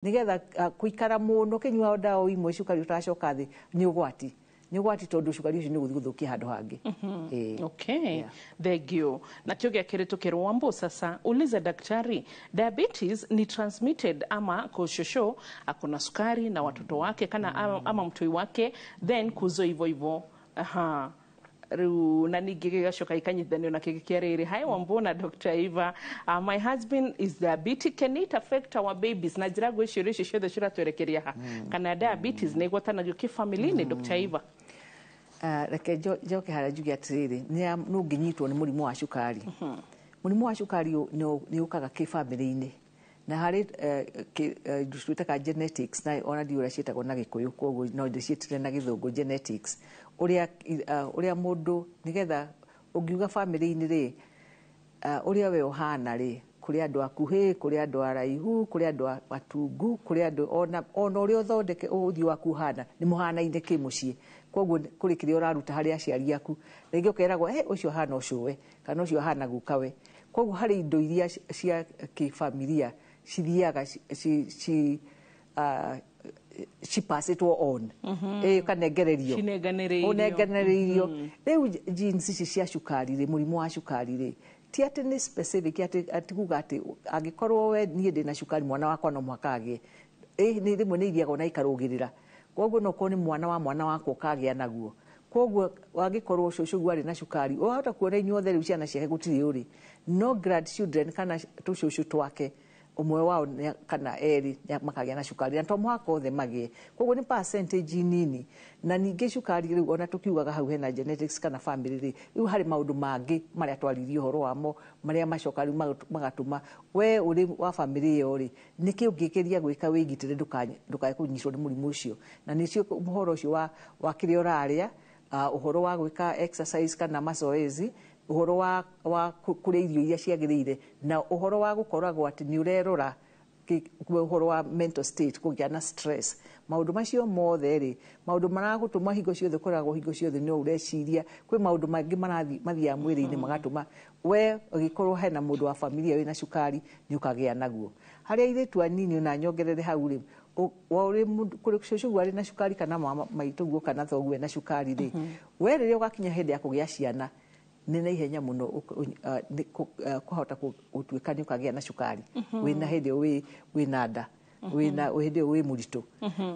Nigetha kuikara mũno kĩnyua ndawa imwe cukari ũtaracoka thĩ nĩ ũgwati, nĩ ũgwati tondũ cukari ũcio nĩ ũgũthiĩ gũthũkia handũ hangĩ. Ĩĩ. Okay, thank you. Nakĩo gĩa kerĩ tũkĩrwo, Wambo, sasa uliza daktari, diabetes ni transmitted ama ko shosho akona sukari na watoto wake kana ama mtoi wake, then kuzo hivyo hivyo? Aha, rĩu na ningĩ gĩgacoka gĩkanyitithanio na kĩngĩ kĩa rĩrĩ. Hi Wambo na Dr. Eva, my husband is diabetic, can it affect our babies? Na njĩra ngwĩciũria icio ciothe ciratwerekeria ha kana diabetes nĩ ĩgwatanagio kĩbamĩrĩ-inĩ, Dr. Eva? Reke njoke harĩa njuge atĩrĩrĩ, nĩ ũngĩnyitwo nĩ mũrimũ wa cukari. Mũrimũ wa cukari nĩ ũkaga kĩbamĩrĩ-inĩ na harĩ twĩtaga genetics, na ona ndiũĩ ũrĩa ciĩtagwo na Gĩkũyũ, koguo no ndĩciĩtire na Gĩthũngũ genetics, ũrĩa ũrĩa mũndũ nĩgetha ũngiuga bamĩrĩ-inĩ rĩ, ũrĩa we ũhana rĩ, kũrĩ andũ akuhĩ, kũrĩ andũ araihu, kũrĩ andũ atungu, kũrĩ andũ ona ũrĩa ũthondeke ũthiũ waku ũhana nĩ mũhanaine kĩmũciĩ. Koguo kũrĩ kĩrĩa ũraruta harĩ aciari aku, rĩngĩ ũkeragwo, "Hey, ũcio ahana ũcũwe," kana, "Ũcio ahana gukawe." Koguo harĩ indo iria cia kĩbamiria cithiaga cipacĩtwo on, ĩ ũkanengererio. Cinenganĩrĩirio. Ũnenganĩrĩirio. Rĩu genes ici cia cukari rĩ, mũrimũ wa cukari rĩ, ti atĩ nĩ specific atĩ kuga atĩ angĩkorwo we niĩ ndĩna cukari, mwana wakwa no mũhaka agĩe. Ĩ nĩ rĩmwe nĩ ithiaga ona ikarũgĩrĩra, koguo no korwo nĩ mwana wa mwana wakwa ũkagĩa naguo. Koguo wangĩkorwo cũcũ arĩ na cukari, wahota kuona inyuothe rĩu ciana ciake gũtirĩ ũrĩ no grandchildren kana tũcũcũ twake, ũmwe wao kana erĩ makagĩa na cukari, na to mũhaka othe magĩe. Koguo nĩ percentage nini. Na ningĩ cukari rĩu, ona tũkiugaga hau hena genetics kana family rĩ, rĩu harĩ maũndũ mangĩ marĩa twaririe ũhoro wamo, marĩa macoka rĩu magatũma we ũrĩ wa family ĩyo rĩ, nĩkĩ ũngĩgeria gwĩka wĩgitĩre ndũkae kũnyitwo nĩ mũrimũ ũcio. Na nĩcio ũhoro ũcio wa kĩrĩa ũrarĩa, ũhoro wa gwĩka exercise kana mazoezi, ũhoro wa kũrĩa irio iria ciagĩrĩire, na ũhoro wa gũkoragwo atĩ nĩ ũrerora ũhoro wa mental state, kũgĩa na stress. Maũndũ macio mothe rĩ, maũndũ maragũtũma hingo ciothe ũkoragwo hingo ciothe no ũreciria kwĩ maũndũ mangĩ marathiĩ mathiaga mwĩrĩ-inĩ magatũma we ũgĩkorwo hena mũndũ wa familia wĩna cukari nĩ ũkagĩa naguo. Harĩa airĩtu anini, ona nyongerere hau rĩ, ũrĩ kũrĩ cũcũ arĩ na cukari kana mama maitũguo kana thoguo ena cukari rĩ, we rĩrĩa ũgakinya hĩndĩ ya kũgĩa ciana nĩ na ihenya mũno kũhota gũtuĩka nĩ ũkagĩa na cukari wĩna hĩndĩ ĩyo wĩna nda, wĩna hĩndĩ ĩyo wĩ mũritũ.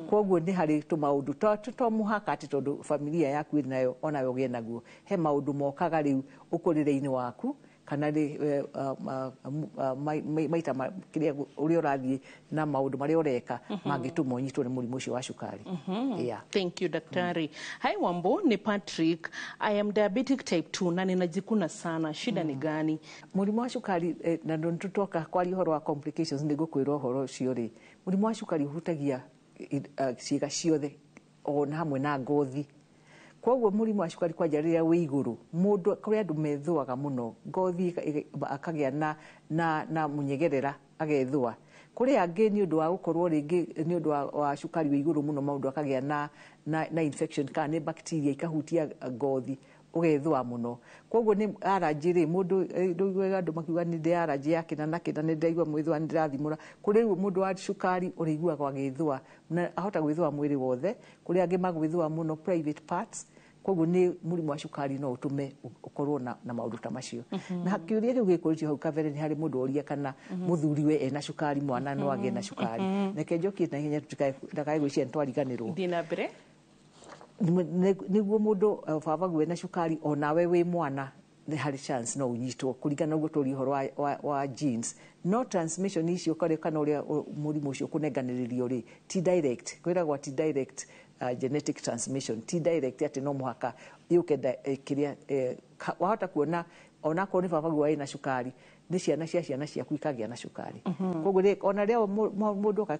Koguo nĩ harĩ tũmaũndũ to mũhaka atĩ tondũ familia yaku ĩrĩ nayo onawe ũgĩe naguo. He maũndũ mokaga rĩu ũkũrĩre-inĩ waku kana rĩ maita kĩrĩa ũrĩa ũrathiĩ na maũndũ marĩa ũreka mangĩtũma ũnyitwo nĩ mũrimũ ũcio wa cukari. Yeah. Thank you, daktari. Hi Wambo, ni Patrick. I am diabetic type 2 na ninajikuna sana. Shida ni gani? Mũrimũ wa cukari, na nĩ tũtoka kwaria ũhoro wa complications, nĩ ngũkwĩra ũhoro ũcio rĩ, mũrimũ wa cukari ũhutagia ciĩga ciothe ona hamwe na ngothi. Koguo mũrimũ wa cukari kwanja rĩrĩa wĩ igũrũ, mũndũ kũrĩ andũ methũaga mũno ngothi, akagĩa na mũnyegerera, agethũa. Kũrĩ angĩ nĩ ũndũ wa gũkorwo rĩngĩ nĩ ũndũ wa cukari wĩ igũrũ mũno, maũndũ akagĩa na infection kana nĩ bacteria ikahutia ngothi, ũgethũa mũno. Koguo nĩ allergy rĩ, mũndũ ndũiguaga andũ makiuga nĩ ndĩ allergy ya kĩna na kĩna, nĩ ndĩraigua mwĩthũa, nĩ ndĩrathimũra. Kũrĩ rĩu mũndũ wa cukari ũrĩiguaga agĩthũa na ahota gwĩthũa mwĩrĩ wothe, kũrĩ angĩ magwĩthũa mũno private parts. Koguo nĩ mũrimũ wa cukari no ũtũme ũkorwo na maũndũ ta macio. Na kĩũria kĩu gĩkũrĩtio hau kabere nĩ harĩ mũndũ oria kana mũthuriwe ena cukari, mwana no agĩe na cukari. Reke njokie na ihenya ndakae gwĩciria nĩ twariganĩrwo. Thiĩ na mbere. Nĩguo mũndũ baba guo ena cukari, onawe wĩ mwana nĩ harĩ chance no ũnyitwo kũringana na ũguo tũria ũhoro wa genes. No transmission icio kana ũrĩa mũrimũ ũcio kũnenganĩrĩrio rĩ, ti direct. Kwĩragwo ti direct genetic transmission, ti direct atĩ no mũhaka yũke kĩrĩa wahota kuona onakorwo nĩ baba guo ena cukari, nĩ ciana cia ciana ciaku ikagĩa na cukari. Koguo rĩ, ona rĩrĩa mũndũ oka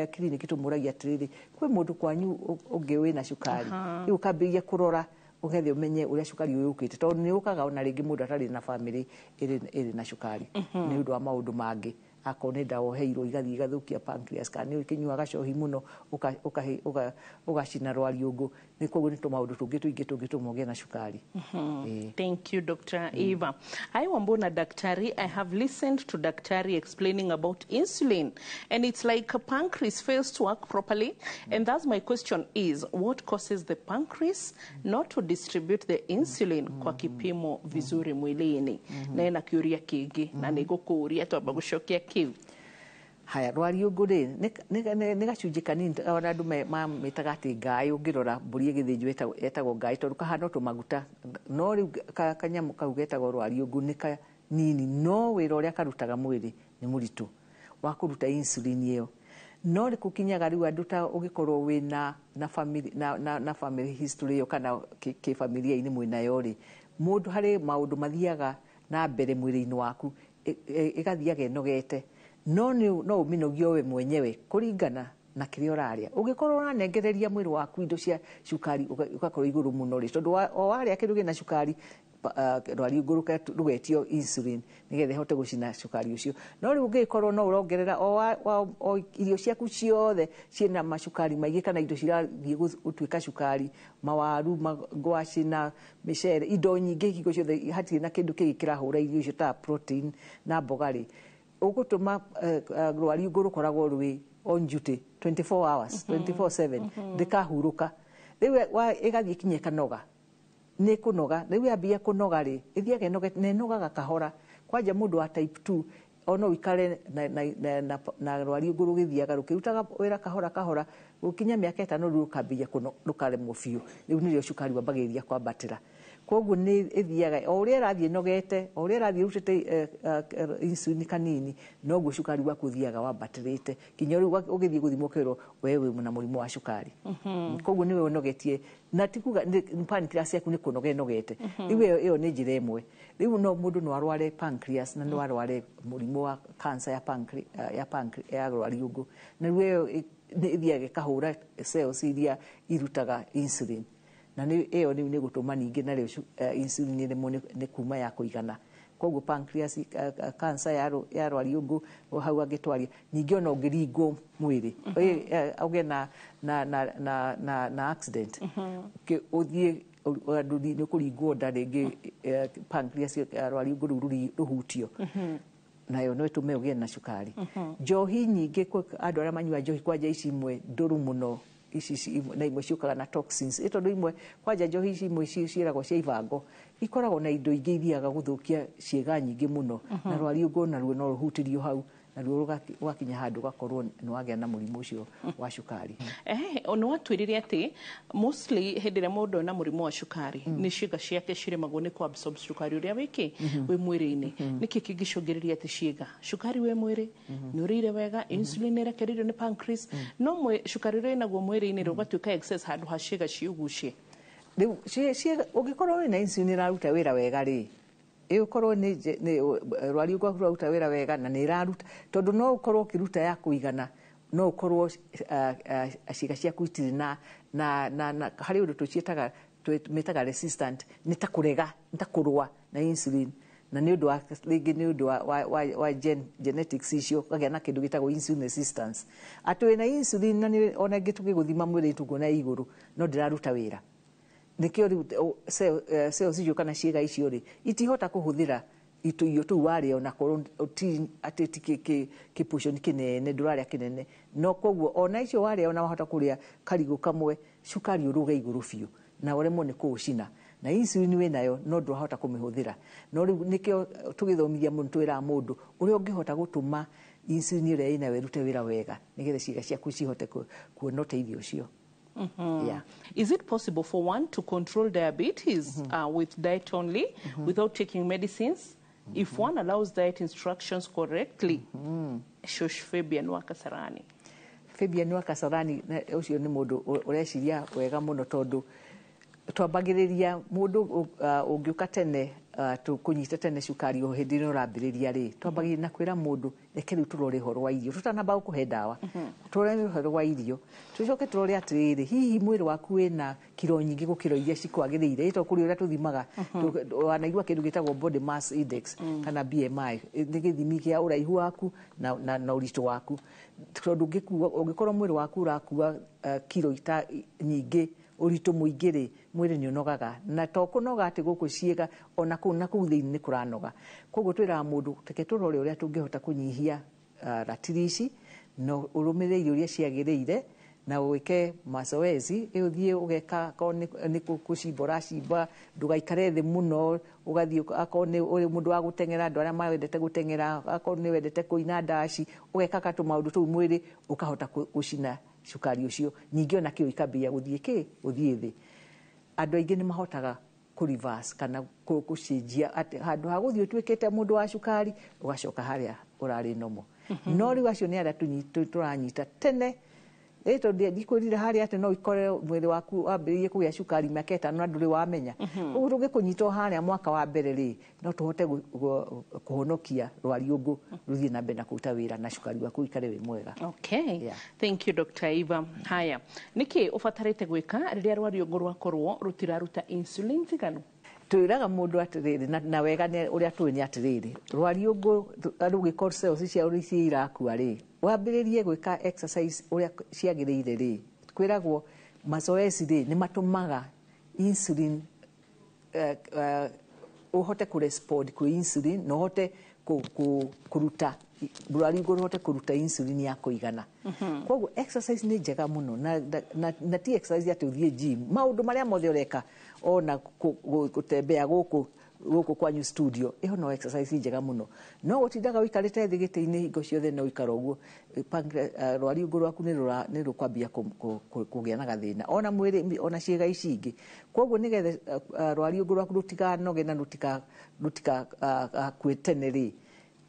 kiriniki tũmũragia atĩrĩrĩ, kwĩ mũndũ kwanyu ũngĩ wĩna cukari? Rĩu ũkambĩrĩria kũrora ũgethe ũmenye ũrĩa cukari ũyũ ũkĩte, tondũ nĩ ũkaga ona rĩngĩ mũndũ atarĩ na bamĩrĩ ĩrĩ na cukari nĩ ũndũ wa maũndũ mangĩ. Akorwo nĩ ndawa ũheirwo igathiĩ igathũkia pancreas, kana nĩ ũkĩnyuaga cohi mũno ũgacina rwariũngũ, nĩ koguo nĩ tũmaũndũ tũngĩ tũingĩ tũngĩtũma ũgĩe na cukari. Thank you, Dr. Eva. I Wambona Daktari, I have listened to Daktari explaining about insulin, and it's like a pancreas fails to work properly. And thus my question is, what causes the pancreas not to distribute the insulin kwa kipimo vizuri mwilini? Na ena kiuria kingi, na nĩngũkũũria twamba gũcokia kĩu. Haya, rwariũngũ rĩ nĩ gacunjĩ kanini, ona andũ mamĩtaga atĩ ngaĩ. Ũngĩrora mbũri ĩgĩthĩnjwo ĩtagwo ngaĩ tondũ kahana o tũmaguta, no rĩu kanyamũ kau getagwo rwariũngũ nĩ kanini, no wĩra ũrĩa karutaga mwĩrĩ nĩ mũritũ wa kũruta insulin ĩyo. No nĩ kũkinyaga rĩu andũ ta ũgĩkorwo wĩna na family na family history ĩyo kana kĩbamilia-inĩ mwĩnayo rĩ, mũndũ harĩ maũndũ mathiaga na mbere mwĩrĩ-inĩ waku, ĩgathiaga ĩnogete, no nĩ no ũmĩnogie we mwenyewe kũringana na kĩrĩa ũrarĩa. Ũngĩkorwo ũranengereria mwĩrĩ waku indo cia cukari ũgakorwo igũrũ mũno rĩ, tondũ o warĩa kĩndũ kĩna cukari, rwariũngũ rũgetio insulin nĩgetha ĩhote gũcina cukari ũcio. No rĩu ũngĩkorwo no ũrongerera o irio ciaku ciothe ciĩna macukari maingĩ kana indo cirathiĩ gũtuĩka cukari, mawaru, ngwacĩ na mĩcere, indo nyingĩ hingo ciothe hatirĩ na kĩndũ kĩngĩ kĩrahũra irio icio ta protein na mboga rĩ, ũgũtũma rwariũngũ rũkoragwo rwĩ on duty 24 hours, 24/7, ndĩkahurũka. Rĩu ĩgathiĩ kinya ĩkanoga, nĩ kũnoga. Rĩu yambia kũnoga rĩ, ĩthiaga ĩnogete na ĩnogaga kahora. Kwanja mũndũ wa type 2 ona ũikare na rwariũngũ rũgĩthiaga rũkĩrutaga wĩra kahora kahora, gũkinya mĩaka 5 rĩu rũkambia rũkaremwo biũ. Rĩu nĩrĩo cukari wambagĩrĩria kwambatĩra. Koguo nĩ ĩthiaga o ũrĩa ĩrathiĩ ĩnogete, o ũrĩa ĩrathiĩ ĩrutĩte insulin kanini, noguo cukari waku ũthiaga wambatĩrĩte kinya rĩu ũgĩthiĩ gũthimwo ũkerwo we wĩ na mũrimũ wa cukari. Koguo nĩwe ũnogetie, na ti kuga pancreas yaku nĩ kũnoga ĩnogete. Rĩu ĩyo nĩ njĩra ĩmwe. Rĩu no mũndũ no arware pancreas na no arware mũrimũ wa cancer ya pancreas, ya pancreas, ya rwariũngũ, na rĩu ĩyo nĩ ĩthiaga ĩkahũra cells iria irutaga insulin, na nĩ ĩyo rĩu nĩ gũtũma ningĩ narĩo insulin ĩremwo nĩ kuma ya kũigana. Koguo pancreas cancer ya rwariũngũ hau angĩtwaria. Ningĩ ona ũngĩringwo mwĩrĩ, ũgĩe na accident, ũthiĩ andũ nĩ ũkũringwo nda rĩngĩ, pancreas ya rwariũngũ rũu rũhutio nayo no ĩtũme ũgĩe na cukari. Njohi nyingĩ, andũ arĩa manyua njohi kwanja ici imwe ndũrũ mũno, ici na imwe ciũkaga na toxins, tondũ imwe kwanja njohi ici imwe ciĩragwo cia ibango ikoragwo na indo ingĩ ithiaga gũthũkia ciĩga nyingĩ mũno, na rwariũngũ naruo no rũhutĩrio hau, naruo rũgakinya handũ ũgakorwo nĩ wagĩa na mũrimũ ũcio wa cukari. Nĩ watwĩrire atĩ mostly hĩndĩ ĩrĩa mũndũ ena mũrimũ wa cukari nĩ ciĩga ciake ciremagwo nĩ kũ absorb cukari ũrĩa wĩkĩ wĩ mwĩrĩ-inĩ. Nĩkĩ kĩngĩcũngĩrĩria atĩ ciĩga cukari wĩ mwĩrĩ nĩ ũrĩire wega, insulin ĩrekereirio nĩ pancreas, no cukari ũrĩa wĩnaguo mwĩrĩ-inĩ rĩ ũgatuĩka excess handũ ha ciĩga ciũgucie? Rĩu ũngĩkorwo wĩna insulin ĩraruta wĩra wega rĩ, ĩgũkorwo nĩ rwariũngũ rwaku rũraruta wĩra wega na nĩ ĩraruta, tondũ no ũkorwo ũkĩruta ya kũigana, no ũkorwo ciĩga ciaku itirĩ na harĩ ũndũ tũciĩtaga mĩtaga resistant, nĩ ta kũrega, nĩ ta kũrũa na insulin, na nĩ ũndũ wa rĩngĩ nĩ ũndũ wa genetics icio ũkagĩa na kĩndũ gĩtagwo insulin resistance, atĩ wĩna insulin na ona ĩngĩ tũgĩgũthima mwĩrĩ tũkuona igũrũ no ndĩraruta wĩra. Nĩkĩo rĩu cells icio kana ciĩga icio rĩ itihota kũhũthĩra tũirio tũu warĩa, onakorwo ti atĩ ti kĩ portion kĩnene ndũrarĩa kĩnene, no koguo ona icio warĩa ona wahota kũrĩa karigũ kamwe cukari ũrũge igũrũ biũ na ũremwo nĩ kũũcina, na insulin wĩnayo no ndũrahota kũmĩhũthĩra. No rĩu nĩkĩo tũgĩthomithia mũndũ twĩraga mũndũ ũrĩa ũngĩhota gũtũma insulin ĩrĩa ĩnayo ĩrute wĩra wega nĩgetha ciĩga ciaku cihote kuona ũteithio ũcio. Yeah. Is it possible for one to control diabetes with diet only, without taking medicines, if one allows diet instructions correctly? Shosh Fabian wa Kasarani. Fabian wa Kasarani, ũcio nĩ mũndũ ũreciria wega mũno, tondũ Twambagĩrĩria mũndũ ũngĩũka tene, kũnyita tene cukari o hĩndĩ ĩrĩa ũrambĩrĩria rĩ, twambagĩrĩria na kwĩra mũndũ reke rĩu tũrore ũhoro wa irio tũtanamba gũkũhe ndawa, tũrore ũhoro wa irio, tũcoke tũrore atĩrĩrĩ, hihi mwĩrĩ waku wĩna kiro nyingĩ gũkĩra iria cikwagĩrĩire, ĩ to kũrĩ ũrĩa tũthimaga, wanaigua kĩndũ gĩtagwo body mass index kana BMI, nĩ gĩthimi kĩa ũraihu waku na ũritũ waku, tondũ ũngĩkorwo mwĩrĩ waku ũrakua kiro ita nyingĩ, ũritũ mũingĩ rĩ, mwĩrĩ nĩ ũnogaga, na to kũnoga atĩ gũkũ ciĩga, ona kũu na kũu thĩinĩ nĩ kũranoga. Koguo twĩraga mũndũ reke tũrore ũrĩa tũngĩhota kũnyihia ratiri ici, na ũrũmĩrĩre irio iria ciagĩrĩire, na wĩke mazoezi, ũthiĩ ũgeka akorwo nĩ gũcimba ũracimba, ndũgaikare thĩ mũno, ũgathiĩ akorwo nĩ ũrĩ mũndũ wa gũteng'era, andũ arĩa mendete gũteng'era, akorwo nĩ wendete kũina ndaci, ũgekaga tũmaũndũ tũu mwĩrĩ ũkahota gũcina cukari ũcio, ningĩ ona kĩo ikambĩrĩria gũthiĩ kĩ gũthiĩ thĩ. Andũ aingĩ nĩ mahotaga kũ reverse kana gũcenjia atĩ handũ ha gũthiĩ ũtuĩkĩte mũndũ wa cukari ũgacoka harĩa ũrarĩ normal. No rĩu acio nĩ arĩa tũranyita tene, ĩ tondũ ndikwĩrire harĩa atĩ no ikore mwĩrĩ waku wambĩrĩirie kũgĩa cukari mĩaka ĩtano na ndũrĩ wamenya. Ũguo tũngĩkũnyita o harĩa mwaka wa mbere rĩ, no tũhote kũhonokia rwariũngũ rũthiĩ na mbere na kũruta wĩra na cukari waku ũikare wĩ mwega. Okay. Yeah. Thank you Dr. Eva. Haya, nĩkĩ ũbatarĩte gwĩka rĩrĩa rwariũngũ rwakorwo rũtiraruta insulin njiganu? Twĩraga mũndũ atĩrĩrĩ, na wega ũrĩa tũĩ nĩ atĩrĩrĩ, rwariũngũ rũgĩkorwo cells cia ici irakua rĩ, wambĩrĩrie gwĩka exercise ũrĩa ciagĩrĩire rĩ, kwĩragwo mazoezi rĩ nĩ matũmaga insulin ũhote kũrespond kwĩ insulin na ũhote kũruta rwariũngũ rũhote kũruta insulin ya kũigana. Koguo exercise nĩ njega mũno, na ti exercise atĩ ũthiĩ gym, maũndũ marĩa mothe ũreka ona gũtembea gũkũ gũkũ kwanyu studio, ĩyo no exercise njega mũno. No gũtindaga ũikarĩte thĩ gĩtĩ-inĩ hingo ciothe no ũikara ũguo, rwariũngũ rwaku nĩ rũkwambia kũgĩa na gathĩna ona mwĩrĩ ona ciĩga ici ingĩ. Koguo nĩgetha rwariũngũ rwaku rũtikanoge na rũtigakue tene rĩ,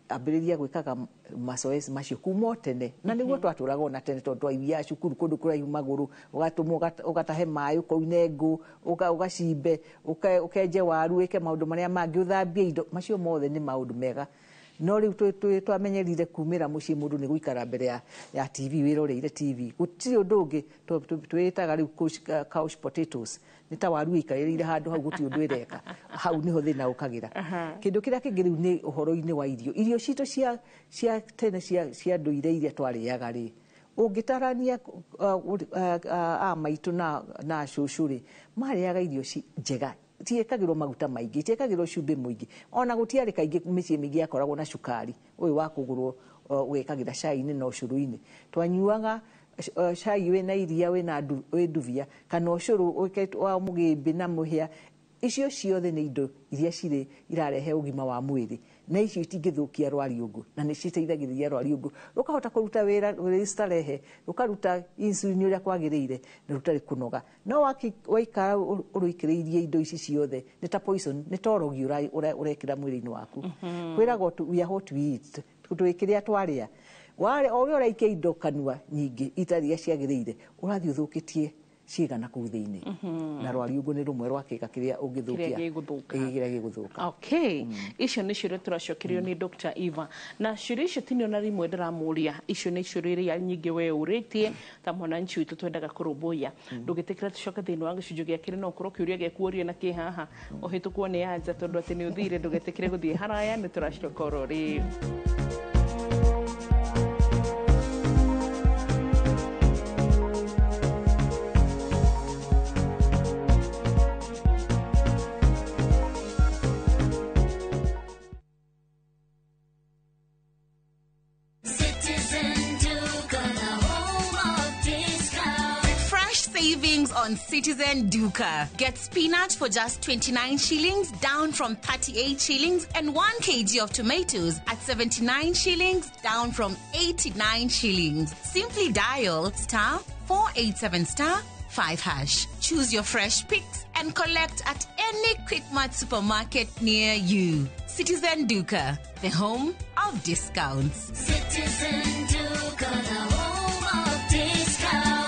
ambĩrĩria gwĩkaga mazoezi macio kuma o tene, na nĩguo twatũraga ona tene tondũ twaithiaga cukuru kũndũ kũraihu magũrũ, ũgatũmwo ũgatahe maĩ, ũkoine ngũ, ũgacimbe, ũkenje waru, wĩke maũndũ marĩa mangĩ, ũthambie indo, macio mothe nĩ maũndũ mega. No rĩu twamenyerire kumĩra mũciĩ mũndũ nĩ gũikara mbere ya TV, wĩroreire TV, gũtirĩ ũndũ ũngĩ twĩtaga rĩu couch potatoes, nĩ ta waru ĩikarĩrĩire handũ hau, gũtirĩ ũndũ ĩreka, hau nĩho thĩna ũkagĩra. Kĩndũ kĩrĩa kĩngĩ rĩu nĩ ũhoro-inĩ wa irio, irio citũ cia tene cia ndũire iria twarĩaga rĩ, ũngĩtarania a maitũ na cũcũ rĩ, marĩaga irio njega, tiekagĩrwo maguta maingĩ, tiekagĩrwo cumbĩ mũingĩ, ona gũtiarĩ kaingĩ mĩciĩ mĩingĩ yakoragwo na cukari ũyũ wa kũgũrwo wĩkagĩra cai-inĩ na ũcũrũ-inĩ. Twanyuaga cai wĩna iria wĩna nduvia kana ũcũrũ wa mũgĩmbĩ na mũhĩa. Icio ciothe nĩ indo iria cirĩ irarehe ũgima wa mwĩrĩ, na icio itingĩthũkia rwariũngũ, na nĩ citeithagĩrĩria rwariũngũ rũkahota kũruta wĩra rwĩ starehe, rũkaruta insulin ũrĩa kwagĩrĩire na rũtarĩ kũnoga. No waikara ũrũikĩrĩirie indo ici ciothe nĩ ta poison, nĩ ta ũrogi ũrekĩra mwĩrĩ-inĩ waku. Kwĩragwo we are what we eat, twĩ kĩrĩa twarĩa. O ũrĩa ũraikia indo kanua nyingĩ itarĩ ciagĩrĩire, ũrathiĩ ũthũkĩtie ciĩga na kũu thĩinĩ, na rwariũngũ nĩ rũmwe rwa kĩga kĩrĩa ũngĩthũkia, kĩrĩa gĩgũthũka. Okay, icio nĩ ciũria tũracokerio nĩ Dr. Eva, na ciũria icio ti ona rĩmwe ndĩramũria, icio nĩ ciũria iria nyingĩ we ũrĩtie ta mwananchi witũ twendaga kũrũmbũiya. Ndũgĩtĩkĩra tũcoke thĩinĩ wa gĩcunjĩ gĩa kerĩ, no ũkorwo kĩũria gĩaku ũrie na kĩ haha ũhĩtũkwo nĩ anja, tondũ atĩ nĩ ũthire, ndũgetĩkĩre gũthiĩ haraya, nĩ tũracoka oro rĩu. On Citizen Duka. Get spinach for just 29 shillings, down from 38 shillings, and 1 kg of tomatoes at 79 shillings, down from 89 shillings. Simply dial *487*5#. Choose your fresh picks and collect at any Quickmart supermarket near you. Citizen Duka, the home of discounts. Citizen Duka, the home of discounts.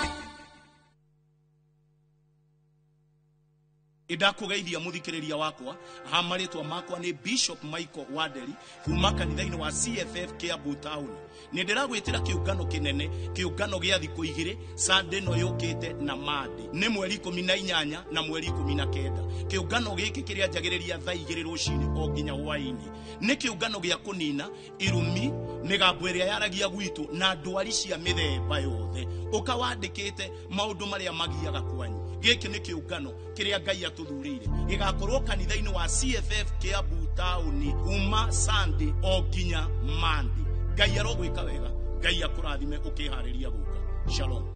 Ndakũgeithia mũthikĩrĩria wakwa ha marĩtwa makwa nĩ Bishop Michael Wanderi kuma kanitha-inĩ wa CFF Kiambu Town. Nĩ ndĩragwĩtĩra kĩũngano kĩnene, kĩũngano gĩa thikũ igĩrĩ, Sunday ĩno yũkĩte na Monday. Nĩ mweri 18 na mweri 19. Kĩũngano gĩkĩ kĩrĩanjagĩrĩria thaa 2 rũcinĩ o nginya hwaĩ-inĩ. Nĩ kĩũngano gĩa kũnina irumi, mĩgambo ĩrĩa yaragia gwitũ na ndwari cia mĩthemba yothe. Ũka wandĩkĩte maũndũ marĩa magiaga kwanyu. Gĩkĩ nĩ kĩũngano kĩrĩa Ngai atũthurĩire. Gĩgakorwo kanitha-inĩ wa CFF Kiambu Town kuma Sunday o nginya Monday. Ngai arogwĩka wega, Ngai akũrathime ũkĩharĩria gũka. Shalom.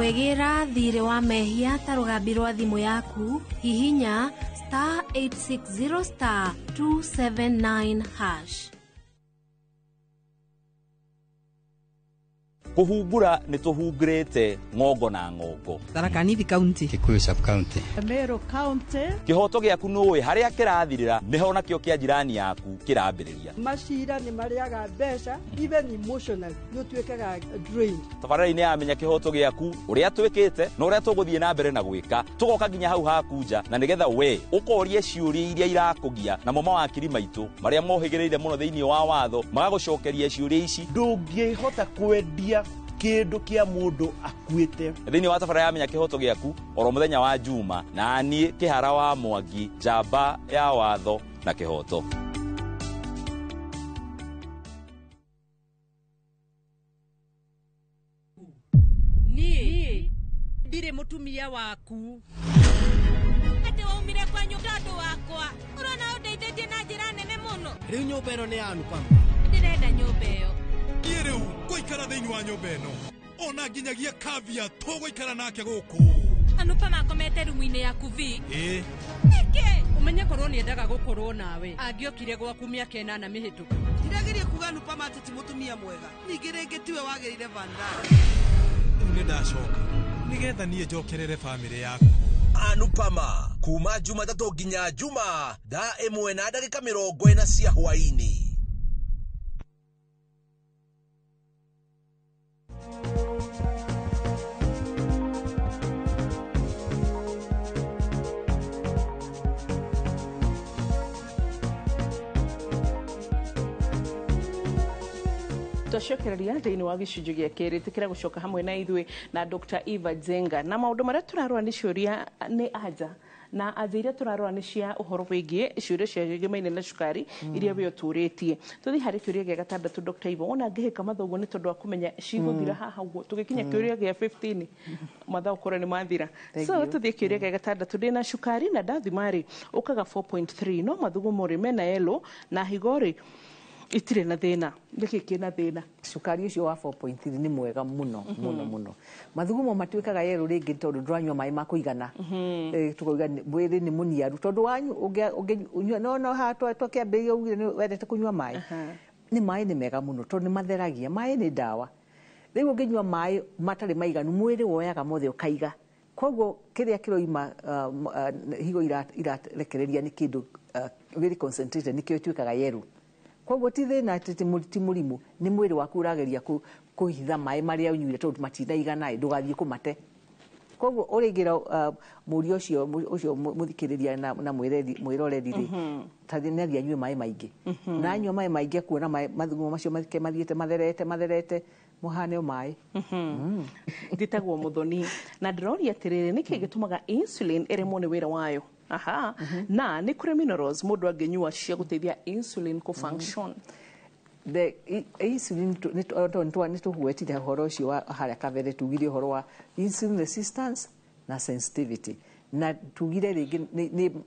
Kwĩgĩra thirĩ wa mehia ta rũgambi rwa thimũ yaku, hihinya star 860 star 279 hash. Kũhungura nĩ tũhungurĩte ng'ongo na ng'ongo. Tharaka Nithi County, Kikuyu sub county, Meru County. Kĩhoto gĩaku nũĩ harĩa kĩrathirĩra nĩho nakĩo kĩa jirani yaku kĩrambĩrĩria. Macira nĩ marĩaga mbeca, even emotional nĩ ũtuĩkaga drained. Tabarĩra-inĩ ya Menya Kĩhoto Gĩaku, ũrĩa twĩkĩte na ũrĩa tũgũthiĩ na mbere na gwĩka, tũgoka nginya hau haku nja na nĩgetha we ũkorie ciũria iria irakũgia, namo mawakiri maitũ marĩa mohĩgĩrĩire mũno thĩinĩ wa watho magagũcokeria ciũria ici. Ndũngĩhota kwendia kĩndũ kĩa mũndũ akuĩte. Thĩinĩ wa tabarĩra ya Menya Kĩhoto Gĩaku oro mũthenya wa Juma, na niĩ Kĩhara wa Mwangi, njamba ya watho na kĩhoto. Niĩ ndirĩ mũtumia waku. Atĩ waumire kwanyu tondũ wakwa. Ũrona ũndeithĩtie na njĩra nene mũno. Rĩu nyũmba ĩno nĩ ya Anupama. Ndĩrenda nyũmba ĩyo. Niĩ rĩu ngũikara thĩinĩ wa nyũmba ĩno ona nginyagia Kavya tũgũikara nake gũkũ. Anupama akomete rumu-inĩ yaku vi. Ĩĩ. Nĩkĩ? Ũmenye korwo nĩendaga gũkorwo nawe angĩokire gwaku mĩaka 8 mĩhĩtũku. Ndirageria kuga Anupama atĩ ti mũtumia mwega, ningĩ rĩngĩ tiwe wagĩrĩire Vandana. Rĩu nĩ ndacoka nĩgetha niĩ njokerere bamĩrĩ yaku. Anupama kuma Jumatatũ nginya Juma thaa 1:40 cia hwaĩ-inĩ. Twacokereria thĩinĩ wa gĩcunjĩ gĩa kerĩ tĩkĩra gũcoka hamwe na ithuĩ na Dr. Eva Njenga na maũndũ marĩa tũrarora nĩ ciũria nĩ anja na anja iria tũrarora nĩ cia ũhoro wĩgiĩ ciũria cia gĩmaine na cukari iria we ũtũrĩtie. Tũthiĩ harĩ kĩũria gĩa gatandatũ Dr. Eva, wona ngĩhĩka mathaa ũguo nĩ tondũ wa kũmenya cigũthira haha ũguo tũgĩkinya kĩũria gĩa 15 mathaa ũkorwo nĩ mathira. So tũthiĩ kĩũria gĩa gatandatũ. Ndĩna cukari na ndathima rĩ ũkaga 4.3 no mathugumo rĩ mena yellow na higo rĩ itirĩ na thĩna. Nĩkĩ kĩna thĩna? Cukari ũcio wa 4.3 nĩ mwega mũno mũno mũno. Mathugumo matuĩkaga yerũ rĩngĩ tondũ ndũranyua maĩ ma kũigana. Tũkauga mwĩrĩ nĩ mũniaru tondũ wanyu ũngĩnyua no haha twakĩambĩrĩria ugire nĩ wendete kũnyua maĩ. Nĩ maĩ nĩ mega mũno tondũ nĩ matheragia. Maĩ nĩ ndawa. Rĩu ũngĩnyua maĩ matarĩ maiganu mwĩrĩ woyaga mothe ũkaiga. Koguo kĩrĩa kĩroima higo irarekereria nĩ kĩndũ very concentrated nĩkĩo ĩtuĩkaga yerũ. Koguo ti thĩna ti mũrimũ, nĩ mwĩrĩ waku ũrageria kũhitha maĩ marĩa ũnyuire tondũ matinaigana ndũgathiĩ kũmate. Koguo ũrĩngĩra mũriũ ũcio mũthikĩrĩria na mwĩroreri rĩ, ta nĩ athiĩ anyue maĩ maingĩ. Na anyua maĩ maingĩ akuona mathugumo macio mathiĩte matherete matherete mũhane o maĩ. Njĩtagwo Mũthoni na ndĩroria atĩrĩrĩ, nĩkĩ gĩtũmaga insulin ĩremwo nĩ wĩra wayo? Aha. Na nĩ kũrĩ minerals mũndũ angĩnyua cia gũteithia insulin kũ function. The insulin nĩ tũgwetire ũhoro ũcio wa harĩa kabere, tugire ũhoro wa insulin resistance na sensitivity na tugire rĩngĩ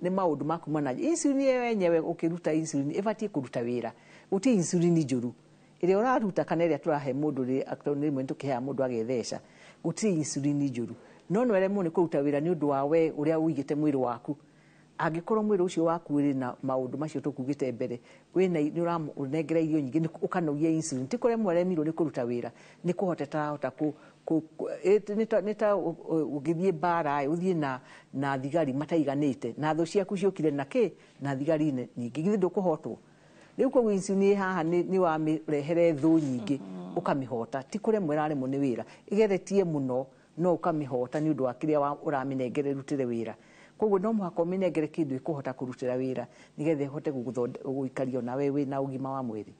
nĩ maũndũ ma kuma na insulin ĩyo yenyewe. Ũkĩruta insulin ĩbatiĩ kũruta wĩra, gũtirĩ insulin njũru ĩrĩa ũraruta kana ĩrĩa tũrahe mũndũ rĩmwe nĩtũkĩheaga mũndũ agetheca, gũtirĩ insulin njũru no no ĩremwo nĩ kũruta wĩra nĩ ũndũ wa we ũrĩa ũigĩte mwĩrĩ waku. Angĩkorwo mwĩrĩ ũcio waku wĩrĩ na maũndũ macio tũkugĩte mbere, wĩna nĩ ũramũnengera irio nyingĩ, nĩ ũkanogia insulin. Ti kũremwo aremirwo nĩ kũruta wĩra, nĩ kũhota tarahota nĩ ta ũngĩthiĩ mbara ĩ, ũthiĩ na thigari mataiganĩte na thũ ciaku ciũkire na kĩ na thigari nyingĩ, githĩ ndũkũhotwo? Rĩu koguo insulin ĩ haha nĩ wamĩrehere thũ nyingĩ, ũkamĩhota. Ti kũremwo ĩraremwo nĩ wĩra, ĩgeretie mũno no ũkamĩhota nĩ ũndũ wa kĩrĩa ũramĩnengere ĩrutĩre wĩra. Koguo no mũhaka ũmĩnengere kĩndũ ĩkũhota kũrutĩra wĩra nĩgetha ĩhote gũgũikaria onawe wĩna ũgima wa mwĩrĩ.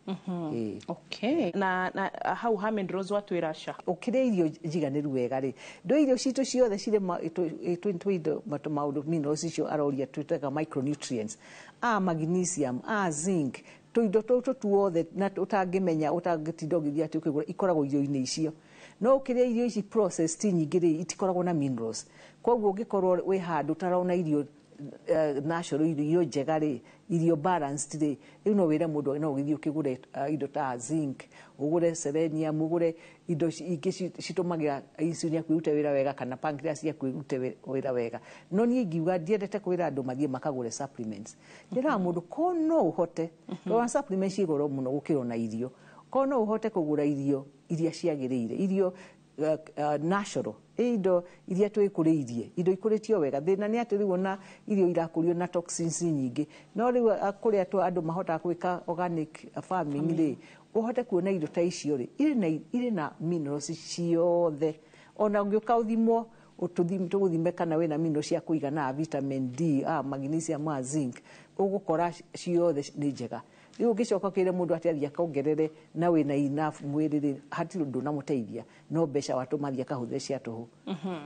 Okay. Na hau ha minerals watwĩra ca. Ũkĩrĩa irio njiganĩru wega rĩ, ndũ irio citũ ciothe cirĩ twĩ maũndũ minerals icio aroria twĩtaga micronutrients, a magnesium, a zinc, tũindo tũtũ tuothe na ũtangĩmenya ũtangĩtinda ũgĩthiĩ atĩ ũkĩgũra, ikoragwo irio-inĩ icio. No ũkĩrĩa irio ici processed nyingĩ rĩ, itikoragwo na minerals. Koguo ũngĩkorwo wĩ handũ ũtarona irio natural, irio njega rĩ, irio balanced rĩ, rĩu no wĩre mũndũ no ũgĩthiĩ ũkĩgũre indo ta zinc, ũgũre selenium, ũgũre indo ingĩ citũmagĩra insulin yaku ĩrute wĩra wega kana pancreas yaku ĩrute wĩra wega. No niĩ ingiuga ndiendete kwĩra andũ mathiĩ makagũre supplements. Njĩraga mũndũ ko no ũhote, tondũ supplements ciĩ goro mũno gũkĩra ona irio, ko no ũhote kũgũra irio iria ciagĩrĩire, irio natural, indo iria twĩkũrĩirie, indo ikũrĩtio wega. Thĩna nĩ atĩ rĩu ona irio irakũrio na toxins nyingĩ, no rĩu kũrĩa andũ mahotaga gwĩka organic farming rĩ, ũhote kuona indo ta icio rĩ, irĩ na minerals ciothe. Ona ũngĩũka ũthimwo, tũgũthime kana wĩna minerals cia kũigana, vitamin D, magnesium, zinc, ũgũkora ciothe nĩ njega. Rĩu ũngĩcoka ũkĩre mũndũ atĩ athiĩ akongerere na wĩna enough mwĩrĩ rĩ, hatirĩ ũndũ ũnamũteithia, no mbeca watũma athiĩ akahũthĩre cia tũhũ.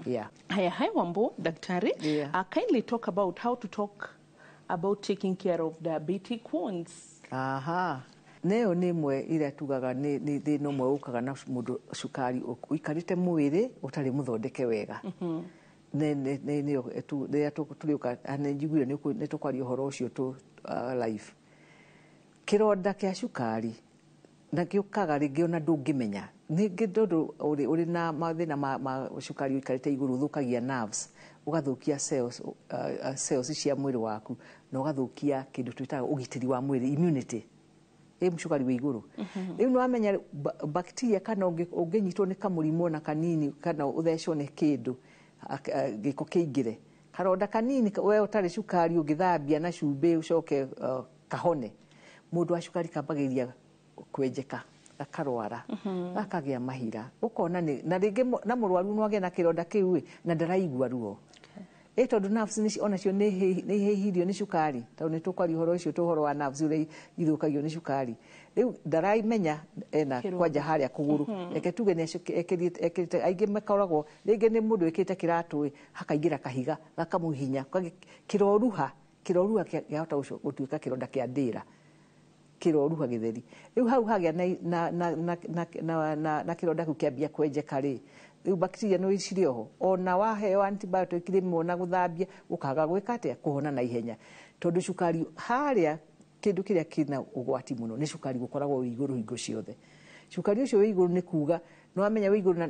Yeah. Haya, hi Wambo, daktari. Kindly talk about how to talk about taking care of diabetic wounds. Aha. Neyo nĩ ĩmwe ĩrĩa tugaga nĩ thĩna ũmwe ũkaga na mũndũ cukari ũikarĩte mwĩrĩ ũtarĩ mũthondeke wega. Rĩrĩa tũrĩũka nĩ njiguire nĩ tũkwaria ũhoro ũcio tũ live. Kĩronda kĩa cukari na gĩũkaga rĩngĩ ona ndũngĩmenya, ningĩ tondũ ũrĩ na mathĩna ma cukari ũikarĩte igũrũ, ũthũkagia nerves, ũgathũkia cells cia mwĩrĩ waku, na ũgathũkia kĩndũ twĩtaga ũgitĩri wa mwĩrĩ, immunity. Ĩ cukari wĩ igũrũ. Rĩu nĩ wamenya bacteria kana ũngĩnyitwo nĩ kamũrimũ na kanini kana ũthecwo nĩ kĩndũ gĩko kĩingĩre, karonda kanini we ũtarĩ cukari ũngĩthambia na cumbĩ ũcoke kahone. Mũndũ wa cukari kambagĩrĩria kwenjeka, gakarwara, gakagĩa mahira, ũkona nĩ na rĩngĩ na mũrwaru no agĩe na kĩronda kĩu na ndaraigua ruo. Ĩ tondũ nerves onacio nĩ ihĩhirio nĩ cukari, tondũ nĩ tũkwaria ũhoro ũcio ũhoro wa nerves ũrĩa ithũkagio nĩ cukari. Rĩu ndaramenya ena kwanja harĩa kũgũrũ, reke tuge nĩ ekĩrĩte, aingĩ makoragwo rĩngĩ nĩ mũndũ wĩkĩrĩte kĩratũ hakaingĩra kahiga gakamũhihinya, kĩroruha kĩahota gũtuĩka kĩronda kĩa ndĩra, kĩroruha gĩtheri. Rĩu hau hagĩa na kĩronda kĩu kĩambia kwenjeka rĩ, rĩu bacteria no cirĩ oho, ona waheo antibiotic rĩmwe na gũthambia ũkaga gwĩka atĩa, kũhona na ihenya, tondũ cukari harĩa kĩndũ kĩrĩa kĩna ũgwati mũno nĩ cukari gũkoragwo wĩ igũrũ hingo ciothe. Cukari ũcio wĩ igũrũ nĩ kuga nĩ wamenya wĩ igũrũ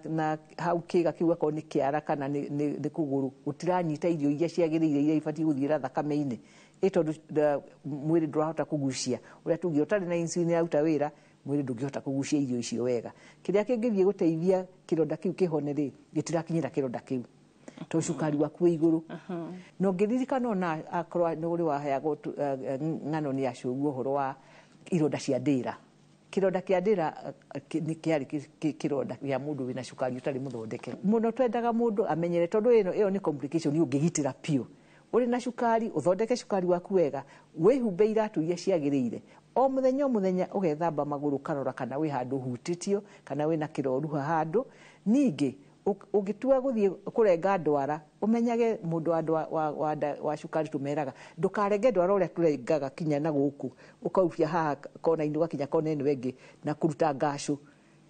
na hau kĩga kĩu akorwo nĩ kĩara kana nĩ kũgũrũ, gũtiranyita irio iria ciagĩrĩire iria ibatiĩ gũthiĩra thakame-inĩ, ĩ tondũ mwĩrĩ ndũrahota kũgucia ũrĩa tuge ũtarĩ na insulin ĩraruta wĩra, mwĩrĩ ndũngĩhota kũgucia irio icio wega. Kĩrĩa kĩngĩthiĩ gũteithia kĩronda kĩu kĩhone rĩ, gĩtirakinyĩra kĩronda kĩu tondũ cukari waku wĩ igũrũ. Na ũngĩririkana ona akorwo nĩ ũrĩ waheagwo ng'ano nĩ acũguo ũhoro wa ironda cia ndĩra. Kĩronda kĩa ndĩra nĩ kĩarĩ kĩronda kĩa mũndũ wĩna cukari ũtarĩ mũthondeke mũno. Twendaga mũndũ amenyere, tondũ ĩyo nĩ complication ũngĩgitĩra biũ. Ũrĩ na cukari, ũthondeke cukari waku wega, wĩhumbe iratũ iria ciagĩrĩire. O mũthenya o mũthenya ũgethamba magũrũ ũkarora kana wĩ handũ ũhutĩtio kana wĩna kĩroruha handũ. Ningĩ ũngĩtua gũthiĩ kũrenga ndwara, ũmenyage mũndũ wa cukari tũmeraga ndũkarenge ndwara ũrĩa tũrengaga kinya na gũkũ, ũkaubia haha kona-inĩ ũgakinya kona ĩno ĩngĩ na kũruta ngacũ.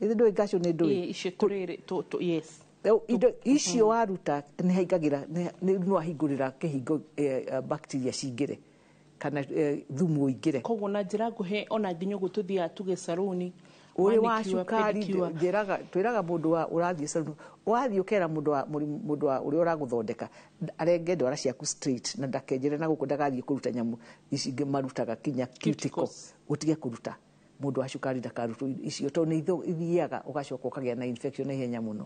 Ĩthĩ ndũĩ ngacũ nĩ ndũĩ? Icio tũrĩrĩ, yes. Indo icio waruta nĩ haingagĩra, nĩ wahingũrĩra kĩhingo bacteria cingĩre kana thumu ũingĩre. Koguo na njĩra nguhĩ ona nginya ũguo tũthiaga tuge saruni Ũrĩ wa Manicure, cukari, pedicure. Njĩraga, twĩraga mũndũ wa ũrathiĩ salon, wathiĩ ũkera mũndũ wa mũndũ wa ũrĩa ũragũthondeka arenge ndwara ciaku straight na ndakenjere na gũkũ, ndagathiĩ kũruta nyamũ ici ingĩ marutaga kinya cuticle, ũtige kũruta. Mũndũ wa cukari ndakarutwo icio tondũ nĩ ithiaga ũgacoka ũkagĩa na infection na ihenya mũno,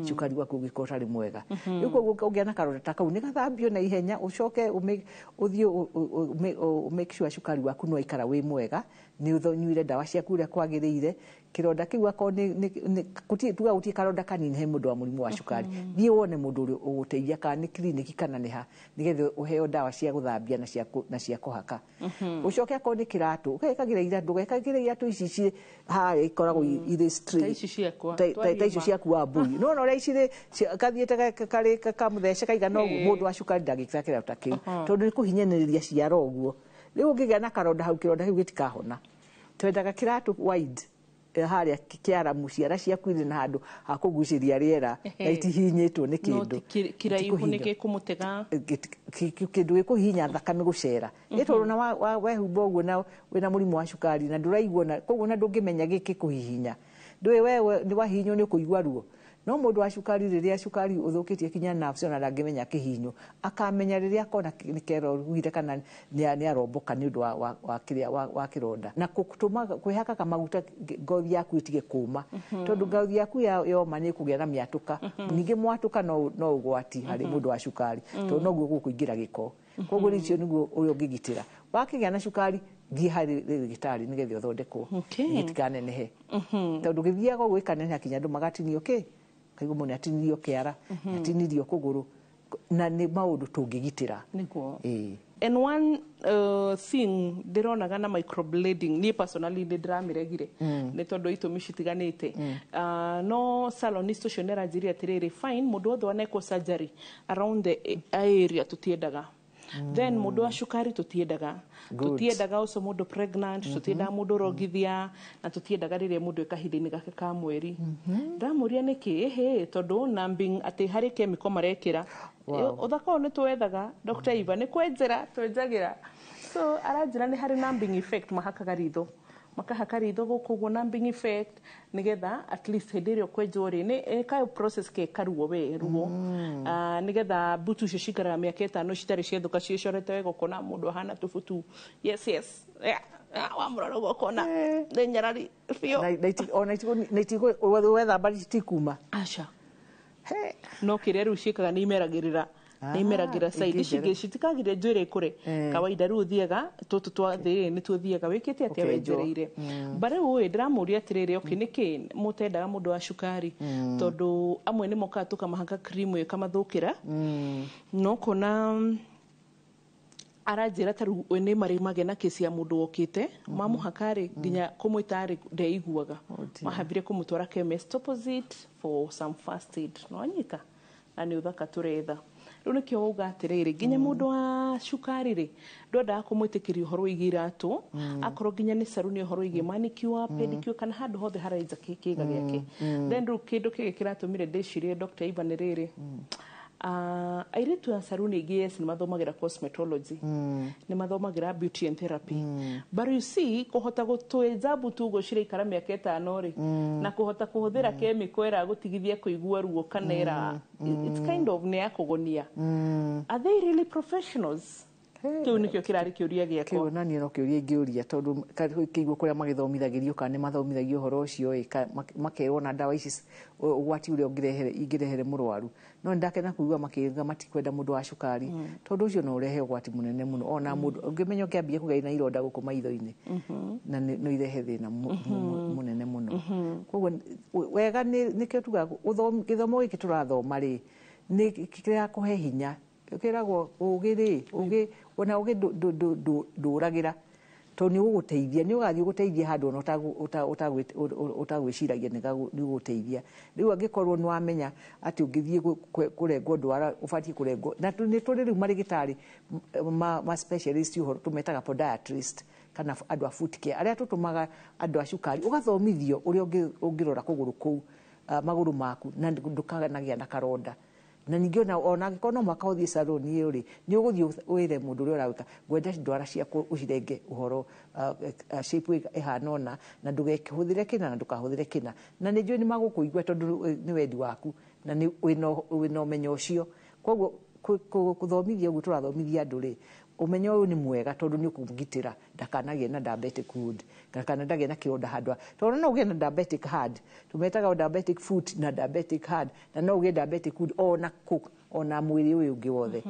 cukari waku ũngĩkorwo ũtarĩ mwega. Rĩu koguo ũngĩa na karonda ta kau, nĩ gathambio na ihenya, ũcoke ũthiĩ make sure cukari waku nĩ waikara wĩ mwega, nĩ ũnyuire ndawa ciaku ũrĩa kwagĩrĩire. Kĩronda kĩu akorwo nĩ tuga gũtirĩ karonda kanini he mũndũ wa mũrimũ wa cukari, thiĩ wone mũndũ ũrĩa ũgũteithia, kana nĩ kiriniki kana nĩ ha, nĩgetha ũheo ndawa cia gũthambia na cia kũhaka. Ũcoke akorwo nĩ kĩratũ, ũgekagĩra iratũ, ndũgekagĩre iratũ ici ci harĩa ikoragwo irĩ straight. Ta ici ciakwa. Ta icio ciaku wa mbui, no ona ũrĩa ici rĩ, kathiĩte karĩ kamũthece kaigana ũguo, mũndũ wa cukari ndangĩkĩra kĩratũ ta kĩu tondũ nĩ kũhinyanĩrĩria ciara ũguo. Rĩu ũngĩgĩa na karonda hau, kĩronda kĩu gĩtikahona. Twendaga kĩratũ wide, harĩa kĩaramu, ciara ciaku irĩ na handũ ha kũgucĩria rĩera na itihinyĩtwo nĩ No kĩndũ. ti kĩraihu nĩ Itikũhinya. gĩkũmũtega. Kĩndũ gĩkũhihinya thakame gũcera, ĩ tondũ na wehumba ũguo na wĩna mũrimũ wa cukari na ndũraigua, na koguo na ndũngĩmenya gĩkĩ kũhihinya, ndũĩ wewe nĩ wahihinywo nĩ ũkũigua ruo. No mũndũ wa cukari, rĩrĩa cukari ũthũkĩtie kinya nerves, ona ndangĩmenya kĩhihinyo, akamenya rĩrĩa akona nĩ keroruhire kana nĩ aromboka nĩ ũndũ wa kĩrĩa wa kĩronda. Na gũtũmaga kwĩhakaga maguta ngothi yaku ĩtige kũma, tondũ ngothi yaku yoma nĩ ĩkũgĩa na mĩatũka. Ningĩ mwatũka no ũgwati harĩ mũndũ wa cukari, tondũ noguo gũkũingĩra gĩko. Koguo icio nĩguo ũrĩa ũngĩgitĩra. Wakĩgĩa na cukari, thiĩ harĩ ndagĩtarĩ nĩgetha ũthondekwo gĩtikanenehe, tondũ gĩthiaga ũguo gĩkaneneha kinya andũ magatinio kĩ, kaigua mũndũ nĩatinirio kĩara, nĩatinirio kũgũrũ, na nĩ maũndũ tũngĩgitĩra. Nĩguo. Ĩĩ. And one thing ndĩronaga na microblading, niĩ personally nĩ ndĩramĩregire nĩ tondũ itũmi citiganĩte. No salonist ũcio nĩ aranjĩrire atĩrĩrĩ, fine, mũndũ wothe wanekwo surgery around the area tũtiendaga, then mũndũ wa cukari tũtiendaga, tũtiendaga ũcio mũndũ pregnant, tũtiendaga mũndũ ũrongithia, na tũtiendaga rĩrĩa mũndũ e kahinda-inĩ gake ka mweri. Ndamũria nĩkĩ, ĩhĩ, tondũ numbing, atĩ harĩ chemical marekĩra. Ũthaka ũyũ nĩ twethaga, Dr. Eva, nĩ kwenjera twenjagĩra, so aranjĩra nĩ harĩ numbing effect mahakaga ritho, makahaka ritho gũkũ ũguo, numbing effect, nĩgetha at least hĩndĩ ĩrĩa ũkwenjwo rĩ, nĩ ka process ke karuo we ruo. Ah, nĩgetha mbutu icio cikaraga mĩaka 5 citarĩ ciethũka, ciĩcorete wega, ũkona mũndũ ahana tũbutu, yes, yeah. Ah, wamũrora ũguo ũkona nĩ nyarari biũ. Ona na itigũ wethamba itikuma? Aca, no kĩrĩa rĩu ciĩkaga nĩ imeragĩrĩra, nĩ imeragĩra side ici ingĩ, citikagire njuĩrĩ ĩkũre kawaida. Rĩu ũthiaga tũtũ twa thĩ nĩ tuothiaga wĩkĩte atĩa? Ũkenjwo. Wenjereire ba rĩu ĩ, ndĩramũria atĩrĩrĩ, okay, nĩkĩ mũtendaga mũndũ wa cukari? Tondũ amwe nĩ mokaga tũkamahaka cream ĩkamathũkĩra, no kona aranjĩra ta rĩu nĩ marĩ magĩa na kesi ya mũndũ wokĩte mamũhaka rĩ, nginya kũmwĩta rĩ ndeiguaga, mahambire kũmũtwara chemist opposite for some first aid. No anyita na nĩ ũthaka tũretha. Rĩu nĩkĩo wauga atĩrĩrĩ, nginya mũndũ wa cukari rĩ, ndwendaga kũmwĩtĩkĩria ũhoro wĩgiĩ iratũ, akorwo nginya nĩ saruni, ũhoro wĩgiĩ manicure, pedicure, kana handũ hothe harenja kĩga gĩake. Then rĩu kĩndũ kĩngĩ kĩratũmire ndĩcirie, Dr. Eva, nĩ rĩrĩ. Ah, airĩtu a saruni aingĩ, yes, nĩ mathomagĩra cosmetology, nĩ mathomagĩra beauty and therapy, but you see, kũhota gũtwenja mbutu ũguo ciraikara mĩaka 5 rĩ, na kũhota kũhũthĩra chemical ĩragũtigithia kũigua ruo kana ĩra, it's kind of nĩ ya kũgonia. Are they really professionals? Kĩu nĩkĩo kĩrarĩ kĩũria gĩakwa. Kĩu na niĩ no kĩũria ingĩũria, tondũ kĩigua kũrĩa magĩthomithagĩrio, kana nĩ mathomithagio ũhoro ũcio ĩ, makerwo na ndawa ici ũgwati ũrĩa ũngĩrehere ingĩrehere mũrwaru. No nĩ ndakena kũigua makĩuga matikwenda mũndũ wa cukari, tondũ ũcio no ũrehe ũgwati mũnene mũno. Ona mũndũ ũngĩmenya ũkĩambia kũgĩa na ironda gũkũ maitho-inĩ, na no irehe thĩna mũnene mũno. Koguo wega nĩkĩo tugaga gĩthomo gĩkĩ tũrathoma rĩ, nĩ kĩrakũhe hinya. Kĩragwo ũgĩ rĩ, ũgĩ ona ũgĩ ndũragĩra, tondũ nĩ ũgũgũteithia, nĩ ũgathiĩ ũgũteithia handũ ona ũtagwĩciragia nĩ ũgũteithia. Rĩu angĩkorwo nĩ wamenya atĩ ũngĩthiĩ kũrengwo ndwara ũbatiĩ kũrengwo, na nĩ tũrĩ rĩu marĩgĩtarĩ ma specialist, ũhoro tũmetaga podiatrist kana andũ a foot care, arĩa tũtũmaga andũ a cukari, ũgathomithio ũrĩa ũngĩrora kũgũrũ kũu, magũrũ maku, na ndũkanagĩa na karonda. Na ningĩ ona angĩkorwo no mũhaka ũthiĩ salon ĩyo rĩ, nĩ ũgũthiĩ wĩre mũndũ ũrĩa ũragwĩka, ngwenda ndwara ciaku ũcirenge ũhoro shape ĩhana ũna, na ndũgekĩhũthĩre kĩna na ndũkahũthĩre kĩna. Na nĩ njũĩ nĩ magũkũigua tondũ nĩ wendi waku na nĩ wĩna ũmenyo ũcio. Koguo kũthomithia ũguo tũrathomithia andũ rĩ, ũmenyo ũyũ nĩ mwega tondũ nĩ ũkũmũgitĩra ndakanagĩe na diabetic wound kana ndagĩe na kĩronda handũ. Tondũ no ũgĩe na diabetic hand, tũmetaga diabetic foot na diabetic hand, na no ũgĩe diabetic wound ona kũ ona mwĩrĩ ũyũ ũngĩ wothe,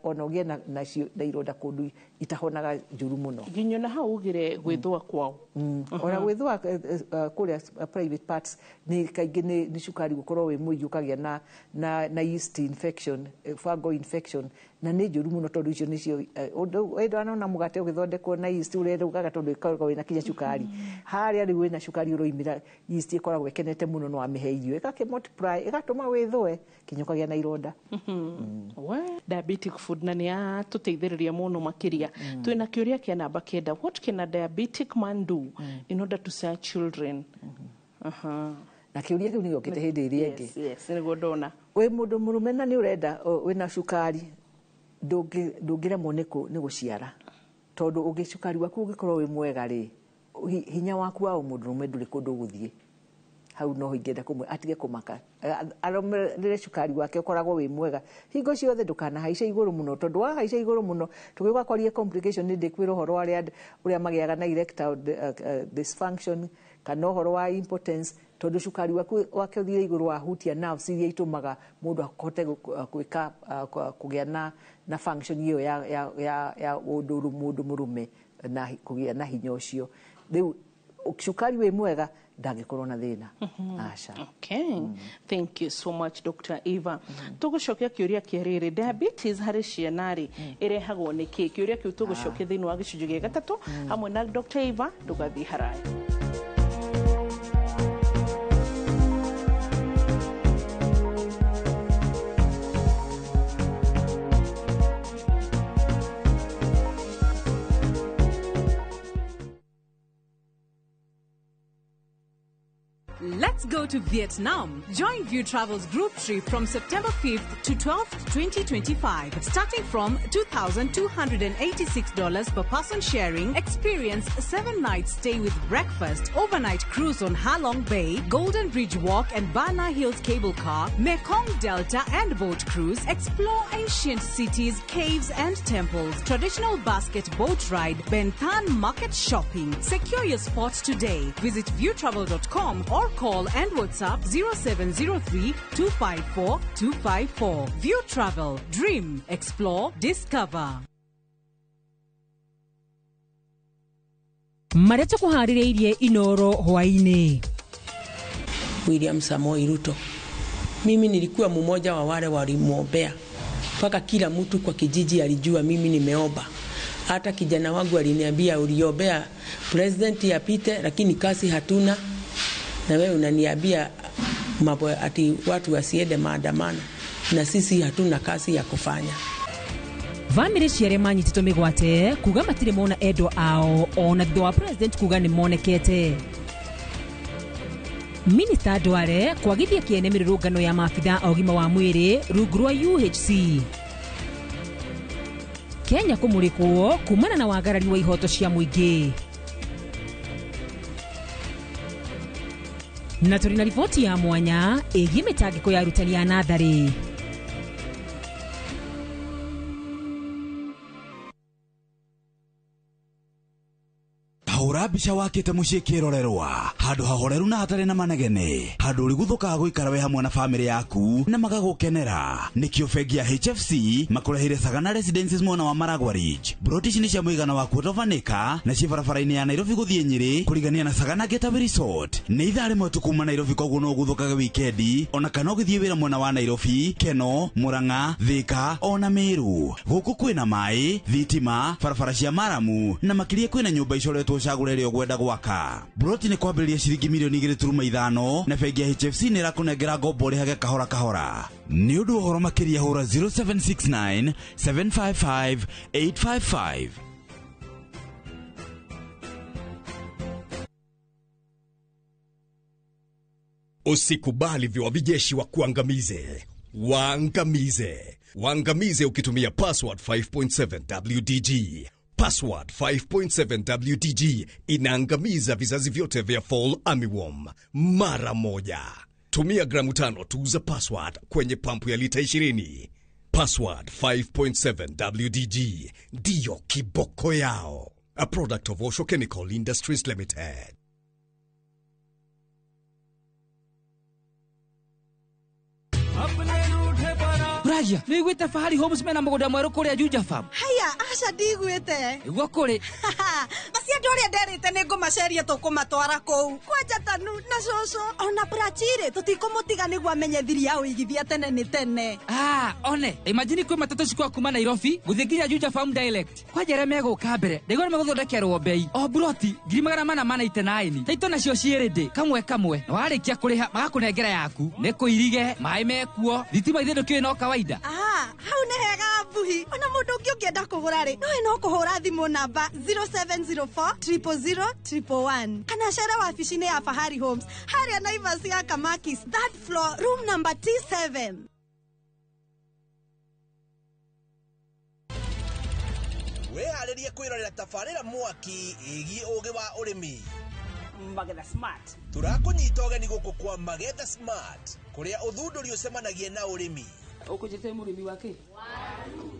ona ũgĩe na ironda kũndũ itahonaga njũru mũno. Nginya na hau ugire gwĩthũa kwao. Ona gwĩthũa kũrĩa private parts nĩ kaingĩ nĩ cukari gũkorwo wĩ mũingĩ, ũkagĩa na yeast infection, fungal infection, na nĩ njũru mũno tondũ icio nĩcio ndona mũgate ũgĩthondekwo na yeast ũrĩa ugaga tondũ ĩkoragwo wĩna kinya cukari. Harĩa rĩu wĩna cukari ũroimĩra, yeast ĩkoragwo ĩkenete mũno no amĩhe irio ĩgakĩ multiply ĩgatũma wĩthũe kinya ũkagĩa na ironda. Diabetic food na nĩ yatũteithĩrĩria mũno makĩria. Twĩna kĩũria kĩa namba 9, what can a diabetic man do in order to save children? Na kĩũria kĩu nĩ gĩokĩte hĩndĩ ĩrĩa ĩngĩ. Yes, nĩguo ndona. Wĩ mũndũ mũrũme na nĩ ũrenda wĩna cukari, ndũngĩremwo nĩ gũciara, tondũ ũngĩ cukari waku ũngĩkorwo wĩ mwega rĩ, hinya waku wa mũndũ mũrũme ndũrĩ kũndũ ũgũthiĩ. Hau no ingĩenda kũmwe atige kũmaka, arũmĩrĩre cukari wake ũkoragwo wĩ mwega hingo ciothe, ndũkanahaice igũrũ mũno, tondũ wahaica igũrũ mũno tũgĩũka kwaria complication nĩ ndĩkwĩra ũhoro ũrĩa magĩaga na erectile dysfunction kana ũhoro wa impotence, tondũ cukari waku wake ũthire igũrũ wahutia nerves iria itũmaga mũndũ ahote gwĩka kũgĩa na function ĩyo ya ũndũ mũndũ mũrũme na kũgĩa na hinya ũcio. Rĩu cukari wĩ mwega ndangĩkorwo na thĩna. Aca. Okay. Thank you so much, Dr. Eva. Tũgũcokia kĩũria kĩa rĩrĩ, diabetes harĩ ciana rĩ ĩrehagwo nĩ kĩ? Kĩũria kĩu tũgũcokia thĩinĩ wa gĩcunjĩ gĩa gatatũ hamwe na Dr. Eva. Ndũgathiĩ haraya. Let's go to Vietnam. Join View Travel's group trip from September 5th to 12th, 2025. Starting from $2,286 per person sharing, experience 7 nights stay with breakfast, overnight cruise on Halong Bay, Golden Bridge Walk and Bana Hills Cable Car, Mekong Delta and boat cruise, explore ancient cities, caves and temples, traditional basket boat ride, Ben Thanh market shopping. Secure your spot today. Visit viewtravel.com or call and WhatsApp 0703 254 254. View Travel. Dream, explore, discover. Marĩa tũkũharĩrĩirie Inoro hwaĩ-inĩ. William Samoei Ruto, mimi nilikuwa mmoja wa wale walimwombea mpaka kila mtu kwa kijiji alijua mimi nimeomba. Hata kijana wangu aliniambia uliombea president apite, lakini kazi hatuna, na wewe unaniambia mambo ati watu wasiende maandamano na sisi hatuna kazi ya kufanya. Bamĩrĩ cia arĩa manyitĩtwo mĩgwate kuga matirĩ mona endwa ao ona thutha wa president kuga nĩ monekete. Minista Ndware kwagithia kĩene mĩrũrũngano ya maabitha a ũgima wa mwĩrĩ rungu rwa UHC. Kenya kũmũrĩkwo kumana na wagarari wa ihoto cia mũingĩ. Na tũrĩ na riboti ya mwanya ĩgiĩ mĩtangĩko ya arutani a natharĩ. Hũra mbica wakĩte mũciĩ kĩrorerwa handũ hahoreru na hatarĩ na manegene, handũ ũrĩguthũkaga gũikara wĩ hamwe na bamĩrĩ yaku na magagũkenera. Nĩkĩo bengi ya HFC makũreheire Sagana Residences mwena wa Maragwa Ridge. Broti ici nĩ cia mũigana wa quarter of an acre na ciĩ barabara-inĩ ya Nairobi gũthiĩ Nyĩrĩ kũrigania na Sagana Getaway Resort. Nĩ ithaa rĩmwe tu kuma Nairobi, koguo no ũguthũkage wikendi ona kana ũgĩthiĩ wĩra mwena wa Nairobi, Keno, Murang'a, Thika ona Meru. Gũkũ kwĩna maĩ, thitima, barabara cia maramu na makĩria kwĩna nyũmba icoretwo cagũre ĩrĩa ũkwenda gwaka. Broti nĩ kwambĩrĩria ciringi milioni 2.5 na bengi ya HFC nĩ ĩrakũnengera ngombo ũrĩhage kahora kahora. Nĩ ũndũ wa ũhoro makĩria hũra 0769 755 855. Usikubali viwa vijeshi wa kuangamize. Waangamize. Waangamize ukitumia Password 5.7 WDG. Password 5.7 WDG inaangamiza vizazi vyote vya fall armyworm mara moja. Tumia gramu 5 tu za Password kwenye pampu ya lita 20. Password 5.7 WDG ndiyo kiboko yao. A product of Osho Chemical Industries Limited. Ragia, nĩiguĩte Fahari Homes mena mũgũnda mwerũ kũrĩa Juja Farm. Haya, aca ndiguĩte. Nĩguo kũrĩ. Basi andũ arĩa nderĩte nĩ ngũmaceria tũkũmatwara kũu. Kwanja Tanu na cũcũ ona Prachire tũtikũmũtiga nĩguo amenye thiri ya ũigithia tene nĩ tene. Ah, one, imagine kwĩ matatũ cikwa kuma Nairobi gũthiĩ nginya Juja Farm direct. Kwanja arĩa megũka mbere, ndaigua nĩ megũthondekerwo bei. O buroti 489. Taito nacio ciĩ kamwe kamwe. Na warĩkia kũrĩha magakũnengera yaku. Nĩ kũirige, maĩ mekuo, thitima ithe ndũkĩũĩ no kawaida. Ah, hau nĩ hega Mbuhi. Ona mũndũ ũngĩ ũngĩenda kũgũra rĩ, nowe no kũhũra thimũ namba 0704 000 111 kana cere wabici-inĩ ya Fahari Homes harĩa Naivas ya Kamakis, third floor, room number T7. Wĩharĩrie kwĩrorera tabarĩra mwaki ĩgiĩ ũgĩ wa ũrĩmi. Magetha Smart. Tũrakũnyita ũgeni gũkũ kwa Magetha Smart kũrĩa ũthundũri ũcemanagia na ũrĩmi. Ũkũnjĩte mũrĩmi wa kĩ?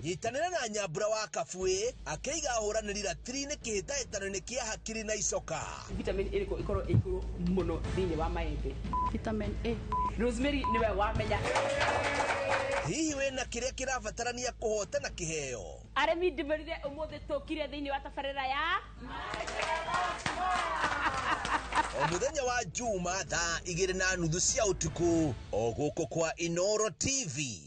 Nyitanĩra na Nyambura wa Kabuĩ akĩiga ahũranĩri ratiri-inĩ kĩhĩtahĩtano-inĩ kĩa hakiri na icoka. Vitamin ĩrĩkũ ĩkorwo ĩ igũrũ mũno thĩinĩ wa maembe? Vitamin A. Rosemary nĩwe wamenya. Hihi wĩna kĩrĩa kĩrabatarania kũhotana kĩheo? Arĩmi ndĩmerire ũmũthĩ tũkire thĩinĩ wa tabarĩra ya O mũthenya wa Juma thaa 2:30 cia ũtukũ o gũkũ kwa Inoro TV.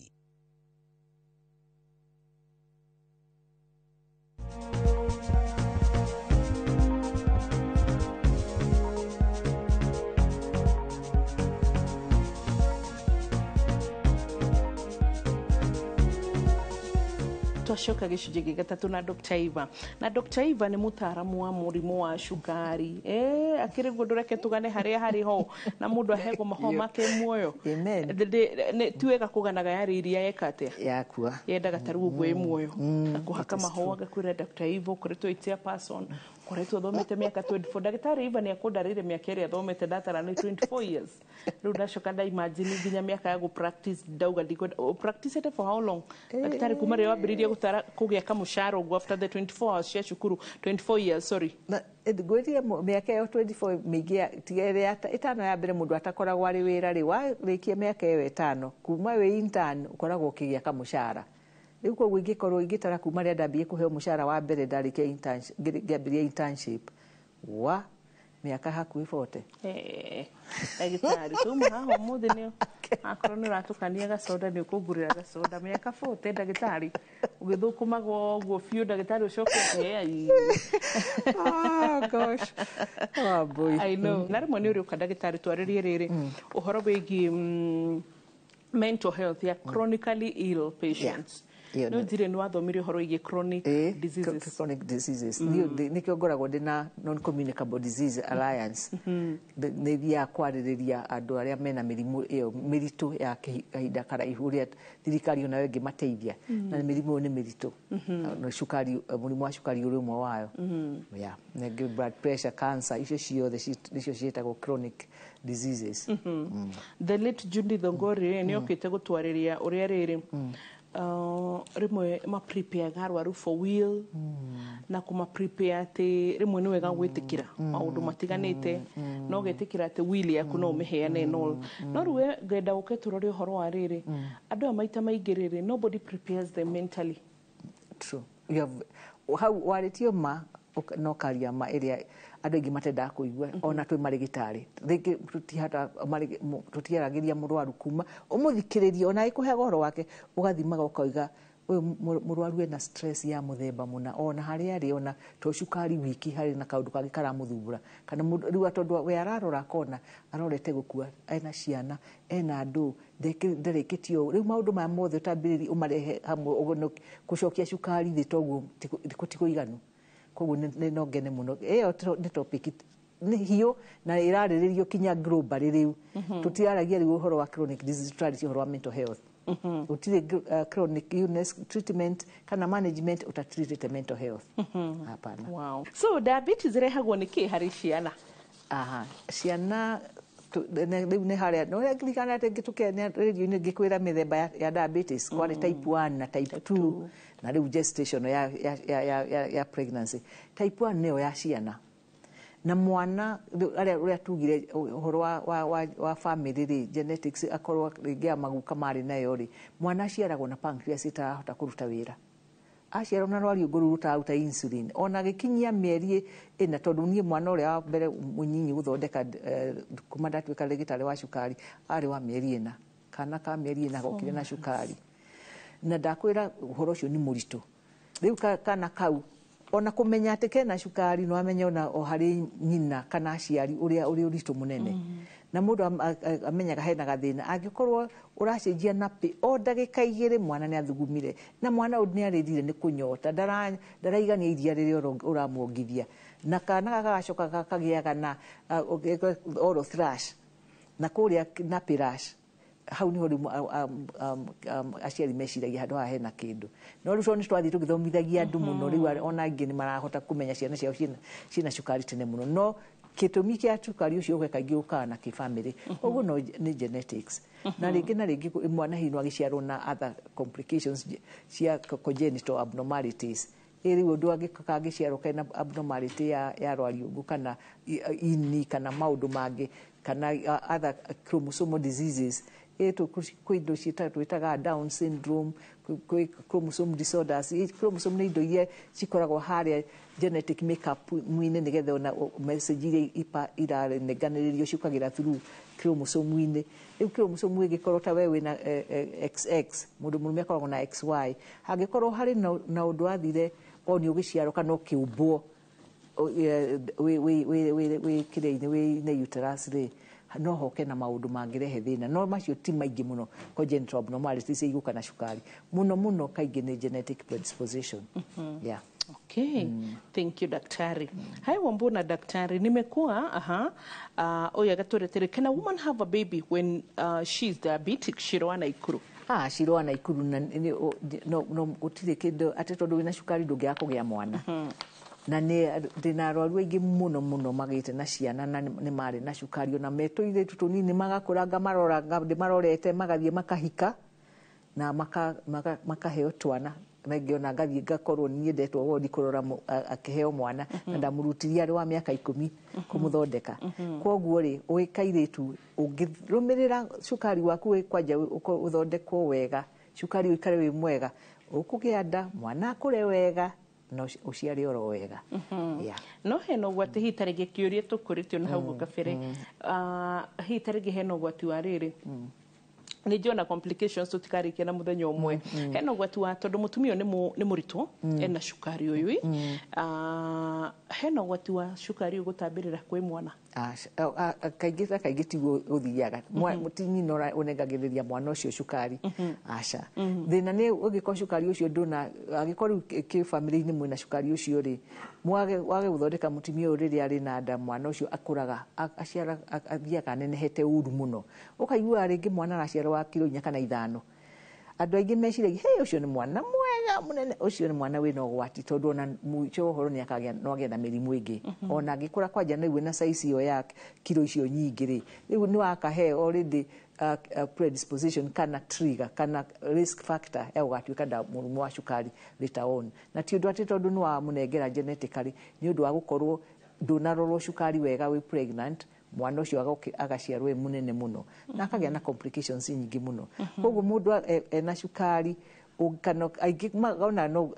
Twacoka gĩcunjĩ gĩa gatatũ na Dr. Eva. Na Dr. Eva nĩ mũtaaramu wa mũrimũ wa cukari. Akĩrĩ guo ndũreke tũgane harĩa harĩ ho na mũndũ ahegwo mahũa make muoyo. Ti wega kũganaga yarĩ iria yeka atĩa? Yakua. Yendaga ta rĩu ũguo ĩ muoyo. Akũhaka mahũa agakwĩra Dr. Eva ũkoretwo ĩ chairperson, ũkoretwo ũthomete mĩaka 24. Ndagĩtarĩ Eva nĩ akũndarĩire mĩaka ĩrĩa athomete ndatara nĩ 24 years. Rĩu ndacoka nda imagine nginya mĩaka ya gũ practice ndauga ndikwenda. Practice for how long? Ndagĩtarĩ kuma rĩrĩa wambĩrĩirie gũtara kũgĩa kamũcara ũguo after the 24 hours cia cukuru, 24 years sorry. Ngwĩrire mĩaka ĩyo 24 mĩingĩ tiga ĩrĩa ĩtano ya mbere mũndũ atakoragwo arĩ wĩra rĩ, warĩkia mĩaka ĩyo ĩtano kuma wĩ intern ũkoragwo ũkĩgĩa kamũcara. Rĩu koguo ingĩkorwo ingĩtara kuma rĩrĩa ndambie kũheo mũcara wa mbere ndarĩkia internship, ngĩambĩrĩria internship wa mĩaka hakuhĩ 40. Ndagĩtarĩ tuma haha ũmũthĩ nĩ akorwo nĩ ũratũkania gacoda nĩ ũkũngũrĩra gacoda mĩaka 40 ndagĩtarĩ ũgĩthũkũmaga ũguo biũ ndagĩtarĩ ũcoke ũkĩhea. Oh gosh. Oh boy. I know. Na rĩmwe nĩ ũrĩũka ndagĩtarĩ twarĩrie rĩrĩ ũhoro wĩgiĩ mental health ya chronically ill patients. No njire nĩ wathomire ũhoro wĩgiĩ chronic diseases. Chronic diseases. Nĩkĩo ngoragwo ndĩ non communicable disease alliance. Nĩ thiaga kwarĩrĩria andũ arĩa mena mĩrimũ ĩyo mĩritũ ya kahinda karaihu ũrĩa thirikari onayo ĩngĩmateithia. Na mĩrimũ ĩyo nĩ mĩritũ. Cukari, mũrimũ wa cukari ũrĩ ũmwe wayo. Yeah. Blood pressure, cancer, icio ciothe nĩcio ciĩtagwo chronic diseases. The late Judith Thongori nĩ okĩte gũtwarĩria ũrĩa rĩrĩ rĩmwe ma-prepare arwaru for will na kũma-prepare atĩ rĩmwe nĩ wega gwĩtĩkĩra maũndũ matiganĩte no ũgetĩkĩra atĩ will yaku no ũmĩheane and all. No rĩu we ngenda ũke tũrore ũhoro wa rĩrĩ andũ aya maita maingĩ rĩrĩ nobody prepares them mentally. True. You have hau warĩtio ma no karia ma ĩrĩa andũ aingĩ matendaga kũigua ona twĩ marĩgĩtarĩ rĩngĩ tũtiaragĩria mũrwaru kuma ũmũthikĩrĩrie ona ĩkũheaga ũhoro wake ũgathimaga ũkauga ũyũ mũrwaru ena stress ya mũthemba mũna ona harĩa arĩ ona to cukari wiki harĩ na kaũndũ kangĩ karamũthumbũra kana rĩu tondũ we ararora akona arorete gũkua ena ciana ena andũ ndarĩkĩtie ũũ rĩu maũndũ maya mothe ũtambĩrĩrie ũmarehe hamwe gũcokia cukari thĩ toguo ti kũiganu. Koguo nĩ no ngene mũno ĩyo nĩ topic nĩ hiũ na ĩrarĩrĩrio kinya globally rĩu. Tũtiraragia rĩu ũhoro wa chronic disease, tũrarĩria ũhoro wa mental health. Gũtirĩ chronic illness treatment kana management ũtatreatĩte mental health. Hapana. Wow. So diabetes ĩrehagwo nĩ kĩ harĩ ciana? Aha, ciana rĩu nĩ harĩa no ririkana atĩ ngĩtũkenia rĩndiũ-inĩ ngĩkwĩra mĩthemba ya diabetes, kwarĩ type 1 na type 2 na rĩu gestation ya pregnancy. Type 1 nĩyo ya ciana na mwana rĩu arĩa ũrĩa tugire ũhoro wa family rĩ, genetics, akorwo rĩngĩ ya maguka marĩ nayo rĩ, mwana aciaragwo na pancreas ĩtarahota kũruta wĩra. Aciarwo na rwariũngũ rũu rũtararuta insulin ona gĩkinyia mĩeri 4, tondũ niĩ mwana ũrĩa wa mbere mũnyinyi gũthondeka kuma ndatuĩka ndagĩtarĩ wa cukari arĩ wa mĩeri 4. Kana ka mĩeri 4 gokire na cukari, na ndakwĩra ũhoro ũcio nĩ mũritũ. Rĩu kana kau ona kũmenya atĩ kena cukari no amenye ona o harĩ nyina kana aciari ũrĩa ũrĩ ũritũ mũnene. Na mũndũ amenyaga hena gathĩna angĩkorwo ũracenjia nappy o ndagĩka 2, mwana nĩ athugumire na mwana ũyũ nĩ arĩrire nĩ kũnyota, ndaraigania iria rĩrĩa ũramuongithia, na kana gaka gagacoka gakagĩaga na oral thrush na kũrĩa nappy rash. Hau niho rĩu aciari meciragia handũ haha hena kĩndũ. No rĩu tondũ nĩ twathiĩ tũgĩthomithagia andũ mũno, rĩu ona angĩ nĩ marahota kũmenya ciana ciao ciĩna cukari tene mũno. No gĩtũmi kĩa cukari ũcio ũke kaingĩ ũkaga na kĩbamĩrĩ, ũguo no nĩ genetics. Na rĩngĩ na rĩngĩ mwana hihi no agĩciarwo na other complications cia congenital abnormalities. Ĩ rĩu ũndũ angĩciarwo kena abnormality ya rwariũngũ kana ini kana maũndũ mangĩ kana other chromosomal diseases. Ĩ kwĩ indo twĩtaga Down syndrome, kwĩ chromosome disorders. Ĩ chromosome nĩ indo iria cikoragwo harĩa genetic makeup mwinĩ, nĩgetha ona message iria iranenganĩrĩrio ciũkagĩra through chromosome-inĩ. Rĩu chromosome ĩngĩkorwo ta we wĩna XX, mũndũ mũrũme akoragwo na XY, hangĩkorwo harĩ na ũndũ wathire o nĩ ũgĩciarwo kana ũkĩũmbwo wĩ kĩrĩa-inĩ wĩ uterus rĩ, no hoke na maũndũ mangĩrehe thĩna. No macio ti maingĩ mũno. Congenital abnormalities igũka na cukari mũno mũno kaingĩ nĩ genetic predisposition. Yeah. Okay. Thank you, daktari. Hai Wambuna daktari, nimekuwa aha oya gaturetere, can a woman have a baby when she is diabetic? Shirwa Naikuru. Ah, Shirwa Naikuru, na no gũtirĩ kĩndũ atĩ tondũ wĩna cukari ndũngĩaga kũgĩa mwana. Na nĩ ndĩna arwaru aingĩ mũno mũno magĩte na ciana na nĩ marĩ na cukari, ona metũirĩtu tũnini magakũranga maroranga ndĩmarorete magathiĩ makahika na makaheo twana. Na ngĩona ngathiĩ ngakorwo niĩ ndetwo wodi kũrora akĩheo mwana na ndamũrutirie arĩ wa mĩaka 10 kũmũthondeka. Kwoguo rĩ, wĩ kairĩtu ũngĩrũmĩrĩra cukari waku wĩ kwanja ũthondekwo wega, cukari ũikare wĩ mwega, ũkũgĩa nda, mwana akũre wega na ũciare oro wega. Yeah. No hena ũgwati hihi ta rĩngĩ kĩũria tũkũrĩtio na hau kabere, hihi ta rĩngĩ hena ũgwati wa rĩrĩ, nĩ njona complications tũtikarĩkia na mũthenya ũmwe, hena ũgwati wa tondũ mũtumia ũyũ nĩ mũritũ ena cukari ũyũ, hena ũgwati wa cukari ũyũ gũtambĩrĩra kwĩ mwana? Kaingĩ na kaingĩ tiguo gũthiaga. Ti nyina ũnengagĩrĩria mwana ũcio cukari, aca. Thĩna nĩ ũngĩkorwo cukari ũcio ndũna, angĩkorwo rĩu kĩbamĩrĩ-inĩ mwĩna cukari ũcio rĩ, wage gũthondeka mũtumia ũyũ rĩrĩa arĩ na nda, mwana ũcio akũraga aciara athiaga anenehete ũru mũno, ũkaigua rĩngĩ mwana araciarwo wa kiro 4 kana 5. Andũ aingĩ meciragia hey, ũcio nĩ mwana mwega mũnene, ũcio nĩ mwana wĩna ũgwati, tondũ ona mũico ũhoro nĩ akagĩa no agĩe na mĩrimũ ĩngĩ. Ona angĩkũra kwanja na rĩu na size ĩyo ya kiro icio nyingĩ rĩ, rĩu nĩ wakahe already predisposition kana trigger kana risk factor ya gũgatuĩka mũrimũ wa cukari later on. Na ti ũndũ atĩ tondũ nĩ wamũnengera genetically, nĩ ũndũ wa gũkorwo ndũnarorwo cukari wega wĩ pregnant, mwana ũcio agaciarwo e mũnene mũno na akagĩa na complications nyingĩ mũno. Koguo mũndũ ena cukari kana aingĩ ona no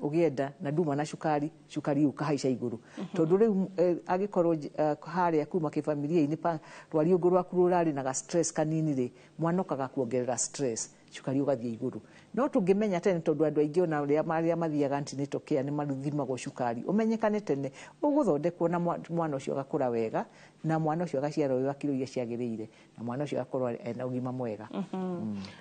ũgĩe nda na nduma na cukari, cukari ũkahaica igũrũ, tondũ rĩu angĩkorwo harĩa kuma kĩbamiria-inĩ rwariũngũ rwaku rũrarĩ na ga stress kanini rĩ, mwana ũkaga kuongerera stress, cukari ũgathiĩ igũrũ. No tũngĩmenya tene, tondũ andũ aingĩ ona arĩa mathiaga antenatal care nĩ mathimagwo cukari, ũmenyekane tene, ũgũthondekwo na mwana ũcio agakũra wega, na mwana ũcio agaciarwo wĩ wa kiro iria ciagĩrĩire, na mwana ũcio agakorwo ena ũgima mwega.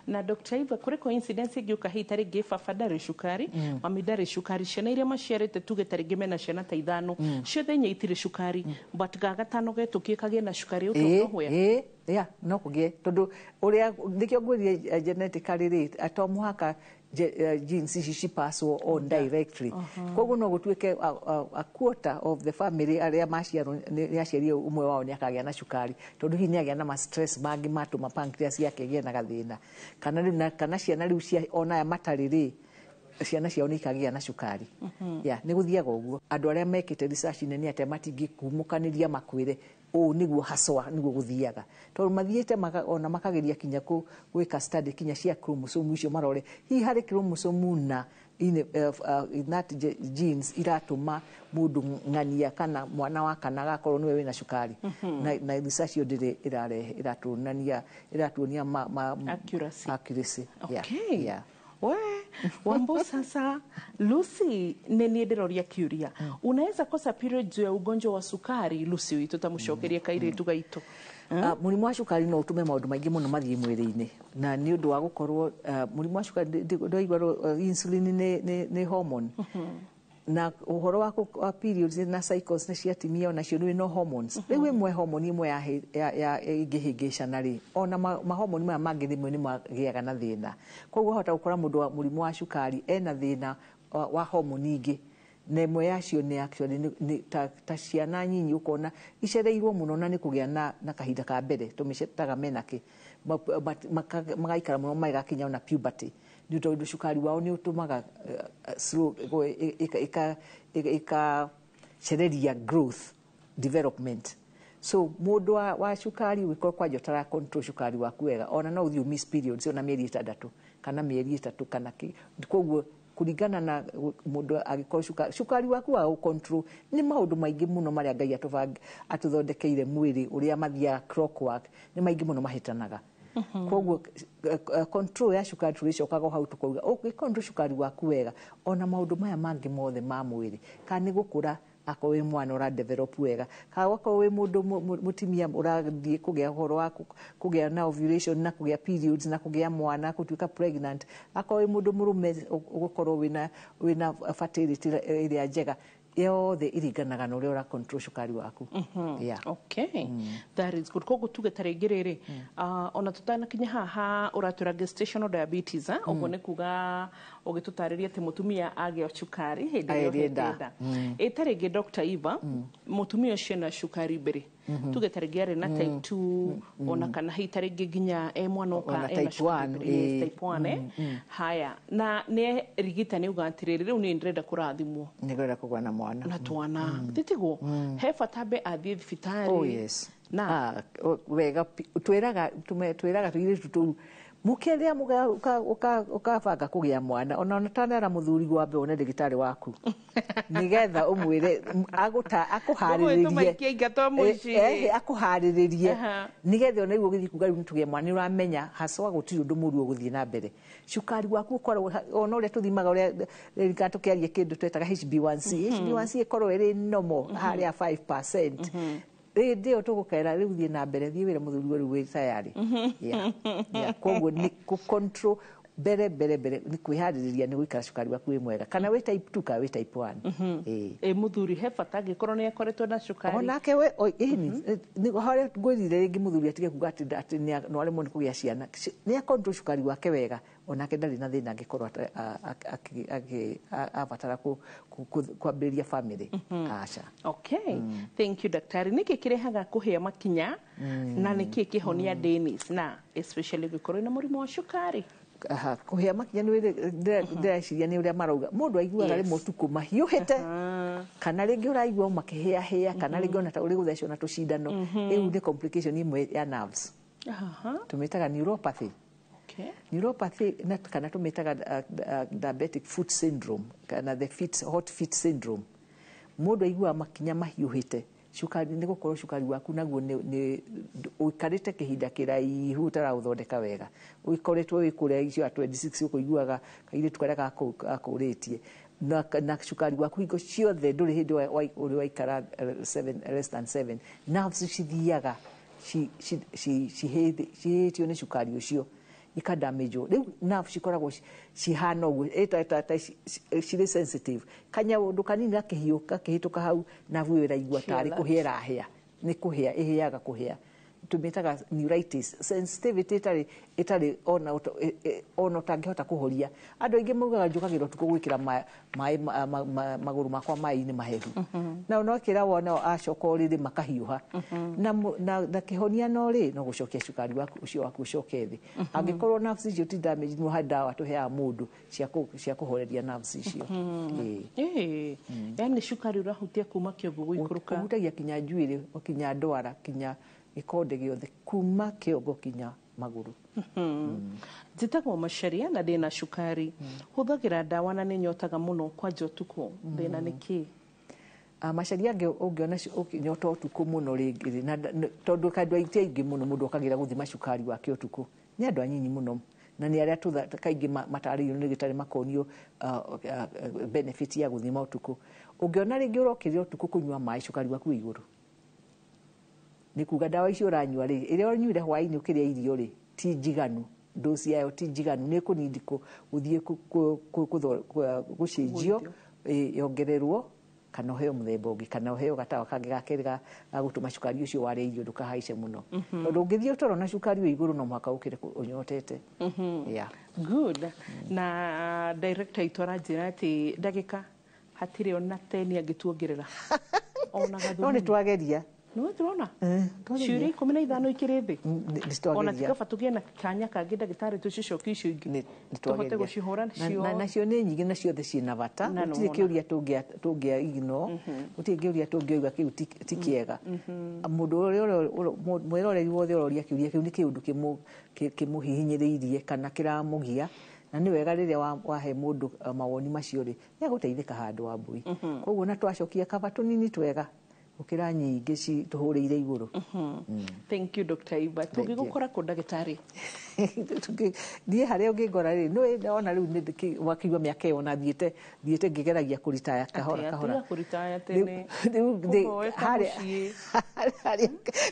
Na Dr. Eva, kũrĩ coincidence ĩngĩũka hihi ta rĩngĩ baba ndarĩ cukari, mami ndarĩ cukari, ciana iria maciarĩte tuge ta rĩngĩ mena ciana ta 5, ciothe 4 itirĩ cukari, but ga gatano getũkie kagĩe na cukari ũtohwea? Yeah, no kũgĩe, tondũ ũrĩa nĩkĩo ngwĩrire genetically rĩ, to mũhaka genes ici cipaswo on directly. Koguo no gũtuĩke a quarter of the family arĩa maciarwo nĩ aciari ũmwe wao nĩ akagĩa na cukari, tondũ hihi nĩ agĩa na ma stress mangĩ matũma pancreas yake ĩgĩe na gathĩna, kana rĩu kana ciana rĩu cia ona aya matarĩ rĩ, ciana ciao nĩ ikagĩa na cukari. Ya nĩ gũthiaga ũguo. Andũ arĩa mekĩte research nene atĩa matingĩkumũkanĩria makwĩre ũũ nĩguo haswa nĩguo gũthiaga, tondũ mathiĩte ona makageria kinya gwĩka study kinya cia chromosome icio, marore hihi harĩ chromosome na in that genes iratũma mũndũ ng'ania kana mwana wa kana agakorwo nĩwe wĩna cukari. Na research ĩyo ndĩrĩ ĩrarehe ĩratuonania ĩratuonia ma Accuracy. Accuracy, yeah. Okay. Yeah. We Wambo, sasa Lucy nĩ niĩ ndĩroria kĩũria, unaweza kosa period juu ya ugonjwa wa sukari? Lucy witũ tamũcokeria kairĩtu gaitũ. Mũrimũ wa cukari no ũtũme maũndũ maingĩ mũno mathiĩ mwĩrĩ-inĩ, na nĩ ũndũ wa gũkorwo mũrimũ wa cukari ndwaigua insulin nĩ hormone, na ũhoro wa periods na cycles nĩ cia atumia onacio nĩ no hormones. Rĩu ĩmwe hormone ĩmwe ya ĩngĩhĩngĩcana rĩ, ona mahormone maya mangĩ rĩmwe nĩ magĩaga na thĩna. Koguo wahota gũkora mũndũ wa mũrimũ wa cukari ena thĩna wa hormone ingĩ, na ĩmwe yacio nĩ actually nĩ ta ciana nyinyi ũkona icereirwo mũno na nĩ kũgĩa na kahinda ka mbere tũmĩcetaga menarche, magaikara mũno magakinya ona puberty, nĩ tondũ cukari wao nĩ ũtũmaga slow ĩkacereria growth development. So mũndũ wa cukari ũngĩkorwo kwanja ũtara control cukari waku wega, ona no ũthiĩ miss periods ona mĩeri 6 kana mĩeri 3 kana kĩ. Koguo kũringana na mũndũ angĩkorwo cukari waku wa control nĩ maũndũ maingĩ mũno marĩa Ngai atũthondekeire mwĩrĩ ũrĩa mathiaga clockwork, nĩ maingĩ mũno mahĩtanaga. Koguo control ya cukari tũrĩcokaga o hau tũkauga ũngĩ control cukari waku wega, ona maũndũ maya mangĩ mothe ma mwĩrĩ, kana nĩ gũkũra, akorwo wĩ mwana ũra develop wega, kana wakorwo wĩ mũndũ mũtumia ũrathiĩ kũgĩa ũhoro wa kũgĩa na ovulation na kũgĩa periods na kũgĩa mwana, gũtuĩka pregnant, akorwo wĩ mũndũ mũrũme ũgũkorwo wĩna fertility ĩrĩa njega, yothe iringanaga na ũrĩa ũra control cukari waku. Yeah. Okay, that is good. Koguo tuge ta rĩngĩ rĩrĩ, ona tũtanakinya haha ũratwĩra gestational diabetes, ũguo nĩ kuga ũgĩtũtarĩria atĩ mũtumia agĩa cukari hĩndĩ ĩrĩa Arĩ ohete nda. nda. Ĩ ta rĩngĩ Dr. Eva, mũtumia ũcio ena cukari mbere, tuge ta rĩngĩ arĩ na type 2, ona kana hihi ta rĩngĩ nginya e mwana oka Ona ena type cukari 1, mbere. Yes, type 1. Haya, na nĩ rigita nĩ uga atĩrĩrĩ, rĩu niĩ ndĩrenda kũrathimwo nĩngwenda kũgĩa na mwana na twana titiguo, he bata mbe athiĩ thibitarĩ? Oh yes. Na Wega twĩraga tũirĩtu tũu mũkĩrĩa ũkabanga kũgĩa mwana, ona ũtanera mũthuri wambe wone ndagĩtarĩ waku nĩgetha ũmwĩre akũharĩrĩrie. Tũmaikie aingatwo mũciĩ. Akũharĩrĩrie nĩgetha ona rĩu ũgĩthiĩ kuga rĩu nĩtũgĩe mwana, nĩ ũramenya haswa gũtirĩ ũndũ mũru ũgũthiĩ na mbere. Cukari waku ũkoragwo ona ũrĩa tũthimaga, ũrĩa ririkana tũkĩaria kĩndũ twetaga HbA1c. HbA1c ĩkorwo ĩrĩ normal harĩa 5%, hĩndĩ ĩyo tũgũkera rĩu thiĩ na mbere, thiĩ wĩre mũthuri rĩu wĩ tayari. Yeah. Koguo nĩ kũ control mbere mbere mbere nĩ kwĩharĩrĩria nĩ gũikara cukari waku wĩ mwega, kana wĩ type 2 kana wĩ type 1. Ĩĩ. Ĩ mũthuri he bata angĩkorwo nĩ akoretwo na cukari? Onake we ĩni harĩa ngwĩrire rĩngĩ mũthuri atige kuga atĩ no aremwo nĩ kũgĩa ciana, nĩ akontrol cukari wake wega, onake ndarĩ na thĩna angĩkorwo abatara kwambĩrĩria family, aca. Okay, thank you daktari. Nĩkĩ kĩrehaga kũhĩa makinya na nĩkĩ kĩhonia, Dennis, na especially ũngĩkorwo na mũrimũ wa cukari? Aha, kũhĩa makinya nĩ ndĩreciria nĩ ũrĩa marauga mũndũ aiguaga rĩmwe ũtukũ mahiũhĩte, kana rĩngĩ ũraigua makĩhĩahĩa, kana rĩngĩ ona ta ũrĩ gũthecwo na tũcindano. Rĩu nĩ complication ĩmwe ya nerves tũmĩtaga neuropathy. Neuropathy na kana tũmĩtaga diabetic foot syndrome kana the feet, hot feet syndrome. Mũndũ aiguaga makinya mahiũhĩte, cukari nĩ gũkorwo cukari waku naguo nĩ ũikarĩte kĩhinda kĩraihu ũtaraũthondeka wega, ũkoretwo wĩ kũrĩa icio 26 ũkũiguaga kairĩtu karĩa gakũrĩtie na cukari waku hingo ciothe ndũrĩ hĩndĩ ũrĩ waikara less than 7. Nerves cithiaga cihĩtio nĩ cukari ũcio, ikadamĩjwo. Rĩu nerve cikoragwo cihana ũguo ta cirĩ sensitive, kanyũndũ kanini gakĩhiũ gakĩhĩtũka hau, nerve ĩyo ĩraigua tarĩ Alert. Kũhĩa ĩrahĩa, nĩ kũhĩa ĩhĩaga kũhĩa. Tũmĩtaga neuritis sensitivity ĩtarĩ ona ona ũtangĩhota kũhoria. Andũ aingĩ maugaga njũkagĩra ũtukũ gwĩkĩra maĩ magũrũ makwa maĩ-inĩ mahehu, na no kĩra wona acoka ũrĩrĩ makahiũha. Na kĩhonia no rĩ, no gũcokia cukari waku ũcio waku ũcoke thĩ. Angĩkorwo nerves icio ti damage, no harĩ ndawa tũheaga mũndũ cia kũhoreria nerves icio. Ĩĩ. Ĩĩ. Yani cukari ũrahutia kuma kĩongo gũikũrũka? Ũhutagia kinya njuĩrĩ, kinya ndwara, kinya gĩkonde gĩothe, kuma kĩongo kinya magũrũ. Njĩtagwo Macharia na ndĩna cukari, hũthagĩra ndawa na nĩ nyotaga mũno kwanja ũtukũ. Thĩna nĩ kĩ? Ah, Macharia, ũngĩona ũkĩnyota ũtukũ mũno rĩngĩ rĩ, na tondũ andũ aingĩ aingĩ mũno mũndũ okagĩra gũthima cukari wake ũtukũ nĩ andũ anyinyi mũno, na nĩ arĩa kaingĩ matarĩirio nĩ gĩtarĩ makonio benefit ya gũthima ũtukũ. Ũngĩona rĩngĩ ũrokĩrĩra ũtukũ kũnyua maĩ, cukari waku wĩ igũrũ, nĩ kuga ndawa icio ũranyua rĩ, ĩrĩa ũnyuire hwaĩ-inĩ ũkĩrĩa irio rĩ, ti njiganu, dosi yayo ti njiganu, nĩ kũnindi gũthiĩ gũcenjio, yongererwo kana ũheo mũthemba ũngĩ, kana ũheo gatawa kangĩ ga kerĩ ga gũtũma cukari ũcio warĩa irio ndũkahaice mũno, tondũ ũngĩthiĩ ũtoro na cukari wĩ igũrũ, no mũhaka ũkĩre ũnyotete. Yeah. Good. Na director itũ aranjĩra atĩ ndagĩka hatirĩ ona 10 angĩtuongerera ona No gathumuni. nĩ twageria. Nĩ tũrona twageria. Ciũria 15 ikĩrĩ thĩ. Nĩ Ona twageria. tikaba tũgĩe na kanya kangĩ, ndagĩtarĩ, tũcicokie icio ingĩ tũhote gũcihũra Na nacio nĩ nyingĩ na ciothe ciĩna bata. Na Gũtirĩ nĩwona. kĩũria tũngĩa ignore, gũtirĩ kĩũria tũngĩoiga kĩu ti kĩega. Mũndũ ũrĩa mwĩroreri wothe ũroria kĩũria kĩu nĩ kĩũndũ kĩmũhihinyĩrĩirie kana kĩramũgia, na nĩ wega rĩrĩa wahe mũndũ mawoni macio rĩ, nĩ agũteithĩka handũ wa mbui. Koguo na twacokia kaba tũnini twega gũkĩra nyingĩ tũhũrĩire igũrũ. Thank you, Dr. Iba. Thank you. Tũngĩgũkora kũ, ndagĩtarĩ? Niĩ harĩa ũngĩngora rĩ, nĩ ona rĩu nĩ wakiigua mĩaka ĩyo ona thiĩte ngĩgeragia kũritaya kahora Atĩa, kahora. tiga kũritaya tene. Rĩu Kũhoeka mũciĩ. Harĩa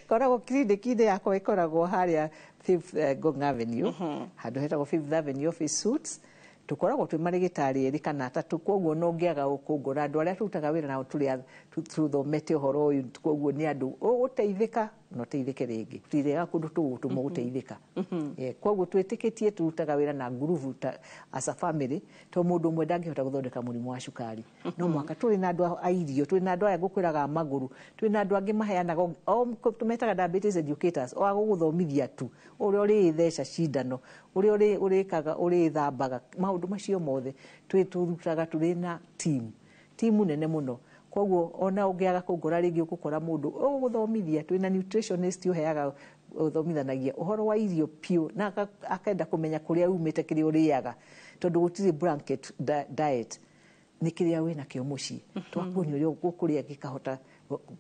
koragwo clinic-inĩ yakwa ĩkoragwo harĩa Fifth Ngong Avenue, handũ hetagwo Fifth Avenue Office Suites. Tũkoragwo twĩ marĩgĩtarĩ erĩ kana atatũ, koguo no ũngĩaga kũngora, andũ arĩa tũrutaga wĩra nao tũrĩ tũthomete ũhoro ũyũ, koguo nĩ andũ ũgũteithĩka na ũteithĩke rĩngĩ. Tũtirega kũndũ tũgũtũmwo gũteithĩka. Koguo twĩtĩkĩtie tũrutaga wĩra na ngurubu ta as a family, tondũ mũndũ ũmwe ndangĩhota gũthondeka mũrimũ wa cukari. No mũhaka tũrĩ na andũ a irio, tũrĩ na andũ aya ngũkwĩraga a magũrũ, twĩ na andũ angĩ maheanaga o tũmetaga diabetes educators, o agũgũthomithia tu ũrĩa ũrĩtheca cindano, ũrĩa ũrĩkaga, ũrĩthambaga, maũndũ macio mothe twĩ tũrutaga tũrĩ na team timu nene mũno. Koguo ona ũngĩaga kũngora rĩngĩ, ũgũkora mũndũ ũgũthomithia. Twĩna nutritionist ũheaga, ũthomithanagia ũhoro wa irio piũ, na akenda kũmenya kũrĩa umĩte, kĩrĩa ũrĩaga, tondũ gũtirĩ blanket diet, nĩ kĩrĩa wĩnakĩo mũciĩ twakuonia ũrĩa ũkũrĩa gĩkahota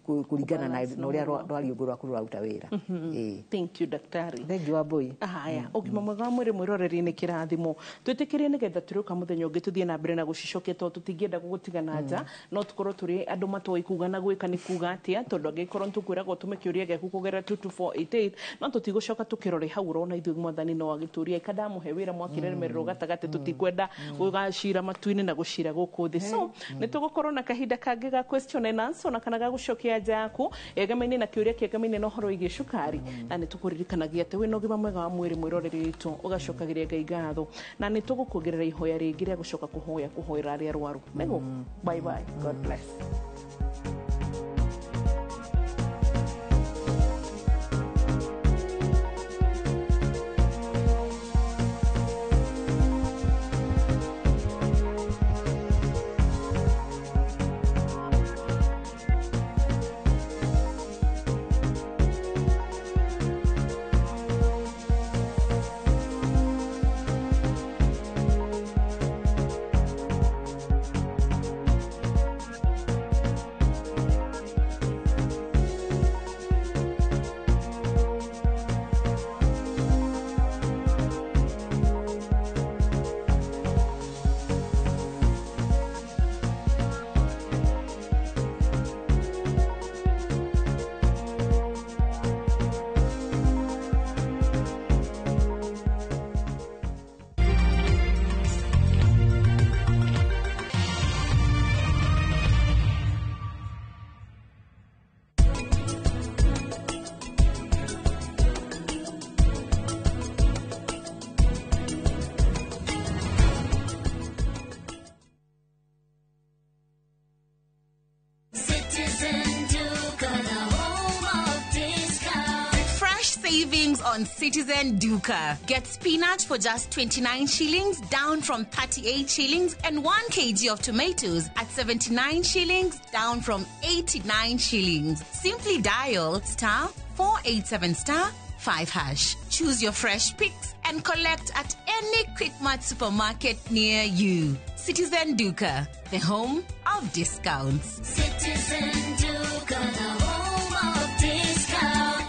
kũringana na ũrĩa rwariũngũ rwaku rũraruta wĩra. Ĩĩ. Thank you, daktari. Thank you, Wambui. Haya, ũgima mwega wa mwĩrĩ, mwĩroreri, nĩ kĩrathimo. Twĩtĩkĩrie nĩgetha tũrĩũka mũthenya ũngĩ tũthiĩ na mbere na gũcicokia, tondũ tũtingĩenda gũgũtiga na nja. No tũkorwo tũrĩ andũ matoĩ kuga na gwĩka nĩ kuga atĩa, tondũ angĩkorwo nĩ tũkwĩragwo tũme kĩũria gĩaku kũgerera 22488, no tũtigũcoka tũkĩrore hau ũrona ithuĩ mwathani no agĩtũria ika ndamũhe wĩra mwakĩremererwo gatagatĩ. Tũtikwenda gũgacira matu-inĩ na gũcira gũkũ thĩ, so nĩ tũgũkorwo na kahinda kangĩ ga question and answer, na kana ga gũcokia anja yaku ĩgamaine na kĩũria kĩegamaine na ũhoro wĩgiĩ cukari. Na nĩ tũkũririkanagia atĩ wĩna ũgima mwega wa mwĩrĩ, mwĩroreri witũ, ũgacokagĩria Ngai ngatho, na nĩ tũgũkuongerera ihoya rĩngĩ rĩa gũcoka kũhoya kũhoera arĩa arwaru. Nĩguo, bye bye, God bless. on Citizen Duka. Get spinach for just 29 shillings, down from 38 shillings, and 1 kg of tomatoes at 79 shillings, down from 89 shillings. Simply dial star 487 star 5 hash. Choose your fresh picks and collect at any Quickmart supermarket near you. Citizen Duka, the home of discounts. Citizen Duka, the home of discount.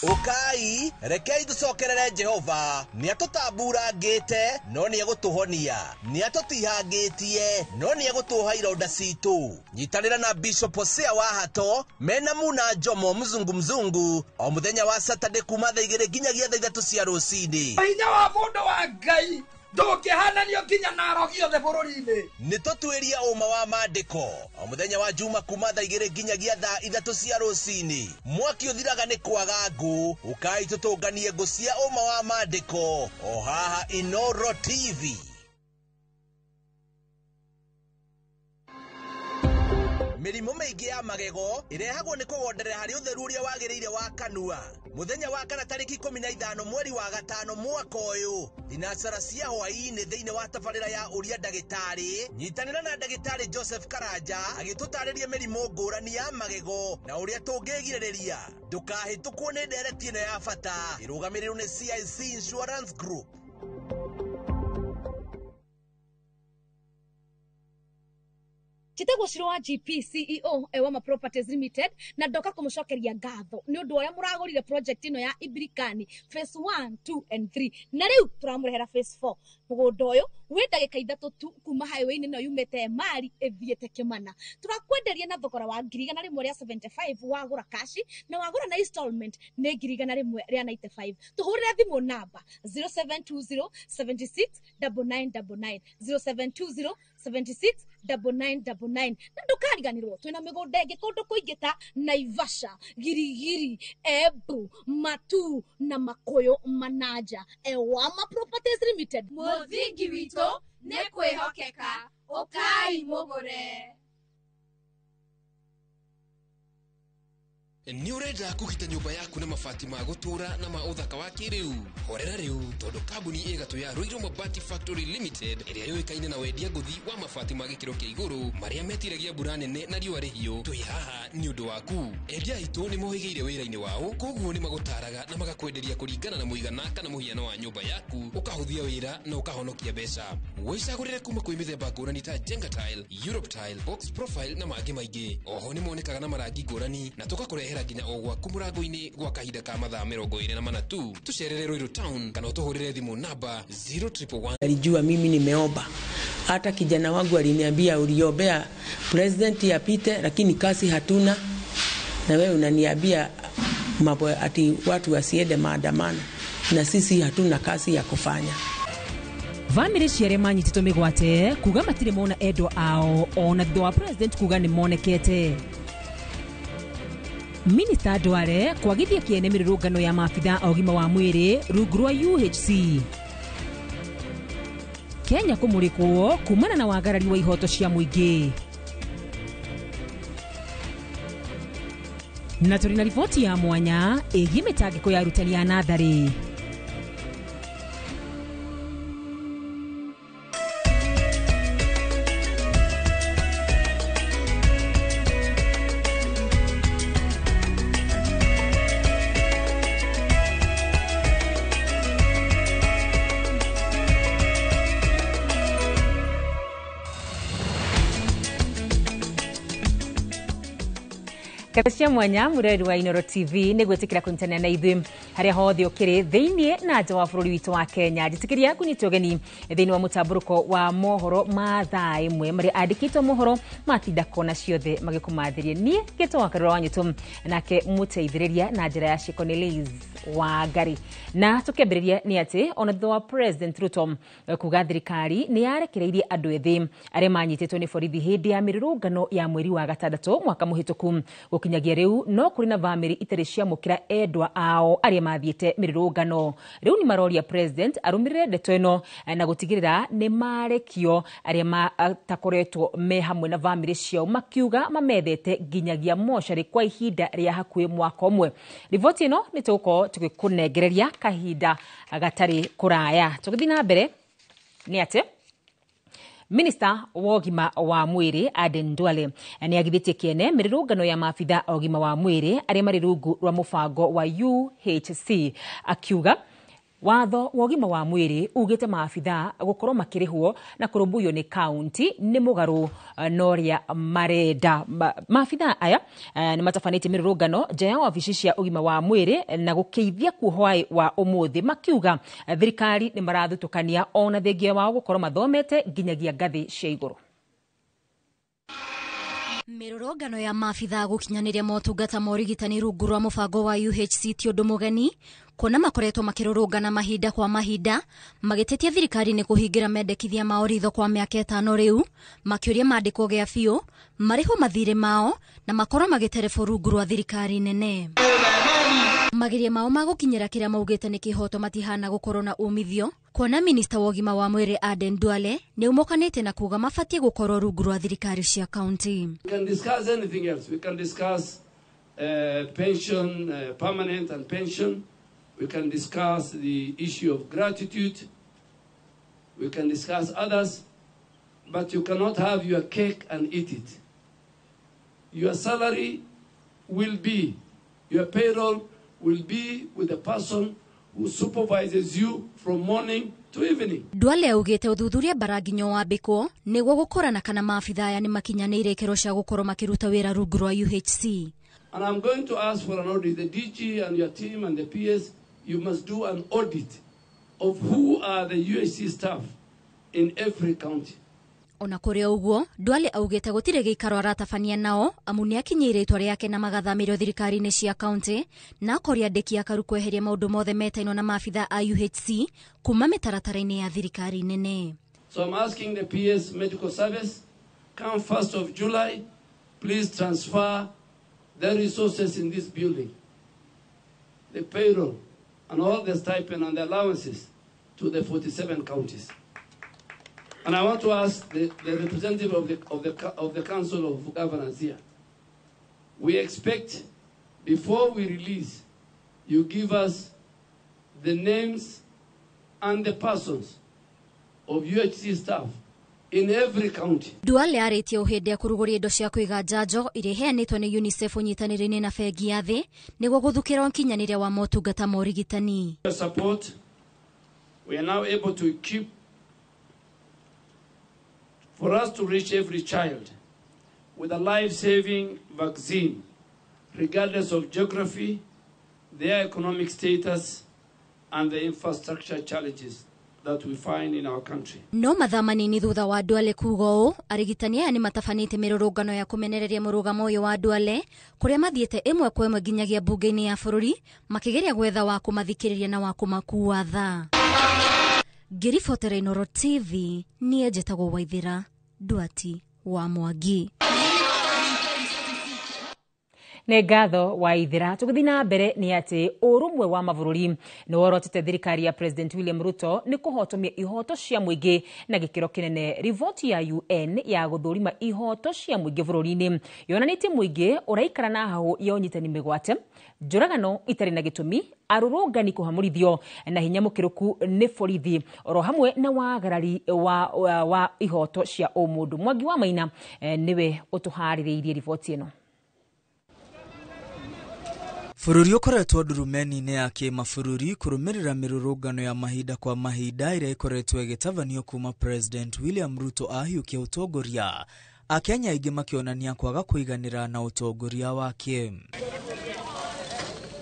Ukai rekei tucokerere Jehova nĩ atũtamburangĩte no nĩ egũtũhonia, nĩ atũtihangĩtie no nĩ egũtũha ironda citũ. Nyitanĩra na Bishop Hosea wa Hato mena Muna Njomo mzungu mzungu o mũthenya wa Saturday kuma thaa 2 nginyagia thaa 3 cia rũcinĩ. Hinya wa mũndũ wa Ngai ndũngĩhananio nginya na arogi othe bũrũri-inĩ. Nĩ tũtuĩria ũma wa maandĩko o mũthenya wa Juma kuma thaa 2 nginyagia thaa 3 cia rũcinĩ. Mwaki ũthiraga nĩ kwaga ngũ, ũkai tũtũnganie ngũ cia ũma wa maandĩko o haha Inoro TV. Mĩrimũ mĩingĩ ya magego ĩrehagwo nĩ kũgonderera harĩ ũtheru ũrĩa wagĩrĩire wa kanua. Mũthenya wa kana tarĩki 15 mweri wa 5 mwaka ũyũ, thinacara cia hwaĩ-inĩ thĩinĩ wa tabarĩra ya ũria ndagĩtarĩ, nyitanĩra na ndagĩtarĩ Joseph Karanja agĩtũtarĩria mĩrimũ ngũrani ya magego na ũrĩa tũngĩgirĩrĩria. Ndũkahĩtũkwo nĩ ndereti ĩno ya bata ĩrũgamĩrĩirwo nĩ CIC Insurance Group. Njĩtagwo Shiro wa GP CEO Ewama Properties Limited na ndoka kũmũcokeria ngatho nĩ ũndũ ũrĩa mũragũrire project ĩno ya Ibirikani phase 1, 2 and 3 na rĩu tũramũrehera phase 4. Mũgũnda ũyũ wĩ ndagĩka 3 tu kuma highway-inĩ ĩno yumĩte Emali ĩthiĩte Kĩmana. Tũrakwenderia na thogora wa 175,000 wagũra kashi na wagũra na installment nĩ 195,000. Tũhũrĩre thimũ namba 0720 76 9999 0720 76 9999 na ndũkariganĩrwo twĩna mĩgũnda ĩngĩ kũndũ kũingĩ ta Naivasha, Girigiri, Embu, Matu na Makuyu Manaja. Ewama Properties Limited, mũthingi witũ nĩ kwĩhokeka, ũkai mũgũre. Nĩ ũrenda kũgita nyũmba yaku na mabati ma gũtũũra na ma ũthaka wa kĩrĩu? Horera rĩu tondũ kambuni ĩgatũ ya Ruiru Mabati Factory Limited ĩrĩa yũĩkaine na wendia ngũthi wa mabati ma gĩkĩro kĩa igũrũ marĩa metiragia mbura nene na riũa rĩhiũ, twĩ haha nĩ ũndũ waku. Endia aitũ nĩ mohĩgĩire wĩra-inĩ wao, koguo nĩ magũtaraga na magakwenderia kũringana na mũigana kana mũhiano wa nyũmba yaku, ũkahũthia wĩra na ũkahonokia mbeca. Wĩcagũrĩre kuma kwĩ mĩthemba ngũrani ta Jenga Tile, Europe Tile, Box Profile na mangĩ maingĩ. Oho nĩ monekaga na marangi ngũrani na tũgakũrehera nginya o gwaku mũrango-inĩ gwa kahinda ka mathaa 24 tu. Tũcerere Ruiru Town kana ũtũhũrĩre thimũ namba 0111. Alijua mimi nimeomba. Hata kijana wangu aliniambia uliombea president apite, lakini kazi hatuna, na wewe unaniambia mambo ati watu wasiende maandamano na sisi hatuna kazi ya kufanya. Bamĩrĩ cia arĩa manyitĩtwo mĩgwate kuga matirĩ mona endwa ao ona thutha wa president kuga nĩ monekete. Minista Duale kwagithia kĩene mĩrũrũngano ya maabitha a ũgima wa mwĩrĩ rungu rwa UHC. Kenya kũmũrĩkwo kumana na wagarari wa ihoto cia mũingĩ. Na tũrĩ na riboti ya mwanya ĩgiĩ mĩtangĩko ya arutani a natharĩ. Cia mwanya mureri wa Inoro TV nĩ gwĩtĩkĩra kũnyitanĩra na ithuĩ harĩa hothe ũkĩrĩ thĩinĩ na nja wa bũrũri witũ wa Kenya. Njĩtĩkĩria kũnyita ũgeni thĩinĩ wa mũtambũrũko wa mohoro ma thaa 1 marĩa andĩkĩtwo mohoro matinda kona ciothe magĩkũmathĩria. Niĩ ngĩtwo wa Karura wa Nyũtũ nake mũteithĩrĩria na njĩra ya ciĩko nĩ Liz Wangari. Na tũkĩambĩrĩria nĩ atĩ ona thutha wa President Ruto kuga thirikari nĩ yarekereirie andũ ethĩ arĩa manyitĩtwo nĩ borithi hĩndĩ ya mĩrũrũngano ya mweri wa 6 mwaka mũhĩtũku gũkinya Gũkinyagia rĩu no kũrĩ na bamĩrĩ itarĩ ciamũkĩra endwa ao arĩa mathiĩte mĩrũrũngano. Rĩu nĩ maroria president arũmĩrĩre ndeto ĩno na gũtigĩrĩra nĩ marekio arĩa matakoretwo me hamwe na bamĩrĩ ciao, makiuga mamethete nginyagia mocarĩ kwa ihinda rĩa hakuhĩ mwaka ũmwe. Riboti ĩno nĩ tũgũkorwo tũgĩkũnengereria kahinda gatarĩ kũraya. Tũgĩthiĩ na mbere nĩ atĩ Minista wa ũgima wa mwĩrĩ Aden Duale nĩ agithĩtie kĩene mĩrũrũngano ya maabitha a ũgima wa mwĩrĩ arĩa marĩ rungu rwa mũbango wa UHC, akiuga watho wa ũgima wa mwĩrĩ ugĩte maabitha gũkorwo makĩrĩhwo na kũrũmbũiyo nĩ kaunti nĩ mũgarũ na ũrĩa marenda. Maabitha aya nĩ matabanĩtie mĩrũrũngano nja ya wabici cia ũgima wa mwĩrĩ na gũkĩithia kuohwaĩ wa ũmũthĩ, makiuga thirikari nĩ marathutũkania ona thengia wao gũkorwo mathomete nginyagia ngathĩ cia igũrũ. Mĩrũrũngano ya maabitha gũkinyanĩria motungata ma ũrigitani rungu rwa mũbango wa UHC ti ũndũ mũgeni, kuona makoretwo makĩrũrũngana mahinda kwa mahinda magĩtetia thirikari nĩ kũhingĩra mendekithia ma ũritho kwa mĩaka 5 rĩu, makĩũria mandĩkwo gĩa biũ marĩhwo mathirĩ mao na makorwo magĩterebwo rungu rwa thirikari nene. Mageria mao ma gũkinyĩra kĩrĩa maugĩte nĩ kĩhoto matihana gũkorwo na umithio, kuona minista wa ũgima wa mwĩrĩ Aden Duale nĩ ũmokanĩte na kuga mabatiĩ gũkorwo rungu rwa thirikari cia kaunti. We can discuss anything else. We can discuss pension, permanent and pension. We can discuss the issue of gratitude. We can discuss others. But you cannot have your cake and eat it. Your salary will be, your payroll will be with the person who supervises you from morning to evening. Duale augĩte ũthuthuria bara nginya wambĩkwo nĩguo gũkũrana kana maabitha aya nĩ makinyanĩire ikĩro cia gũkorwo makĩruta wĩra rungu rwa UHC. And I'm going to ask for an audit. The DG and your team and the PS, you must do an audit of who are the UHC staff in every county. Ona kũrĩ ũguo, Duale augĩte gũtirĩ gĩikaro aratabania nao amu nĩakinyĩire itua rĩake na magathamĩrio thirikari-inĩ cia kaunti na akoria andĩki akaru kweheria maũndũ mothe metainwo na maabitha a UHC kuma mĩtaratara-inĩ ya thirikari nene. So I'm asking the PS Medical Service, come 1st of July, please transfer the resources in this building, the payroll and all the stipend and the allowances to the 47 counties. And I want to ask the representative of the Council of Governors here. We expect, before we release, you give us the names and the persons of UHC staff in every county. Duale arĩtie o hĩndĩ ya kũrugũria indo cia kũiga njanjo iria iheanĩtwo nĩ UNICEF ũnyitanĩri-inĩ na bengi ya thĩ nĩguo gũthukĩra ũkinyanĩria wa motungata ma ũrigitani. Support, we are now able to equip for us to reach every child with a life-saving vaccine, regardless of geography, their economic status, and the infrastructure challenges that we find in our country. No mathaa manini thutha wa Duale kuga ũũ, arigitani aya nĩ matabanĩte mĩrũrũngano ya kũmenereria mũrũgamo ũyũ wa Duale kũrĩa mathiĩte ĩmwe kwa ĩmwe nginyagia mbunge-inĩ ya bũrũri makĩgeria gwetha wa kũmathikĩrĩria na wa kũmakua tha. Ngĩribotera Inooro TV, niĩ njĩtagwo Waithĩra Duati wa Mwangi. Nĩ ngatho Waithĩra. Tũgĩthiĩ na mbere nĩ atĩ ũrũmwe wa mabũrũri nĩ worotete thirikari ya President William Ruto nĩ kũhotomia ihoto cia mũingĩ na gĩkĩro kĩnene. Riboti ya UN ya gũthũrima ihoto cia mũingĩ bũrũri-inĩ yonanĩtie mũingĩ ũraikara na hahũ ya ũnyitani mĩgwate, njũragano itarĩ na gĩtũmi, arũrũngani kũhamũrithio na hinya mũkĩrũku nĩ borithi oro hamwe na wagarari wa ihoto cia ũmũndũ. Mwangi wa Maina nĩwe ũtũharĩrĩirie riboti ĩno. Bũrũri ũkoretwo ndurumeni-inĩ ya kĩmabũrũri kũrũmĩrĩra mĩrũrũngano ya mahinda kwa mahinda ĩrĩa ĩkoretwo ĩgĩtabanio kuma President William Ruto ahiũkia ũtongoria, Akenya aingĩ makĩonania kwaga kũiganĩra na ũtongoria wake.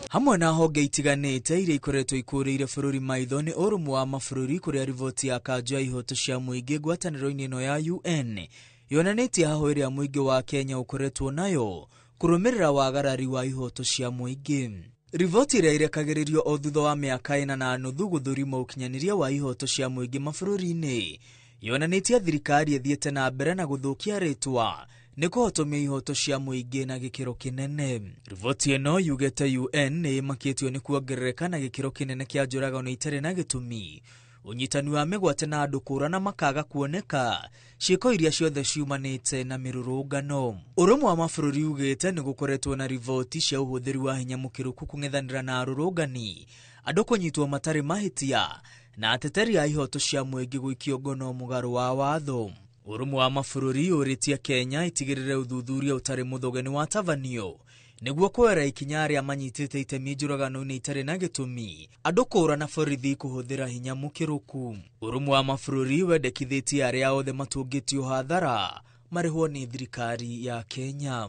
Hamwe na honge itiganĩte iria ikoretwo ikũrĩire bũrũri maitho nĩ ũrũmwe wa mabũrũri kũrĩa riboti ya kanjũ ya ihoto cia mũingĩ ngwatanĩro-inĩ ĩno ya UN yonanĩtie hahũ ĩrĩa mũingĩ wa Kenya ũkoretwo nayo kũrũmĩrĩra wagarari wa ihoto cia mũingĩ. Riboti ĩrĩa ĩrekagĩrĩrio o thutha wa mĩaka 4.5 gũthũrima ũkinyanĩria wa ihoto cia mũingĩ mabũrũri-inĩ yonanĩtie thirikari ĩthiĩte na mbere na gũthũkia rĩtwa Nĩ kũhotomia ihoto cia mũingĩ na gĩkĩro kĩnene. Riboti ĩno yugĩte UN nĩ ĩmakĩtio nĩ kuongerereka na gĩkĩro kĩnene kĩa njũragano itarĩ na gĩtũmi, ũnyitani wa mĩgwate na andũ kũra na makaga kuoneka, ciĩko iria ciothe ciumanĩte na mĩrũrũngano. Ũrũmwe wa mabũrũri ugĩte nĩ gũkoretwo na riboti cia ũhũthĩri wa hinya mũkĩrũku kũng'ethanĩra na arũrũngani, andũ kũnyitwo matarĩ mahĩtia, na ateteri a ihoto cia mũingĩ gũikio ngono mũgarũ wa watho. Ũrũmwe wa mabũrũri ũrĩtie Kenya itigĩrĩre ũthuthuria ũtarĩ mũthoge nĩ watabanio nĩguo kuoera ikinya arĩa manyitĩte itemi njũragano-inĩ itarĩ na gĩtũmi, andũ kũũra na borithi kũhũthĩra hinya mũkĩrũku. Ũrũmwe wa mabũrũri wendekithĩtie arĩa othe matũngĩtio hathara marĩhwo nĩ thirikari ya Kenya.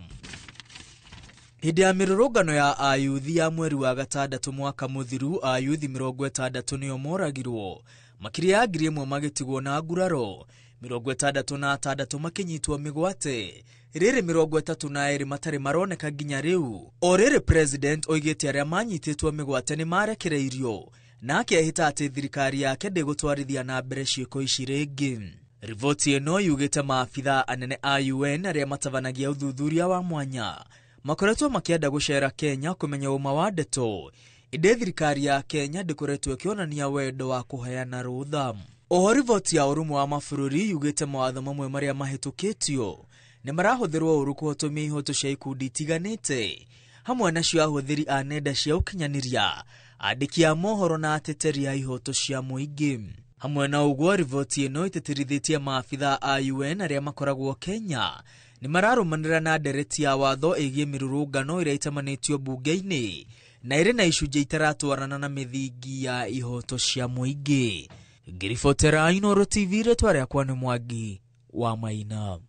Hĩndĩ ya mĩrũrũngano ya ayuthi ya mweri wa gatandatũ mwaka mũthiru, ayuthi 60 nĩo moragirwo, makĩria ya 1,000 magĩtigwo na nguraro, 66 makĩnyitwo mĩgwate, rĩrĩ 32 matarĩ maroneka nginya rĩu. O rĩrĩ president oigĩte arĩa manyitĩtwo mĩgwate nĩ marekereirio, na akehĩta atĩ thirikari yake ndĩgũtwarithia na mbere ciĩko ici rĩngĩ. Riboti ĩno yugĩte maabitha anene a UN arĩa matabanagia ũthuthuria wa mwanya makoretwo makĩenda gũcera Kenya kũmenya ũma wa ndeto, ĩndĩ thirikari ya Kenya ndĩkoretwo ĩkĩonania wendo wa kũheana rũtha. Oho riboti ya ũrũmwe wa mabũrũri yugĩte mawatho mamwe marĩa mahĩtũkĩtio nĩ marahũthĩrwo ũru kũhotomia ihoto cia ikundi itiganĩte, hamwe nacio ahũthĩri a nenda cia ũkinyanĩria, andĩki a mohoro na ateteri a ihoto cia mũingĩ. Hamwe na ũguo, riboti ĩno ĩtĩtĩrithĩtie maabitha a UN arĩa makoragwo Kenya nĩ mararũmanĩra na ndereti ya watho ĩgiĩ mĩrũrũngano ĩrĩa itamanĩtio mbunge-inĩ na ĩrĩ na icunjĩ itaratwarana na mĩthingi ya ihoto cia mũingĩ. Ngĩribotera Inooro TV, rĩtwa rĩakwa nĩ Mwangi wa Maina.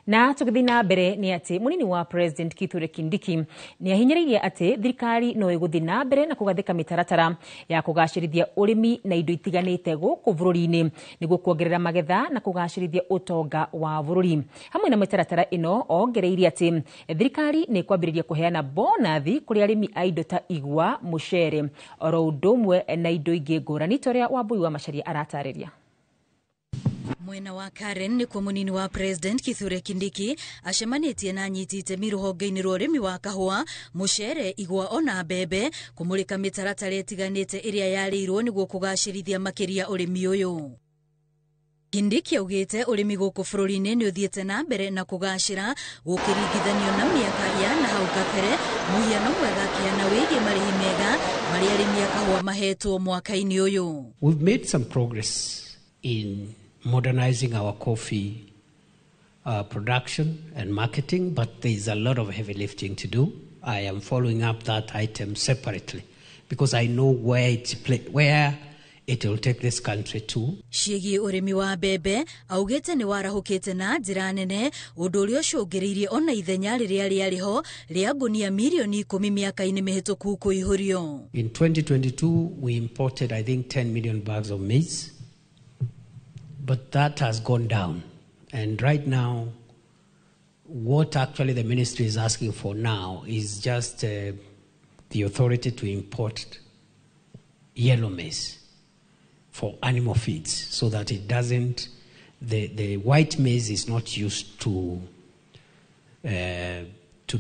Na tũgĩthiĩ na mbere nĩ atĩ mũnini wa President Kithure Kindiki nĩ ahinyĩrĩirie atĩ thirikari no ĩgũthiĩ na mbere na kũgathĩka mĩtaratara ya kũgacĩrithia ũrĩmi na indo itiganĩte gũkũ bũrũri-inĩ nĩguo kuongerera magetha na kũgacĩrithia ũtonga wa bũrũri. Hamwe na mĩtaratara ĩno ongereirie atĩ thirikari nĩ ĩkwambĩrĩria kũheana bonathi kũrĩ arĩmi a indo ta igwa, mũcere oro ũndũ ũmwe na indo ingĩ ngũrani ta ũrĩa Wambui wa Macharia aratarĩria. Mwena wa Karen nĩkuo mũnini wa President Kithure Kindiki acemanĩtie na anyiti itemi rũhonge-inĩ rwa ũrĩmi wa kahũa, mũcere, igwa ona mbembe kũmũrĩka mĩtaratara ĩtiganĩte ĩrĩa yarĩirwo nĩguo kũgacĩrithia makĩria ũrĩmi ũyũ. Kindiki augĩte ũrĩmi gũkũ bũrũri-inĩ nĩ ũthiĩte na mbere na kũgacĩra gũkĩringithanio na mĩaka ya na hau kabere, mũhiano mwega akĩheana wĩgiĩ marĩhi mega marĩa arĩmi a kahũa mahetwo mwaka-inĩ ũyũ. We've made some progress in modernizing our coffee production and marketing, but there is a lot of heavy lifting to do. I am following up that item separately because I know where it will take this country to. Ciĩgiĩ ũrĩmi wa mbembe augĩte nĩ warahũkĩte na njĩra nene, ũndũ ũrĩa ũcũngĩrĩirie ona ithenya rĩrĩa rĩarĩ ho rĩa ngunia mirioni 10 mĩaka-inĩ mĩhĩtũku kũihũrio. In 2022 we imported, I think, 10 million bags of maize, but that has gone down. And right now, what actually the ministry is asking for now is just the authority to import yellow maize for animal feeds, so that it doesn't, the white maize is not used to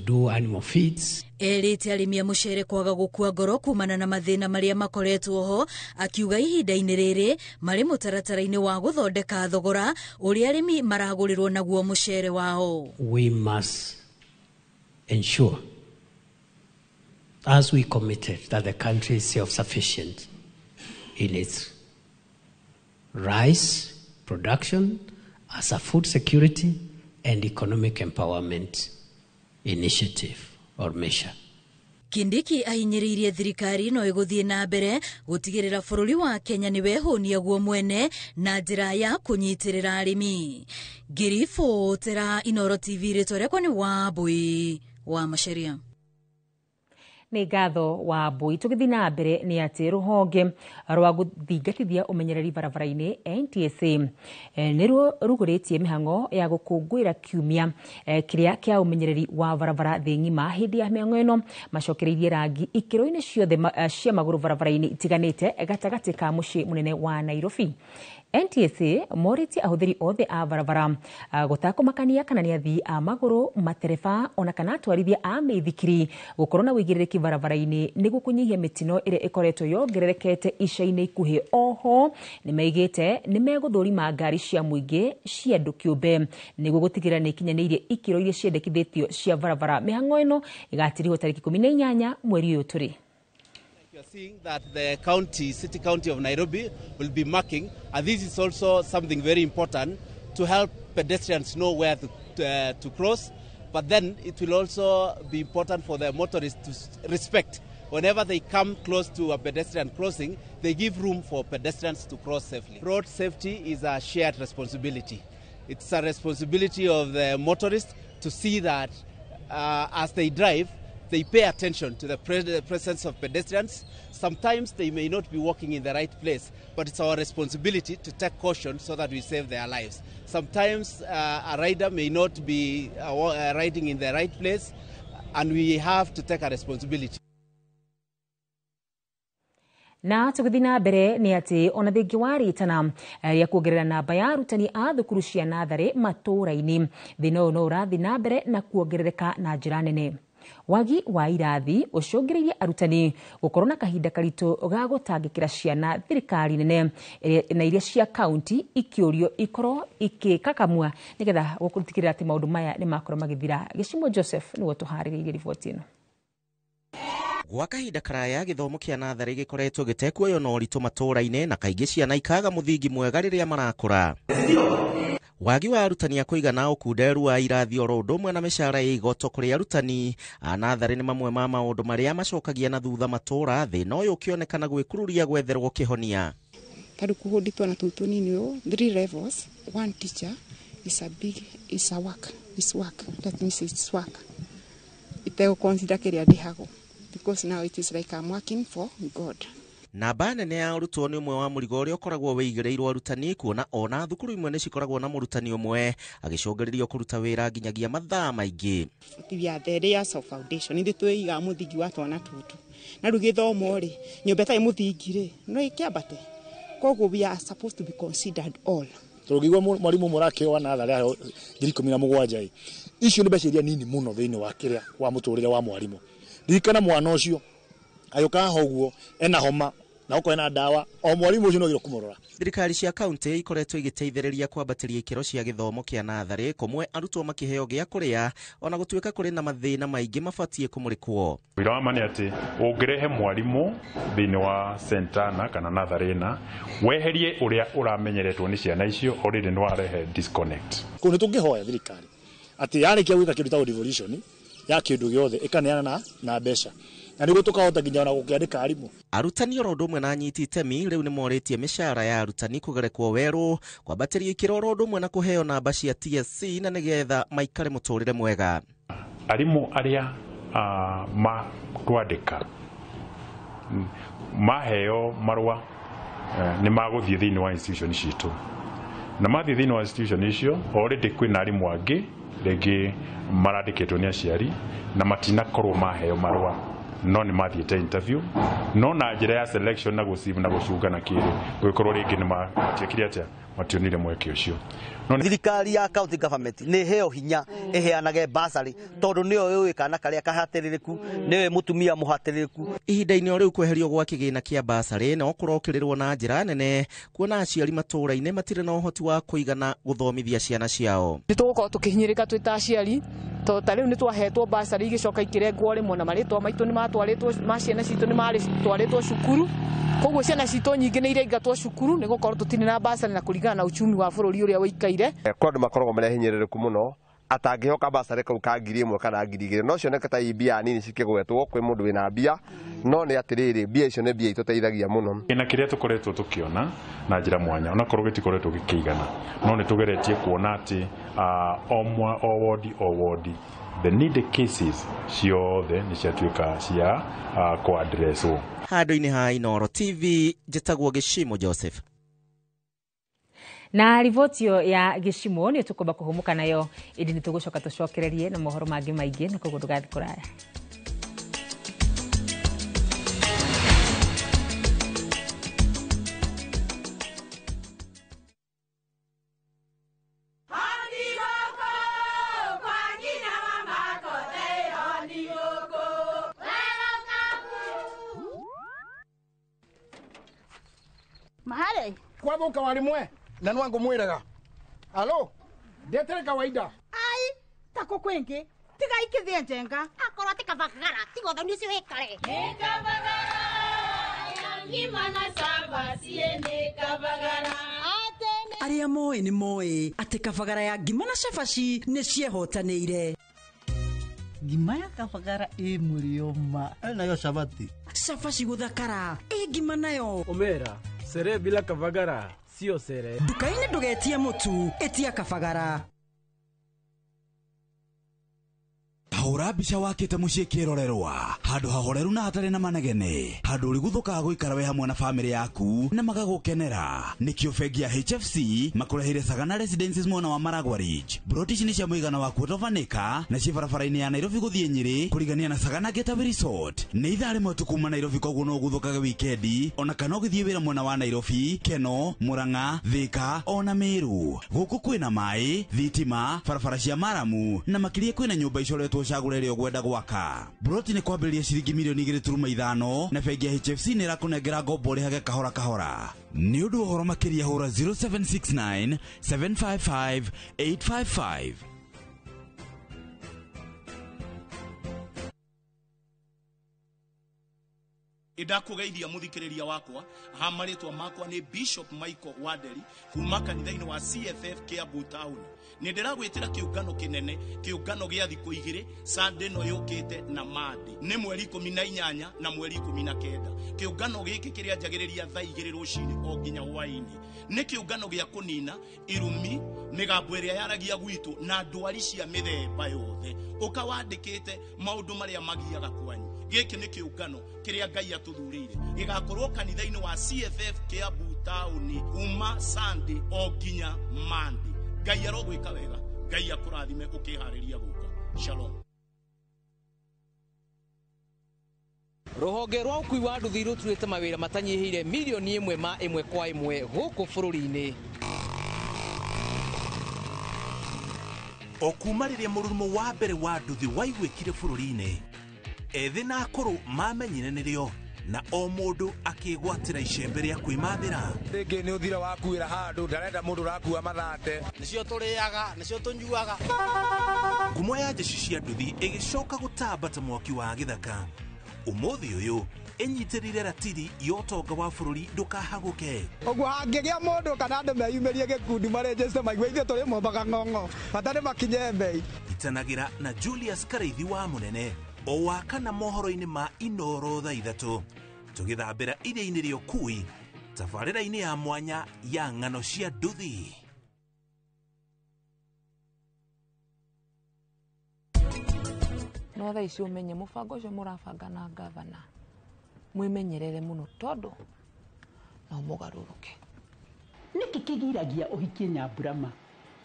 do animal feeds. Erĩte arĩmi a mũcere kwaga gũkua ngoro kumana na mathĩna marĩa makoretwo ho, akiuga ihinda-inĩ rĩrĩ marĩ mũtaratara-inĩ wa gũthondeka thogora ũrĩa arĩmi maragũrĩrwo naguo mũcere wao. We must ensure, as we committed, that the country is self-sufficient in its rice production as a food security and economic empowerment initiative or measure. Kindiki ahinyĩrĩirie thirikari no ĩgũthiĩ na mbere gũtigĩrĩra bũrũri wa Kenya nĩ wehũnia guo mwene na njĩra ya kũnyitĩrĩra arĩmi. Ngĩribotera Inooro TV, rĩtwa rĩakwa nĩ Wambui wa Macharia. Nĩ ngatho Wambui. Tũgĩthiĩ na mbere nĩ atĩ rũhonge rwa gũthingatithia ũmenyereri barabara-inĩ NTSA nĩruo rugũrĩtie mĩhang'o ya gũkũngũĩra kiumia kĩrĩa kĩa ũmenyereri wa barabara thĩ ng'ima. Hĩndĩ ya mĩhang'o ĩno macokereirie rangi ikĩro-inĩ ciothe cia magũrũ barabara-inĩ itiganĩte gatagatĩ ka mũciĩ mũnene wa Nairobi. NTSA morĩtie ahũthĩri othe a barabara gũtakũmakania kana nĩ athii a magũrũ, matereba ona kana atwarithia a mĩithikiri gũkorwo na wĩigĩrĩrĩki barabara-inĩ nĩguo kũnyihia mĩtino ĩrĩa ĩkoretwo yongererekete ica-inĩ ikuhĩ. Oho nĩ maigĩte nĩ megũthũrima ngari cia mũingĩ cia andũ kĩũmbe nĩguo gũtigĩrĩra nĩ ikinyanĩirie ikĩro iria ciendekithĩtio cia barabara. Mĩhang'o ĩno ĩgatirihwo tarĩki 18 mweri ũyũ tũrĩ. We are seeing that the county, city county of Nairobi will be marking, and this is also something very important to help pedestrians know where to cross. But then it will also be important for the motorists to respect. Whenever they come close to a pedestrian crossing, they give room for pedestrians to cross safely. Road safety is a shared responsibility. It's a responsibility of the motorists to see that as they drive, they pay attention to the presence of pedestrians. Sometimes they may not be walking in the right place, but it's our responsibility to take caution so that we save their lives. Sometimes a rider may not be riding in the right place, and we have to take a responsibility. Na tũgĩthiĩ na mbere nĩ atĩ ona thengia wa rĩtana rĩa kuongerera namba ya arutani a thukuru cia natharĩ matũũra-inĩ, thĩna ũyũ no ũrathiĩ na mbere na kuongerereka na njĩra nene. Wagi wa irathi ũcũngĩrĩirie arutani gũkorwo na kahinda karitũ ga gũtangĩkĩra ciana thirikari nene na iria cia kaunti ikĩũrio ikorwo ikĩkakamua nĩgetha gũtigĩrĩra atĩ maũndũ maya nĩ makorwo magĩthira. Gĩcimo Joseph nĩwe tũharĩrĩirie riboti ĩno. Gwa kahinda karaya gĩthomo kĩa natharĩ gĩkoretwo gĩtekuoywo na ũritũ matũũra-inĩ na kaingĩ ciana ikaga mũthingi mwega rĩrĩa marakũra. Wagi wa arutani a kũigana, ũkunderu wa irathi oro ũndũ ũmwe na mĩcara ya igoto kũrĩ arutani a natharĩ nĩ mamwe ma maũndũ marĩa macokagia na thutha matũũra, thĩna ũyũ ũkĩonekana gwĩkururia gwetherwo kĩhonia. Tarĩu kũhũndi twana tũu tũnini ũũ, 3 levels, one teacher is a big, is a work, is work, that means it's work. Itegũ-consider kĩrĩa ndĩhagwo, because now it is like I'm working for God. Namba nene ya arutwo nĩ ũmwe wa mũrigo ũrĩa ũkoragwo wĩigĩrĩirwo arutani, kuona ona thukuru imwe nĩ cikoragwo na mũrutani ũmwe agĩcũngĩrĩrio kũruta wĩra nginyagia mathaa maingĩ. We are the layers of foundation, ithuĩ twĩigaga mũthingi wa twana tũtũ, na rĩu gĩthomo rĩ, nyũmba ĩtarĩ mũthingi rĩ, no ĩkĩambate? Koguo we are supposed to be considered all. Tũngĩigua mwarimũ ũmwe ũrakĩheo wa natharĩ aheo 17,000 ĩ, icio nĩ mbeca iria nini mũno thĩinĩ wa kĩrĩa wa mũtũrĩre wa mwarimũ. Ririkana mwana ũcio agĩũka haha ũguo ena homa na okorwo ena ndawa, o mwarimũ ũcio no agĩrĩirwo kũmũrora. Thirikari cia kaunti ikoretwo igĩteithĩrĩria kwambatĩria ikĩro cia gĩthomo kĩa natharĩ, kũmwe arutwo makĩheo gĩa kũrĩa ona gũtuĩka kũrĩ na mathĩna maingĩ mabatiĩ kũmũrĩkwo. Wĩra wa ma nĩ atĩ ũngĩrehe mwarimũ thĩinĩ wa sentana kana natharĩ ĩna, weherie ũrĩa ũramenyeretwo nĩ ciana icio, already nĩ warehe disconnect. Kũu nĩ tũngĩhoya thirikari atĩ yarĩkia gwĩka kĩndũ ta devolution ya kĩndũ gĩothe ĩkaneana na mbeca, na nĩguo tũkahota nginya ona gũkĩandĩka arimũ. Arutani oro ũndũ ũmwe na anyiti itemi rĩu nĩ morĩtie mĩcara ya arutani kũgerekwo werũ, kwambatĩrio ikĩro oro ũndũ ũmwe na kũheo namba cia TSC na nĩgetha maikare mũtũrĩre mwega. Arimũ arĩa matwandĩka maheo marũa nĩ magũthiĩ thĩinĩ wa institution citũ, na mathiĩ thĩinĩ wa institution icio already kwĩna arimũ angĩ rĩngĩ marandĩkĩtwo nĩ aciari na matinakorwo maheo marũa, no nĩ mathiĩte interview, no na njĩra ya selection na gũcibu na gũcunga na kĩrĩ gũgĩkorwo rĩngĩ nĩ matiekire atĩa, mationire mweke ũcio. Thirikari ya county government nĩ ĩheo hinya ĩheanage basarĩ tondũ nĩyo yũĩ kana karĩa kahatĩrĩrĩku, nĩyo mũtumia mũhatĩrĩrĩku. Ihinda-inĩ o rĩu kweherio gwa kĩgĩna kĩa basarĩ no kũrokĩrĩrwo na njĩra nene, kuona aciari matũũra-inĩ matirĩ na ũhoti wa kũigana gũthomithia ciana ciao. Nĩ tũgũkorwo tũkĩhinyĩrĩka twĩ ta aciari, tondũ ta rĩu nĩ twahetwo basarĩ igĩcoka ikĩrengwo rĩmwe, na marĩtwa maitũ nĩ matwarĩtwo, ma ciana citũ nĩ matwarĩtwo cukuru, koguo ciana citũ nyingĩ nĩ iraingatwo cukuru nĩ gũkorwo tũtirĩ na basarĩ na kũringana na uchumi wa bũrũri ũrĩa ũikaire. Kwĩ andũ makoragwo marĩ ahinyĩrĩrĩku mũno atangĩhoka basarĩ kau ka 1,000 kana 2,000, no cioneke ta mbia nini cikĩgwetwo kwĩ mũndũ wĩna mbia, no nĩ atĩrĩrĩ, mbia icio nĩ mbia itũteithagia mũno. Na kĩrĩa tũkoretwo tũkĩona na njĩra mwanya onakorwo gĩtikoretwo gĩkĩigana, no nĩ tũgeretie kuona atĩ o wodi o wodi the needed cases ciothe nĩ ciatuĩka cia kũaddresswo. Handũ-inĩ ha Inooro TV, njĩtagwo Gĩcimo Joseph. Na riboti ĩyo ya Gĩcimo nĩ tũkwamba kũhũmũka nayo, ĩndĩ nĩ tũgũcoka tũcokererie na mohoro mangĩ maingĩ, na koguo ndũgathiĩ kũraya. Mahare. Kwathuka warimwe na nwangu mwiraga. Alo. Ndetere kawaida. Ai, tako kwingi. Tiga ikithie njenga. Akorwo ti kabagara, tiga ũthoni ũcio wĩkare. Nĩ kabagara, ya ngima na cabaci nĩ kabagara. Arĩa moĩ nĩ moĩ atĩ kabagara ya ngima na cabaci nĩ ciehotanĩire. Ngima ya kabagara ĩ mũrĩo ma. Nayo cabaci. Cabaci gũthakara ĩ ngima nayo. Omera, sere bila kabagara sio sere. Nduka-inĩ ndũgetie mũtu, ĩtia kabagara. Hũra mbica wakĩte mũciĩ kĩrorerwa handũ hahoreru na hatarĩ na manegene handũ ũrĩguthũkaga gũikara wĩ hamwe na bamĩrĩ yaku na magagũkenera. Nĩkĩo bengi ya HFC makũreheire Sagana Residences mwena wa Maragwa Ridge. Broti ici nĩ cia mũigana wa quarter of an acre na ciĩ barabara-inĩ ya Nairobi gũthiĩ Nyĩrĩ kũrigania na Sagana Getaway Resort. Nĩ ithaa rĩmwe tu kuma Nairobi, koguo no ũguthũkage wikendi ona kana ũgĩthiĩ wĩra mwena wa Nairobi, Keno, Murang'a, Thika ona Meru. Gũkũ kwĩna maĩ, thitima, barabara cia maramu na makĩria kwĩna nyũmba icoretwo cagũre ĩrĩa ũgwenda gwaka. Broti nĩ kwambĩrĩria ciringi milioni 2.5 na bengi ya HFC nĩ ĩrakũnengera ngombo ũrĩhage kahora kahora. Nĩ ũndũ wa ũhoro makĩria hũra 0769 755 855. Ndakũgeithia mũthikĩrĩria wakwa ha marĩtwa makwa nĩ Bishop Michael Wanderi kuma kanitha-inĩ wa CFF Kiambu Town. Nĩ ndĩragwĩtĩra kĩũngano kĩnene, kĩũngano gĩa thikũ igĩrĩ, Sunday ĩno yũkĩte na Monday. Nĩ mweri 18 na mweri 19. Kĩũngano gĩkĩ kĩrĩa njagĩrĩria thaa 2 rũcinĩ o nginya hwaĩ-inĩ. Nĩ kĩũngano gĩa kũnina irumi, mĩgambo ĩrĩa yaragia gwitũ na ndwari cia mĩthemba yothe. Ũka wandĩkĩte maũndũ marĩa magiaga kwanyu. Gĩkĩ nĩ kĩũngano kĩrĩa Ngai atũthurĩire. Gĩgakorwo kanitha-inĩ wa CFF Kiambu Town kuma Sunday o nginya Monday. Ngai arogwĩka wega, Ngai akũrathime ũkĩharĩria gũka. Shalom. Rũhonge rwa ũkui wa nduthi rũturĩte mawĩra matanyihĩire milioni 1 ma 1 kwa 1 gũkũ bũrũri-inĩ. O kuma rĩrĩa mũrurumo wa mbere wa nduthi waiguĩkire bũrũri-inĩ, ethĩ na akũrũ mamenyire nĩrĩo na o mũndũ akĩgwatĩra icembe rĩa kwĩmathĩra. Rĩngĩ nĩ ũthira wakuĩra handũ ndarenda mũndũ ũrakua mathate. Nĩcio tũrĩaga, nĩcio tũnyuaga. Ngumo ya jeshi cia nduthi ĩgĩcoka gũtamba ta mwaki wa gĩthaka. Ũmũthĩ ũyũ ĩnyitĩrĩire ratiri ya ũtonga wa bũrũri ndũkahagũke. Ũguo hangĩgĩa mũndũ kana andũ meyumĩrie gĩkundi marĩnjĩte maigue ithuĩ tũrĩ mombaga ng'ong'o bata nĩ makinye mbei. Itanagĩra na Julius Karaithi wa Mũnene o wa kana mohoro-inĩ ma Inoro thaa 3 tũgĩthambĩra iria-inĩ rĩa ũkui tabarĩra-inĩ ya mwanya ya ng'ano cia nduthi. No thaa ici ũmenye mũbango ũcio mũrabanga na gavana mwĩmenyerere mũno tondũ no mũgarũrũke. Nĩkĩ kĩgiragia ũhikie Nyamburama,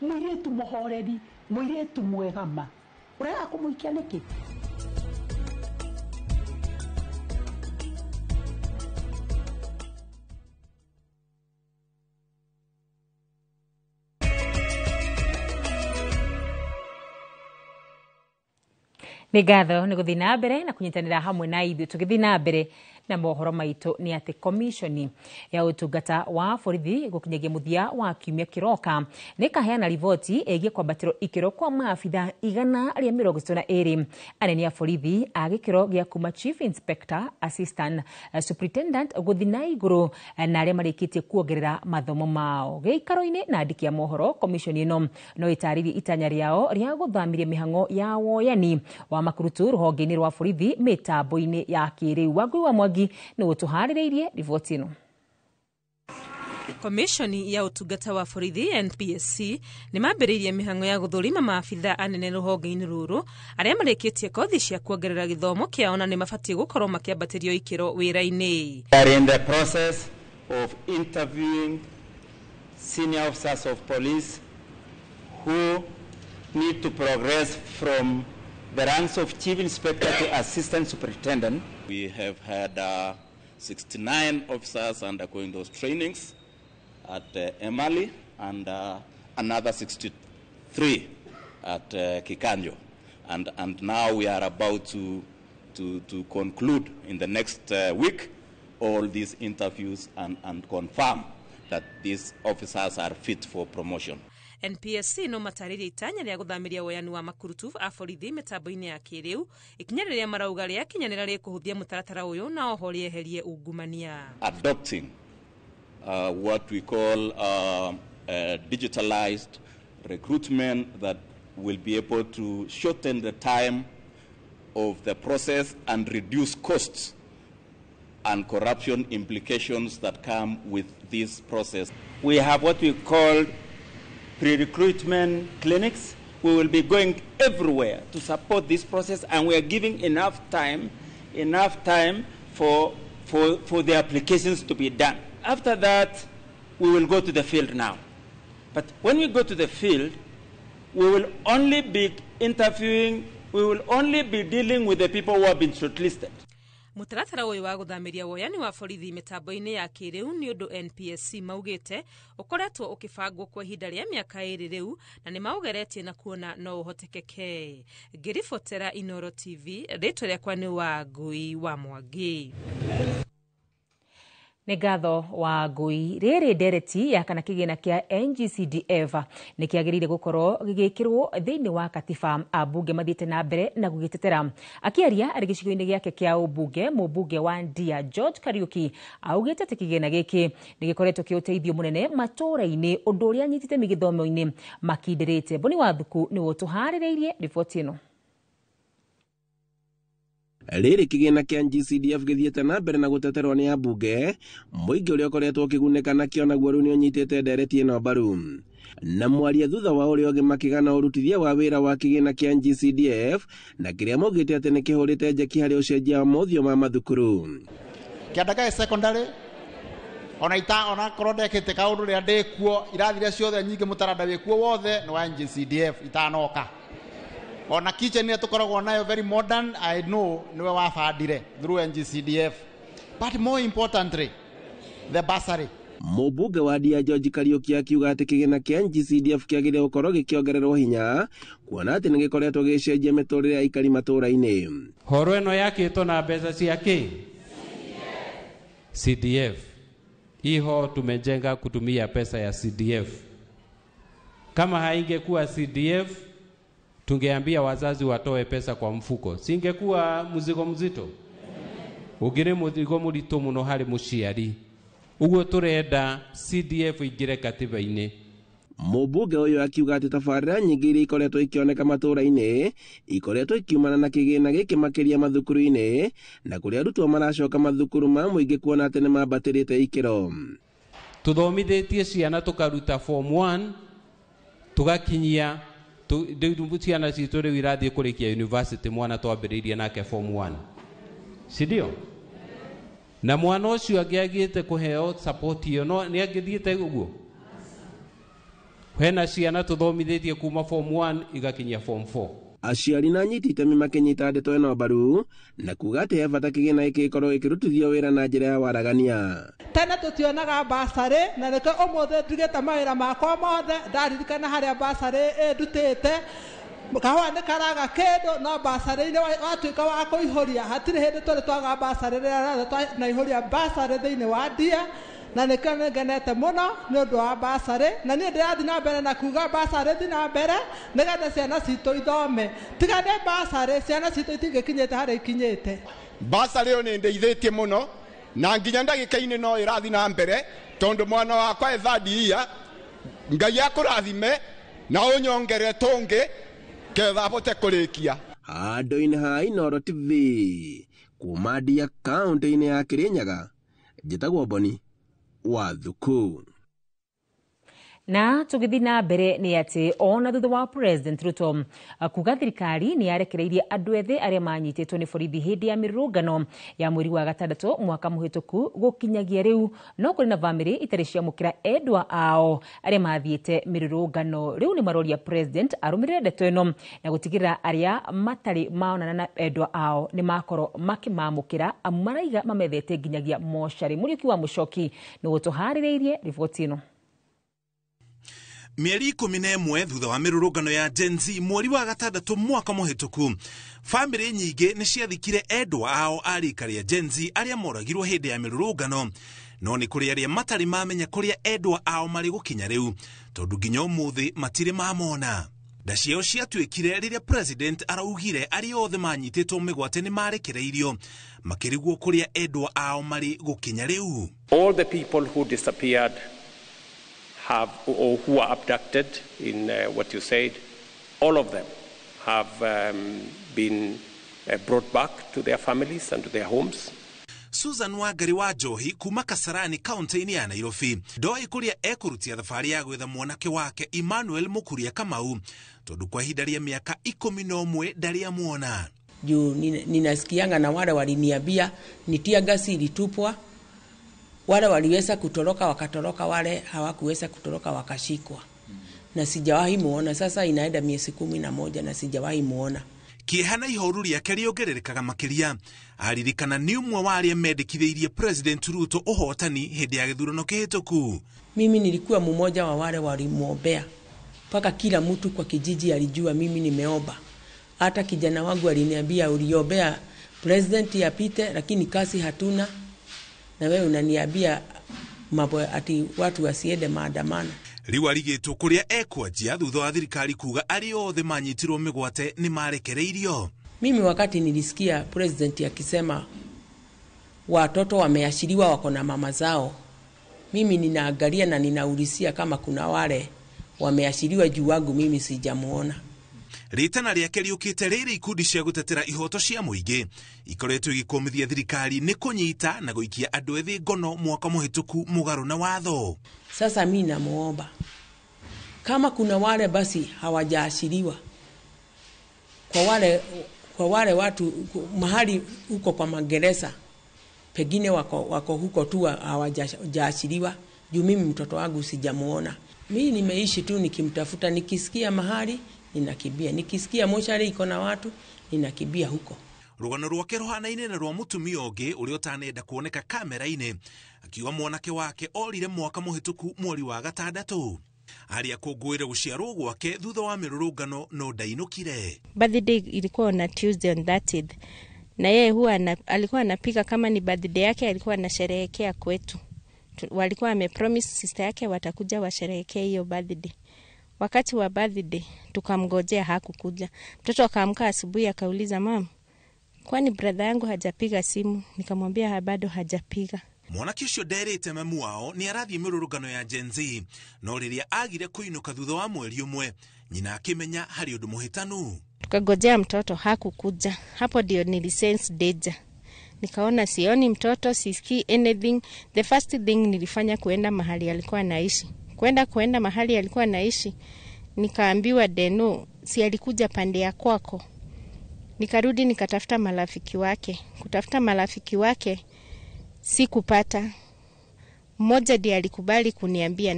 mũirĩtu mũhoreri, mũirĩtu mwega ma, ũrega kũmũhikia nĩkĩ? Nĩ ngatho nĩ gũthiĩ na mbere na kũnyitanĩra hamwe na ithuĩ. Tũgĩthiĩ na mbere na mohoro maitũ nĩ atĩ komishoni ya ũtungata wa borithi gũkinyagia mũthia wa kiumia kĩroka nĩ ĩkaheana riboti ĩgiĩ kwambatĩrwo ikĩro kwa maabitha 132 anene a borithi a gĩkĩro gĩa kuma Chief Inspector, Assistant Superintendent gũthiĩ na igũrũ na arĩa marĩkĩtie kuongerera mathomo mao gĩikaro-inĩ na andĩki a mohoro. Komishoni ĩno no ĩtarĩrie itanya rĩao rĩa gũthamiria mĩhang'o ya woyani wa makurutu rũhonge-inĩ rwa borithi mĩtambo-inĩ ya kĩrĩu. Wangui wa Mwangi nĩ ũtũharĩrĩirie riboti ĩno. Komishoni ya ũtungata wa borithi NPSC nĩ mambĩrĩirie mĩhang'o ya gũthũrima maabitha anene rũhonge-inĩ rũrũ arĩa marĩkĩtie kothi cia kuongerera gĩthomo kĩao na nĩ mabatiĩ gũkorwo makĩambatĩrio ikĩro wĩra-inĩ. We are in the process of interviewing senior officers of police who need to progress from the ranks of chief inspector to assistant superintendent. We have had 69 officers undergoing those trainings at Emali and another 63 at Kikanjo. And now we are about to conclude in the next week all these interviews and confirm that these officers are fit for promotion. NPSC no matarĩrie itanya rĩa gũthamĩria woyani wa makurutu a borithi mĩtambo-inĩ ya kĩrĩu, ikinya rĩrĩa marauga rĩakinyanĩra rĩkũhũthia mũtaratara ũyũ na oho rĩeherie ungumania. Adopting what we call digitalized recruitment that will be able to shorten the time of the process and reduce costs and corruption implications that come with this process. We have what we call pre-recruitment clinics. We will be going everywhere to support this process, and we are giving enough time for the applications to be done. After that, we will go to the field now. But when we go to the field, we will only be interviewing, we will only be dealing with the people who have been shortlisted. Mũtaratara ũyũ wa gũthamĩria woyani wa borithi mĩtambo-inĩ ya kĩrĩu nĩ ũndũ NPSC maugĩte ũkoretwo ũkĩbangwo kwa ihinda rĩa mĩaka 2 rĩu, na nĩ maũgeretie na kuona no ũhotekeke. Ngĩribotera Inoro TV, rĩtwa rĩakwa nĩ Wangui wa Mwangi. Nĩ ngatho wa ngui. Rĩrĩ ndereti ya kana kĩgĩna kĩa NGCDF nĩ kĩagĩrĩire gũkorwo gĩgĩkĩrwo thĩinĩ wa katiba, ambunge mathiĩte na mbere na gũgĩtetera. Akĩaria arĩ gĩcigo-inĩ gĩake kĩa ũmbunge, mũmbunge wa Ndia George Kariuki augĩte atĩ kĩgĩna gĩkĩ nĩ gĩkoretwo kĩ ũteithio mũnene matũũra-inĩ, ũndũ ũrĩa anyitĩte mĩgĩthomo-inĩ makindĩrĩte. Boni wa Thuku nĩwe ũtũharĩrĩirie riboti ĩno. Rĩrĩ kĩgĩna kĩa NGCDF gĩthiĩte na mbere na gũteterwo nĩ ambunge, mũingĩ ũrĩa ũkoretwo ũkĩgunĩka nakĩo naguo rĩu nĩũnyitĩte ndereti ĩno mbaru. Na mwaria thutha wa ũrĩa ũngĩ makĩgana ũrutithia wa wĩra wa kĩgĩna kĩa NGCDF na kĩrĩa maugĩte atĩ nĩ kĩhũrĩte njeki harĩ ũcenjia wa mothiũ ma mathukuru. Kĩandagaĩ secondary ona ita ona korwo ndekĩte kaũndũ rĩrĩa ndĩkuo, irathi iria ciothe nyingĩ mũtaranda wĩkuo wothe nĩ wa NGCDF itanoka. Ona kitchen ĩrĩa tũkoragwo nayo very modern, I know niwe wabandire through NGCDF. But more importantly, the bursary. Mũmbunge wa Ndia George Kariuki akiuga atĩ kĩgĩna kĩa NGCDF kĩagĩrĩire gũkorwo gĩkĩongererwo hinya kuona atĩ nĩ gĩkoretwo gĩgĩcenjia mĩtũrĩre ya aikari matũũra-inĩ. Horo ĩno yakĩtwo na mbeca cia kĩ? CDF. Hiho tumejenga kutumia pesa ya CDF. Kama haingekuwa CDF, tungeambia wazazi watoe pesa kwa mfuko, singekuwa mzigo mzito. Ugire mzigo murito muno hari muciari. Uguo turenda CDF ingire katiba-inĩ. Mũmbunge ũyũ akiuga atĩ tabarĩra nyingĩ iria ikoretwo ikĩoneka matũũra-inĩ ikoretwo ikiumana na kĩgĩna gĩkĩ makĩria mathukuru-inĩ, na kũrĩa arutwo maracoka mathukuru ma mũingĩ kuona atĩ nĩmambatĩrĩte ikĩro. Tũthomithĩtie ciana tũkaruta form 1 tũgakinyia ciana citũ rĩu irathiĩ kũrĩkia university, mwana twambĩrĩirie nake form 1, si ndio? Na mwana ũcio angĩagĩte kũheo support ĩyo no nĩ angĩthiĩte ũguo. Hena ciana tũthomithĩtie kuma form 1 igakinyia form 4. Aciari na anyiti itemi makĩnyita ndeto ĩno mbaru na kuga atĩ he bata kĩgĩna gĩkĩ gĩkorwo gĩkĩrutithio wĩra na njĩra ya waragania. Tene tũtionaga basarĩ, na nĩkĩo ũmũthĩ ndigĩte mawĩra makwa mothe ndaririkana harĩa basarĩ ĩndutĩte. Kahũa nĩ karaga kĩndũ no basarĩ-inĩ watuĩka wa kũihũria, hatirĩ hĩndĩ tũrĩ twaga basarĩ rĩrĩa rĩothe twanaihũria basarĩ thĩinĩ wa Ndia, na nĩkĩo nĩngenete mũno nĩ ũndũ wa basarĩ, na niĩ ndĩrathiĩ na mbere na kuga basarĩ thiĩ na mbere nĩgetha ciana citũ ithome. Tiga nĩ basarĩ, ciana citũ itingĩkinyĩte harĩa ikinyĩte. Basarĩ ĩyo nĩ ĩndeithĩtie mũno na nginya ndagĩka-inĩ no ĩrathiĩ na mbere, tondũ mwana wakwa e third year, Ngai akũrathime na ũnyongere tũngĩ ketha abote kũrĩkia. Handũ-inĩ ha Inoro TV kuma Ndia kaũntĩ-inĩ ya Kĩrĩnyaga, njĩtagwo Boni wa Thuku. Na tũgĩthiĩ na mbere nĩ atĩ ona thutha wa President Ruto kuga thirikari nĩ yarekereirie andũ ethĩ arĩa manyitĩtwo nĩ borithi hĩndĩ ya mĩrũrũngano ya mweri wa gatandatũ mwaka mũhĩtũku gũkinyagia rĩu, no kũrĩ na bamĩrĩ itarĩ ciamũkĩra endwa ao arĩa mathiĩte mĩrũrũngano. Rĩu nĩ maroria President arũmĩrĩre ndeto ĩno na gũtigĩrĩra arĩa matarĩ maonana na endwa ao nĩ makorwo makĩmamũkĩra, amu maraiga mamethete nginyagia mocarĩ. Mũriũki wa Mũcoki nĩwe ũtũharĩrĩirie riboti ĩno. Mĩeri 11 thutha wa mĩrũrũngano ya Gen Z mweri wa gatandatũ mwaka mũhĩtũku, bamĩrĩ nyingĩ nĩ ciathikire endwa ao a rika rĩa Gen Z arĩa moragirwo hĩndĩ ya mĩrũrũngano, no nĩ kũrĩ arĩa matarĩ mamenya kũrĩa endwa ao marĩ gũkinya rĩu, tondũ nginya ũmũthĩ matirĩ mamona. Nda ciao ciatuĩkire rĩrĩa president araugire arĩa othe manyitĩtwo mĩgwate nĩ marekereirio, makĩrigwo kũrĩa endwa ao marĩ gũkinya rĩu. All the people who disappeared have, or who were abducted in what you said, all of them have been brought back to their families and to their homes. Susan Wangari wa Njohi kuma Kasarani kaunti-inĩ ya Nairobi ndoĩ kũrĩa ekũrutia thabarĩ ya gwetha mwanake wake Emmanuel Mukuria Kamau, tondũ kwa ihinda rĩa mĩaka 11 ndarĩ amuona. Juu ninasikianga na wale waliniambia ni tear gas ilitupwa, wale waliweza kutoroka wakatoroka, wale hawakuweza kutoroka wakashikwa. Na sijawahi muona. Sasa inaenda miezi 11 na sijawahi muona. Kĩeha na ihoru rĩake rĩongererekaga makĩria aririkana nĩ ũmwe wa arĩa mendekithĩirie President Ruto ũhotani hĩndĩ ya gĩthurano kĩhĩtũku. Mimi nilikuwa mmoja wa wale walimwombea, mpaka kila mtu kwa kijiji alijua mimi nimeomba. Hata kijana wangu aliniambia uliombea president apite, lakini kazi hatuna, na wewe unaniambia mambo ati watu wasiende maandamano. Rĩu arigĩtwo kũrĩa ekwanjia thutha wa thirikari kuga arĩa othe manyitirwo mĩgwate nĩ marekereirio. Mimi wakati nilisikia president akisema watoto wameashiriwa wako na mama zao, mimi ninaangalia na ninaulizia kama kuna wale wameashiriwa juu wangu mimi sijamuona. Rĩtana rĩake rĩũkĩte rĩrĩ ikundi cia gũtetera ihoto cia mũingĩ ikoretwo igĩkũmithia thirikari nĩ kũnyita na gũikia andũ ethĩ ngono mwaka mũhĩtũku mũgarũ na watho. Sasa mimi namuomba kama kuna wale basi hawajaashiriwa, kwa wale watu mahali huko kwa magereza pengine wako huko tu hawajaashiriwa, juu mimi mtoto wangu sijamuona. Mimi nimeishi tu nikimtafuta, nikisikia mahali ninakimbia, nikisikia mochari iko na watu ninakimbia huko. Rũgano rwake rũhanaine na rwa mũtumia ũngĩ ũrĩa ũtanenda kuoneka kamera-inĩ akiuga mwanake wake orire mwaka mũhĩtũku mweri wa gatandatũ. Arĩa kũngũĩra gũciarwo gwake thutha wa mĩrũrũngano no ndainũkire. Birthday ilikuwa on a Tuesday on 30th, na yeye huwa alikuwa anapika kama ni birthday yake, alikuwa anasherehekea kwetu. Walikuwa amepromise sister yake watakuja washerehekee hiyo birthday. Wakati wa birthday tukamgojea, hakukuja. Mtoto akaamka asubuhi akauliza, mama, kwani brother yangu hajapiga simu? Nikamwambia bado hajapiga. Mwanake ũcio nderĩte mamu wao nĩ arathiĩ mĩrũrũngano ya Gen Z, no rĩrĩa agire kũinũka thutha wa mweri ũmwe nyina akĩmenya harĩ ũndũ mũhĩtanu. Tukagojea mtoto hakukuja. Hapo ndio nilisense danger. Nikaona sioni mtoto, sisikii anything. The first thing nilifanya kuenda mahali alikuwa anaishi. Kuenda mahali alikuwa anaishi, nikaambiwa Deno si alikuja pande ya kwako. Nikarudi nikatafuta marafiki wake. Kutafuta marafiki wake sikupata. Mmoja ndiye alikubali kuniambia,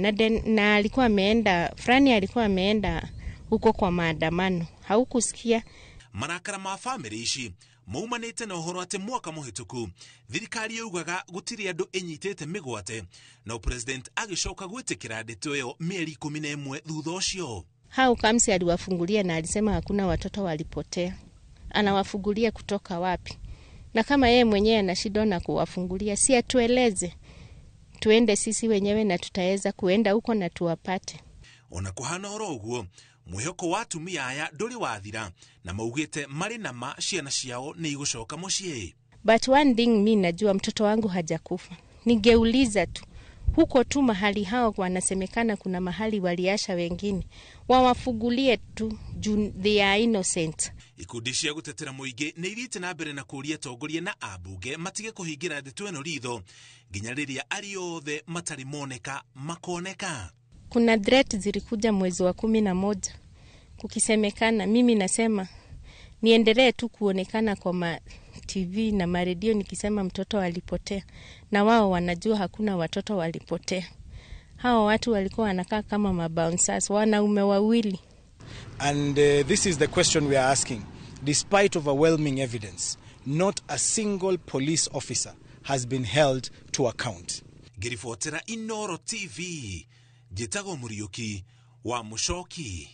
na alikuwa ameenda, fulani alikuwa ameenda huko kwa maandamano. Haukusikia. Marakara ma family ici maumanĩte na ũhoro atĩ mwaka mũhĩtũku thirikari yaugaga gũtirĩ andũ ĩnyitĩte mĩgwate, no president agĩcoka gwĩtĩkĩra ndeto ĩyo mĩeri 11 thutha ũcio. Hau Kamsi aliwafungulia na alisema hakuna watoto walipotea. Anawafungulia kutoka wapi? Na kama yeye mwenyewe anashindwa na kuwafungulia, si atueleze tuende sisi wenyewe na tutaweza kuenda huko na tuwapate. Ona kuhana oro ũguo, mwĩhoko wa atumia aya ndũrĩ wathira na maugĩte marĩ na ma ciana ciao nĩ igũcoka mũciĩ. But one thing mi najua mtoto wangu hajakufa. Ningeuliza tu huko tu mahali hao wanasemekana kuna mahali waliasha wengine, wawafugulie tu juu they are innocent. Ikundi cia gũtetera mũingĩ nĩ ithiĩte na mbere na kũũria atongoria na ambunge matige kũhingĩra ndeto ĩno ritho nginya rĩrĩa arĩa othe matarĩ moneka makoneka. Kuna threat zilikuja mwezi wa 11 kukisemekana, mimi nasema niendelee tu kuonekana kwa ma TV na maredio nikisema mtoto alipotea, na wao wanajua hakuna watoto walipotea. Hao watu walikuwa wanakaa kama mabouncers, wanaume wawili. And this is the question we are asking. Despite overwhelming evidence, not a single police officer has been held to account. Ngĩribotera Inoro TV, njĩtagwo Mũriũki wa Muchoki.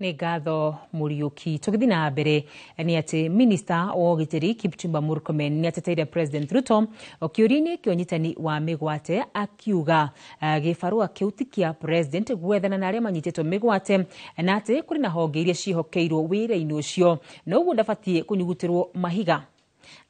Nĩ ngatho Mũriũki. Tũgĩthiĩ na mbere nĩ atĩ minista wa ũgitĩri Kipchumba Murkomen nĩ ateteire President Ruto kĩũria-inĩ kĩa ũnyitani wa mĩgwate, akiuga gĩbarũa kĩu ti kĩa president gwethana na arĩa manyitĩtwo mĩgwate, na atĩ kũrĩ na honge iria ciĩhokeirwo wĩra-inĩ ũcio na ũguo ndabatiĩ kũnyugutĩrwo mahiga.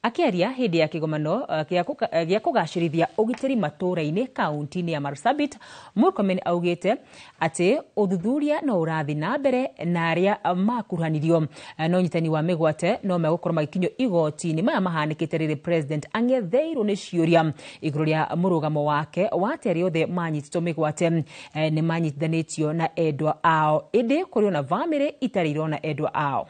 Akĩaria hĩndĩ ya kĩgomano gĩa kũgacĩrithia ũgitĩri matũũra-inĩ kaunti-inĩ ya Marsabit, Murkomen augĩte atĩ ũthuthuria no ũrathiĩ na mbere na arĩa makuruhanirio na ũnyitani wa mĩgwate no megũkorwo magĩkinyio igoti-inĩ. Maya mahanĩkĩte rĩrĩ president ang'etheirwo nĩ ciũria igũrũ rĩa mũrũgamo wake wa atĩ arĩa othe manyitĩtwo mĩgwate nĩ manyitithanĩtio na endwa ao, ĩndĩ kũrĩ ona bamĩrĩ itarĩ irona endwa ao.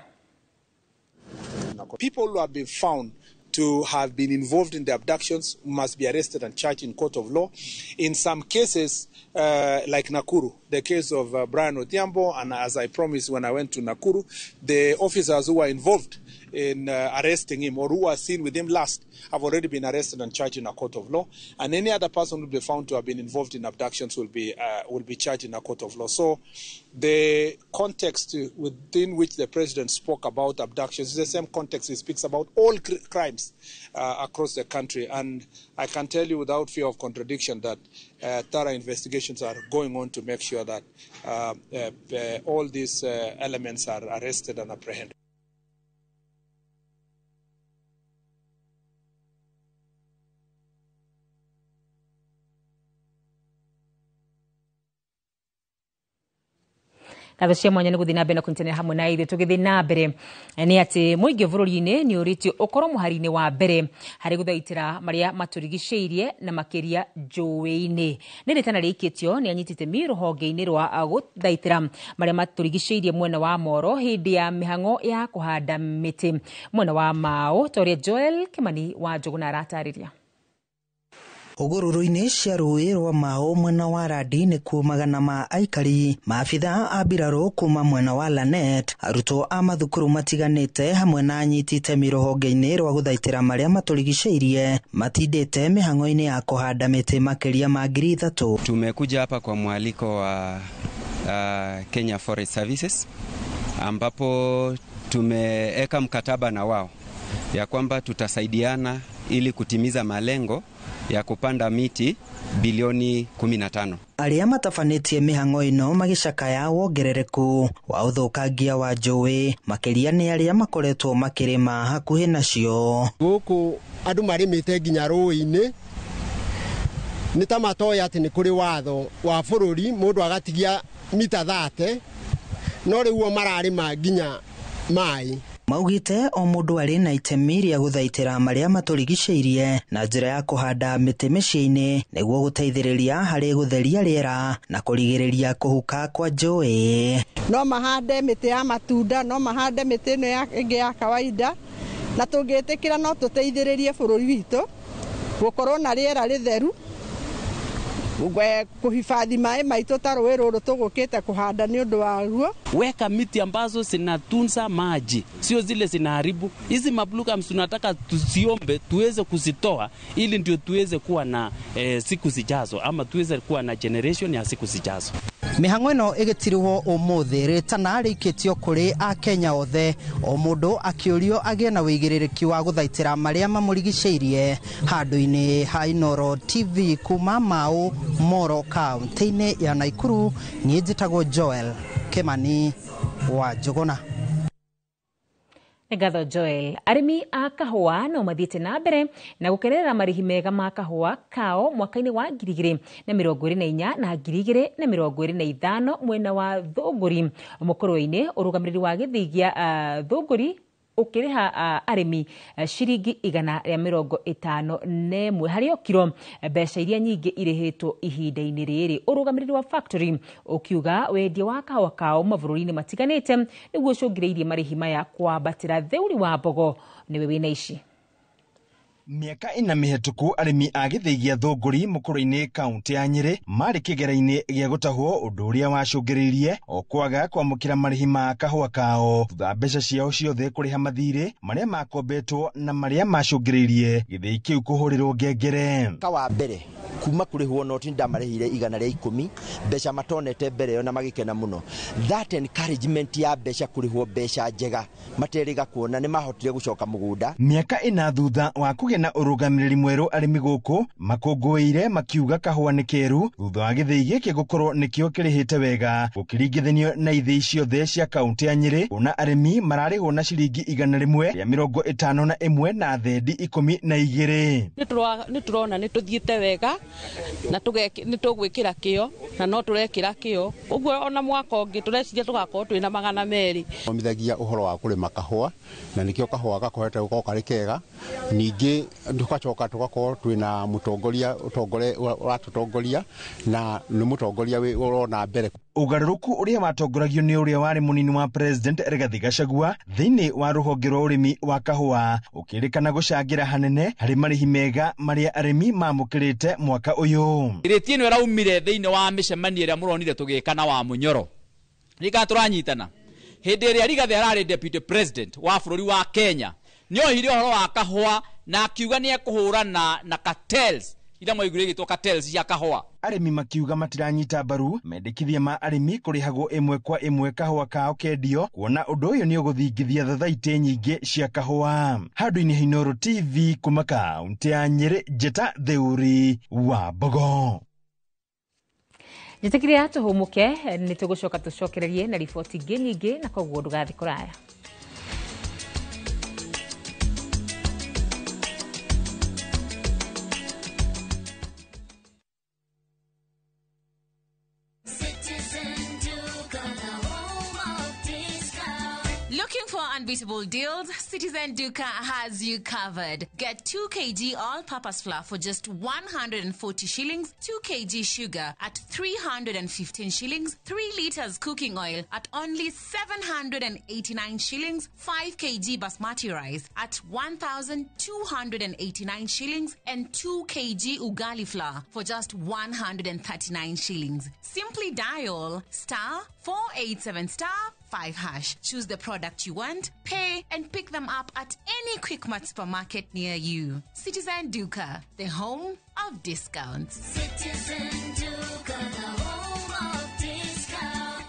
People who have been found to have been involved in the abductions must be arrested and charged in court of law. In some cases, like Nakuru, the case of Brian Odhiambo, and as I promised when I went to Nakuru, the officers who were involved in arresting him or who were seen with him last have already been arrested and charged in a court of law. And any other person who will be found to have been involved in abductions will be charged in a court of law. So the context within which the president spoke about abductions is the same context he speaks about all crimes across the country. And I can tell you without fear of contradiction that thorough investigations are going on to make sure that all these elements are arrested and apprehended. Ngatho cia mwanya nĩ gũthiĩ na mbere na kũnyitanĩra hamwe na ithuĩ. Tũgĩthiĩ na mbere nĩ atĩ mũingĩ bũrũri-inĩ nĩ ũrĩtio ũkorwo mũhari-inĩ wa mbere harĩ gũthaitĩra marĩa matũrigicĩirie na makĩria njũĩ-inĩ. Nĩ rĩtana rĩikĩtio nĩ anyiti itemi rũhonge-inĩ rwa gũthaitĩra marĩa matũrigicĩirie mwena wa Moro hĩndĩ ya mĩhang'o ya kũhanda mĩtĩ mwena wa Mao, ta ũrĩa Joel Kimani wa Njũgũna aratarĩria. Hũgũrũrũ-inĩ cia rũĩ rwa Mao mwena wa Radi nĩkuo magana ma aikari, maabitha a mbirarũ kuma mwena wa Lanet, arutwo a mathukuru matiganĩte hamwe na anyiti itemi rũhonge-inĩ rwa gũthaitĩra marĩa matũrigicĩirie matindĩte mĩhang'o-inĩ ya kũhanda mĩtĩ makĩria ma 3,000. Tumekuja hapa kwa mwaliko wa Kenya Forest Services ambapo tumeeka mkataba na wao ya kwamba tutasaidiana ili kutimiza malengo ya kupanda miti bilioni 15. Arĩa matabanĩtie mĩhang'o ĩno magĩcakaya wongerereku wa ũthũkangia wa njũĩ makĩria nĩ arĩa makoretwo makĩrĩma hakuhĩ nacio. Gũkũ andũ marĩmĩte nginya rũĩ-inĩ nĩ ta matoĩ atĩ nĩ kũrĩ watho wa bũrũri mũndũ agatigia mita 30 no rĩu o mararĩma nginya maĩ. Maugĩte o mũndũ arĩ na itemi rĩa gũthaitĩra marĩa matũrigicĩirie na njĩra ya kũhanda mĩtĩ mĩciĩ-inĩ nĩguo gũteithĩrĩria harĩ gũtheria rĩera na kũrigĩrĩria kũhuka kwa njũĩ. No mahande mĩtĩ ya matunda, no mahande mĩtĩ ĩno ĩngĩ ya kawaida, na tũngĩtĩkĩra no tũteithĩrĩrie bũrũri witũ gũkorwo na rĩera rĩtheru, kuhifadhi maĩ maitũ ta rũĩ rũrũ tũgũkĩte kũhanda nĩ ũndũ waruo. Weka miti ambazo zinatunza maji, sio zile zinaharibu. Hizi mablukams tunataka tusiombe tuweze kuzitoa ili ndio tuweze kuwa na siku zijazo, ama tuweze kuwa na generation ya siku zijazo. Mĩhang'o ĩno ĩgĩtirwo ũmũthĩ rĩtana rĩikĩtio kũrĩ akenya othe, o mũndũ akĩũrio agĩe na wĩigĩrĩrĩki wa gũthaitĩra marĩa mamũrigicĩirie. Handũ-inĩ ha Inooro TV kuma Mau Moro kaunti-inĩ ya Nakuru, niĩ njĩtagwo Joel Kimani wa Njũgũna. Ngatho Joel. Arĩmi a kahũa no mathiĩte na mbere na gũkenerera marĩhi mega ma kahũa kao mwaka-inĩ wa 2024 na 2025 mwena wa Thũngũri Mũkũrwe-inĩ. Ũrũgamĩrĩri wa gĩthii gĩa Thũngũri ũkĩrĩha arĩmi ciringi 151 harĩ o kiro, mbeca iria nyingĩ irĩhĩtwo ihinda-inĩ rĩrĩ. Ũrũgamĩrĩri wa factory ũkiuga wendia wa kahũa kao mabũrũri-inĩ matiganĩte nĩguo ũcũngĩrĩirie marĩhi maya kwambatĩra. Theuri wa Mbogo nĩwe wĩna ici. Mĩaka 4 mĩhetũku arĩmi a gĩthĩi gĩa Thũngũri mũkũrũ-inĩ kaũntĩ ya Nyĩrĩ marĩ kĩgera-inĩ gĩa gũtahwo ũndũ ũrĩa wacũngĩrĩirie o kwaga kwamũkĩra marĩhi ma kahũa kao thutha mbeca ciao ciothe kũrĩha mathirĩ marĩa makombetwo na marĩa macũngĩrĩirie gĩthĩi kĩu kũhũrĩrwo ngengere. Mwaka wa mbere kuma kũrĩhwo noti ndamarĩhire 110 mbeca matonete mbere ĩyo na magĩkena mũno. That encouragement ya mbeca kũrĩhwo mbeca njega materĩga kuona nĩ mahotire gũcoka mũgũnda. Mĩaka 4 thutha wa kũgĩa na ũrũgamĩrĩri mwerũ arĩmi gũkũ makũngũĩire makiuga kahũa nĩ keru thutha wa gĩthĩi gĩkĩ gũkorwo nĩkĩo kĩrĩhĩte wega gũkĩringithanio na ithĩi ciothe cia kaũntĩ ya Nyĩrĩ kuona arĩmi mararĩhwo na ciringi 151 na thendi 12. Nĩ tũrona nĩ tũthiĩte wega na nĩ tũgwĩkĩra kĩo na no tũrekĩra kĩo ũguo ona mwaka ũngĩ tũreciria tũgakorwo twĩna 200. Thomithagia ũhoro wa kũrĩma kahũa na nĩkĩo kahũa gakohete gũkorwo karĩ kega ningĩ tũgacoka tũgakorwo twĩna mũtongoria ũratũtongoria na nĩ mũtongoria ũrona mbere. Ũgarũrũku ũrĩa watongoragio nĩ ũrĩa warĩ mũnini wa President Rigathi Gachagua thĩinĩ wa rũhonge rwa ũrĩmi wa kahũa ũkĩrĩkana gũcangĩra hanene harĩ marĩhi mega marĩa arĩmi mamũkĩrĩte mwaka ũyũ. Rĩti ĩno ĩraumire thĩinĩ wa mĩcemanio ĩrĩa mũronire tũgĩka na wa Mũnyoro rĩka tũranyitana hĩndĩ ĩrĩa Rigathi ararĩ deputy president wa bũrũri wa Kenya nĩohire ũhoro wa kahũa na akiuga nĩ ekũhũrana na cartels ira mwaiguire igĩtwo cartels cia kahũa. Arĩmi makiuga matiranyita mbaru mendekithia ma arĩmi kũrĩhagwo ĩmwe kwa ĩmwe kahũa kao kendio kuona ũndũ ũyũ nĩ ũgũthingithia thathaitĩ nyingĩ cia kahũa. Handũ-inĩ ha Inooro TV kuma kaũntĩ ya Nyĩrĩ, Njĩta Theuri wa Mbogo. Njĩtĩkĩria tũhũmũke nĩ tũgũcoka tũcokererie na riboti ingĩ nyingĩ na koguo ndũgathiĩ kũraya. Looking for unbeatable deals? Citizen Duka has you covered. Get 2 kg all-purpose flour for just 140 shillings, 2 kg sugar at 315 shillings, 3 liters cooking oil at only 789 shillings, 5 kg basmati rice at 1,289 shillings, and 2 kg ugali flour for just 139 shillings. Simply dial *487 *5#. Choose the product you want, pay, and pick them up at any Quickmart supermarket near you. Citizen Duka, the home of discounts. Citizen Duka, the home of discounts.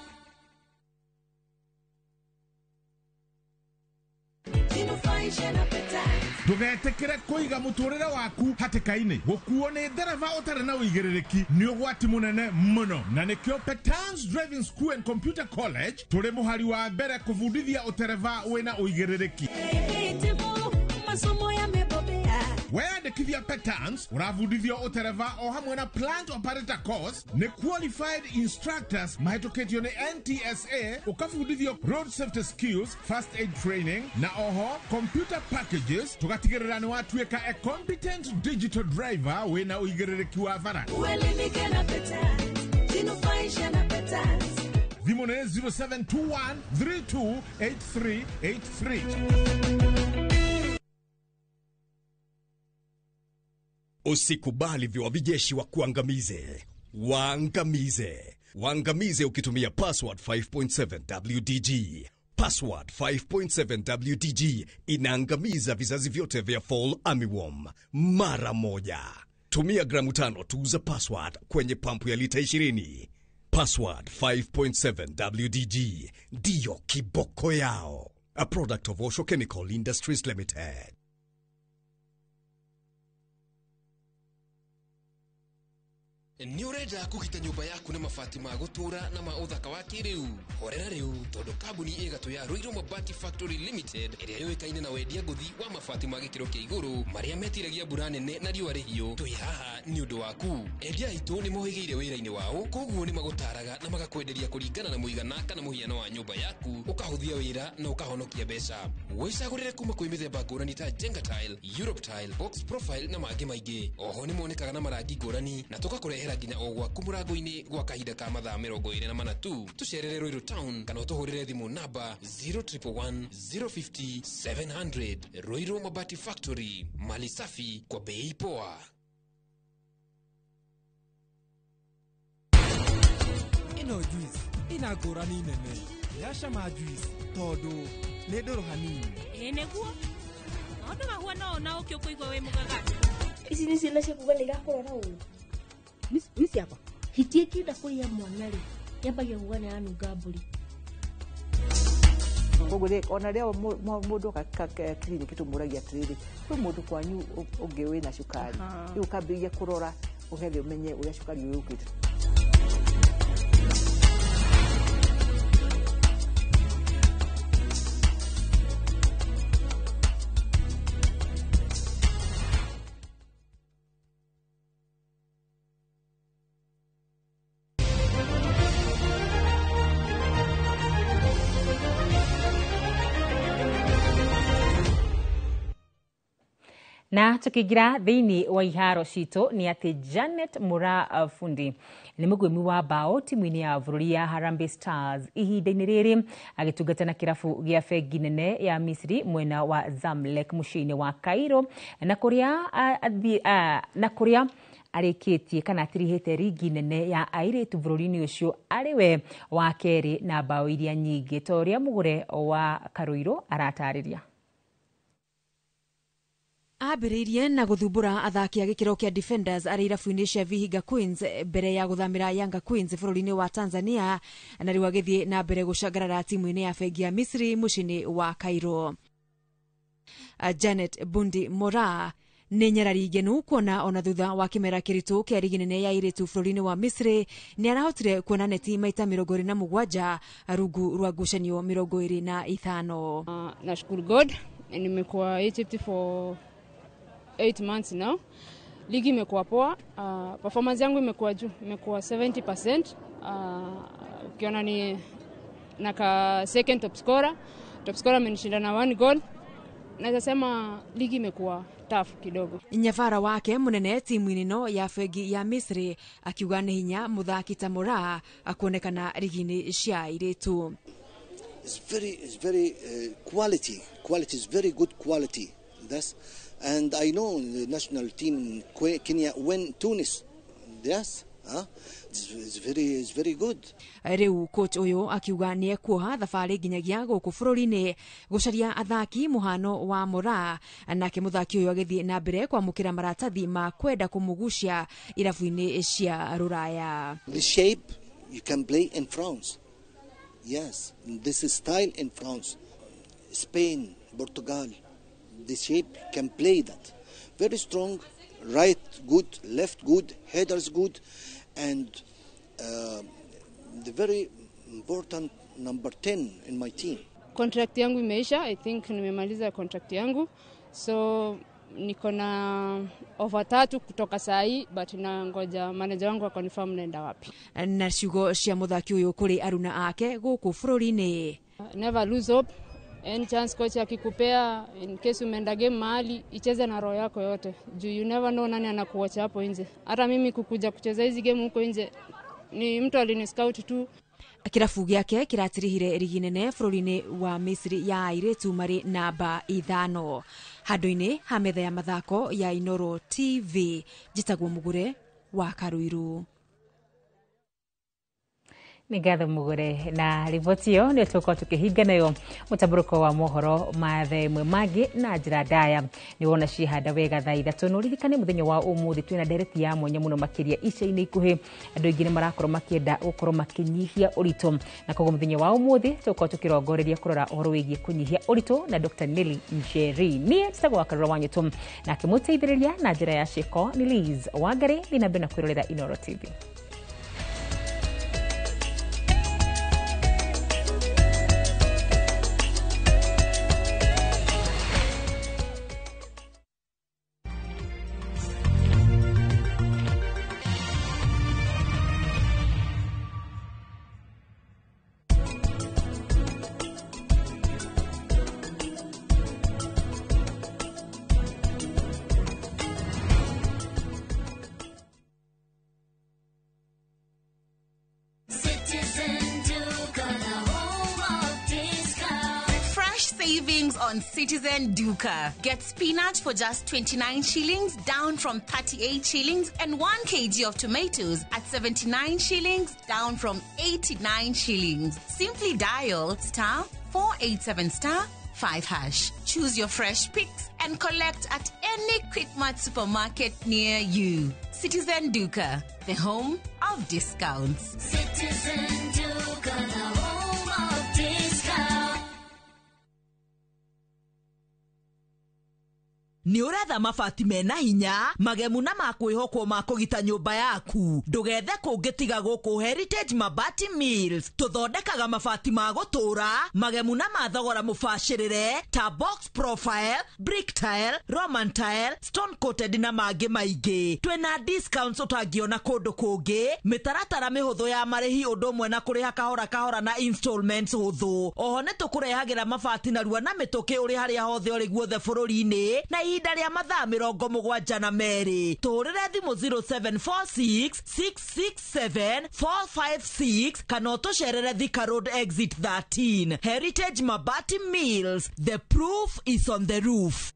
Ndũgetĩkĩre kũiga mũtũrĩre waku hatĩka-inĩ gũkuo nĩ ndereba ũtarĩ na ũigĩrĩrĩki nĩ ũgwati mũnene mũno na nĩkĩo Petans Driving School and Computer College tũrĩ mũhari wa mbere kũbundithia ũtereba wĩna ũigĩrĩrĩki. Weyandĩkithia Petans ũrabundithio ũtereba o hamwe na plant operator course nĩ qualified instructors mahĩtũkĩtio nĩ NTSA ũkabundithio road safety skills, first aid training na oho computer packages tũgatigĩrĩra nĩ watuĩka a competent digital driver wĩna ũigĩrĩrĩki wa bara. Uelimike na Petans, jinufaishe na Petans. Thimũ nĩ 0721 328383. Usikubali viwavijeshi wa kuangamize. Waangamize. Waangamize ukitumia password 5.7 WDG. Password 5.7 WDG inaangamiza vizazi vyote vya fall armyworm mara moja. Tumia gramu 5 tu za password kwenye pampu ya lita 20. Password 5.7 WDG ndiyo kiboko yao. A product of Osho Chemical Industries Limited. Nĩ ũrenda kũgita nyũmba yaku na mabati ma gũtũũra na ma ũthaka wa kĩrĩu? Horera rĩu tondũ kambuni ĩgatũ ya Ruiru Mabati Factory Limited ĩrĩa yũĩkaine na wendia ngũthi wa mabati ma gĩkĩro kĩa igũrũ marĩa metiragia mbura nene na riũa rĩhiũ, twĩ haha nĩ ũndũ waku. Endia aitũ nĩ mohĩgĩire wĩra-inĩ wao, koguo nĩ magũtaraga na magakwenderia kũringana na mũigana kana mũhiano wa nyũmba yaku, ũkahũthia wĩra na ũkahonokia mbeca. Wĩcagũrĩre kuma kwĩ mĩthemba ngũrani ta Jenga Tile, Europe Tile, Box Profile na mangĩ maingĩ. Oho nĩ monekaga na marangi ngũrani na tũgakũrehe Tũgakũrehera nginya o gwaku mũrango-inĩ gwa kahinda ka mathaa 24 tu. Tũcerere Ruiru Town kana ũtũhũrĩre thimũ namba 0111 050 700. Ruiru Mabati Factory, mali safi kwa bei poa. Ĩno juice ĩna ngũrani nene yacama juice tondũ nĩ ndũrũ hanini. Ĩĩ nĩguo maũndũ mahuana ũũ na ũkĩ ũkũigua wĩ mũgagatu. Ici nĩ ciana ciakuga nĩ irakũrora ũũ. Nĩ ciakwa. Hiti ĩkĩenda kũrĩa mwana rĩ, yambagia kuga nĩ yanunga mbũri. Koguo rĩ, ona rĩo mũndũ oka kiriniki tũmũragia atĩrĩrĩ, kwĩ mũndũ kwanyu ũngĩ wĩna cukari, rĩu ũkambĩrĩria kũrora ũgethe ũmenye ũrĩa cukari ũyũ ũkĩte. Na tukiingira thiini wa iharo citũ nĩ atĩ Janet Mura Fundi nĩ mũgwĩmi wa bao timu-inĩ ya bũrũri ya Harambee Stars ihinda-inĩ rĩrĩ agĩtungata na kĩrabu gĩa bengi nene ya Misri mwena wa Zamalek mũciĩ-inĩ wa Cairo na kũrĩa arĩkĩtie kana atirihĩte rigi nene ya airĩtu bũrũri-inĩ ũcio arĩ we wa kerĩ na bao iria nyingĩ ta ũrĩa Mũgũre wa Karũirũ aratarĩria. Ambĩrĩirie na gũthumbũra athaki a gĩkĩro kĩa Defenders arĩ irabu-inĩ cia Vihiga Queens mbere ya gũthamĩra Yanga Queens bũrũri-inĩ wa Tanzania na rĩu agĩthiĩ na mbere gũcangarara timu-inĩ ya bengi ya Misri mũciĩ-inĩ wa Cairo. Janet Bundi Mora nĩ nyarari ngenu kuona ona thutha wa kĩmera kĩritũ kĩa rigi nene ya airĩtu bũrũri-inĩ wa Misri nĩ arahotire kuona neti maita 27 rungu rwa ngucanio 25. Nashukuru God, nimekuwa Egypt for 8 months now. Ligi imekuwa poa, performance yangu imekuwa juu, imekuwa 70%. Ukiona ni naka second top scorer amenishinda na 1 goal. Naweza sema ligi imekuwa tough kidogo. Nyabara wake munene timu-inĩ no ya bengi ya Misri akiuga nĩ hinya mũthaki ta Mora akuonekana rigi-inĩ cia airĩtu. It's very quality. Quality is very good quality. That's, and I know the national team in Kenya win Tunis. Yes, it's very good. Rĩu coach ũyũ akiuga nĩ ekuoha thabarĩ nginyagia gũkũ bũrũri-inĩ gũcaria athaki mũhano wa Mora, nake mũthaki ũyũ agĩthiĩ na mbere kwamũkĩra maratathi ma kwenda kũmũgucia irabu-inĩ cia rũraya. The shape you can play in France. Yes, this is style in France, Spain, Portugal. The shape can play that. Very strong, right good, left good, headers good, and the very important number 10 in my team. Contract yangu imeisha, I think nimemaliza contract yangu. So niko na offer 3 kutoka saa hii, but nangoja manager wangu akonfirm naenda wapi. Na ciugo cia muthaki uyu kuri aruna ake guku bũrũri-inĩ. Never lose hope. Any chance coach akikupea, in case umeenda game mahali, icheze na roho yako yote. Juu you never know nani anakuacha hapo nje. Hata mimi kukuja kucheza hizi game huko nje ni mtu aliniscout tu. Kirabu gĩake kĩratirihire rigi nene bũrũri-inĩ wa Misri ya airĩtu marĩ namba 5. Handũ-inĩ ha metha ya mathako ya Inoro TV, njĩtagwo Mũgũre wa Karũirũ. Nĩ ngatho Mũgũre na riboti ĩyo nĩ tũkorwo tũkĩhinga nayo mũtambũrũko wa mohoro ma thaa ĩmwe mangĩ na njĩra ndaya. Nĩ wona ciehanda wega thaa 3. No ririkane mũthenya wa ũmũthĩ twĩna ndereti ya mwanya mũno makĩria ica-inĩ ikuhĩ. Andũ aingĩ nĩ marakorwo makĩenda gũkorwo makĩnyihia ũritũ, na koguo mũthenya wa ũmũthĩ tũkorwo tũkĩrongoreria kũrora ũhoro wĩgiĩ kũnyihia ũritũ na Dr. Nelly Njeri. Niĩ njĩtagwo Wakarura wa Nyũtũ, nake mũteithĩrĩria na njĩra ya ciĩko nĩ Liz Wangari. Thiĩ na mbere na kwĩrorera Inoro TV. savings on Citizen Duka. Get spinach for just 29 shillings, down from 38 shillings, and 1 kg of tomatoes at 79 shillings, down from 89 shillings. Simply dial star 487 star 5 hash. Choose your fresh picks and collect at any Quickmart supermarket near you. Citizen Duka, the home of discounts. Citizen Duka, the home of discounts. Nĩ ũretha mabati mena hinya, magemu na ma kwĩhokwo ma kũgita nyũmba yaku. Ndũgethe kũngĩ tiga gũkũ Heritage Mabati Mills. Tũthondekaga mabati ma gũtũũra, magemu na ma thogora mũbacĩrĩre ta box profile, brick tile, roman tile, stone coated na mangĩ maingĩ. Twĩna discounts ũtangĩona kũndũ kũngĩ, mĩtaratara mĩhũthũ ya marĩhi ũndũ ũmwe na kũrĩha kahora kahora na installments hũthũ. Oho nĩ tũkũrehagĩra mabati narua na mĩtũkĩ ũrĩ harĩa hothe ũrĩ guothe bũrũri-inĩ na ihinda rĩa mathaa 72. Tũhũrĩre thimũ 0746 667 456 kana ũtũcerere Thika Road exit 13. Heritage Mabati Mills, the proof is on the roof.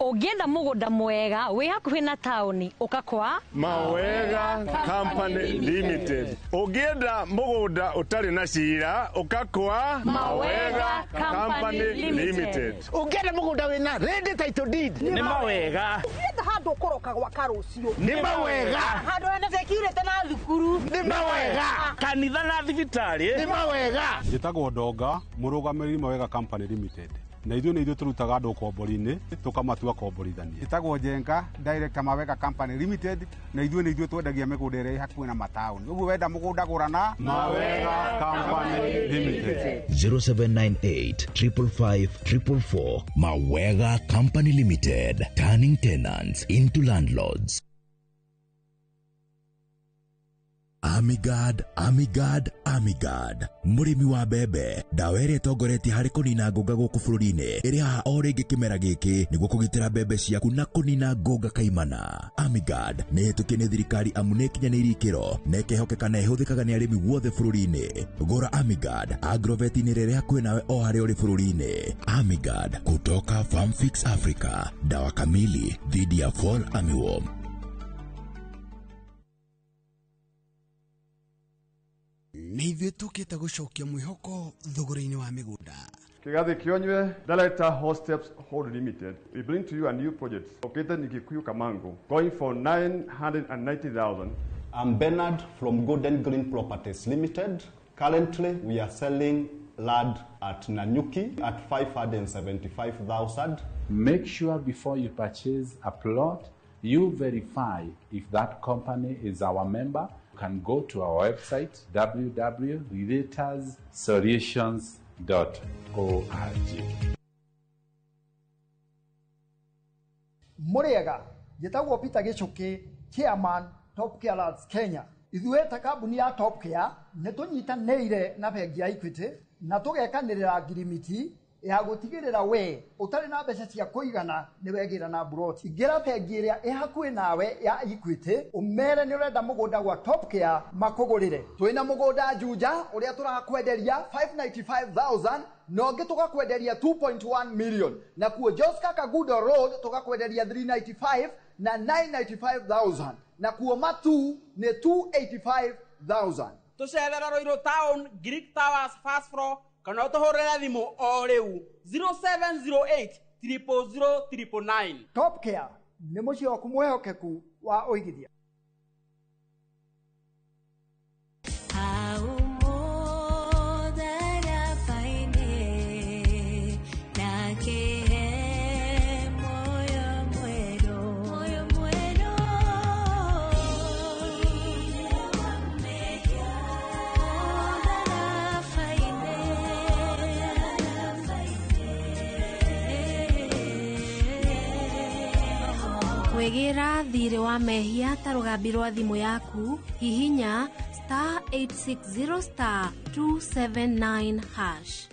Ũngĩenda mũgũnda mwega wĩ hakuhĩ na taũni ũka kwa Mawega Company Limited. Ũngĩenda mũgũnda ũtarĩ na cira ũka kwa Mawega Company Limited. Ũngĩenda mũgũnda wĩna ready title deed nĩ Mawega. Ũngĩenda handũ ũkũroka gwaka rũciũ nĩ Mawega. Handũ hena security na thukuru nĩ Mawega. Kanitha na thibitarĩ nĩ Mawega. Njĩtagwo Ndonga, mũrũgamĩrĩri Mawega Company Limited. Na ithuĩ nĩ ithuĩ tũrutaga andũ ũkombori-inĩ tũkamatua komborithania. Ĩtagwo Njenga, director Mawega Company Limited, na ithuĩ nĩ ithuĩ twendagia mĩgũnda ĩrĩa ĩ hakuhĩ na mataũni. Ũguo wenda mũgũnda gũra na Mawega Company Limited. 0798 555 444. Mawega Company Limited, turning tenants into landlords. Amigad, Amigad, Amigad. Mũrĩmi wa mbembe, ndawa ĩrĩa ĩtongoretie harĩ kũnina ngũnga gũkũ bũrũri-inĩ ĩrĩ haha o rĩngĩ kĩmera gĩkĩ nĩguo kũgitĩra mbembe ciaku na kũnina ngũnga kaimana. Amigad nĩ ĩhĩtũkie nĩ thirikari amu nĩ ĩkinyanĩirie ikĩro na ĩkehokeka na ĩhũthĩkaga nĩ arĩmi guothe bũrũri-inĩ. Gũra Amigad Agrovet-inĩ ĩrĩa ĩrĩ hakuhĩ nawe o harĩa ũrĩ bũrũri-inĩ. Amigad kutoka Farmfix Africa, dawa kamili dhidi ya fall armyworm. Nĩ ithuĩ tũkĩte gũcokia mwĩhoko thogora-inĩ wa mĩgũnda. Kigathi Kionywe, Director Hosteps Hold Limited. We bring to you a new project located in Kikuyu Kamango, going for 990,000. I'm Bernard from Golden Green Properties Limited. Currently, we are selling land at Nanyuki at 575,000. Make sure before you purchase a plot, you verify if that company is our member. You can go to our website www.relatorsolutions.org. Mũrĩega, njĩtagwo Peter Gĩchũkĩ, chairman Top Care Lads Kenya. Ithuĩ ta kambuni ya Top Care nĩ tũnyitanĩire na bengi ya Equity na tũgekanĩrĩra ngirimiti ya gũtigĩrĩra we ũtarĩ na mbeca cia kũigana nĩ wegĩra na mburoti. Ingĩra bengi ĩrĩa ĩ hakuhĩ nawe ya Equity ũmere nĩ ũrenda mũgũnda gwa Top Care makũgũrĩre. Twĩna mũgũnda Juja ũrĩa tũrakwenderia 595,000 na ũngĩ tũgakwenderia 2.1 million, na kuo Joska Kagudo Road tũgakwenderia 395 na 995,000, na kuo Matu nĩ 285,000. Tũcerera Ruiru Town, Greek Towers first floor, kana ũtũhũrĩre thimũ o rĩu 0708 000 999. Top Care nĩ mũciĩ waku mwĩhokeku wa ũigithia. Wĩgĩra thirĩ wa mehia ta rũgambi rwa thimũ yaku, hihinya star 860 star 279 hash.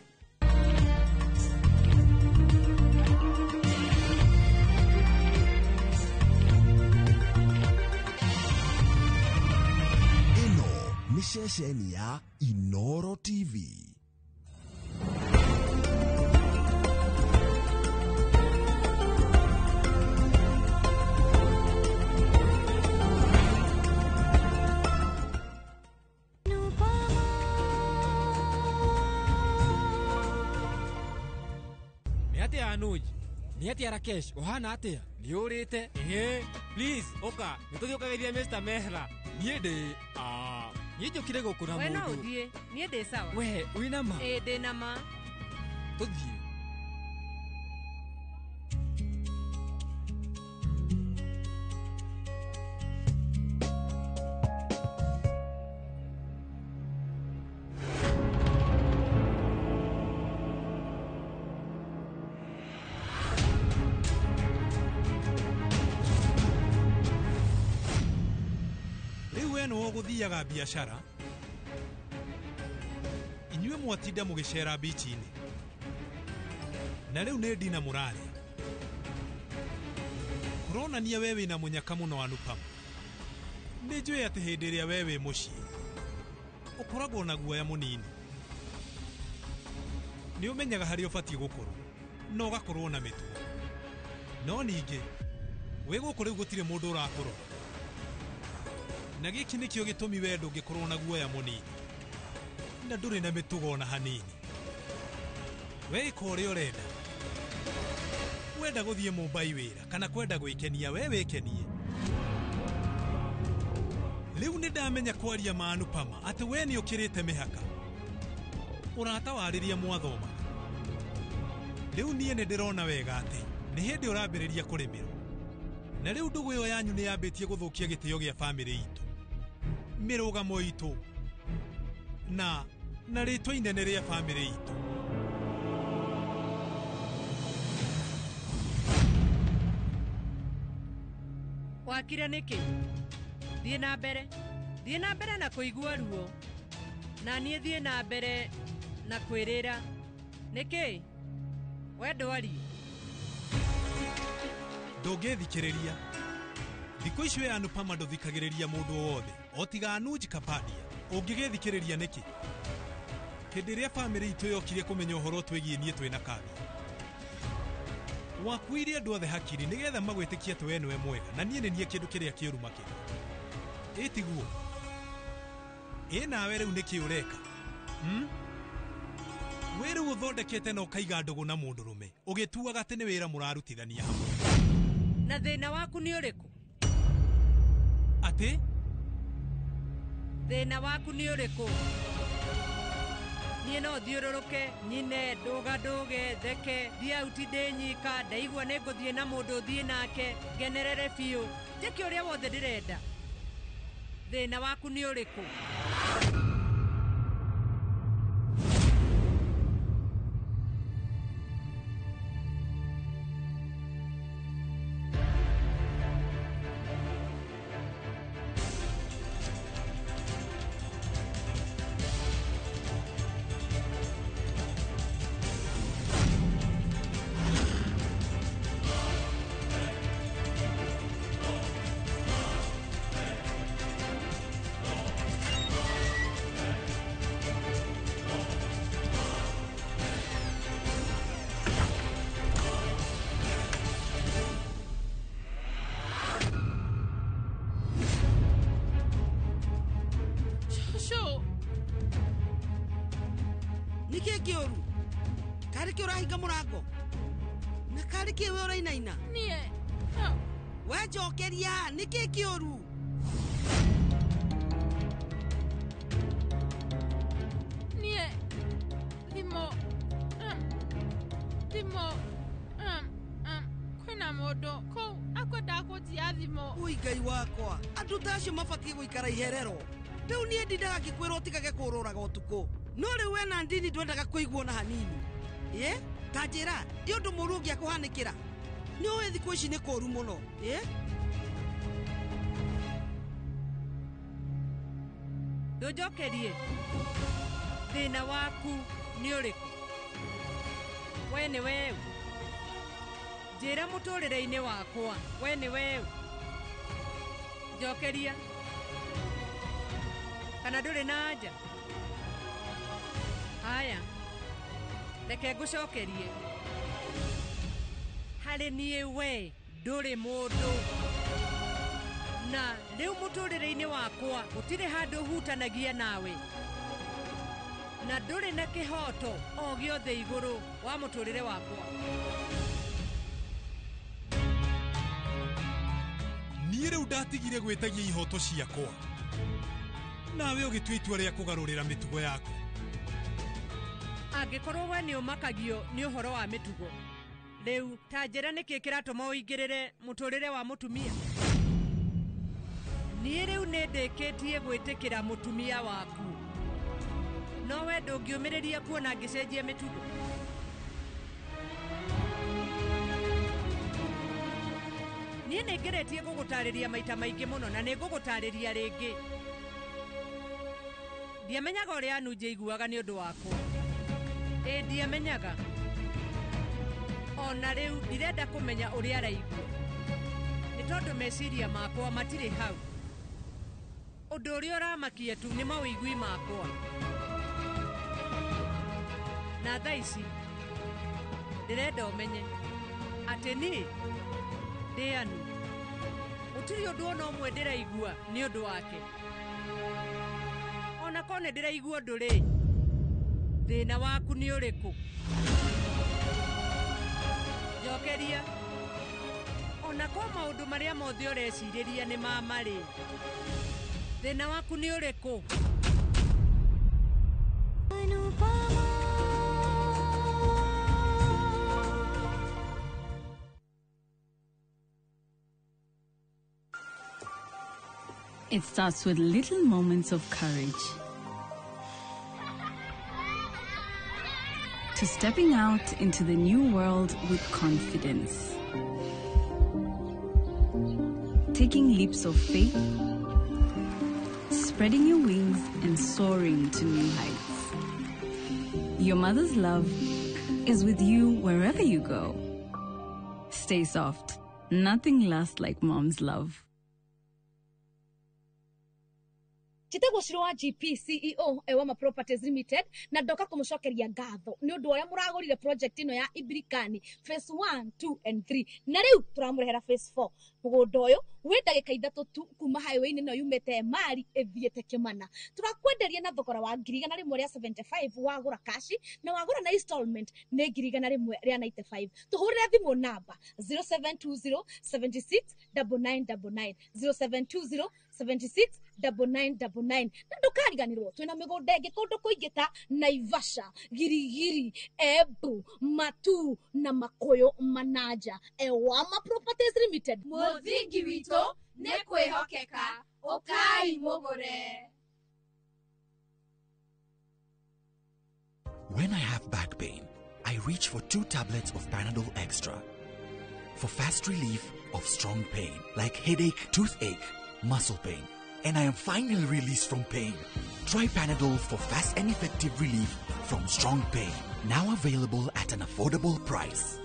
Ĩno nĩ ceceni ya Inoro TV. Anuj. Nĩ atĩa Rakesh, ũhana atĩa? Nĩ ũrĩte? Ĩhĩ, please, ũka, nĩ tũthiĩ ũkageithie Mr. Mehra. Niĩ ndĩ, niĩ njũkire gũkũ na We no mũndũ. ũthiĩ, niĩ ndĩ sawa. We, wĩna ma? Ĩĩ ndĩ na ma. Tũthiĩ. Rĩu we nĩwe ũgũthiaga biacara inyuĩ mwatinda mũgĩcera bichi-inĩ na rĩu nĩ ndina mũrarĩa kũronania we wĩna mũnyaka mũno Anupama. Nĩ njũĩ atĩ hĩndĩ ĩrĩa we wĩ mũciĩ ũkoragwo na guoya mũnini, nĩ ũmenyaga harĩa ũbatiĩ gũkorwo na ũgakorwo na mĩtugo, no ningĩ wĩ gũkũ rĩu gũtirĩ mũndũ ũrakũrora, na gĩkĩ nĩkĩo gĩtũmi we ndũngĩkorwo na guoya mũnini na ndũrĩ na mĩtugo ona hanini. We ĩka ũrĩa ũrenda, wenda gũthiĩ Mumbai wĩra kana kwenda gwĩkenia we wĩkenie. Rĩu nĩ ndamenya kwaria ma Anupama atĩ we nĩ ũkĩrĩte mĩhaka ũrata wa rĩrĩa mwathomaga. Rĩu niĩ nĩ ndĩrona wega atĩ nĩ hĩndĩ ũrambĩrĩria kũrĩmĩrwo, na rĩu ndũgũ ĩyo yanyu nĩ yambĩtie gũthũkia gĩtĩo gĩa bamĩrĩ itũ, mĩrũgamo itũ na rĩtwa inene rĩa bamĩrĩ itũ. Wakire nĩkĩ? Thiĩ na mbere. Thiĩ na mbere na kũigua ruo. Na niĩ thiĩ na mbere na kwĩrĩra. Nĩkĩ? We ndwari. Ndũngĩthikĩrĩria thikũ ici we Anupama ndũthikagĩrĩria mũndũ o wothe o tiga Anuj Kapadia. Ũngĩgĩthikĩrĩria nĩkĩ? Hĩndĩ ĩrĩa bamĩrĩ itũ yokire kũmenya ũhoro twĩgiĩ niĩ twĩna Kavya, wakuire andũ othe hakiri nĩgetha magwĩtĩkie atĩ we nĩwe mwega na niĩ nĩ niĩ kĩndũ kĩrĩa kĩũru makĩria. Ĩ tiguo? Ĩ nawe rĩu nĩkĩ ũreka? Wĩ rĩu ũthondekete na ũkaiga ndũgũ na mũndũrũme ũgĩtuaga atĩ nĩ wĩra mũrarutithania hamwe. Na thĩna waku nĩ ũrĩkũ? Atĩ? Thĩna waku nĩ ũrĩkũ? Niĩ no thiũrũrũke, nyine, ndũga ndũge, theke, thiĩ auti ndĩ nyika, ndaigua nĩ ngũthiĩ na mũndũ thiĩ nake, ngenerere biũ, njĩke ũrĩa wothe ndĩrenda. Thĩna waku nĩ ũrĩkũ? Nĩkĩ kĩũru? Karĩ kĩ ũrahinga mũrango? Na karĩ kĩ we ũrainaina? Niĩ. We njokeria, nĩkĩ kĩũru? Niĩ. Thimũ. Thimũ. Kwĩna mũndũ kũu akwendaga kũnjia thimũ. Ui Ngai wakwa, andũ ta acio mabatiĩ gũikara iherero. Rĩu niĩ ndindaga ngĩkwĩra ũtigage kũũrũraga ũtukũ. No rĩu we na ndini ndwendaga kũiguo na hanini. Ĩ? Ta njĩra, nĩ ũndũ mũũru ũngĩakũhanĩkĩra. Nĩ ũĩ thikũ ici nĩ kũũru mũno. Ĩ? Ndũnjokerie. Thĩna waku nĩ ũrĩkũ? We nĩ weũ. Njĩra mũtũrĩre-inĩ wakwa, we nĩ weũ. Njokeria. Kana ndũrĩ na anja? Haya, reke ngũcokerie. Harĩ niĩ we ndũrĩ mũndũ. Na rĩu mũtũrĩre-inĩ wakwa gũtirĩ handũ hutanagia nawe. Na ndũrĩ na kĩhoto o gĩothe igũrũ wa mũtũrĩre wakwa. Niĩ rĩu ndatigire gwĩtagia ihoto ciakwa. Nawe ũgĩtua itua rĩa kũgarũrĩra mĩtugo yaku. Angĩkorwo we nĩ ũmakagio nĩ ũhoro wa mĩtugo, rĩu ta njĩra nĩkĩ kĩratũma ũingĩrĩre mũtũrĩre wa mũtumia? Niĩ rĩu nĩ ndĩkĩtie gwĩtĩkĩra mũtumia waku. No we ndũngĩũmĩrĩria kuona ngĩcenjia mĩtugo. Niĩ nĩ ngeretie gũgũtarĩria maita maingĩ mũno na nĩ ngũgũtarĩria rĩngĩ. Ndiamenyaga ũrĩa Anuj aiguaga nĩ ũndũ wakwa. Ĩ ndiamenyaga. Ona rĩu ndirenda kũmenya ũrĩa araigua. Nĩ tondũ meciria makwa matirĩ hau. Ũndũ ũrĩa ũramakia tu nĩ mawĩigui makwa. Na thaa ici ndĩrenda ũmenye atĩ niĩ ndĩ Anu. Gũtirĩ ũndũ ona ũmwe ndĩraigua nĩ ũndũ wake. Ona korwo nĩ ndĩraigua ũndũ rĩ, thĩna waku nĩ ũrĩkũ? Njokeria. Ona korwo maũndũ marĩa mothe ũrecirĩria nĩ ma marĩ, thĩna waku nĩ ũrĩkũ? It starts with little moments of courage. To stepping out into the new world with confidence. Taking leaps of faith, spreading your wings and soaring to new heights. Your mother's love is with you wherever you go. Stay soft. Nothing lasts like mom's love. Njĩtagwo Shiro wa GP CEO Ewama Properties Limited na ndoka kũmũcokeria ngatho nĩ ũndũ ũrĩa mũragũrire project ĩno ya Ibirikani phase 1, 2 and 3 na rĩu tũramũrehera phase 4. Mũgũnda ũyũ wĩ ndagĩka 3 tu kuma highway-inĩ ĩno yumĩte Emali ĩthiĩte Kĩmana. Tũrakwenderia na thogora wa 175,000 wagũra kashi na wagũra na installment nĩ 195,000. Tũhũrĩre thimũ namba 0720 76 9999 0720 76 9999 na ndũkariganĩrwo twĩna mĩgũnda ĩngĩ kũndũ kũingĩ ta Naivasha, Girigiri, Embu, Matu na Makuyu Manaja. Ewama Properties Limited, Mũthingi witũ nĩ kwĩhokeka. Ũkai mũgũre. When I have back pain, I reach for 2 tablets of Panadol Extra for fast relief of strong pain like headache, toothache, muscle pain, and I am finally released from pain. Try Panadol for fast and effective relief from strong pain. Now available at an affordable price.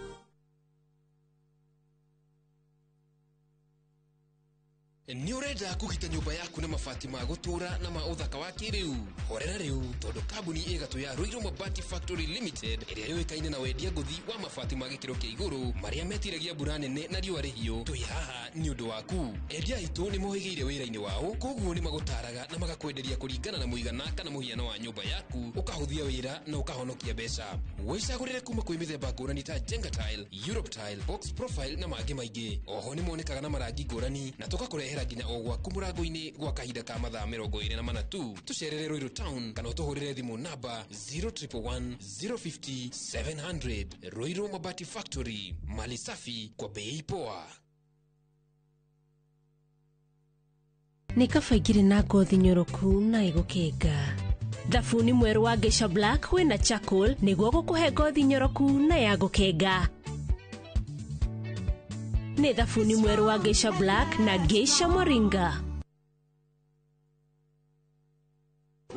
Nĩ ũrenda kũgita nyũmba yaku na mabati ma gũtũũra na ma ũthaka wa kĩrĩu? Horera rĩu tondũ kambuni ĩgatũ ya Ruiru Mabati Factory Limited ĩrĩa yũĩkaine na wendia ngũthi wa mabati ma gĩkĩro kĩa igũrũ marĩa metiragia mbura nene na riũa rĩhiũ, twĩ haha nĩ ũndũ waku. Endia aitũ nĩ mohĩgĩire wĩra-inĩ wao, koguo nĩ magũtaraga na magakwenderia kũringana na mũigana kana mũhiano wa nyũmba yaku, ũkahũthia wĩra na ũkahonokia mbeca. Wĩcagũrĩre kuma kwĩ mĩthemba ngũrani ta Jenga Tile, Europe Tile, Box Profile na mangĩ maingĩ. Oho nĩ monekaga na marangi ngũrani na tũgakũrehera nginya o gwaku mũrango-inĩ gwa kahinda ka mathaa 24 tu. Tũcerere Ruiru Town kana ũtũhũrĩre thimũ namba 0111 050 700. Ruiru Mabati Factory, mali safi kwa bei poa. Nĩ kaba ingĩrĩ na ngothi nyoroku na ĩgũkenga. Thabuni mwerũ wa Geisha Black wĩna charcoal nĩguo gũkũhe ngothi nyoroku na ya gũkenga. Nĩ thabuni mwerũ wa Geisha Black na Geisha Moringa.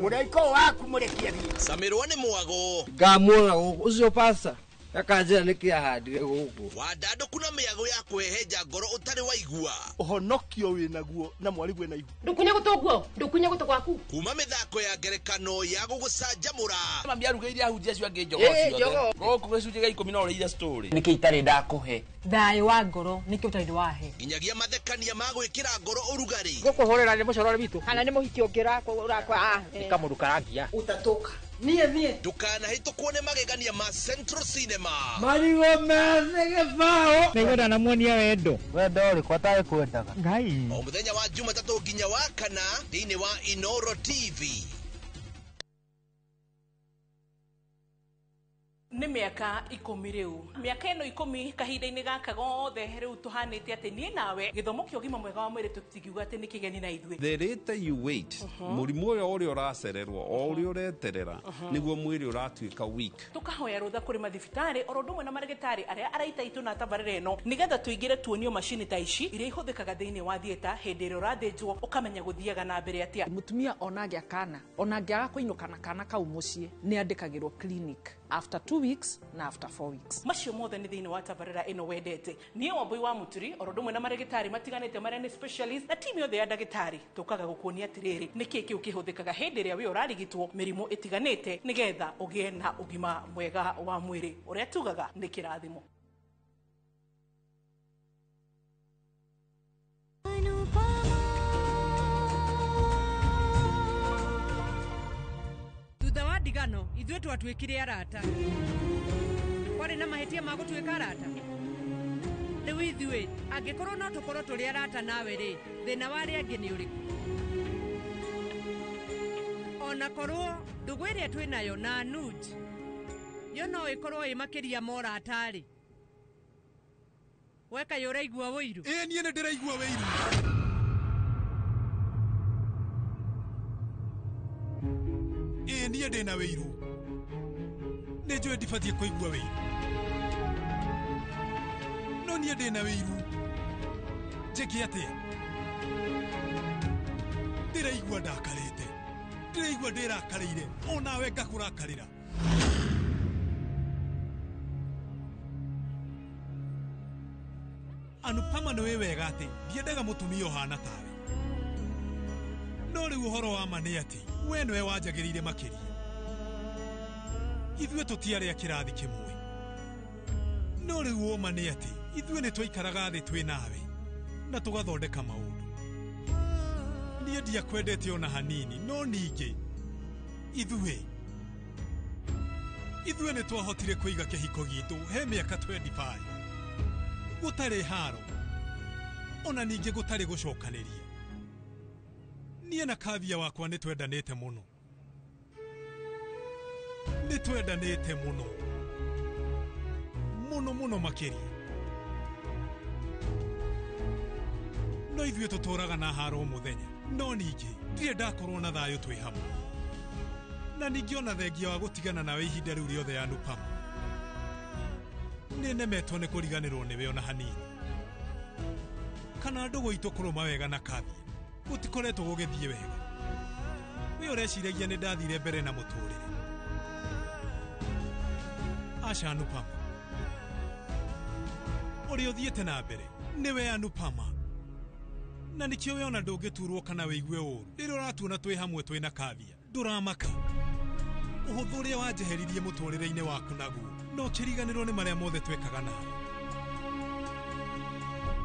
Mũraiko waku mũrekie thiĩ. Camirwo nĩ mwago. Ngamuona gũkũ ũcio pasta akanjĩra nĩkĩ ahandire gũkũ. Wandandũku na mĩago ya kũhehenja ngoro ũtarĩ waigua. Ũhonokio wĩnaguo na mwarigwe na ihu. Ndũkunye gũtũ guo, ndũkunye gũtũ gwaku. Kuma mĩthako ya ngerekano ya gũgũcanjamũra. Mami arugĩire ahunjia acio angĩ njogoo ciothe. Gũkũ gĩcunjĩ gĩa 10 no ũrĩire story. Nĩkĩ itarĩ ndakũhe? Thayũ wa ngoro nĩkĩ ũtarĩ wahe? Nginyagia mathekania ma gwĩkĩra ngoro ũrugarĩ. Gũkũhũrĩra nĩ mũcorore witũ. Kana nĩ mũhiki ũngĩ ũrakwa. Nĩ kamũndũ karangia. Utatoka. Niĩ niĩ. Ndũkanahĩtũkwo nĩ magegania ma Central Cinema. Marigũ methĩ gĩbaũ. Nĩngwenda namuonia wendo. Wendo ũrĩkũ atarĩ kwendaga? Ngai. O mũthenya wa Jumatatũ nginya wa kana thĩinĩ wa Inoro TV. Nĩ mĩaka 10 rĩu, mĩaka ĩno 10 kahinda-inĩ gaka gothe rĩu tũhanĩte atĩ niĩ nawe gĩthomo kĩa ũgima mwega wa mwĩrĩ tũtingiuga atĩ nĩ kĩgeni na ithuĩ. The later you wait, mũrimũ ũyũ ũrĩa ũracererwo o ũrĩa ũreterera nĩguo mwĩrĩ ũratuĩka weak. Tũkahoya rũtha kũrĩ mathibitarĩ oro ũndũ ũmwe na marĩgĩtarĩ arĩa araita itũ na tabarĩra ĩno nĩgetha tũingĩre tuonio macini ta ici iria ihũthĩkaga thĩinĩ wa theatre hĩndĩ ĩrĩa ũrathĩnjwo ũkamenya gũthiaga na mbere atĩa. Mũtumia ona angĩa kana ona angĩaga kũinũka na kana kau mũciĩ nĩ andĩkagĩrwo clinic after 2 weeks na after 4 weeks. Macio mothe nĩ thĩinĩ wa tabarĩra ĩno wendete. Niĩ Wambui wa Mũturi oro ũndũ ũmwe na marĩgĩtarĩ matiganĩte marĩa nĩ specialist na timu yothe ya ndagĩtarĩ tũkaga gũkuonia atĩrĩrĩ nĩkĩĩ kĩu kĩhũthĩkaga hĩndĩ ĩrĩa wĩ ũrarigitwo mĩrimũ ĩtiganĩte nĩgetha ũgĩe na ũgima mwega wa mwĩrĩ ũrĩa tugaga nĩ kĩrathimo. Thutha wa ndigano ithuĩ twatuĩkire arata. Kwarĩ na mahĩtia ma gũtuĩka arata. Rĩu ithuĩ angĩkorwo no tũkorwo tũrĩ arata nawe rĩ, thĩna wa arĩa angĩ nĩ ũrĩkũ? Ona korwo ndũgũ ĩrĩa twĩ nayo na Anuj yo no ĩkorwo ĩ makĩria ma ũrata rĩ, we kaĩ ũraigua ũiru? Ĩĩ niĩ nĩ ndĩraigua ũiru. Ĩĩ niĩ ndĩna wĩiru. Nĩ njũĩ ndibatiĩ kũigua wĩiru, no niĩ ndĩna wĩiru. Njĩke atĩa? Ndĩraigua ndakarĩte, ndĩraigua ndĩrakarĩire, onawe ngakũrakarĩra. Anupama nĩ wĩ wega atĩ ndiendaga mũtumia ũhana tawe, no rĩu ũhoro wa ma nĩ atĩ we nĩwe wanjagĩrĩire makĩria. Ithuĩ tũtiarĩ a kĩrathi kĩmwe, no rĩu ũma nĩ atĩ ithuĩ nĩ twaikaraga thĩ twĩ nawe na tũgathondeka maũndũ. Niĩ ndiakwendete ona hanini, no ningĩ ithuĩ nĩ twahotire kũiga kĩhiko gitũ he mĩaka 25 gũtarĩ haro ona ningĩ gũtarĩ gũcokanĩria. Niĩ na Kavia wakwa nĩ twendanĩte mũno, nĩ twendanĩte mũno mũno mũno makĩria. No ithuĩ tũtũraga na haro mũthenya, no ningĩ ndirĩ ndakorwo na thayũ twĩ hamwe. Na ningĩ ona thengia wa gũtigana nawe ihinda rĩu rĩothe Anupama, nĩ nemetwo nĩ kũriganĩrwo nĩwe ona hanini. Kana ndũgũ itũ kũrũma wega na Kavia gũtikoretwo gũgĩthiĩ wega. We ũreciragia nĩ ndathire mbere na mũtũrĩre. Aca Anupama, ũrĩa ũthiĩte na mbere nĩwe Anupama, na nĩkĩo we ona ndũngĩturwo kana wĩigue ũru rĩrĩa ũratuona twĩ hamwe twĩ na Kavia. Ndũramaka ũhũthũ ũrĩa wanjeheririe mũtũrĩre-inĩ waku naguo, no ũkĩriganĩrwo nĩ marĩa mothe twekaga nawe.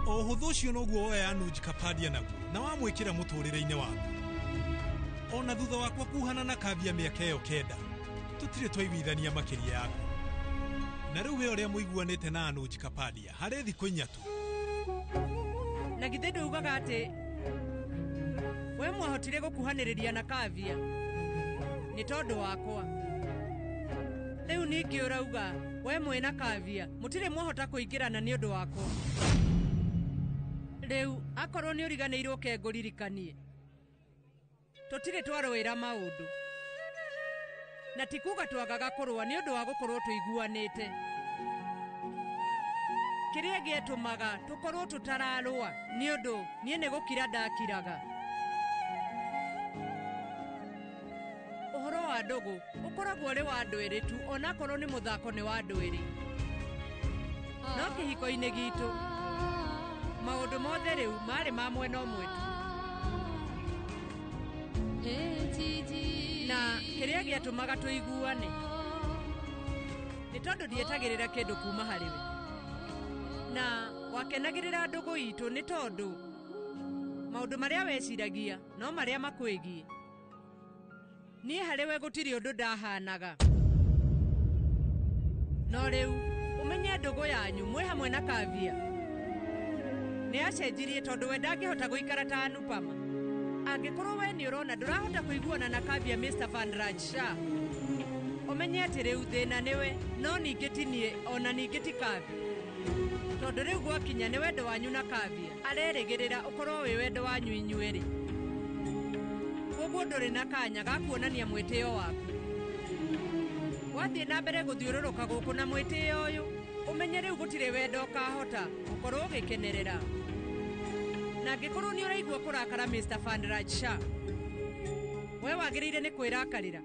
O ũhũthũ ũcio noguo woya Anuj Kapadia naguo na wamwĩkĩra mũtũrĩre-inĩ waku. Ona thutha wakwa kuhana na Kavia mĩaka ĩyo 9 tũtirĩ twaiguithania makĩria yaku. Na rĩu we ũrĩa mũiguanĩte na Anuj Kapadia harĩ thikũ 4 tu. Na githĩ ndũugaga atĩ we mwahotire gũkuhanĩrĩria na Kavia nĩ tondũ wakwa? Rĩu ningĩ ũrauga we mwĩna Kavia mũtirĩ mwahota kũingĩrana nĩ ũndũ wakwa. Rĩu akorwo nĩ ũriganĩirwo ke ngũririkanie, tũtirĩ twarũĩra maũndũ, na ti kuga twagaga kũrũa nĩ ũndũ wa gũkorwo tũiguanĩte. Kĩrĩa gĩatũmaga tũkorwo tũtararũa nĩ ũndũ niĩ nĩ gũkira ndakiraga. Ũhoro wa ndũgũ ũkoragwo ũrĩ wa andũ erĩ tu, onakorwo nĩ mũthako nĩ wa andũ erĩ. No kĩhiko-inĩ gitũ maũndũ mothe rĩu marĩ ma mwena ũmwe tu. Na kĩrĩa gĩatũmaga tũiguane nĩ tondũ ndietagĩrĩra kĩndũ kuma harĩ we, na wakenagĩrĩra ndũgũ itũ nĩ tondũ maũndũ marĩa weciragia no marĩa makwĩgiĩ. Niĩ harĩ we gũtirĩ ũndũ ndahanaga. No rĩu ũmenye ndũgũ yanyu mwĩ hamwe na Kavya. Nĩ acenjirie tondũ we ndangĩhota gũikara ta Anupama. Angĩkorwo we nĩ ũrona ndũrahota kũiguana na Kavya Mr. Vanraj Shah, ũmenye atĩ rĩu thĩna nĩwe, no ningĩ ti niĩ ona ningĩ ti Kavya. Tondũ rĩu gwakinya nĩ wendo wanyu na Kavya, arerĩgĩrĩra ũkorwo wĩ wendo wanyu inyuerĩ. Koguo ndũrĩ na kanya ga kuonania mwĩtĩo waku. Wathiĩ na mbere gũthiũrũrũka gũkũ na mwĩtĩo ũyũ, ũmenye rĩu gũtirĩ wendo ũkahota gũkorwo ũgĩkenerera. Na angĩkorwo nĩ ũraigua kũrakara Mr. Vanraj Shah, we wagĩrĩire nĩ kwĩrakarĩra.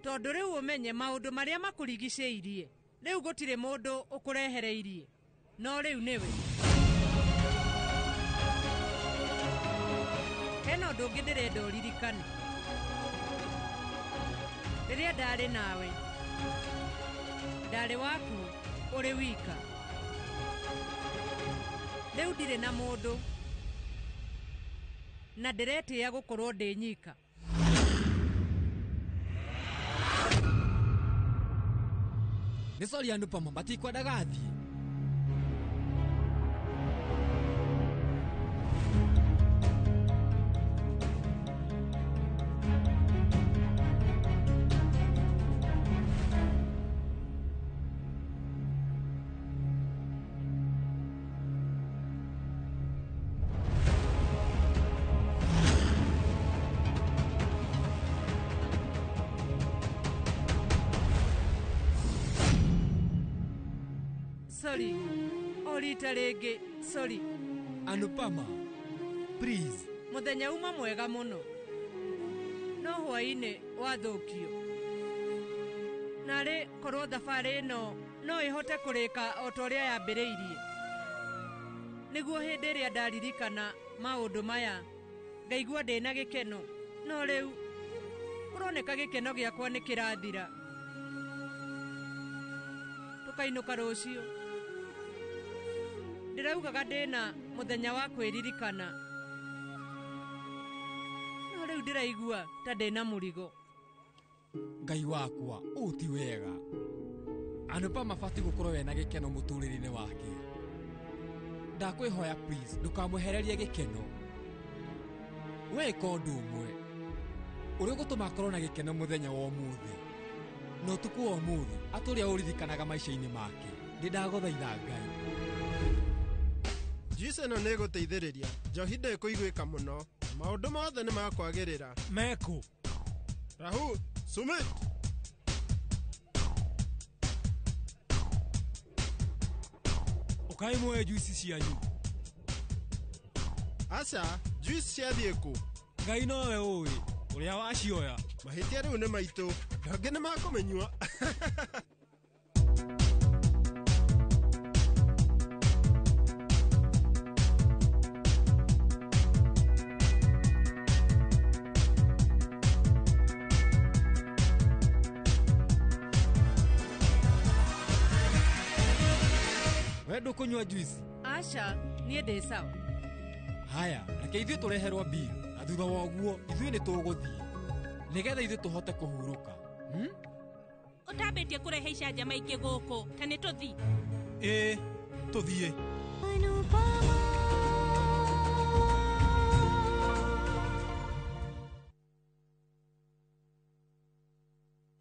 Tondũ rĩu ũmenye maũndũ marĩa makũrigicĩirie, rĩu gũtirĩ mũndũ ũkũrehereirie, no rĩu nĩwe. Hena ũndũ ũngĩ ndĩrenda ũririkane. Rĩrĩa ndarĩ nawe, ndarĩ waku ũrĩ wika. Rĩu ndirĩ na mũndũ, na ndĩretĩĩa gũkorwo ndĩ nyika. Nĩ sorry Anupama, matikwendaga athiĩ. Sorry, o rita rĩngĩ, sorry. Anupama, please. Mũthenya uma mwega mũno, no hwaĩ-inĩ wathũkio. Narĩ korwo thabarĩ ĩno no ĩhote kũrĩka o ta ũrĩa yambĩrĩirie. Nĩguo hĩndĩ ĩrĩa ndaririkana maũndũ maya, ngaigua ndĩna gĩkeno. No rĩu kũroneka gĩkeno gĩakwa nĩ kĩrathira. Tũkainũka rũciũ. Ndĩraugaga ndĩna mũthenya wa kwĩririkana, no rĩu ndĩraigua ta ndĩna mũrigo. Ngai wakwa, ũũ ti wega. Anupama abatiĩ gũkorwo wena gĩkeno mũtũrĩre-inĩ wake. Ndakwĩhoya please, ndũkamwehererie gĩkeno. We ĩka ũndũ ũmwe ũrĩa ũgũtũma akorwo na gĩkeno mũthenya wa ũmũthĩ na ũtukũ wa ũmũthĩ, atũrĩa ũririkanaga maica-inĩ make. Ndĩ ndagũthaitha Ngai. Juice ĩno nĩ ĩgũteithĩrĩria njohi ndĩkũiguĩka mũno, maũndũ mothe nĩ makwagĩrĩra. Mekũ? Rahul, Sumit. Ũkai muoye juice cianyu. Aca, juice ciathiĩ kũ? Ngai nowe ũĩ ũrĩa wacioya. Mahĩtia rĩu nĩ maitũ, ndangĩ nĩ makũmĩnyua. We ndũkũnyua juice? Aca, niĩ ndĩ sawa. Haya, reke ithuĩ tũreherwo bill, na thutha wa ũguo ithuĩ nĩ tũgũthiĩ nĩgetha ithuĩ tũhote kũhurũka. Ũtambĩtie kũrehe icanjama ingĩ gũkũ, ta nĩ tũthiĩ. Ĩĩ, tũthiĩ.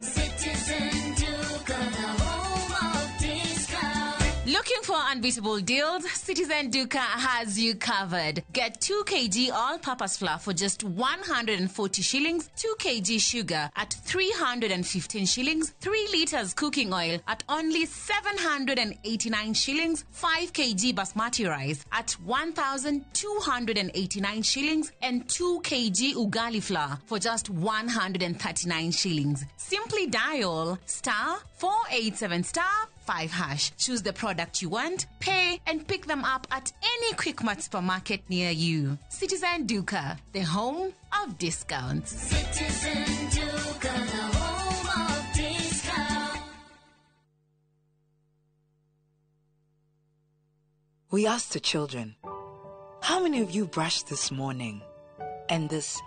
Citizen Duka, the home of discount. Looking for unbeatable deals? Citizen Duka has you covered. Get 2 kg all-purpose flour for just 140 shillings, 2 kg sugar at 315 shillings, 3 liters cooking oil at only 789 shillings, 5 kg basmati rice at 1,289 shillings, and 2 kg ugali flour for just 139 shillings. Simply dial star 487 star 5 hash. Choose the product you want, pay, and pick them up at any Quickmart supermarket near you. Citizen Duka, the home of discounts. Citizen Duka, the home of discount. We asked the children, how many of you brushed this morning? And this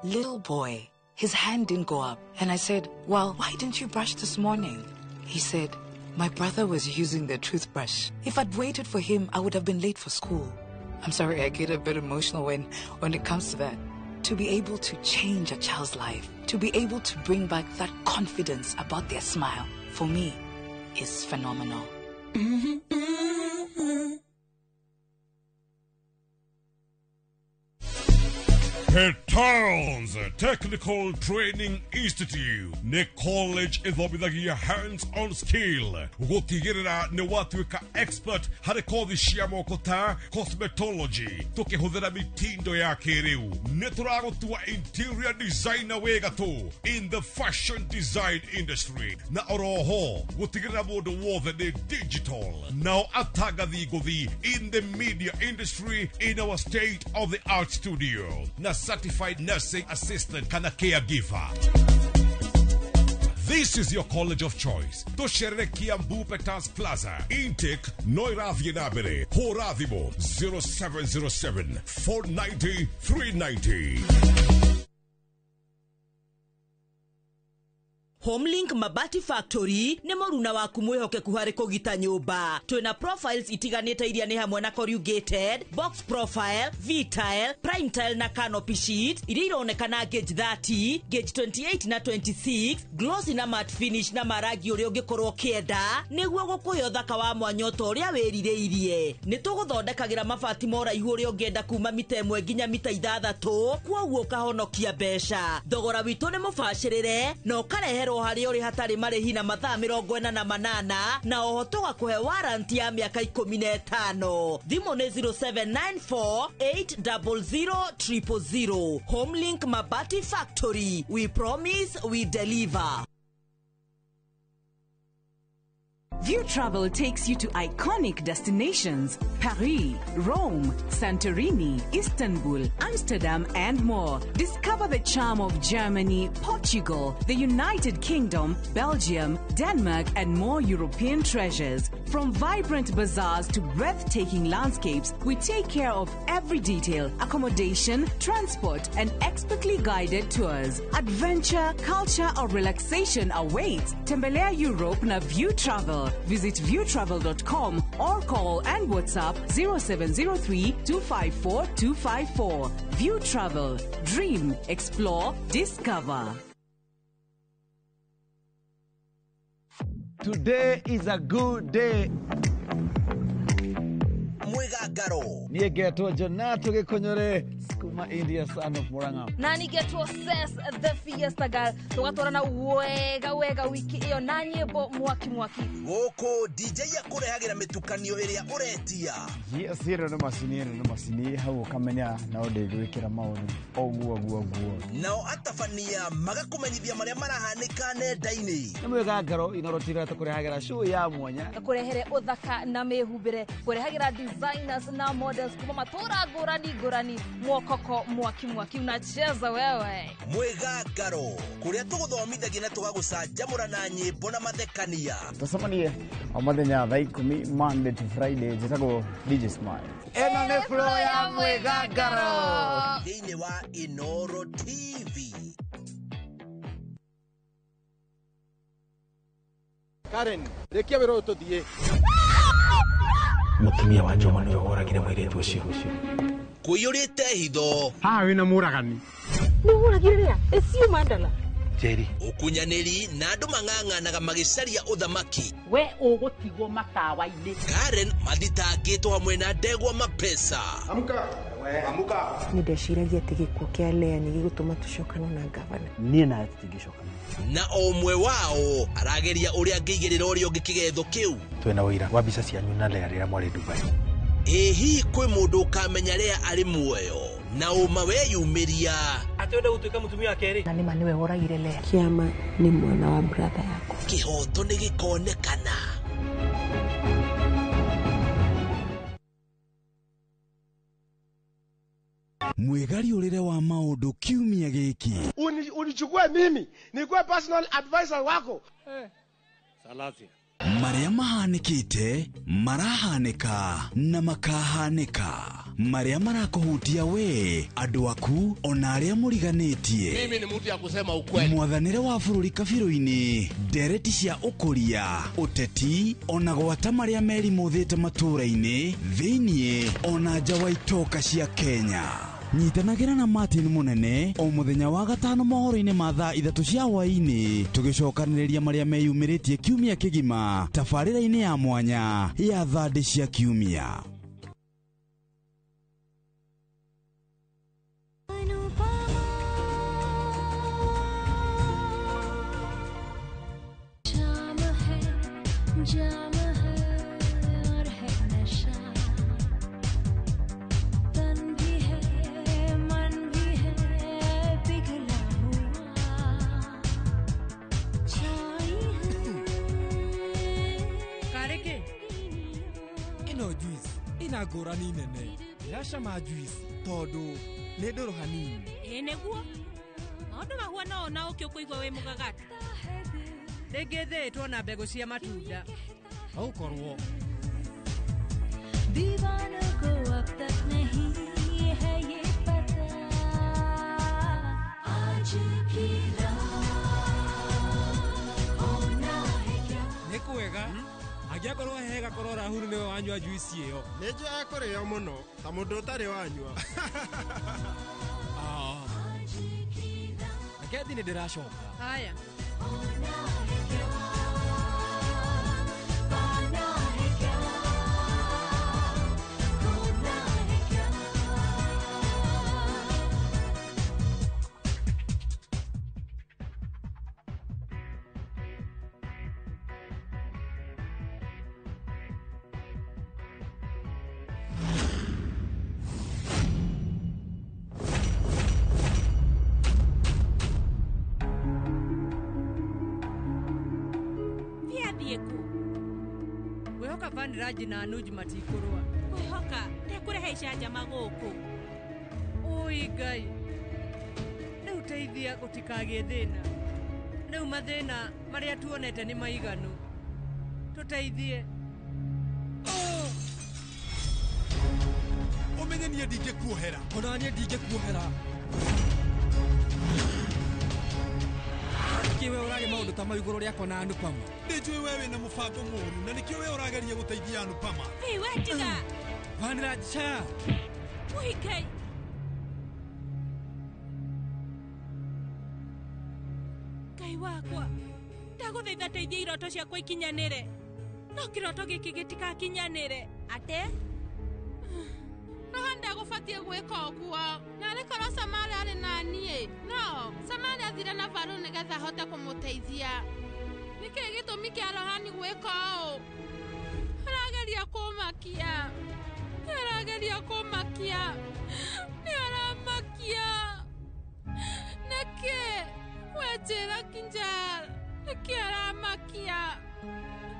little boy His hand didn't go up. And I said, well, why didn't you brush this morning? He said, my brother was using the toothbrush. If I'd waited for him, I would have been late for school. I'm sorry, I get a bit emotional when it comes to that. To be able to change a child's life, to be able to bring back that confidence about their smile, for me, is phenomenal. Towns Technical Training Institute nĩ college ĩthomithagia hands-on skill gũtigĩrĩra nĩ watuĩka expert harĩ kothi cia moko ta cosmetology tũkĩhũthĩra mitindo ya kĩrĩu. Nĩ tũragũtua interior designer wĩ gatũ in the fashion design industry na oroho gũtigĩrĩra mũndũ wothe nĩ digital nao atangathi ngũthi in the media industry in our state of the art studio na certified nursing assistant kana caregiver. This is your college of choice. Tũcerere Kiambu Peters Plaza. Intake no ĩrathiĩ na mbere. Hũra thimũ 0707 490 390. Homelink Mabati Factory nĩ mũruna waku mwĩhokeku harĩ kũgita nyũmba. Twĩna profiles itiganĩte iria nĩ hamwe na corrugated, box profile, V-tile, prime tile na canopy sheet iria ironekana gauge 30, gauge 28 na 26, glossy na matte finish na marangi ũrĩa ũngĩkorwo ũkĩenda nĩguo gũkũhe ũthaka wa mwanya ta ũrĩa wĩrirĩirie. Nĩ tũgũthondekagĩra mabati ma ũraihu ũrĩa ũngĩenda kuma mita 1 nginya mita 6, kwoguo ũkahonokia mbeca. Thogora witũ nĩ mũbacĩrĩre na ũkareherwo harĩ ũrĩ hatarĩ marĩhi na mathaa 48 na oho tũgakũhe warranty ya mĩaka 15. Thimũ nĩ 0794 800 000. Homelink Mabati Factory. We promise, we deliver. View Travel takes you to iconic destinations: Paris, Rome, Santorini, Istanbul, Amsterdam, and more. Discover the charm of Germany, Portugal, the United Kingdom, Belgium, Denmark, and more European treasures. From vibrant bazaars to breathtaking landscapes, we take care of every detail: accommodation, transport, and expertly guided tours. Adventure, culture, or relaxation awaits. Tembelea Europe na View Travel. Visit viewtravel.com or call and WhatsApp 0703 254 254. View Travel. Dream, explore, discover. Today is a good day. Mwigangaro. Niĩ ngetwo Jonato Gĩkũnyũre kuma India, son of Murang'a. Na nĩngetwo Ses the Fiesta Girl. Tũgatwarana wega wega wiki ĩyo na nyĩmbo mwaki mwaki. Gũkũ DJ akũrehagĩra mĩtukanio ĩrĩa ũretia. Yes, ĩno nĩ macini, ĩno nĩ macini hau ũkamenya no ndĩgwĩkĩra maũndũ ũguo ũguo ũguo. Nao atabania magakũmenyithia marĩa marahanĩka nenda-inĩ. Nĩ mwĩgangaro inorotira tũkũrehagĩra show ya mwanya. Kũrehere ũthaka na mĩhumbĩre, kũrehagĩra designers na models kuma matũra ngũrani ngũrani, mwokoko mwaki mwaki unacheza wewe. Mwĩgangaro kũrĩa tũgũthomithagia na tũgagũcanjamũra na nyĩmbo na mathekania. Tũcemanie o mũthenya thaa 10 Monday to Friday. Njĩtagwo DJ Smile. Ĩno nĩ flow ya mwĩgangaro thĩinĩ wa Inoro TV. Karen, rĩkia wĩra ũyũ tũthiĩ. Mũtumia wa Njoma nĩwe woragire mũirĩtu ũcio. Kũiyũrĩte hitho. Haha wĩna mũragani. Nĩ ũragire rĩa? Ĩcio Mandala. Njeri. Ũkunyanĩri na andũ mang'ang'anaga magĩcaria ũthamaki. We ũgũtigwo matawa-inĩ. Karen mathitangĩtwo hamwe na ndegwa mapesa. Amka. Amka. Nĩ ndeciragia atĩ gĩkuũ kĩa Lea nĩ gĩgũtũma tũcokane na ngavana. Niĩ nawe tũtingĩcokana. Na o ũmwe wao arageria ũrĩa angĩigĩrĩra ũrĩa ũngĩ kĩgetho kĩu. Twĩna ũira wa mbica cianyu na Lea rĩrĩa mwarĩ Dubai. Ĩ hihi kwĩ mũndũ ũkamenya Lea arĩ muoyo na ũma weyumĩria atĩ wenda gũtuĩka mũtumia wa kerĩ? Na nĩma nĩwe woragire Lea. Kĩama nĩ mwana wa brother yakwa. Kĩhoto nĩ gĩkonekana. Mwĩgariũrĩre wa maũndũ kiumia gĩkĩ. Unichukue mimi nikuwe personal advisor wako. Salasia. Marĩa mahanĩkĩte, marahanĩka na makahanĩka. Marĩa marakũhutia we, andũ aku, ona arĩa mũriganĩtie. Mimi ni mtu ya kusema ukweli. Mwathanĩre wa bũrũri kabirũ-inĩ, ndereti cia ũkũria, ũteti, ona gwata marĩa merimũthĩte matũũra-inĩ, thĩiniĩ, ona nja wa itoka cia Kenya. Nyitanagĩra na Martin Munene o mũthenya wa gatano mohoro-inĩ ma thaa 3 cia hwaĩ-inĩ, tũgĩcokanĩrĩria marĩa meyumĩrĩtie kiumia kĩgima tabarĩra-inĩ ya mwanya ya thandĩ cia kiumia. Ngũrani nene ndĩracama juice tondũ nĩ ndũrũ hanini. Ĩ nĩguo maũndũ mahuana ũũ na ũkĩ ũkũigua wĩ mũgagatu. Rĩngĩ thĩĩtwo na mbegũ cia matunda. Ũkorwo दीवानों को अब तक नहीं है ये पता आज की रात होना है क्या. Nĩ kwega angĩakorwo hega korwo Rahul nĩwe wanyua juice ĩyo. Nĩ njũĩ ekũrĩo mũno ta mũndũ ũtarĩ wanyua. Reke thiĩ nĩ ndĩracoka. Haya. Vanraj na Anuj matikũrũa. Kwĩhoka ndekũrehe icanjama gũkũ. Ũi Ngai, rĩu teithia gũtikagĩe thĩna. Rĩu mathĩna marĩa tuonete nĩ maiganu. Tũteithie. Ũmenye niĩ ndingĩkuohera. Ona niĩ ndingĩkuohera. Kiwe ũrage maũndũ ta mau igũrũ rĩakwa na Anupama. Nĩ njũĩ we wĩna mũbango mũũru na nĩkĩo we ũrageria gũteithia Anupama. Hey, we tiga. Vanraj Shah. Ũi Ngai. Ngai wakwa, ndagũthaitha teithia iroto ciakwa ikinyanĩre. No kĩroto gĩkĩ gĩtigakinyanĩre. Ate? Rohan ndagũbatiĩ gwĩka ũguo. Na arĩ korwo Samari arĩ na niĩ. No, Samari athire na Varun nĩgetha ahote kũmũteithia. Nĩkĩĩ gĩtũmi kĩa Rohani gwĩka ũũ? Arageria kũmakia. Arageria kũmakia. Nĩ aramakia. Nĩkĩ? We njĩra Kinjal. Nĩkĩ aramakia?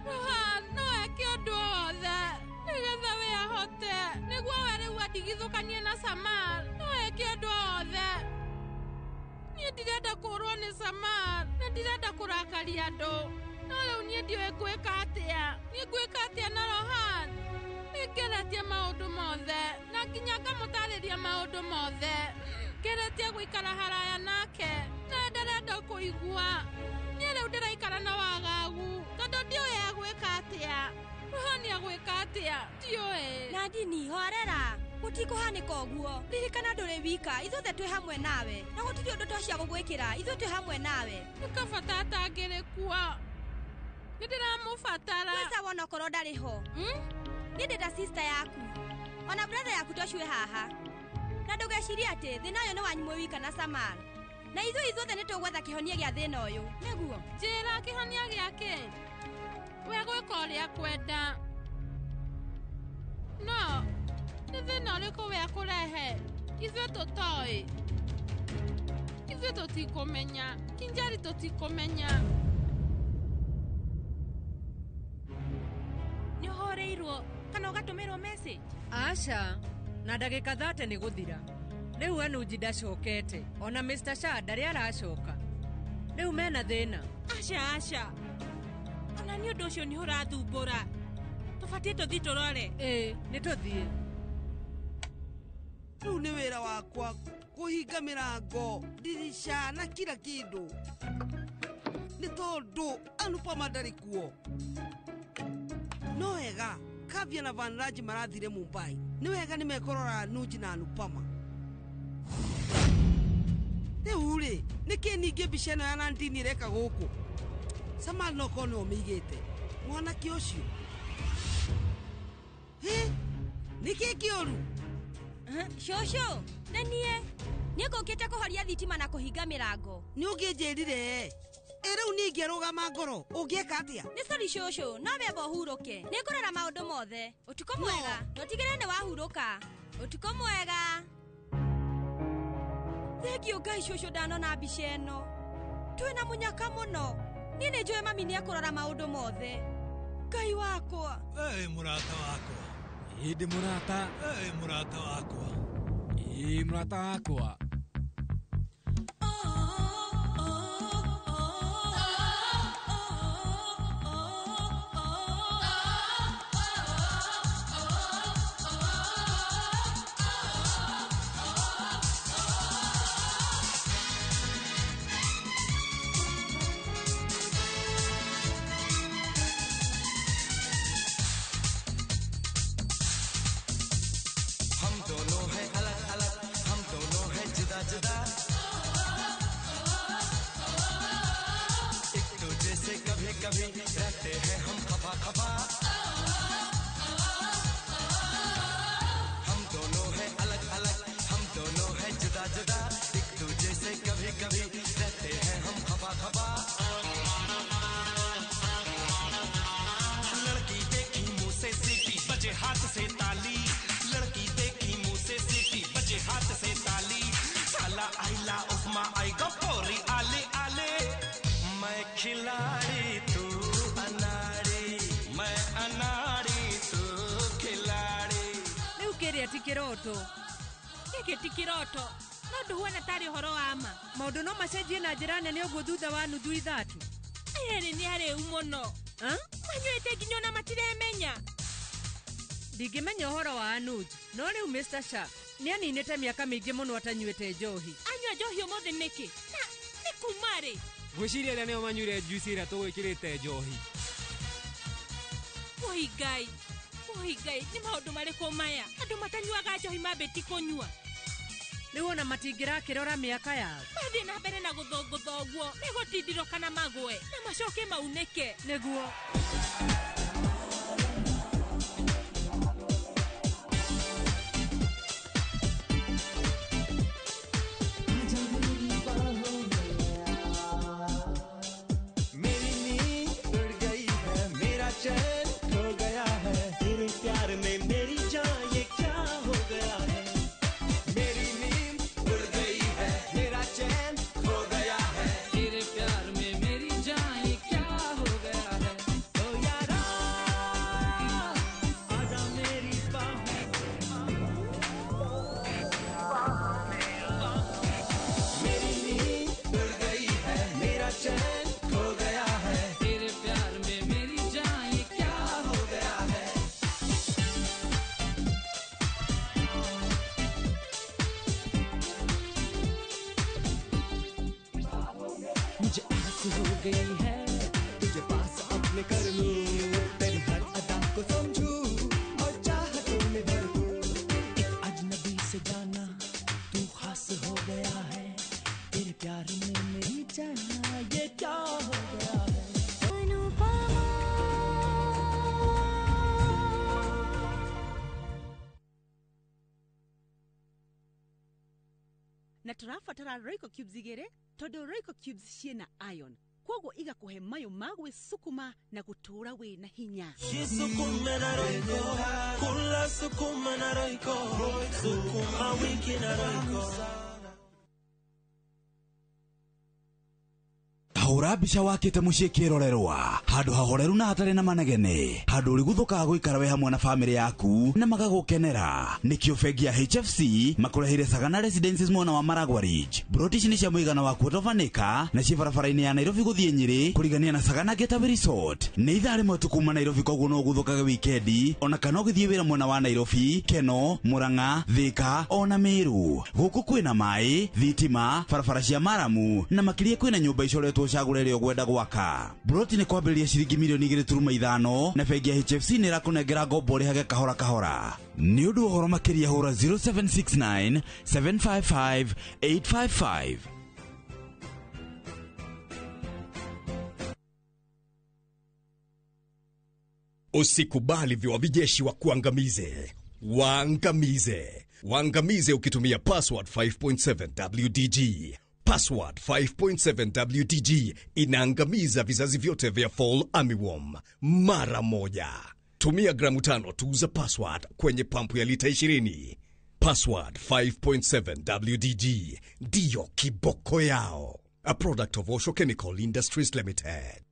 Rohan no eke ũndũ o wothe nĩgetha we ahote. Nĩguo we rĩu atigithũkanie na Samar. No eke ũndũ o wothe. Niĩ ndirenda kũũrwo nĩ Samar na ndirenda kũrakaria andũ. No rĩu niĩ ndiũĩ ngwĩka atĩa. Niĩ ngwĩka atĩa na Rohan? Nĩ ngeretie maũndũ mothe na nginya ngamũtarĩria maũndũ mothe. Ngeretie gũikara haraya nake na ndarenda kũigua. Niĩ rĩu ndĩraikara na wagagu tondũ ndiũĩ egwĩka atĩa. Rohan egwĩka atĩa? Ndiũĩ. Nandini, horera. Gũtikũhanĩka ũguo. Ririkana ndũrĩ wika, ithuothe twĩ hamwe nawe. Na gũtirĩ ũndũ twacia gũgwĩkĩra, ithuĩ twĩ hamwe nawe. Nĩ kaba tata angĩrĩ kuo. Nĩ ndĩramũbatara. Kwĩ sawa onokorwo ndarĩ ho. Niĩ ndĩ ta sister yaku. Ona brother yaku tocio wĩ haha. Na ndũgecirie atĩ thĩna ũyũ nĩ wanyu mwĩ wika na Samar. Na ithuĩ ithuothe nĩ tũgwetha kĩhonia gĩa thĩna ũyũ. Nĩguo? Njĩra kĩhonia gĩake. We gwĩka ũrĩa kwenda. No, nĩ thĩna ũrĩkũ we akũrehe? Ithuĩ tũtoĩ. Ithuĩ tũtikũmenya. Kinjari tũtikũmenya. Nĩ ũhoreirwo kana ũgatũmĩrwo message? Aca, na ndagĩka 30 nĩ gũthira. Rĩu Anuji ndacokete, ona Mr. Shah ndarĩ aracoka. Rĩu mena thĩna. Aca aca. Ona nĩ ũndũ ũcio nĩ ũrathumbũra. Tũbatiĩ tũthiĩ tũrore. Ĩĩ, nĩ tũthiĩ. Rĩu nĩ wĩra wakwa kũhinga mĩrango, ndirica na kila kĩndũ. Nĩ tondũ Anupama ndarĩ kuo. No wega, Kavya na Vanraj marathire Mumbai. Nĩ wega nĩ mekũrora Anuj na Anupama. Rĩu rĩ, nĩkĩ ningĩ mbica ĩno ya Nandini ĩreka gũkũ? Samal no korwo nĩwe ũmĩigĩte. Mwanake ũcio. Hĩ, nĩkĩ kĩũru? Cũcũ, nĩ niĩ. Niĩ ngũkĩte kũhoria thitima na kũhinga mĩrango. Nĩ ũngĩnjĩrire. Ĩ rĩu niĩ ingĩrũgama ngoro, ũngĩeka atĩa? Nĩ sorry cũcũ, no wemba ũhurũke. Nĩ ngũrora maũndũ mothe. Ũtukũ mwega, na ũtigĩrĩre nĩ wahurũka. Ũtukũ mwega. Thengiũ Ngai cũcũ ndanona mbica ĩno. Twĩna mũnyaka mũno. Niĩ nĩ njũĩ mami nĩekũrora maũndũ mothe. Ngai wakwa. Ĩ mũrata wakwa. Ĩ ndĩ mũrata. Ĩ mũrata wakwa. Ĩ mũrata wakwa. Gĩkĩ ti kĩroto no ndũhuana tarĩ ũhoro wa ma. Maũndũ no macenjie na njĩra nene ũguo thutha wa nuthu ithatũ. Erĩ nĩ arĩu mũno. Manyuĩte nginya ona matiremenya. Ndingĩmenya ũhoro wa Anuj, no rĩu Mr. Shah nĩaninĩte mĩaka mĩingĩ mũno atanyuĩte njohi. Anyua njohi ũmũthĩ nĩkĩ? Na nĩ kuma rĩ? Ngwĩciria arĩa nĩo manyuire juice ĩrĩa tũgwĩkĩrĩte njohi. Woi Ngai. Woi Ngai, nĩ maũndũ marĩkũ maya? Andũ matanyuaga njohi mambĩti kũnyua. Rĩu ona matingĩrakĩrora mĩaka yao. Mathiĩ na mbere na gũthũngũtha ũguo, megũtindirwo kana magwe, na macoke maunĩke. Nĩguo. Na tũrabatara Royco cubes igĩrĩ tondũ Royco cubes ciĩna iron koguo igakũhe mayũ ma gwĩsukuma na gũtũũra wĩna hinya. Jisukume na Royco, kula sukuma na Royco, sukuma wiki na Royco. Hũra mbica wakĩte mũciĩ kĩrorerwa, handũ hahoreru na hatarĩ na manegene, handũ ũrĩguthũkaga gũikara wĩ hamwe na bamĩrĩ yaku na magagũkenera. Nĩkĩo bengi ya HFC makũreheire Sagana Residences mwena wa Maragwa Ridge. Broti ici nĩ cia mũigana wa quarter of an acre na ciĩ barabara-inĩ ya Nairobi gũthiĩ Nyĩrĩ kũrigania na Sagana Getaway Resort. Nĩ ithaa rĩmwe tu kuma Nairobi, koguo no ũguthũkage wikendi ona kana ũgĩthiĩ wĩra mwena wa Nairobi, Keno, Murang'a, Thika ona Meru. Gũkũ kwĩna maĩ, thitima, barabara cia maramu na makĩria kwĩna nyũmba icoretwo ũcagũre ĩrĩa ũgwenda gwaka. Broti nĩ kwambĩrĩria ciringi milioni 2.5 na bengi ya HFC nĩ ĩrakũnengera ngombo ũrĩhage kahora kahora. Nĩ ũndũ wa ũhoro makĩria hũra 0769 755 855. Usikubali viwavi jeshi wa kuangamize. Waangamize. Waangamize ukitumia Password 5.7 WDG. Password 5.7 WDG inaangamiza vizazi vyote vya fall armyworm mara moja. Tumia gramu 5 tu za Password kwenye pampu ya lita 20. Password 5.7 WDG ndiyo kiboko yao. A product of Osho Chemical Industries Limited.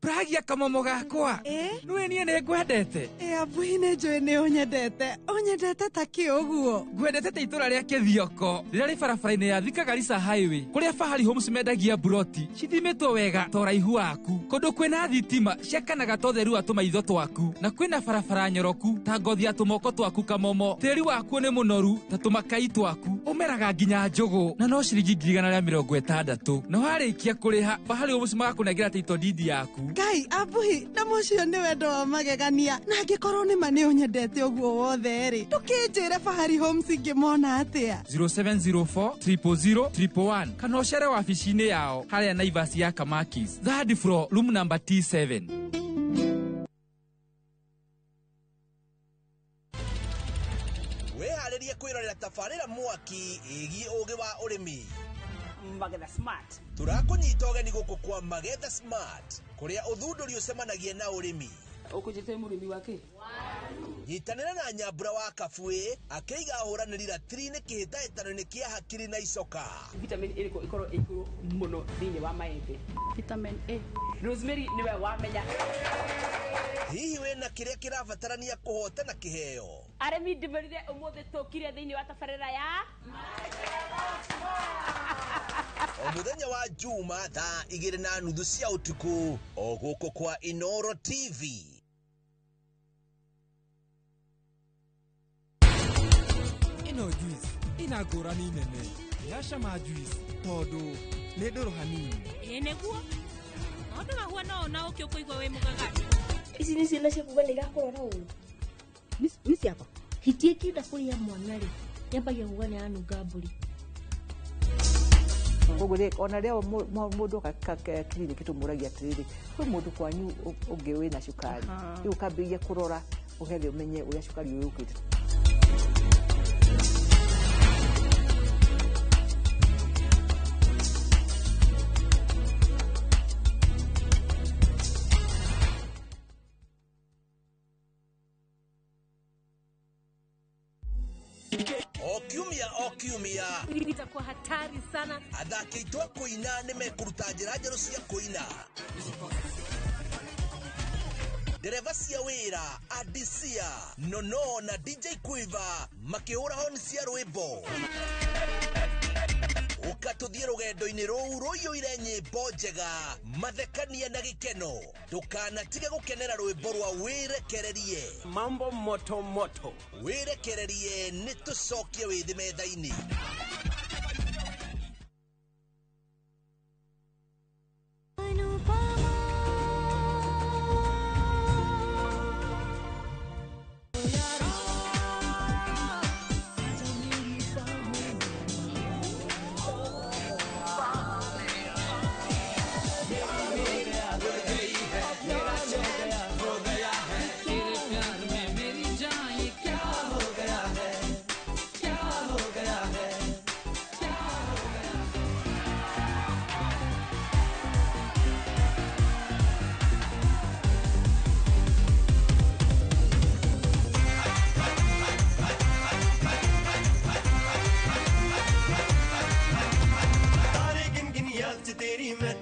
Pragia kamomo gakwa. Nĩwe niĩ nĩ ngwendete. Abuhi nĩ njũĩ nĩ ũnyendete. Ũnyendete ta kĩ ũguo? Ngwendete ta itũra rĩa Kĩthioko rĩrĩa rĩ barabara-inĩ ya Thika Garissa Highway, kũrĩa Fahari Homes mendagia buroti cithimĩtwo wega ta ũraihu waku, kũndũ kwĩna thitima ciakanaga ta ũtheru wa tũmaitho twaku, na kwĩna barabara nyoroku ta ngothi ya tũmoko twaku kamomo. Tĩri wakuo nĩ mũnoru ta tũmakai twaku, ũmeraga nginya njũgũ na no ciringi 160,000. Na warĩkia kũrĩha, Fahari Homes magakũnengera title deed yaku. Ngai abuhi na mũcio nĩ wendo wa magegania, na angĩkorwo nĩ ma nĩ ũnyendete ũguo wothe rĩ, ndũkĩnjĩre Fahari Homes ingĩmona atĩa? 0704 000 111 kana ũcere wabici-inĩ yao harĩa Naivas ya Kamakis, third floor, room number T7. Wĩharĩrie kwĩrorera tabarĩra mwaki ĩgiĩ ũgĩ wa ũrĩmi. Magetha Smart. Tũrakũnyita ũgeni gũkũ kwa Magetha Smart, kũrĩa ũthundũri ũcemanagia na ũrĩmi. Ũkũnjĩte mũrĩmi wake? Nyitanĩra na Nyambura wa Kabui akĩiga ahũranĩri ratiri-inĩ kĩhĩtahĩtano-inĩ kĩa hakiri na icoka. Vitamin ĩrĩkũ ĩkorwo ĩ igũrũ mũno thĩinĩ wa maembe? Vitamin A. Rosemary nĩwe wamenya. Hihi wĩna kĩrĩa kĩrabatarania kũhotana kĩheo? Arĩmi ndĩmerire ũmũthĩ tũkire thĩinĩ wa tabarĩra ya O mũthenya wa Juma thaa 2:30 cia ũtukũ o gũkũ kwa Inoro TV. Ĩno juice ĩna ngũrani nene yacama juice tondũ nĩ ndũrũ hanini. Ĩ nĩguo maũndũ mahuana ũũ na ũkĩ ũkũigua wĩ mũgagaru. Ici nĩ ciana cia kuga nĩ irakũrora ũru. Nĩ ciakwa. Hiti ĩkĩenda kũrĩa mwana rĩ, yambagia kuga nĩ yanunga mbũri. Koguo rĩ, ona rĩo mũndũ oka kiriniki tũmũragia atĩrĩrĩ, kwĩ mũndũ kwanyu ũngĩ wĩna cukari, rĩu ũkambĩrĩria kũrora ũgethe ũmenye ũrĩa cukari ũyũ ũkĩte. O kiumia itakuwa hatari sana. Athaki aitũ a kũina nĩ mekũruta njĩra njerũ cia kũina. Ndereba cia wĩra Adisia, Nono na DJ Quiver makĩhũra honi cia rwĩmbo. Ũka tũthiĩ rũgendo-inĩ rũu rũiyũire nyĩmbo njega, mathekania na gĩkeno. Ndũkanatige gũkenera rwĩmbo rwa wĩrekererie. Mambo moto moto. Wĩrekererie nĩ tũcokie wĩthĩ metha-inĩ.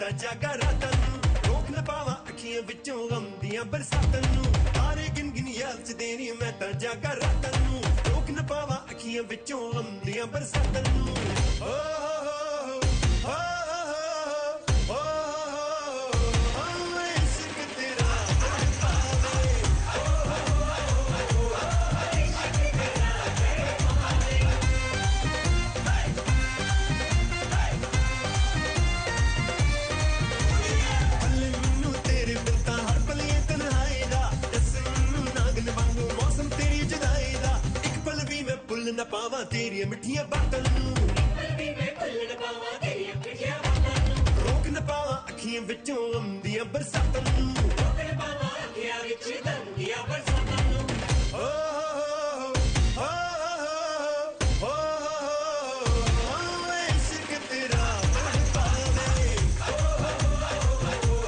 ਤਾਂ ਜਾਗਾ ਰਾਤਾਂ ਨੂੰ, ਰੋਕ ਨਾ ਪਾਵਾਂ ਅੱਖੀਆਂ ਵਿੱਚੋਂ ਗਮ ਦੀਆਂ ਬਰਸਾਤਾਂ ਨੂੰ। ਤਾਰੇ ਗਿਣ ਗਿਣ ਯਾਦ ਚ ਦੇਣੀ, ਮੈਂ ਤਾਂ ਜਾਗਾ ਰਾਤਾਂ ਨੂੰ, ਰੋਕ ਨਾ ਪਾਵਾਂ ਅੱਖੀਆਂ ਵਿੱਚੋਂ ਗਮ ਦੀਆਂ ਬਰਸਾਤਾਂ ਨੂੰ। ਓ ਹੋ ਹੋ ਹੋ ਹੋ ਹੋ, ਇਸ਼ਕ ਤੇਰਾ ਪਾਵੇ, ਓ ਹੋ ਹੋ, ਇਸ਼ਕ ਤੇਰਾ ਪਾਵੇ। ਪਲ ਮੈਨੂੰ ਤੇਰੇ ਬਿਨ ਤਾਂ ਹਰ ਪਲ ਇਹ ਤਨਹਾਈ ਦਾ, ਦੱਸ ਮੈਨੂੰ ਨਾਗਨ ਵਾਂਗੂ ਮੌਸਮ ਤੇਰੀ ਜੁਦਾਈ ਦਾ। ਇੱਕ ਪਲ ਵੀ ਮੈਂ ਭੁੱਲ ਨਾ ਪਾਵਾਂ ਤੇਰੀਆਂ ਮਿੱਠੀਆਂ ਬਾਤਾਂ ਨੂੰ, ਰੋਕ ਨਾ ਪਾਵਾਂ ਅੱਖੀਆਂ ਵਿੱਚੋਂ ਗਮ ਦੀਆਂ ਬਰਸਾਤਾਂ ਨੂੰ, ਰੋਕ ਨਾ ਪਾਵਾਂ ਅੱਖੀਆਂ ਵਿੱਚ ਗਮ ਦੀਆਂ ਬਰਸਾਤਾਂ ਨੂੰ। ਓ ਹੋ ਹੋ ਹੋ ਹੋ ਹੋ, ਇਸ਼ਕ ਤੇਰਾ ਪਾਵੇ, ਓ ਹੋ ਹੋ,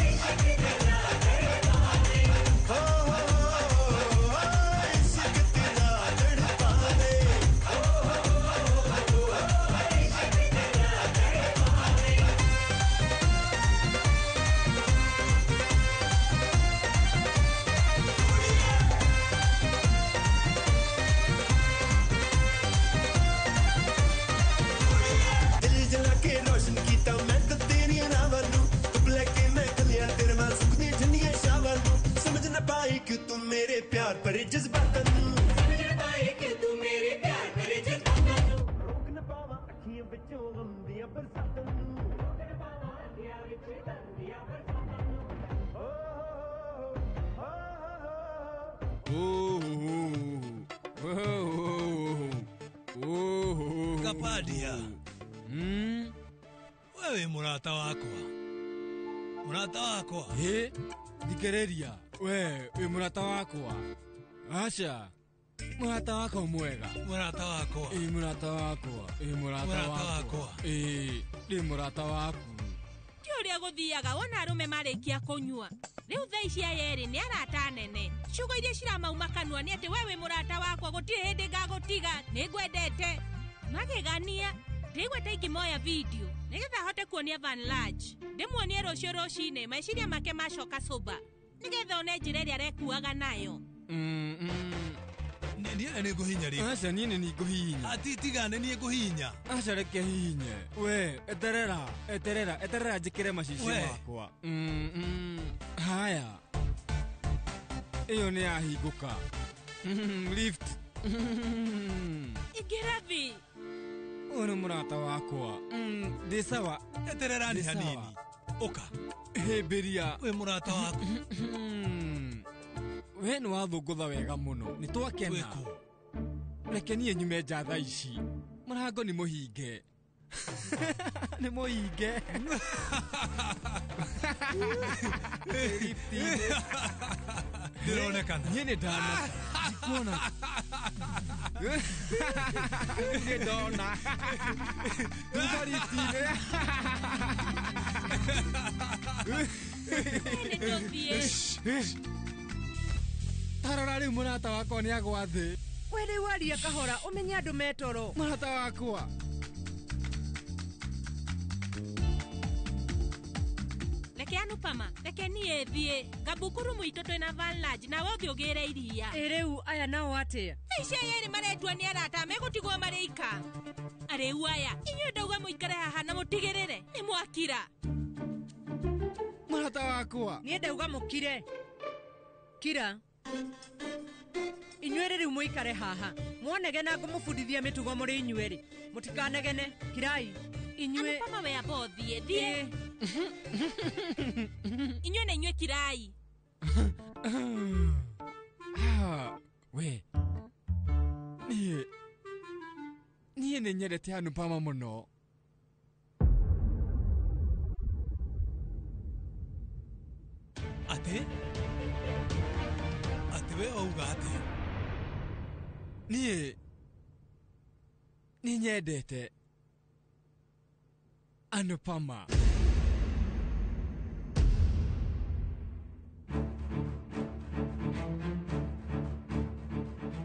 ਇਸ਼ਕ ਤੇਰਾ ਪਾਵੇ, ਹੋ ਹੋ, ਇਸ਼ਕ ਤੇਰਾ ਤੜਪਾਵੇ, ਓ ਹੋ ਹੋ, ਇਸ਼ਕ ਤੇਰਾ ਤੜਪਾਵੇ। ਦਿਲ ਜਲਾ ਕੇ ਰੋਸ਼ਨ ਕੀਤਾ ਮੈਂ ਤਾਂ ਤੇਰੀਆਂ ਰਾਵਾਂ ਨੂੰ, ਧੁੱਪ ਲੈ ਕੇ ਮੈਂ ਕੱਲਿਆ ਤੇਰੇ ਵੱਲ ਸੁੱਕਦੀਆਂ ਠੰਡੀਆਂ ਛਾਵਾਂ ਨੂੰ। ਸਮਝ ਨਾ ਪਾਈ ਕਿ ਤੂੰ ਮੇਰੇ ਪਿਆਰ ਭਰੇ ਜਜ਼ਬਾਤਾਂ ਨੂੰ, ਸਮਝ ਨਾ ਪਾਈ ਕਿ ਤੂੰ ਮੇਰੇ ਪਿਆਰ ਭਰੇ ਜਜ਼ਬਾਤਾਂ ਨੂੰ। ਰੋਕ ਨਾ ਪਾਵਾਂ ਅੱਖੀਆਂ ਵਿੱਚੋਂ ਗਮ ਦੀਆਂ ਬਰਸਾਤਾਂ ਨੂੰ, ਰੋਕ ਨਾ ਪਾਵਾਂ ਅੱਖੀਆਂ ਵਿੱਚ ਗਮ ਦੀਆਂ ਬਰਸਾਤਾਂ ਨੂੰ। ਓ ਹੋ ਹੋ ਓ ਹੋ ਹੋ। Kapadia, wewe mũrata wakwa, mũrata wakwa. Ĩ thikĩrĩria, we wĩ mũrata wakwa? Aca, mũrata wakwa mwega. Mũrata wakwa. Ĩ mũrata wakwa, ĩ mũrata Mũrata wakwa. wakwa. Ĩ ndĩ mũrata waku. Ti ũrĩa gũthiaga wona arũme marĩkia kũnyua rĩu thaa ici aya erĩ nĩ arata nene. Ciugo iria ciramauma kanua nĩ atĩ we wĩ mũrata wakwa, gũtirĩ hĩndĩ ngagũtiga, nĩ ngwendete. Magegania ndĩigua ta ingĩmoya video nĩgetha hote kuonia Van Large, ndĩmuonie rũciũ rũcinĩ meciria make macoka soba, nĩgetha one njĩra ĩrĩa arekuaga nayo. Niĩ nĩ ngũhinya rĩngĩ. Aca, niĩ nĩ ngũhihinya. Ati tiga nĩ niĩ ngũhihinya. Aca, reke hihinye. We eterera, eterera, eterera njĩkĩre macicio We. makwa. Haya, ĩyo nĩ yahingũka. Lift. Ingĩra thi. Ũyũ nĩ mũrata wakwa. Ndĩ sawa. Eterera ni Ndĩ sawa. hanini. Ũka. Hĩmbĩria. Wĩ mũrata wakwa. We nĩ wathũngũtha wega mũno, nĩ twakena. Wĩkũ? Reke niĩ nyume nja thaa ici, mũrango nĩ mũhinge, nĩ mũhinge. Ndĩronekana. Niĩ nĩ ndana ndikuona, nĩ ndona thutha riti-inĩ. Nĩ tũthiĩ. Tarora rĩu, mũrata wakwa nĩ agwa thĩ. We rĩu aria kahora ũmenye andũ metoro. Mũrata wakwa. Reke Anupama, reke niĩ thiĩ ngambukuru mũitũ twĩna Van Large, nawe ũthiĩ ũgĩre iria. Ĩ rĩu aya nao atĩa? Thaa ici aya erĩ maretua nĩ arata megũtigwo marĩ ika. Arĩu aya inyuĩ ndauga mũikare haha na mũtigĩrĩre nĩ mwakira. Mũrata wakwa. Niĩ ndauga mũkire. Kira. Inyuĩ rĩu mũikare haha mwonege na ngũmũbundithia mĩtugo mũrĩ inyuerĩ, mũtikanegene. Kirai inyuĩ. Anupama, we amba ũthiĩ, thiĩ. Inyuĩ na inyuĩ kirai. Ah, we niĩ nĩ nyendete Anupama mũno. Atĩ? Atĩ we wauga atĩ? Niĩ nĩ nyendete Anupama.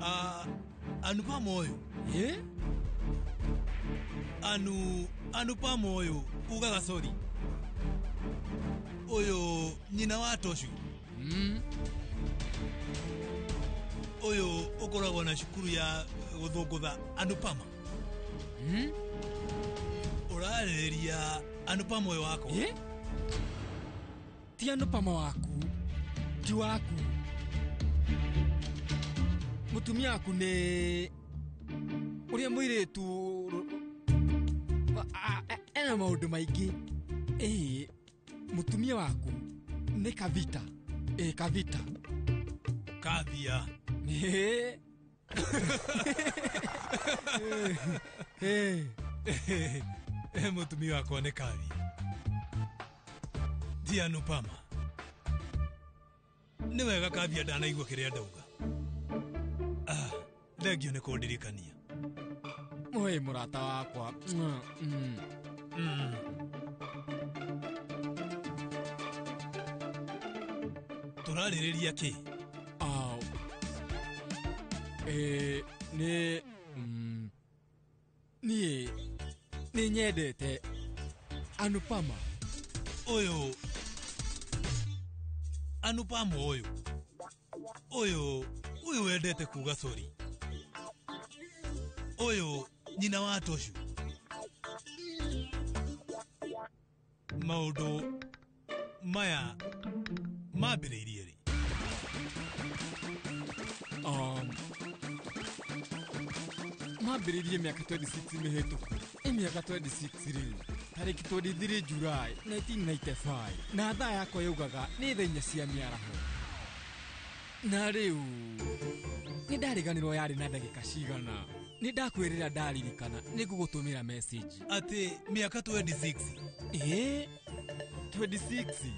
Ah, Anupama ũyũ. Ĩ? Anupama ũyũ ugaga sorry. Ũyũ nyina wa Toshu. Ũyũ ũkoragwo na cukuru ya gũthũngũtha Anupama. Ũrarĩrĩria Anupama ũyũ wakwa? Ti Anupama waku, ti waku. Mũtumia waku nĩ ũrĩa mũirĩtu ena maũndũ maingĩ. Ĩĩ, mũtumia waku nĩ Kavita. Ĩĩ, Kavita. Kavia. Ĩĩ. Ĩĩ, mũtumia wakwa nĩ Kavia. Ti Anupama. Nĩ wega Kavia ndanaigua kĩrĩa ndauga. Thengio nĩ kũndirikania. Oi, mũrata wakwa. Tũrarĩrĩria kĩ? Nĩ niĩ nĩ nyendete Anupama. Ũyũ Anupama ũyũ. Ũyũ ũyũ wendete kuga sorry. Ũyũ nyina wa Toshu. Maũndũ maya mambĩrĩirie rĩ? Mambĩrĩirie mĩaka 26 mĩhĩtũku. Ĩ mĩaka 26 rĩu. Tarĩki 23 July 1995. Na thaa yakwa yaugaga nĩ thaa inya cia mĩaraho. Na rĩu nĩ ndariganĩrwo yarĩ na ndagĩka cigana. Nĩ ndakwĩrĩra ndaririkana nĩ ngũgũtũmĩra message. Atĩ mĩaka 26? Ĩĩ, 26.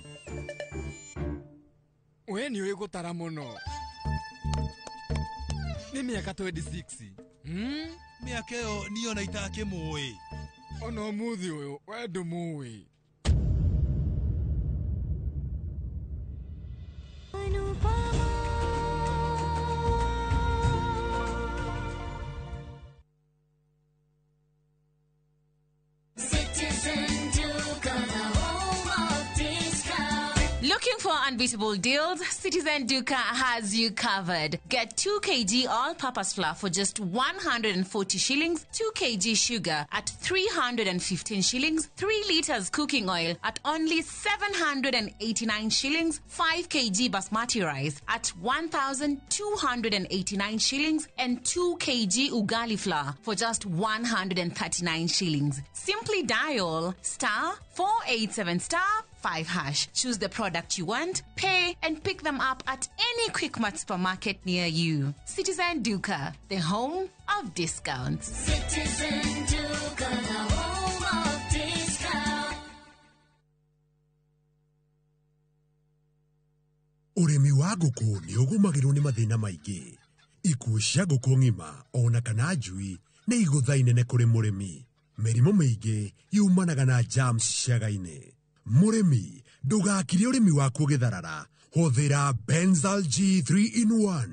We nĩ ũĩ gũtara mũno. Nĩ mĩaka 26. Mĩaka ĩyo niĩ ona itakĩmũĩ. Ona ũmũthĩ ũyũ we ndũmũĩ. Looking for unbeatable deals? Citizen Duka has you covered. Get 2 kg all-purpose flour for just 140 shillings, 2 kg sugar at 315 shillings, 3 liters cooking oil at only 789 shillings, 5 kg basmati rice at 1,289 shillings, and 2 kg ugali flour for just 139 shillings. Simply dial star 487 star 5 hash. Choose the product you want, pay, and pick them up at any Quickmart supermarket near you. Citizen Duka, the home of discounts. Citizen Duka, the home of discounts. Ũrĩmi wa ngũkũ nĩ ũgũmagĩrwo nĩ mathĩna maingĩ. Ikuũ cia ngũkũ ng'ima ona kana njui nĩ igũtha inene kũrĩ mũrĩmi. Mĩrimũ mĩingĩ yumanaga na germs ciaga-inĩ. Mũrĩmi, ndũgakire ũrĩmi waku ũgĩtharara. Hũthĩra Benzal G3 in 1.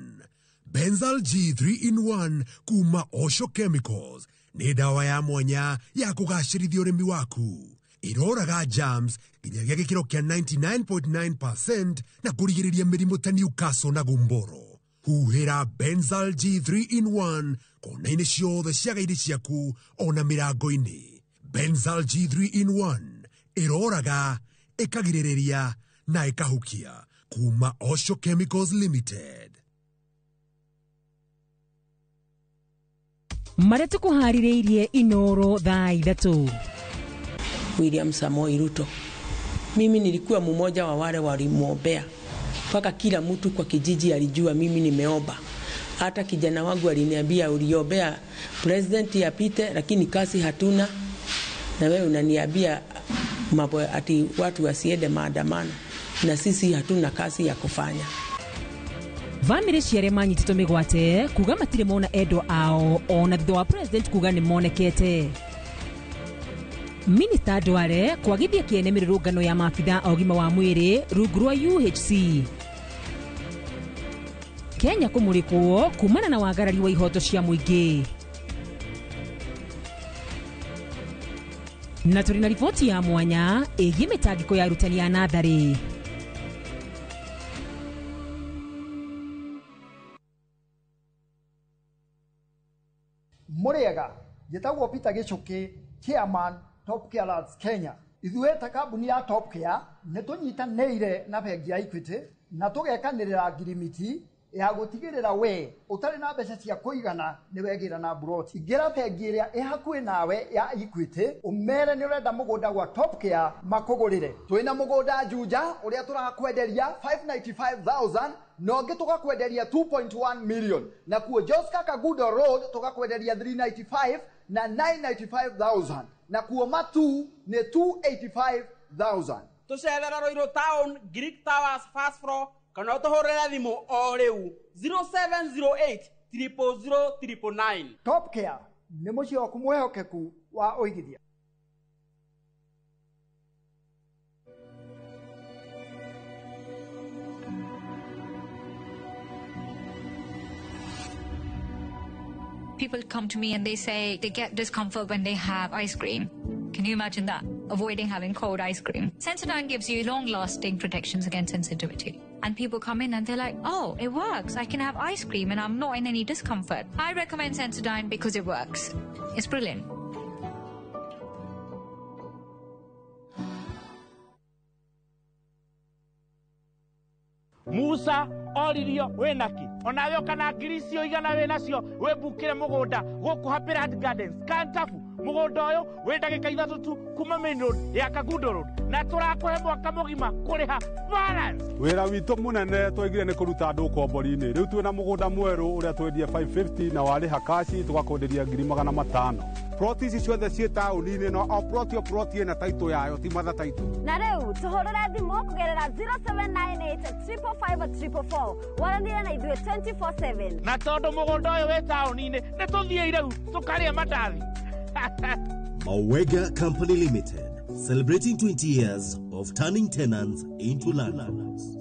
Benzal G3 in 1 kuma Osho Chemicals nĩ ndawa ya mwanya ya kũgacĩrithia ũrĩmi waku. Ĩroraga germs nginyagia gĩkĩro kĩa 99.9% na kũrigĩrĩria mĩrimũ ta Newcastle na gumboro. Huhĩra Benzal G3 in 1 kona-inĩ ciothe ciaga-inĩ ciaku ona mĩrango-inĩ. Benzal G3 in 1 ĩroraga, ĩkagirĩrĩria na ĩkahukia kuma Osho Chemicals Limited. Marĩa tũkũharĩrĩirie Inoro thaa 3. William Samoei Ruto. Mimi nilikuwa mmoja wa wale walimwombea. Mpaka kila mtu kwa kijiji alijua mimi nimeomba. Hata kijana wangu aliniambia uliombea president apite, lakini kazi hatuna. Na wewe unaniambia mambo ati watu wasiende maandamano na sisi hatuna kazi ya kufanya. Bamĩrĩ cia arĩa manyitĩtwo mĩgwate kuga matirĩ mona endwa ao ona thutha wa president kuga nĩ monekete. Minista Duale kwagithia kĩene mĩrũrũngano ya maabitha a ũgima wa mwĩrĩ rungu rwa UHC. Kenya kũmũrĩkwo kumana na wagarari wa ihoto cia mũingĩ. Na tũrĩ na riboti ya mwanya ĩgiĩ mĩtangĩko ya arutani a natharĩ. Mũrĩega, njĩtagwo Peter Gĩchũkĩ, chairman Top Care Lads Kenya. Ithuĩ ta kambuni ya Top Care nĩ tũnyitanĩire na bengi ya Equity na tũgekanĩrĩra ngirimiti ya gũtigĩrĩra we ũtarĩ na mbeca cia kũigana nĩ wegĩra na mburoti. Ingĩra bengi ĩrĩa ĩ hakuhĩ nawe ya Equity ũmere nĩ ũrenda mũgũnda gwa Top Care makũgũrĩre. Twĩna mũgũnda Juja ũrĩa tũrakwenderia 595,000 na ũngĩ tũgakwenderia 2.1 million, na kuo Joska Kagudo Road tũgakwenderia 395 na 995,000, na kuo Matu nĩ 285,000. Tũcerera Ruiru Town, Greek Towers first floor, kana ũtũhũrĩre thimũ o rĩu 0708 000 999. Top Care nĩ mũciĩ waku mwĩhokeku wa ũigithia. People come to me and they say they get discomfort when they have ice cream. Can you imagine that? Avoiding having cold ice cream. Sensodyne gives you long-lasting protections against sensitivity. And people come in and they're like, oh, it works. I can have ice cream and I'm not in any discomfort. I recommend Sensodyne because it works. It's brilliant. Musa oririo wĩnaki onawe ũkana ngiri icio igana wĩnacio wĩmbukĩre mũgũnda gũkũ Happy Land Gardens Kantafu. Mũgũnda ũyũ wĩ ndagĩka 3 tu kuma main road ya Kagundo Road, na tũrakũhe mwaka mũgima kũrĩha balance. Wĩra witũ mũnene twaigire nĩ kũruta andũ ũkombori-inĩ. Rĩu twĩna mũgũnda mwerũ ũrĩa twendie 550 na warĩha kaci tũgakwenderia 500,000. Ploti ici ciothe ciĩ taũni-inĩ no o ploti o ploti ĩna taitũ yayo, ti matha taitũ. Na rĩu tũhũrĩre thimũ kũgerera 0798 555 444 waranĩre na ithuĩ 24/7. Na tondũ mũgũnda ũyũ wĩ taũni-inĩ nĩ tũthiĩi rĩu tũkarĩe mandathi. Mawega Company Limited, celebrating 20 years of turning tenants into landlords.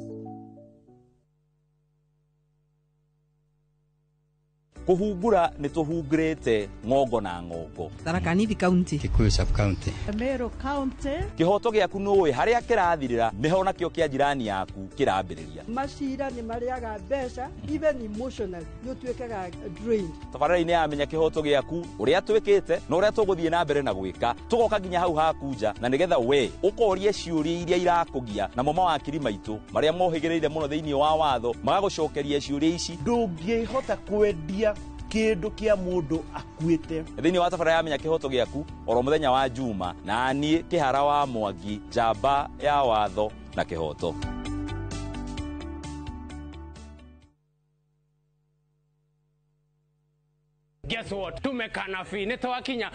Kũhungura nĩ tũhungurĩte ng'ongo na ng'ongo. Tharaka Nithi County, Kikuyu Sub County, Meru County. Kĩhoto gĩaku nĩũĩ harĩa kĩrathirĩra nĩho nakĩo kĩa jirani yaku kĩrambĩrĩria. Macira nĩ marĩaga mbeca, even emotional nĩ ũtuĩkaga drained. Tabarĩra-inĩ ya Menya Kĩhoto Gĩaku, ũrĩa twĩkĩte na ũrĩa tũgũthiĩ na mbere na gwĩka, tũgoka nginya hau haku nja na nĩgetha we ũkorie ciũria iria irakũgia, namo mawakiri maitũ marĩa mohĩgĩrĩire mũno thĩinĩ wa watho magagũcokeria ciũria ici. Ndũngĩhota kwendia kĩndũ kĩa mũndũ akuĩte. Thĩinĩ wa tabarĩra ya Menya Kĩhoto Gĩaku oro mũthenya wa Juma, na niĩ Kĩhara wa Mwangi, njamba ya watho na kĩhoto. Guess what? Tumekana fi nĩ twakinya.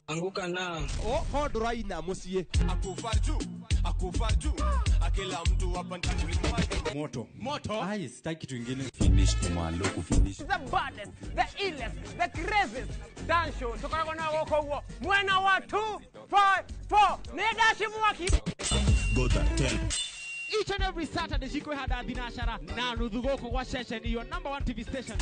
Anguka na oh ndũraina mũciĩ. Akufa juu, akufa juu. Akila mtu hapa ndani moto. Moto. Ai, sitaki kitu kingine. Finish kumalo kufinish. The baddest, the illest, the craziest dance show. Tukoragwo na gũkũ ũguo mwena wa 2 5 4 nĩ ndaci mwaki. Gota 10. Each and every Saturday cikwĩhanda thinacara na nuthu gũkũ gwa ceceni your number 1 TV station.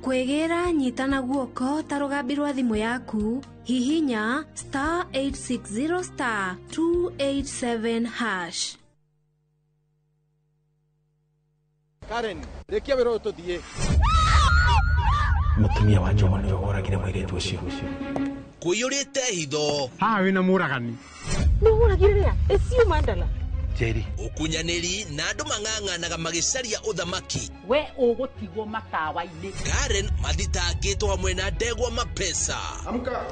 Kwĩgĩra nyitana guoko ta rũgambi rwa thimũ yaku, hihinya star 860 star 287 hash. Karen, rĩkia wĩra ũyũ tũthiĩ. Mũtumia wa Njoma nĩwe woragire mũirĩtu ũcio. Kũiyũrĩte hitho. Haha wĩna mũragani. Nĩ ũragire rĩa? Ĩcio Mandala. Njeri. Ũkunyanĩri na andũ mang'ang'anaga magĩcaria ũthamaki. We ũgũtigwo matawa-inĩ. Karen mathitangĩtwo hamwe na ndegwa mapesa. Amka.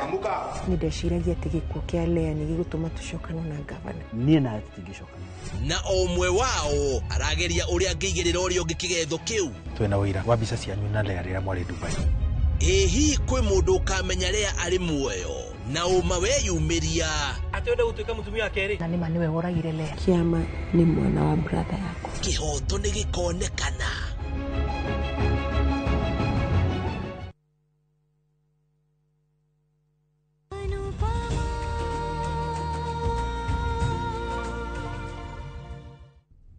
Amka. Nĩ ndeciragia atĩ gĩkuũ kĩa Lea nĩ gĩgũtũma tũcokane na gavana. Niĩ nawe tũtingĩcokana. Na o ũmwe wao arageria ũrĩa angĩigĩrĩra ũrĩa ũngĩ kĩgetho kĩu. Twĩna ũira wa mbica cianyu na Lea rĩrĩa mwarĩ Dubai. Ĩ hihi kwĩ mũndũ ũkamenya Lea arĩ muoyo? Na ũma weyumĩria. Atĩ wenda gũtuĩka mũtumia wa kerĩ. Na nĩma nĩwe woragire Lea. Kĩama nĩ mwana wa brother yakwa. Kĩhoto nĩ gĩkonekana.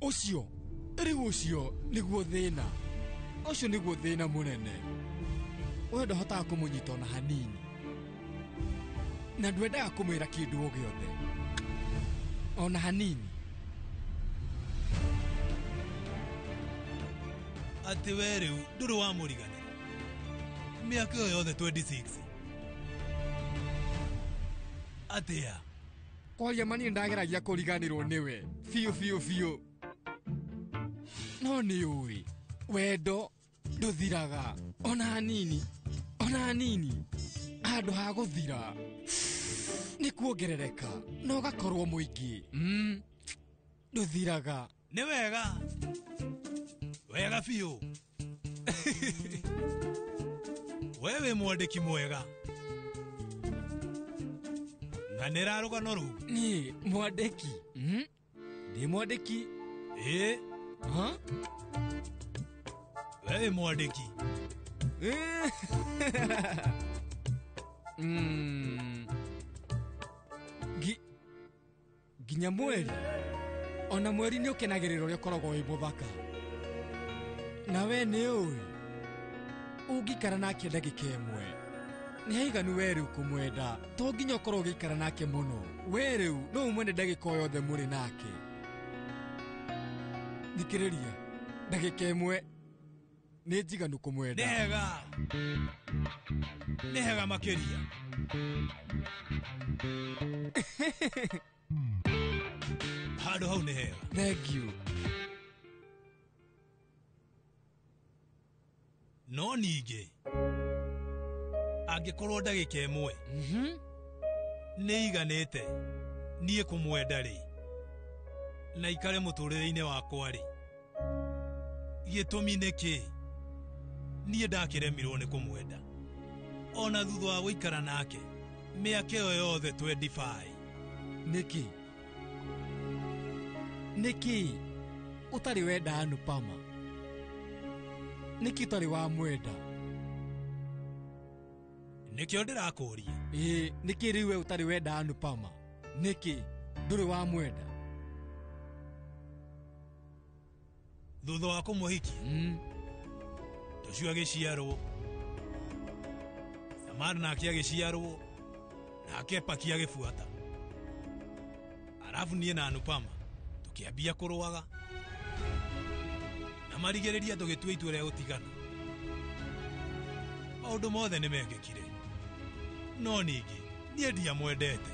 Ũcio rĩu ũcio nĩguo thĩna. Ũcio nĩguo thĩna mũnene. We ndũhotaga kũmũnyita ona hanini. Na ndwendaga kũmwĩra kĩndũ o gĩothe. Ona hanini. Atĩ we rĩu ndũrĩ wamũriganĩra. Mĩaka ĩyo yothe 26. Atĩa? Kwaria ma niĩ ndageragia kũriganĩrwo nĩwe. Biũ biũ biũ. No nĩ ũĩ, wendo ndũthiraga ona hanini, ona hanini. Handũ ha gũthira nĩ kuongerereka na ũgakorwo mũingĩ. Ndũthiraga. Nĩ wega. Wega biũ. We wĩ mwandĩki mwega. Ng'anĩra rũgano rũu. Niĩ mwandĩki? Ndĩ mwandĩki? Ĩĩ. We wĩ mwandĩki. Nginya mweri. Ona mweri nĩ ũkenagĩrĩra ũrĩa ũkoragwo wĩ mũthaka. Na we nĩ ũĩ, ũngĩikara nake ndagĩka ĩmwe, nĩ haiganu we rĩu kũmwenda. To nginya ũkorwo ũgĩikara nake mũno. We rĩu no ũmwende ndagĩka o yothe mũrĩ nake. Thikĩrĩria, ndagĩka ĩmwe nĩ njiganu kũmwenda. Nĩ hega. Nĩ hega makĩria. Handũ hau nĩ hega. Thank you. No ningĩ angĩkorwo ndagĩka ĩmwe nĩ iganĩte niĩ kũmwenda rĩ, na ikare mũtũrĩre-inĩ wakwa rĩ, gĩtũmi nĩ kĩ niĩ ndakĩremirwo nĩ kũmwenda ona thutha wa gũikara nake mĩaka ĩyo yothe 25? Nĩkĩ? Nĩkĩ ũtarĩ wenda Anupama? Nĩkĩ ũtarĩ wamwenda? Nĩkĩo ndĩrakũria. Ĩĩ, nĩkĩ rĩu we ũtarĩ wenda Anupama? Nĩkĩ ndũrĩ wamwenda? Thutha wa kũmũhikia, tũcio agĩciarwo, Samar nake agĩciarwo, nake Paki agĩbuata. Arabu niĩ na Anupama tũkĩambia kũrũaga na marigĩrĩria tũgĩtua itua rĩa gũtigana. Maũndũ mothe nĩ mekĩkire, no ningĩ niĩ ndiamwendete.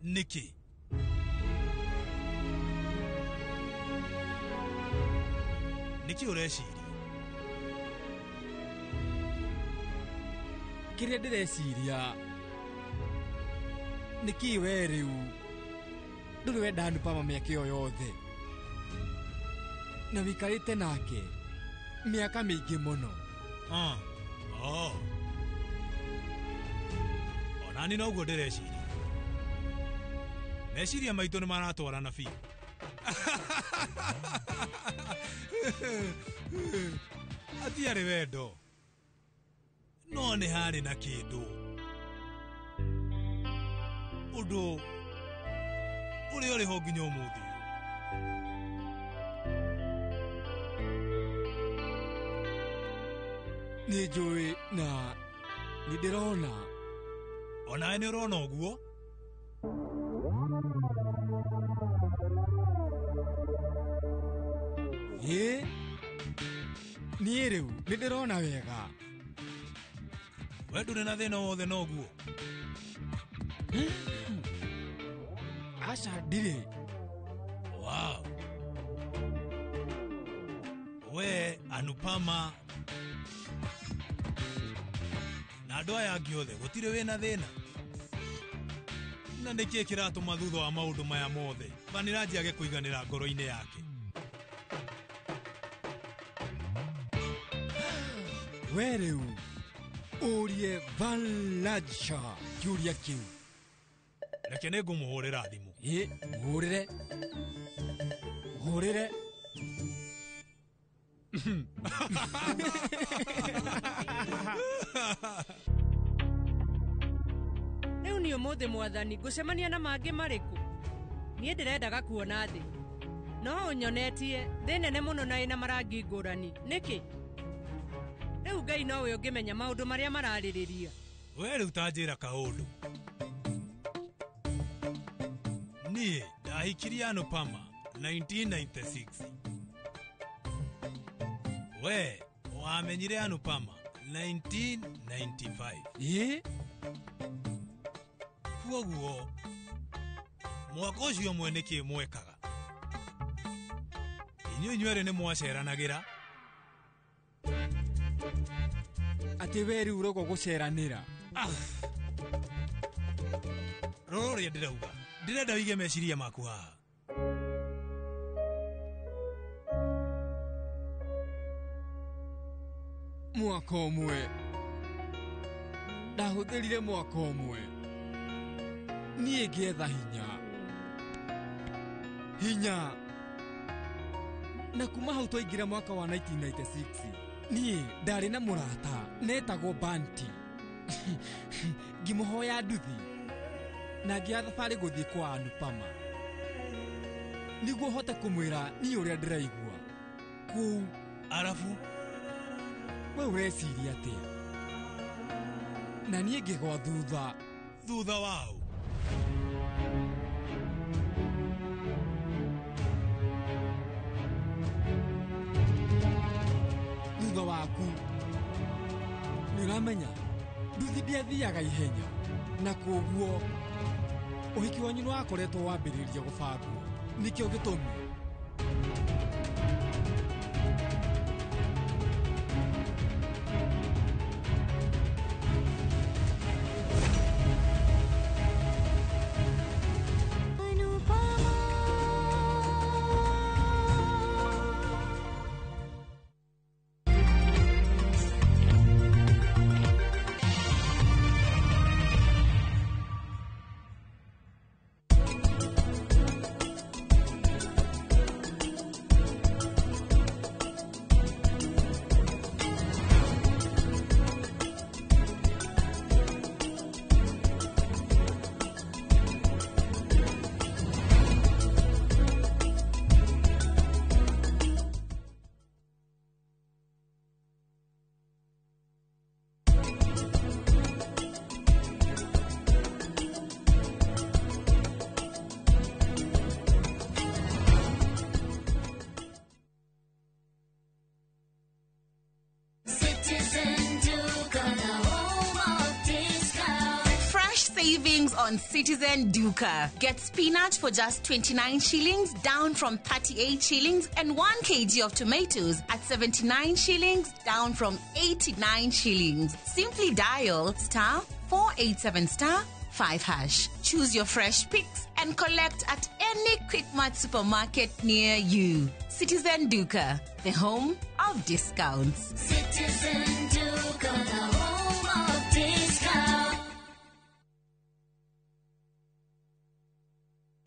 Nĩkĩ? Nĩkĩ ũreciria? Kĩrĩa ndĩreciria nĩkĩ we rĩu ndũrĩ wenda Anupama mĩaka ĩyo yothe na wĩikarĩte nake mĩaka mĩingĩ mũno? Onani noguo ndĩreciria. Meciria maitũ nĩ maratwarana biũ. Hatiarĩ wendo, no nĩ harĩ na kĩndũ, ũndũ ũrĩa ũrĩ ho nginya ũmũthĩ ũyũ. Nĩ njũĩ na nĩ ndĩrona. Onawe nĩ ũrona ũguo? Ĩĩ, niĩ rĩu nĩ ndĩrona wega. We ndũrĩ na thĩna wothe noguo? Aca, ndirĩ. Wow. We Anupama na andũ aya angĩ othe gũtirĩ wĩna thĩna? Na nĩkĩ kĩratũma thutha wa maũndũ maya mothe Vaniraji age kũiganĩra ngoro-inĩ yake? We rĩu Ũrie Vanlaja kĩũria kĩu. Reke nĩ ngũmũhũrĩra thimũ. Ĩ, mũhũrĩre. Mũhũrĩre. Rĩu nĩ ũmũthĩ mwathani ngũcemania na mangĩ marĩkũ? Niĩ ndĩrendaga kuona thĩ. No ũnyonetie thĩ nene mũno na ĩna marangi ngũrani. Nĩkĩ? Rĩu Ngai nowe ũngĩmenya maũndũ marĩa mararĩrĩria. We rĩu ta njĩra kaũndũ. Niĩ ndahikirie Anupama 1996. We wamenyire Anupama 1995. Ĩ? Kwoguo mwaka ũcio ũmwe nĩkĩ mwekaga? Inyuĩ inyuerĩ nĩ mwaceranagĩra. Atĩ we rĩu ũroka gũceranĩra. Rora ũrĩa ndĩrauga. Ndĩrenda wĩige meciria maku haha. Mwaka ũmwe. Ndahũthĩrire mwaka ũmwe. Niĩ ngĩetha hinya. Hinya. Na kuma hau twaingĩra mwaka wa 1996. Niĩ ndarĩ na mũrata netagwo Banti. Ngĩmũhoya nduthi na ngĩoya thabarĩ gũthiĩ kwa Anupama nĩguo hote kũmwĩra niĩ ũrĩa ndĩraigua kũu. Arabu we ũreciria atĩa? Na niĩ ngĩgwa thutha. Thutha waũ? Thutha waku. Nĩ ũramenya nduthi ndĩathiaga ihenya na kwoguo ũhiki wanyu nĩ wakoretwo wambĩrĩria gũbangwo. Nĩkĩo gĩtũmi. Savings on Citizen Duka. Get spinach for just 29 shillings, down from 38 shillings, and 1 kg of tomatoes at 79 shillings, down from 89 shillings. Simply dial star 487 star 5 hash. Choose your fresh picks and collect at any Quickmart supermarket near you. Citizen Duka, the home of discounts. Citizen Duka, the home of discounts.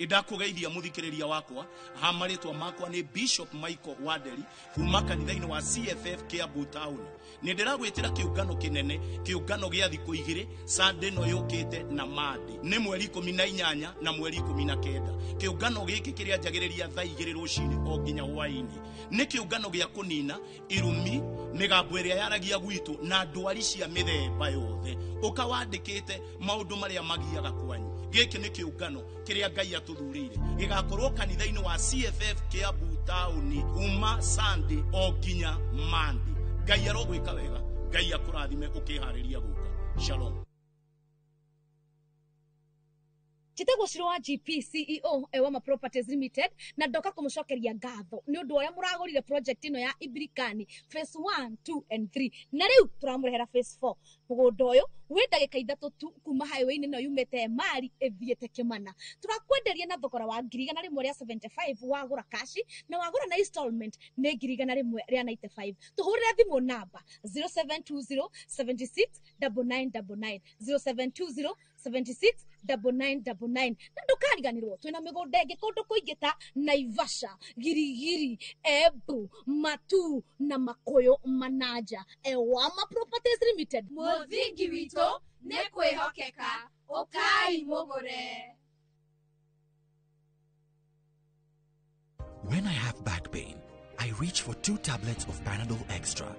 Ndakũgeithia mũthikĩrĩria wakwa ha marĩtwa makwa nĩ Bishop Michael Wanderi kuma kanitha-inĩ wa CFF Kiambu Town. Nĩ ndĩragwĩtĩra kĩũngano kĩnene, kĩũngano gĩa thikũ igĩrĩ, Sunday ĩno yũkĩte na Monday. Nĩ mweri 18 na mweri 19. Kĩũngano gĩkĩ kĩrĩanjagĩrĩria thaa 2 rũcinĩ o nginya hwaĩ-inĩ. Nĩ kĩũngano gĩa kũnina irumi, mĩgambo ĩrĩa yaragia gwitũ na ndwari cia mĩthemba yothe. Ũka wandĩkĩte maũndũ marĩa magiaga kwanyu. Gĩkĩ nĩ kĩũngano kĩrĩa Ngai atũthurĩire. Gĩgakorwo kanitha-inĩ wa CFF Kiambu Town kuma Sunday o nginya Monday. Ngai arogwĩka wega, Ngai akũrathime ũkĩharĩria gũka. Shalom. Njĩtagwo Shiro wa GP CEO Ewama Properties Limited na ndoka kũmũcokeria ngatho nĩ ũndũ ũrĩa mũragũrire project ĩno ya Ibirikani phase 1, 2 and 3 na rĩu tũramũrehera phase 4. Mũgũnda ũyũ wĩ ndagĩka 3 tu kuma highway-inĩ ĩno yumĩte Emali ĩthiĩte Kĩmana. Tũrakwenderia na thogora wa 175,000 wagũra kashi na wagũra na installment nĩ 195,000. Tũhũrĩre thimũ namba 0720 76 9999 0720 76 9999 na ndũkariganĩrwo twĩna mĩgũnda ĩngĩ kũndũ kũingĩ ta Naivasha, Girigiri, Embu, Matu na Makuyu Manaja. Ewama Properties Limited, Mũthingi witũ nĩ kwĩhokeka, ũkai mũgũre. When I have back pain, I reach for 2 tablets of Panadol Extra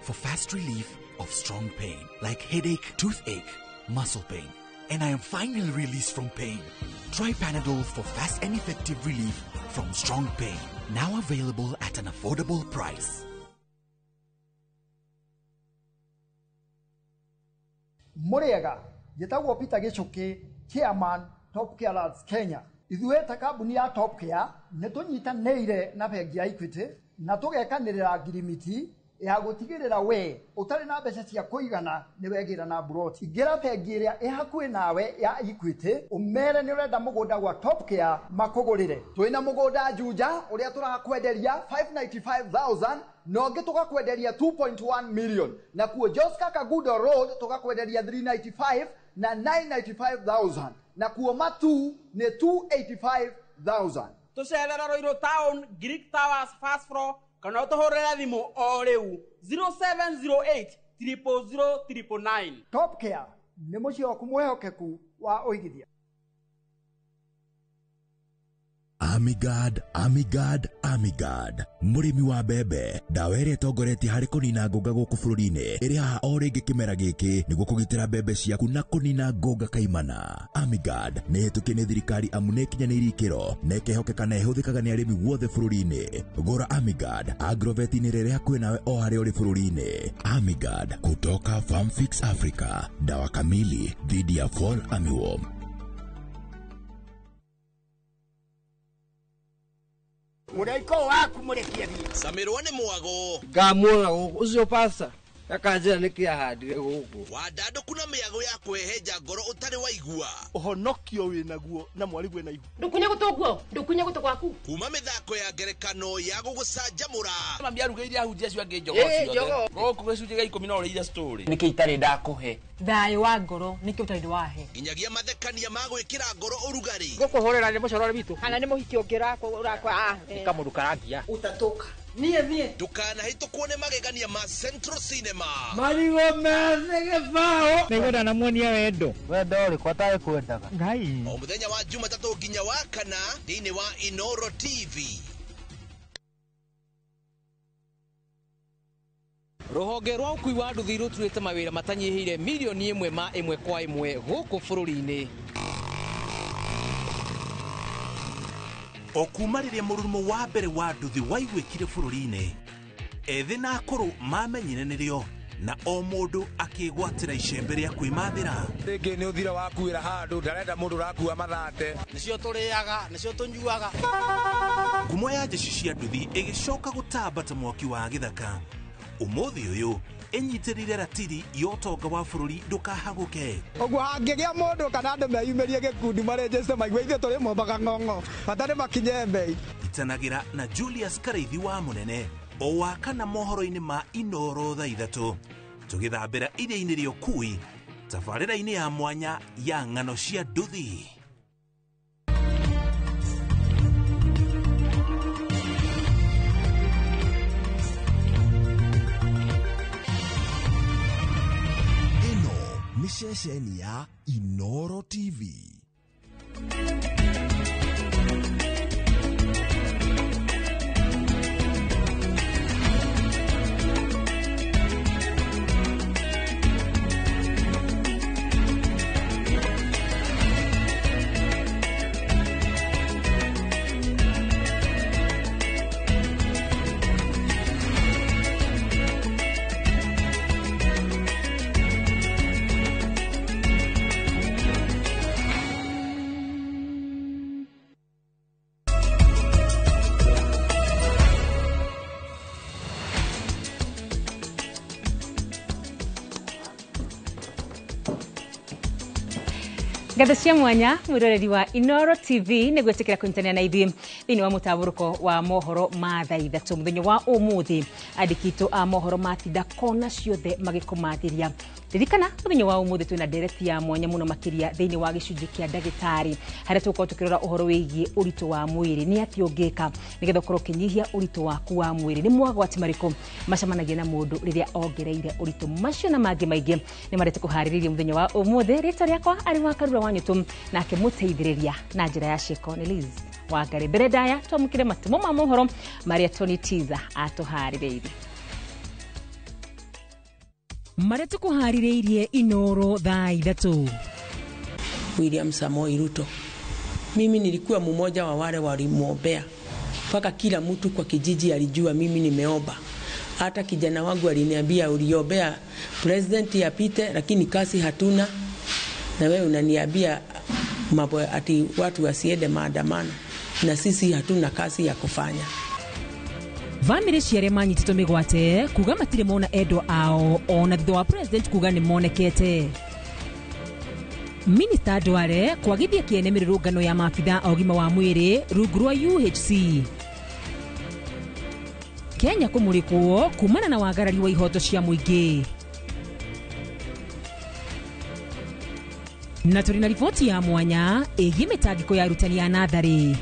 for fast relief of strong pain like headache, toothache, muscle pain, and I am finally released from pain. Try Panadol for fast and effective relief from strong pain. Now available at an affordable price. Mũrĩega, njĩtagwo Peter Gĩchũkĩ, chairman Top Care Lads Kenya. Ithuĩ ta kambuni ya Top Care nĩ tũnyitanĩire na bengi ya Equity na tũgekanĩrĩra ngirimiti ya gũtigĩrĩra we ũtarĩ na mbeca cia kũigana nĩ wegĩra na mburoti. Ingĩra bengi ĩrĩa ĩ hakuhĩ nawe ya Equity ũmere nĩ ũrenda mũgũnda gwa Top Care makũgũrĩre. Twĩna mũgũnda Juja ũrĩa tũrakwenderia 595,000 na ũngĩ tũgakwenderia 2.1 million, na kuo Joska Kagudo Road tũgakwenderia 395 na 995,000, na kuo Matu nĩ 285,000. Tũcerera Ruiru Town, Greek Towers first floor, kana ũtũhũrĩre thimũ o rĩu 0708 000 999. Top Care nĩ mũciĩ waku mwĩhokeku wa ũigithia. Amigard, Amigard, Amigard. Mũrĩmi wa mbembe, ndawa ĩrĩa ĩtongoretie harĩ kũnina ngũnga gũkũ bũrũri-inĩ ĩrĩ haha o rĩngĩ kĩmera gĩkĩ nĩguo kũgitĩra mbembe ciaku na kũnina ngũnga kaimana. Amigard nĩ ĩhĩtũkie nĩ thirikari amu nĩ ĩkinyanĩirie ikĩro na ĩkehokeka na ĩhũthĩkaga nĩ arĩmi guothe bũrũri-inĩ. Gũra Amigard Agrovet-inĩ rĩrĩa hakuhĩ nawe o harĩa ũrĩ bũrũri-inĩ. Amigard kutoka Farmfix Africa, dawa kamili dhidi ya fall armyworm. Mũraiko waku mũrekie thiĩ. Camirwo nĩ mwago. Ngamuona gũkũ ũcio pasta akanjĩra nĩkĩ ahandire gũkũ. Wandandũku na mĩago ya kwĩhenja ngoro ũtarĩ waigua. Ũhonokio wĩnaguo na mwarigwe na ihu. Ndũkunye gũtũ guo, ndũkunye gũtũ gwaku. Kuma mĩthako ya ngerekano ya gũgũcanjamũra. Mami arugĩire ahunjia acio angĩ njogoo ciothe. Gũkũ gĩcunjĩ gĩa 10 no ũrĩire story. Nĩkĩ itarĩ ndakũhe? Thayũ wa ngoro nĩkĩ ũtarĩ wahe? Nginyagia mathekania ma gwĩkĩra ngoro ũrugarĩ. Ngũkũhũrĩra nĩ mũcorore witũ. Kana nĩ mũhiki ũngĩ ũrakwa. Nĩ kamũndũ karangia. Utatoka. Niĩ niĩ. Ndũkanahĩtũkwo nĩ magegania ma Central Cinema. Marigũ methĩ gĩbaũ. Nĩngwenda namuonia wendo. Wendo ũrĩkũ atarĩ kwendaga? Ngai. O mũthenya wa Jumatatũ nginya wa kana thĩinĩ wa Inoro TV. Rũhonge rwa ũkui wa nduthi rũturĩte mawĩra matanyihĩire milioni 1 ma 1 kwa 1 gũkũ bũrũri-inĩ. O kuma rĩrĩa mũrurumo wa mbere wa nduthi waiguĩkire bũrũri-inĩ, ethĩ na akũrũ mamenyire nĩrĩo na o mũndũ akĩgwatĩra icembe rĩa kwĩmathĩra. Rĩngĩ nĩ ũthira wakuĩra handũ ndarenda mũndũ ũrakua mathate. Nĩcio tũrĩaga, nĩcio tũnyuaga. Ngumo ya jeshi cia nduthi ĩgĩcoka gũtamba ta mwaki wa gĩthaka. Ũmũthĩ ũyũ ĩnyitĩrĩire ratiri ya ũtonga wa bũrũri ndũkahagũke. Ũguo hangĩgĩa mũndũ kana andũ meyumĩrie gĩkundi marenjeste maigue ithuĩ tũrĩ mombaga ng'ong'o bata nĩ makinye mbei. Itanagĩra na Julius Karaithi wa Mũnene o wa kana mohoro-inĩ ma Inoro thaa 3 tũgĩthambĩra iria-inĩ rĩa ũkui tabarĩra-inĩ ya mwanya ya ng'ano cia nduthi. Nĩ ceceni ya Inoro TV. Ngatho cia mwanya mwiroreri wa Inoro TV nĩ gwĩtĩkĩra kũnyitanĩra na ithuĩ thĩinĩ wa mũtambũrũko wa mohoro ma thaa 3 mũthenya wa ũmũthĩ. Andĩki aitũ a mohoro matinda kona ciothe magĩkũmathĩria. Ririkana mũthenya wa ũmũthĩ twĩna ndereti ya mwanya mũno makĩria thĩinĩ wa gĩcunjĩ kĩa ndagĩtarĩ, harĩa tũgũkorwo tũkĩrora ũhoro wĩgiĩ ũritũ wa mwĩrĩ, nĩ atĩa ũngĩka nĩgetha ũkorwo ũkĩnyihia ũritũ waku wa mwĩrĩ, nĩ mogwati marĩkũ macemanagia na mũndũ rĩrĩa ongereire ũritũ. Macio na mangĩ maingĩ nĩ marĩa tũkũharĩrĩirie mũthenya wa ũmũthĩ. Rĩtwa rĩakwa arĩ wa Karura wa Nyũtũ, nake mũteithĩrĩria na njĩra ya ciĩko nĩ Liz Wangari. Mbere ndaya twamũkĩre matũmo ma mohoro marĩa Tony Tiza atũharĩrĩirie. Marĩa tũkũharĩrĩirie Inoro thaa 3. William Samoei Ruto, mimi nilikuwa mmoja wa wale walimwombea mpaka kila mtu kwa kijiji alijua mimi nimeomba. Hata kijana wangu aliniambia uliombea president apite, lakini kazi hatuna, na wewe unaniambia mambo ati watu wasiende maandamano na sisi hatuna kazi ya kufanya. Bamĩrĩ cia arĩa manyitĩtwo mĩgwate kuga matirĩ mona endwa ao ona thutha wa president kuga nĩ monekete. Minista Duale kwagithia kĩene mĩrũrũngano ya maabitha a ũgima wa mwĩrĩ rungu rwa UHC. Kenya kũmũrĩkwo kumana na wagarari wa ihoto cia mũingĩ. Na tũrĩ na riboti ya mwanya ĩgiĩ mĩtangĩko ya arutani a natharĩ.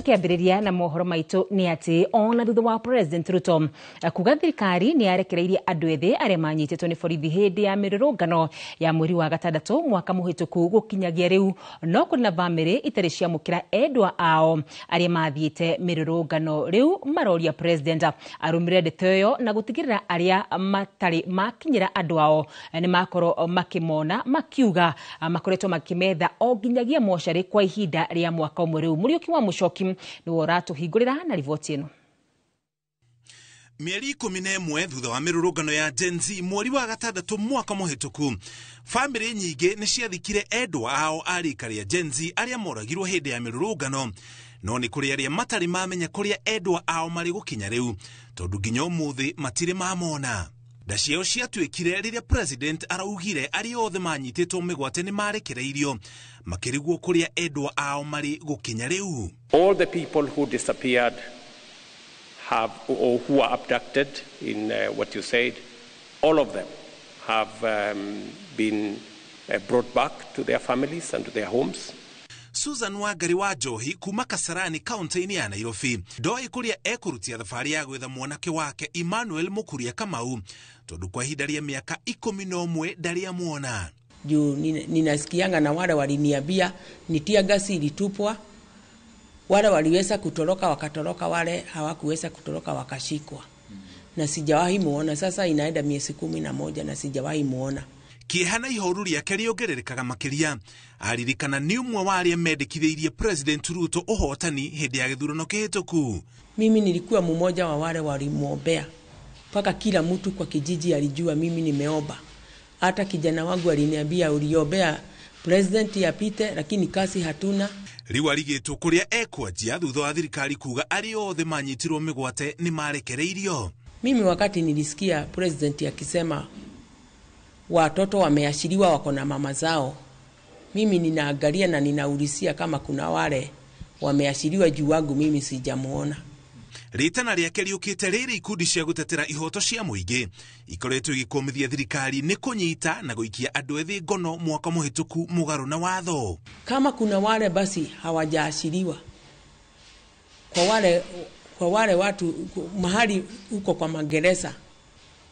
Tukiambĩrĩria na mohoro maitũ nĩ atĩ ona thutha wa President Ruto kuga thirikari nĩ yarekereirie andũ ethĩ arĩa manyitĩtwo nĩ borithi hĩndĩ ya mĩrũrũngano ya mweri wa 6 mwaka mũhĩtũku gũkinyagia rĩu, no kũrĩ na bamĩrĩ itarĩ ciamũkĩra endwa ao arĩa mathiĩte mĩrũrũngano. Rĩu maroria President arũmĩrĩre ndeto ĩyo na gũtigĩrĩra arĩa matarĩ makinyĩra andũ ao nĩ makorwo makĩmona, makiuga makoretwo makĩmetha o nginyagia mocarĩ kwa ihinda rĩa mwaka ũmwe rĩu. Mũriũki wa Mũcoki nĩwe ũratũhingũrĩra na riboti ĩno. Mĩeri 11 thutha wa mĩrũrũngano ya Gen Z mweri wa 6 mwaka mũhĩtũku, bamĩrĩ nyingĩ nĩ ciathikire endwa ao a rika rĩa Gen Z arĩa moragirwo hĩndĩ ya mĩrũrũngano, no nĩ kũrĩ arĩa matarĩ mamenya kũrĩa endwa ao marĩ gũkinya rĩu, tondũ nginya ũmũthĩ matirĩ mamona. Nda ciao ciatuĩkire rĩrĩa president araugire arĩa othe manyitĩtwo mĩgwate nĩ marekereirio, makĩrigwo kũrĩa endwa ao marĩ gũkinya rĩu. All the people who disappeared have or who are abducted in what you said, all of them have been brought back to their families and to their homes. Susan Wangari wa Njohi kuma Kasarani kaunti-inĩ ya Nairobi ndoĩ kũrĩa ekũrutia thabarĩ ya gwetha mwanake wake Emmanuel Mũkuria Kamau, tondũ kwa ihinda rĩa mĩaka 11 ndarĩ amuona. Juu ninasikianga na wale waliniambia ni tear gas ilitupwa, wale waliweza kutoroka wakatoroka, wale hawakuweza kutoroka wakashikwa. Na sijawahi muona. Sasa inaenda miezi 11 na sijawahi muona. Kĩeha na ihoru rĩake rĩongererekaga makĩria aririkana nĩ ũmwe wa arĩa mendekithĩirie President Ruto ũhotani hĩndĩ ya gĩthurano kĩhĩtũku. Mimi nilikuwa mmoja wa wale walimwombea mpaka kila mtu kwa kijiji alijua mimi nimeomba. Hata kijana wangu aliniambia uliombea president apite, lakini kazi hatuna. Rĩu arigĩtwo kũrĩa ekwanjia thutha wa thirikari kuga arĩa othe manyitirwo mĩgwate nĩ marekereirio. Mimi wakati nilisikia president akisema watoto wameashiriwa wako na mama zao, mimi ninaangalia na ninaulizia kama kuna wale wameashiriwa juu wangu mimi sijamuona. Rĩtana rĩake rĩũkĩte rĩrĩ ikundi cia gũtetera ihoto cia mũingĩ ikoretwo igĩkũmithia thirikari nĩ kũnyita na gũikia andũ ethĩ ngono mwaka mũhĩtũku mũgarũ na watho. Kama kuna wale basi hawajaashiriwa, kwa wale watu mahali huko kwa magereza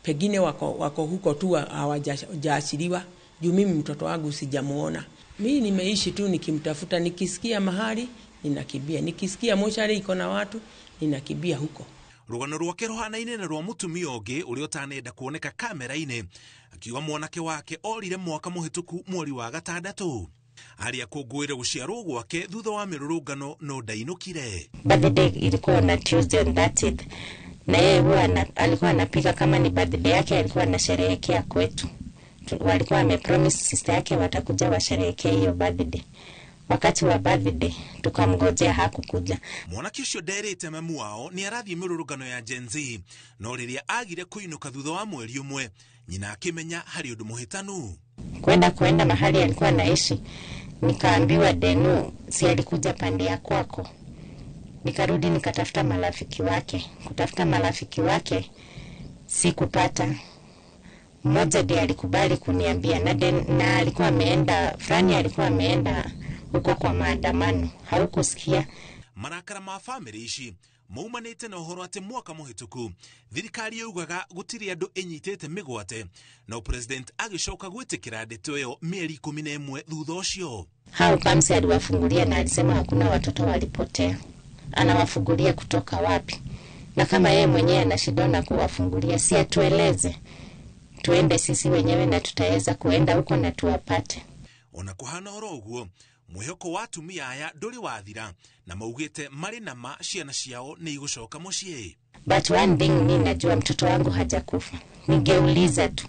pengine wako huko tu hawajaashiriwa, juu mimi mtoto wangu sijamuona. Mimi nimeishi tu nikimtafuta, nikisikia mahali ninakimbia, nikisikia mochari iko na watu ninakimbia huko. Rũgano rwake rũhanaine na rwa mũtumia ũngĩ ũrĩa ũtanenda kuoneka kamera-inĩ akiuga mwanake wake orire mwaka mũhĩtũku mweri wa 6. Arĩa kũngũĩra gũciarwo gwake thutha wa mĩrũrũngano no ndainũkire. Birthday ilikuwa na Tuesday on 30th, na yeye huwa alikuwa anapika kama ni birthday yake, alikuwa anasherehekea kwetu. Walikuwa wamepromise sister yake watakuja washerehekee hiyo birthday. Wakati wa birthday tukamngojea, hakukuja. Mwanake ũcio nderĩte mamu wao nĩ arathiĩ mĩrũrũngano ya Gen Z, no rĩrĩa agire kũinũka thutha wa mweri ũmwe, nyina akĩmenya harĩ ũndũ mũhĩtanu. Kwenda mahali alikuwa anaishi, nikaambiwa Denu si alikuja pande ya kwako. Nikarudi nikatafuta marafiki wake, kutafuta marafiki wake sikupata. Mmoja ndiye alikubali kuniambia, na alikuwa ameenda fulani, alikuwa ameenda huko kwa maandamano, haukusikia. Marakara ma family ici maumanĩte na ũhoro atĩ mwaka mũhĩtũku thirikari yaugaga gũtirĩ andũ ĩnyitĩte mĩgwate, no president agĩcoka gwĩtĩkĩra ndeto ĩyo mĩeri 11 thutha ũcio. Hao Kamsi aliwafungulia na alisema hakuna watoto walipotea. Anawafungulia kutoka wapi? Na kama yeye mwenyewe anashindwa na kuwafungulia, si atueleze tuende sisi wenyewe na tutaweza kuenda huko na tuwapate. Ona kuhana oro ũguo, mwĩhoko wa atumia aya ndũrĩ wathira na maugĩte marĩ na ma ciana ciao nĩ igũcoka mũciĩ. But one thing ni najua mtoto wangu hajakufa. Ningeuliza tu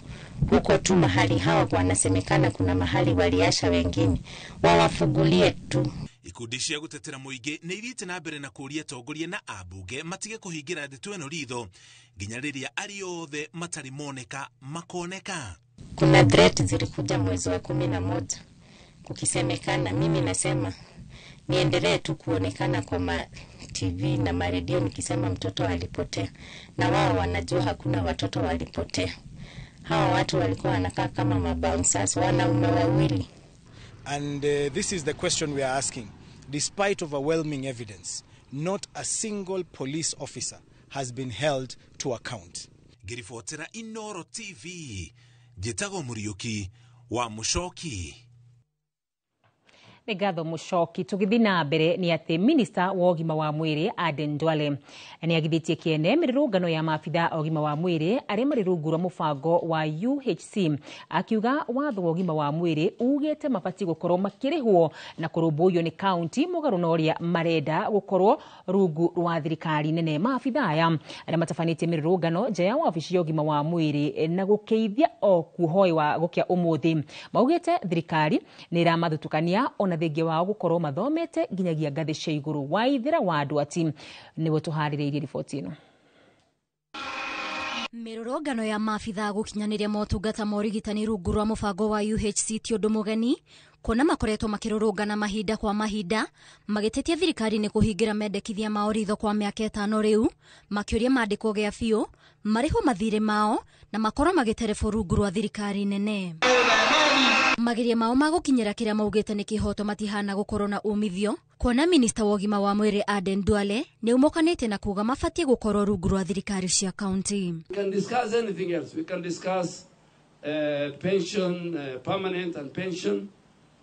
huko tu mahali hao wanasemekana kuna mahali waliasha wengine, wawafungulie tu. Ikundi cia gũtetera mũingĩ nĩ ithiĩte na mbere na kũũria atongoria na ambunge matige kũhingĩra ndeto ĩno ritho nginya rĩrĩa arĩa othe matarĩ moneka makoneka. Kuna threat zilikuja mwezi wa 11 kukisemekana, mimi nasema niendelee tu kuonekana kwa ma TV na maredio nikisema mtoto alipotea, na wao wanajua hakuna watoto walipotea. Hawa watu walikuwa wanakaa kama mabouncers, wanaume wawili. And this is the question we are asking. Despite overwhelming evidence, not a single police officer has been held to account. Ngiribotera Inoro TV, njĩtagwo Mũriũki wa Mũcoki. Nĩ ngatho Mũcoki. Tũgĩthiĩ na mbere nĩ atĩ minista wa ũgima wa mwĩrĩ Aden Duale nĩ agithĩtie kĩene mĩrũrũngano ya maabitha a ũgima wa mwĩrĩ arĩa marĩ rungu rwa mũbango wa UHC, akiuga watho wa ũgima wa mwĩrĩ ugĩte mabatiĩ gũkorwo makĩrĩhwo na kũrũmbũiyo nĩ kaunti mũgarũ na ũrĩa marenda gũkorwo rungu rwa thirikari nene. Maabitha aya arĩa matabanĩtie mĩrũrũngano nja ya wabici ya ũgima wa mwĩrĩ na gũkĩithia o kuhoi wa gũkĩa ũmũthĩ maugĩte thirikari nĩ ĩramathutũkania ona thengia wao gũkorwo mathomete nginyagia ngathĩ cia igũrũ. Waithĩra wa andũ ati nĩwe tũharĩrĩirie riboti ĩno. Mĩrũrũngano ya maabitha gũkinyanĩria motungata ma ũrigitani rungu rwa mũbango wa UHC ti ũndũ mũgeni, kuona makoretwo makĩrũrũngana mahinda kwa mahinda magĩtetia thirikari nĩ kũhingĩra mendekithia mao ritho kwa mĩaka 5 rĩu, makĩũria mandĩkwo gĩa biũ, marĩhwo mathirĩ mao na makorwo magĩterebwo rungu rwa thirikari nene. Mageria mao ma gũkinyĩra kĩrĩa maugĩte nĩ kĩhoto matihana gũkorwo na umithio, kuona minista wa ũgima wa mwĩrĩ Aden Duale nĩ ũmokanĩte na kuga mabatiĩ gũkorwo rungu rwa thirikari cia kaunti. We can discuss anything else. We can discuss pension, permanent and pension.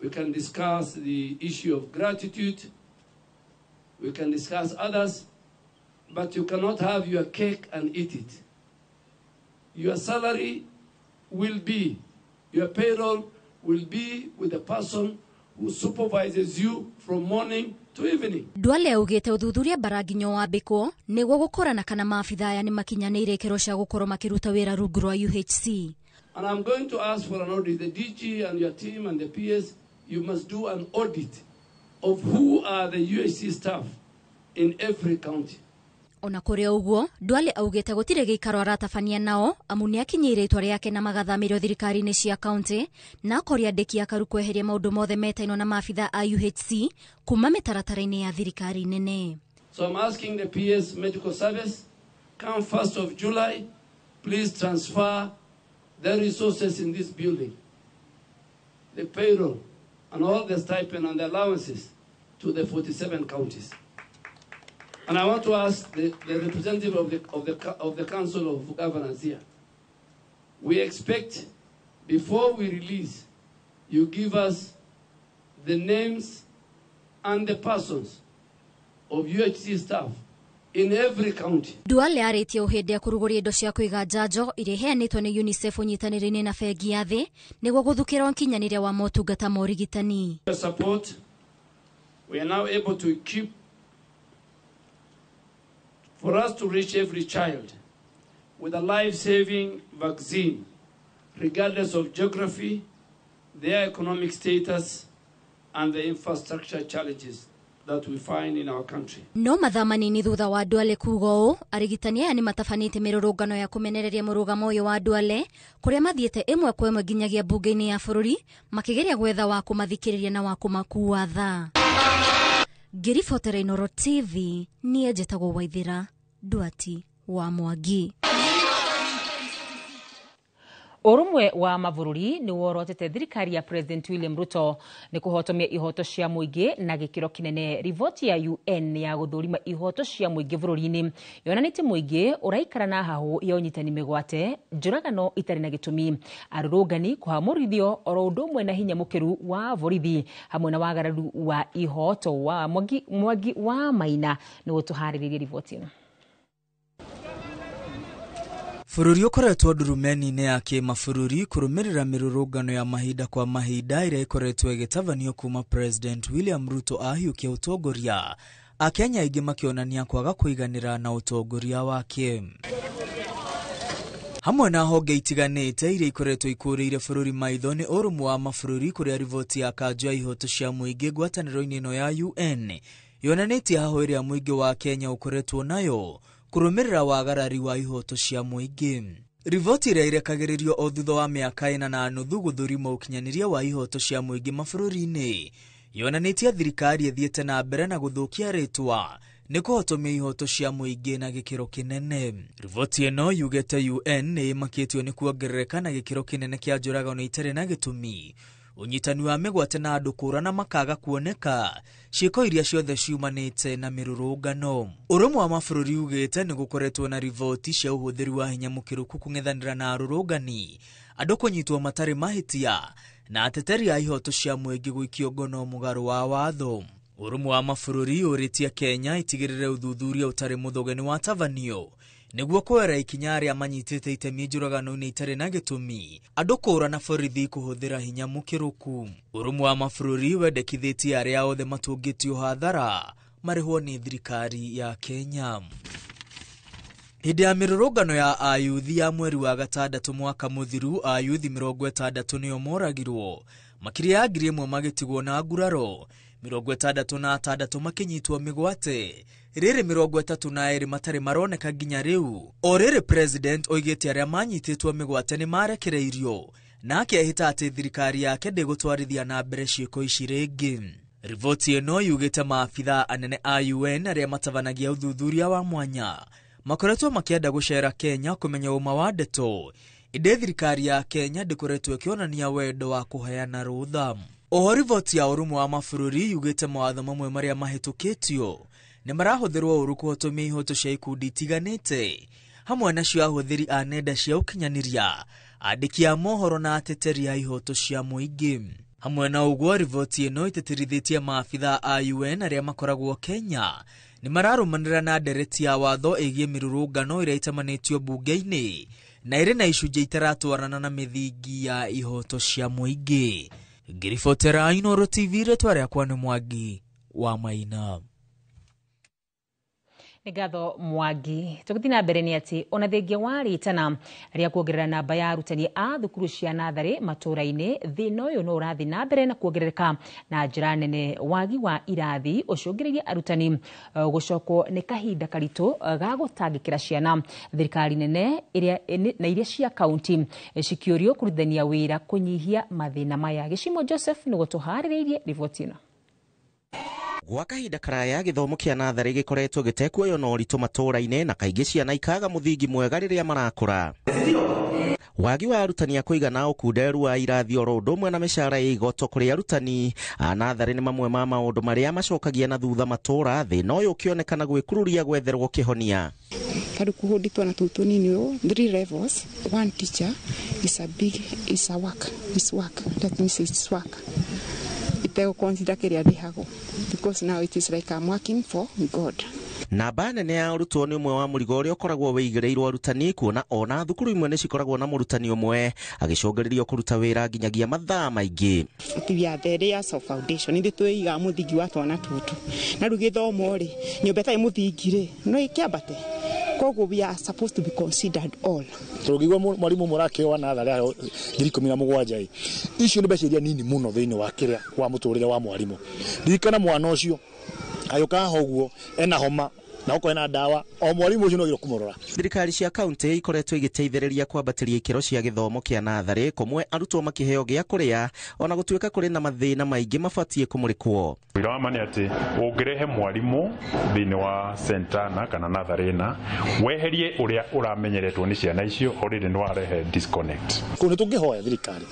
We can discuss the issue of gratitude. We can discuss others, but you cannot have your cake and eat it. Your salary will be, your payroll will be with the person who supervises you from morning to evening. Duale augĩte ũthuthuria bara nginyo wambĩkwo nĩguo gũkũrana kana maabitha aya nĩ makinyanĩire ikĩro cia gũkorwo makĩruta wĩra rungu rwa UHC. And I'm going to ask for an audit. The DG and your team and the PS, you must do an audit of who are the UHC staff in every county. Ona kũrĩ ũguo, Duale augĩte gũtirĩ gĩikaro aratabania nao amu nĩakinyĩire itua rĩake na magathamĩrio thirikari-inĩ cia kaunti na akoria andĩki akaru kweheria maũndũ mothe metainwo na maabitha a UHC kuma mĩtaratara-inĩ ya thirikari nene. So I'm asking the PS Medical Service, come 1st of July, please transfer the resources in this building, the payroll and all the stipend and the allowances to the 47 counties. And I want to ask the representative of the Council of Governors here. We expect, before we release, you give us the names and the persons of UHC staff in every county. Duale arĩtie hĩndĩ ya kũrugũria indo cia kũiga njanjo iria iheanĩtwo nĩ UNICEF ũnyitanĩri-inĩ na bengi ya thĩ nĩguo gũthukĩra ũkinyanĩria wa motungata ma ũrigitani. Support, we are now able to equip for us to reach every child with a life-saving vaccine, regardless of geography, their economic status, and the infrastructure challenges that we find in our country. No mathaa manini thutha wa Duale kuga ũũ, arigitani aya nĩ matabanĩte mĩrũrũngano ya kũmenereria mũrũgamo ũyũ wa Duale kũrĩa mathiĩte ĩmwe kwa ĩmwe nginyagia mbunge-inĩ ya bũrũri makĩgeria gwetha wa kũmathikĩrĩria na wa kũmakua tha. Ngĩribotera Inooro TV, niĩ njĩtagwo Waithĩra Nduati wa Mwangi. Ũrũmwe wa mabũrũri nĩ worotete thirikari ya President William Ruto nĩ kũhotomia ihoto cia mũingĩ na gĩkĩro kĩnene. Riboti ya UN ya gũthũrima ihoto cia mũingĩ bũrũri-inĩ yonanĩtie mũingĩ ũraikara na hahũ ya ũnyitani mĩgwate, njũragano itarĩ na gĩtũmi, arũrũngani kũhamũrithio oro ũndũ ũmwe na hinya mũkĩru wa borithi hamwe na wagararu wa ihoto wa Mwangi wa Maina nĩguo tũharĩrĩrie riboti ĩno. Bũrũri ũkoretwo ndurumeni-inĩ ya kĩmabũrũri kũrũmĩrĩra mĩrũrũngano ya mahinda kwa mahinda ĩrĩa ĩkoretwo ĩgĩtabanio kuma President William Ruto ahiũkia ũtongoria, Akenya aingĩ makĩonania kwaga kũiganĩra na ũtongoria wake. Hamwe na honge itiganĩte iria ikoretwo ikũrĩire bũrũri maitho nĩ ũrũmwe wa mabũrũri kũrĩa riboti ya kanjũ ya ihoto cia mũingĩ ngwatanĩro-inĩ ĩno ya UN yonanĩtie hahũ ĩrĩa mũingĩ wa Kenya ũkoretwo nayo kũrũmĩrĩra wagarari wa ihoto cia mũingĩ. Riboti ĩrĩa ĩrekagĩrĩrio o thutha wa mĩaka 4.5 gũthũrima ũkinyanĩria wa ihoto cia mũingĩ mabũrũri-inĩ yonanĩtie thirikari ĩthiĩte na mbere na gũthũkia rĩtwa nĩ kũhotomia ihoto cia mũingĩ na gĩkĩro kĩnene. Riboti ĩno yugĩte UN nĩ ĩmakĩtio nĩ kuongerereka na gĩkĩro kĩnene kĩa njũragano itarĩ na gĩtũmi, ũnyitani wa mĩgwate na andũ kũũra na makaga kuoneka, ciĩko iria ciothe ciumanĩte na mĩrũrũngano. Ũrũmwe wa mabũrũri ugĩte nĩ gũkoretwo na riboti cia ũhũthĩri wa hinya mũkĩrũku kũng'ethanĩra na arũrũngani, andũ kũnyitwo matarĩ mahĩtia na ateteri a ihoto cia mũingĩ gũikio ngono mũgarũ wa watho. Ũrũmwe wa mabũrũri ũrĩtie Kenya ĩtigĩrĩre ũthuthuria ũtarĩ mũthoge nĩ watabanio nĩguo kuoera ikinya arĩa manyitĩte itemi njũragano-inĩ itarĩ na gĩtũmi, andũ kũũra na borithi kũhũthĩra hinya mũkĩrũku. Ũrũmwe wa mabũrũri wendekithĩtie arĩa othe matũngĩtio hathara marĩhwo nĩ thirikari ya Kenya. Hĩndĩ ya mĩrũrũngano ya ayuthi ya mweri wa gatandatũ mwaka mũthiru, ayuthi 60 nĩo moragirwo, makĩria ya 1,000 magĩtigwo na nguraro, 66 makĩnyitwo mĩgwate, rĩrĩ 32 matarĩ maroneka nginya rĩu. O rĩrĩ President oigĩte arĩa manyitĩtwo mĩgwate nĩ marekereirio na akehĩta atĩ thirikari yake ndĩgũtwarithia na mbere ciĩko ici rĩngĩ. Riboti ĩno yugĩte maabitha anene a UN arĩa matabanagia ũthuthuria wa mwanya makoretwo makĩenda gũcera Kenya kũmenya ũma wa ndeto, ĩndĩ thirikari ya Kenya ndĩkoretwo ĩkĩonania wendo wa kũheana rũtha. Oho riboti ya ũrũmwe wa mabũrũri yugĩte mawatho mamwe marĩa mahĩtũkĩtio nĩ marahũthĩrwo ũru kũhotomia ihoto cia ikundi itiganĩte, hamwe nacio ahũthĩri a nenda cia ũkinyanĩria, andĩki a mohoro na ateteri a ihoto cia mũingĩ. Hamwe na ũguo, riboti ĩno ĩtĩtĩrithĩtie maabitha a UN arĩa makoragwo Kenya nĩ mararũmanĩra na ndereti ya watho ĩgiĩ mĩrũrũngano ĩrĩa ĩtamanĩtio mbunge-inĩ na ĩrĩ na icunjĩ itaratwarana na mĩthingi ya ihoto cia mũingĩ. Ngĩribotera Inooro TV, rĩtwa rĩakwa nĩ Mwangi wa Maina. Nĩ ngatho Mwangi. Tũgĩthiĩ na mbere nĩ atĩ ona thengia wa rĩtana rĩa kuongerera namba ya arutani a thukuru cia natharĩ matũũra-inĩ, thĩna ũyũ no ũrathiĩ na mbere na kuongerereka na njĩra nene. Wagi wa irathi ũcũngĩrĩirie arutani gũcokwo nĩ kahinda karitũ ga gũtangĩkĩra ciana. Thirikari nene ĩrĩa na iria cia kaunti cikĩũrio kũrutithania wĩra kũnyihia mathĩna maya. Gĩcimo Joseph nĩguo tũharĩrĩirie riboti ĩno. Gwa kahinda karaya gĩthomo kĩa natharĩ gĩkoretwo gĩtekuoywo na ũritũ matũũra-inĩ na kaingĩ ciana ikaga mũthingi mwega rĩrĩa marakũra. Wagi wa arutani a kũigana, ũkunderu wa irathi oro ũndũ ũmwe na mĩcara ya igoto kũrĩ arutani a natharĩ nĩ mamwe ma maũndũ marĩa macokagia na thutha matũũra, thĩna ũyũ ũkĩonekana gwĩkururia gwetherwo kĩhonia. Tarĩu kũhũndi twana tũu tũnini ũũ, 3 levels, one teacher is a big, is a work, is work, that means it's work. Itegũ consider kĩrĩa ndĩhagwo because now it is like I'm working for God. Namba nene ya arutwo nĩ ũmwe wa mũrigo ũrĩa ũkoragwo wĩigĩrĩirwo arutani, kuona ona thukuru imwe nĩ cikoragwo na mũrutani ũmwe agĩcũngĩrĩrio kũruta wĩra nginyagia mathaa maingĩ. We are the layers of foundation, ithuĩ twĩigaga mũthingi wa twana tũtũ, na rĩu gĩthomo rĩ, nyũmba ĩtarĩ mũthingi rĩ, no ĩkĩambate? Koguo we are supposed to be considered all. Tũngĩigua mwarimũ ũmwe ũrakĩoa natharĩ aheo 17,000, icio nĩ mbeca iria nini mũno thĩinĩ wa kĩrĩa wa mũtũrĩre wa mwarimũ. Ririkana mwana ũcio agĩũka haha ũguo ena homa na okorwo ena ndawa, o mwarimũ ũcio no agĩrĩirwo kũmũrora. Thirikari cia kaunti ikoretwo igĩteithĩrĩria kwambatĩria ikĩro cia gĩthomo kĩa natharĩ, kũmwe arutwo makĩheo gĩa kũrĩa, ona gũtuĩka kũrĩ na mathĩna maingĩ mabatiĩ kũmũrĩkwo. Wĩra wa ma nĩ atĩ ũngĩrehe mwarimũ thĩinĩ wa sentana kana natharĩ ĩna, weherie ũrĩa ũramenyeretwo nĩ ciana icio, already nĩ warehe disconnect. Kũu nĩ tũngĩhoya thirikari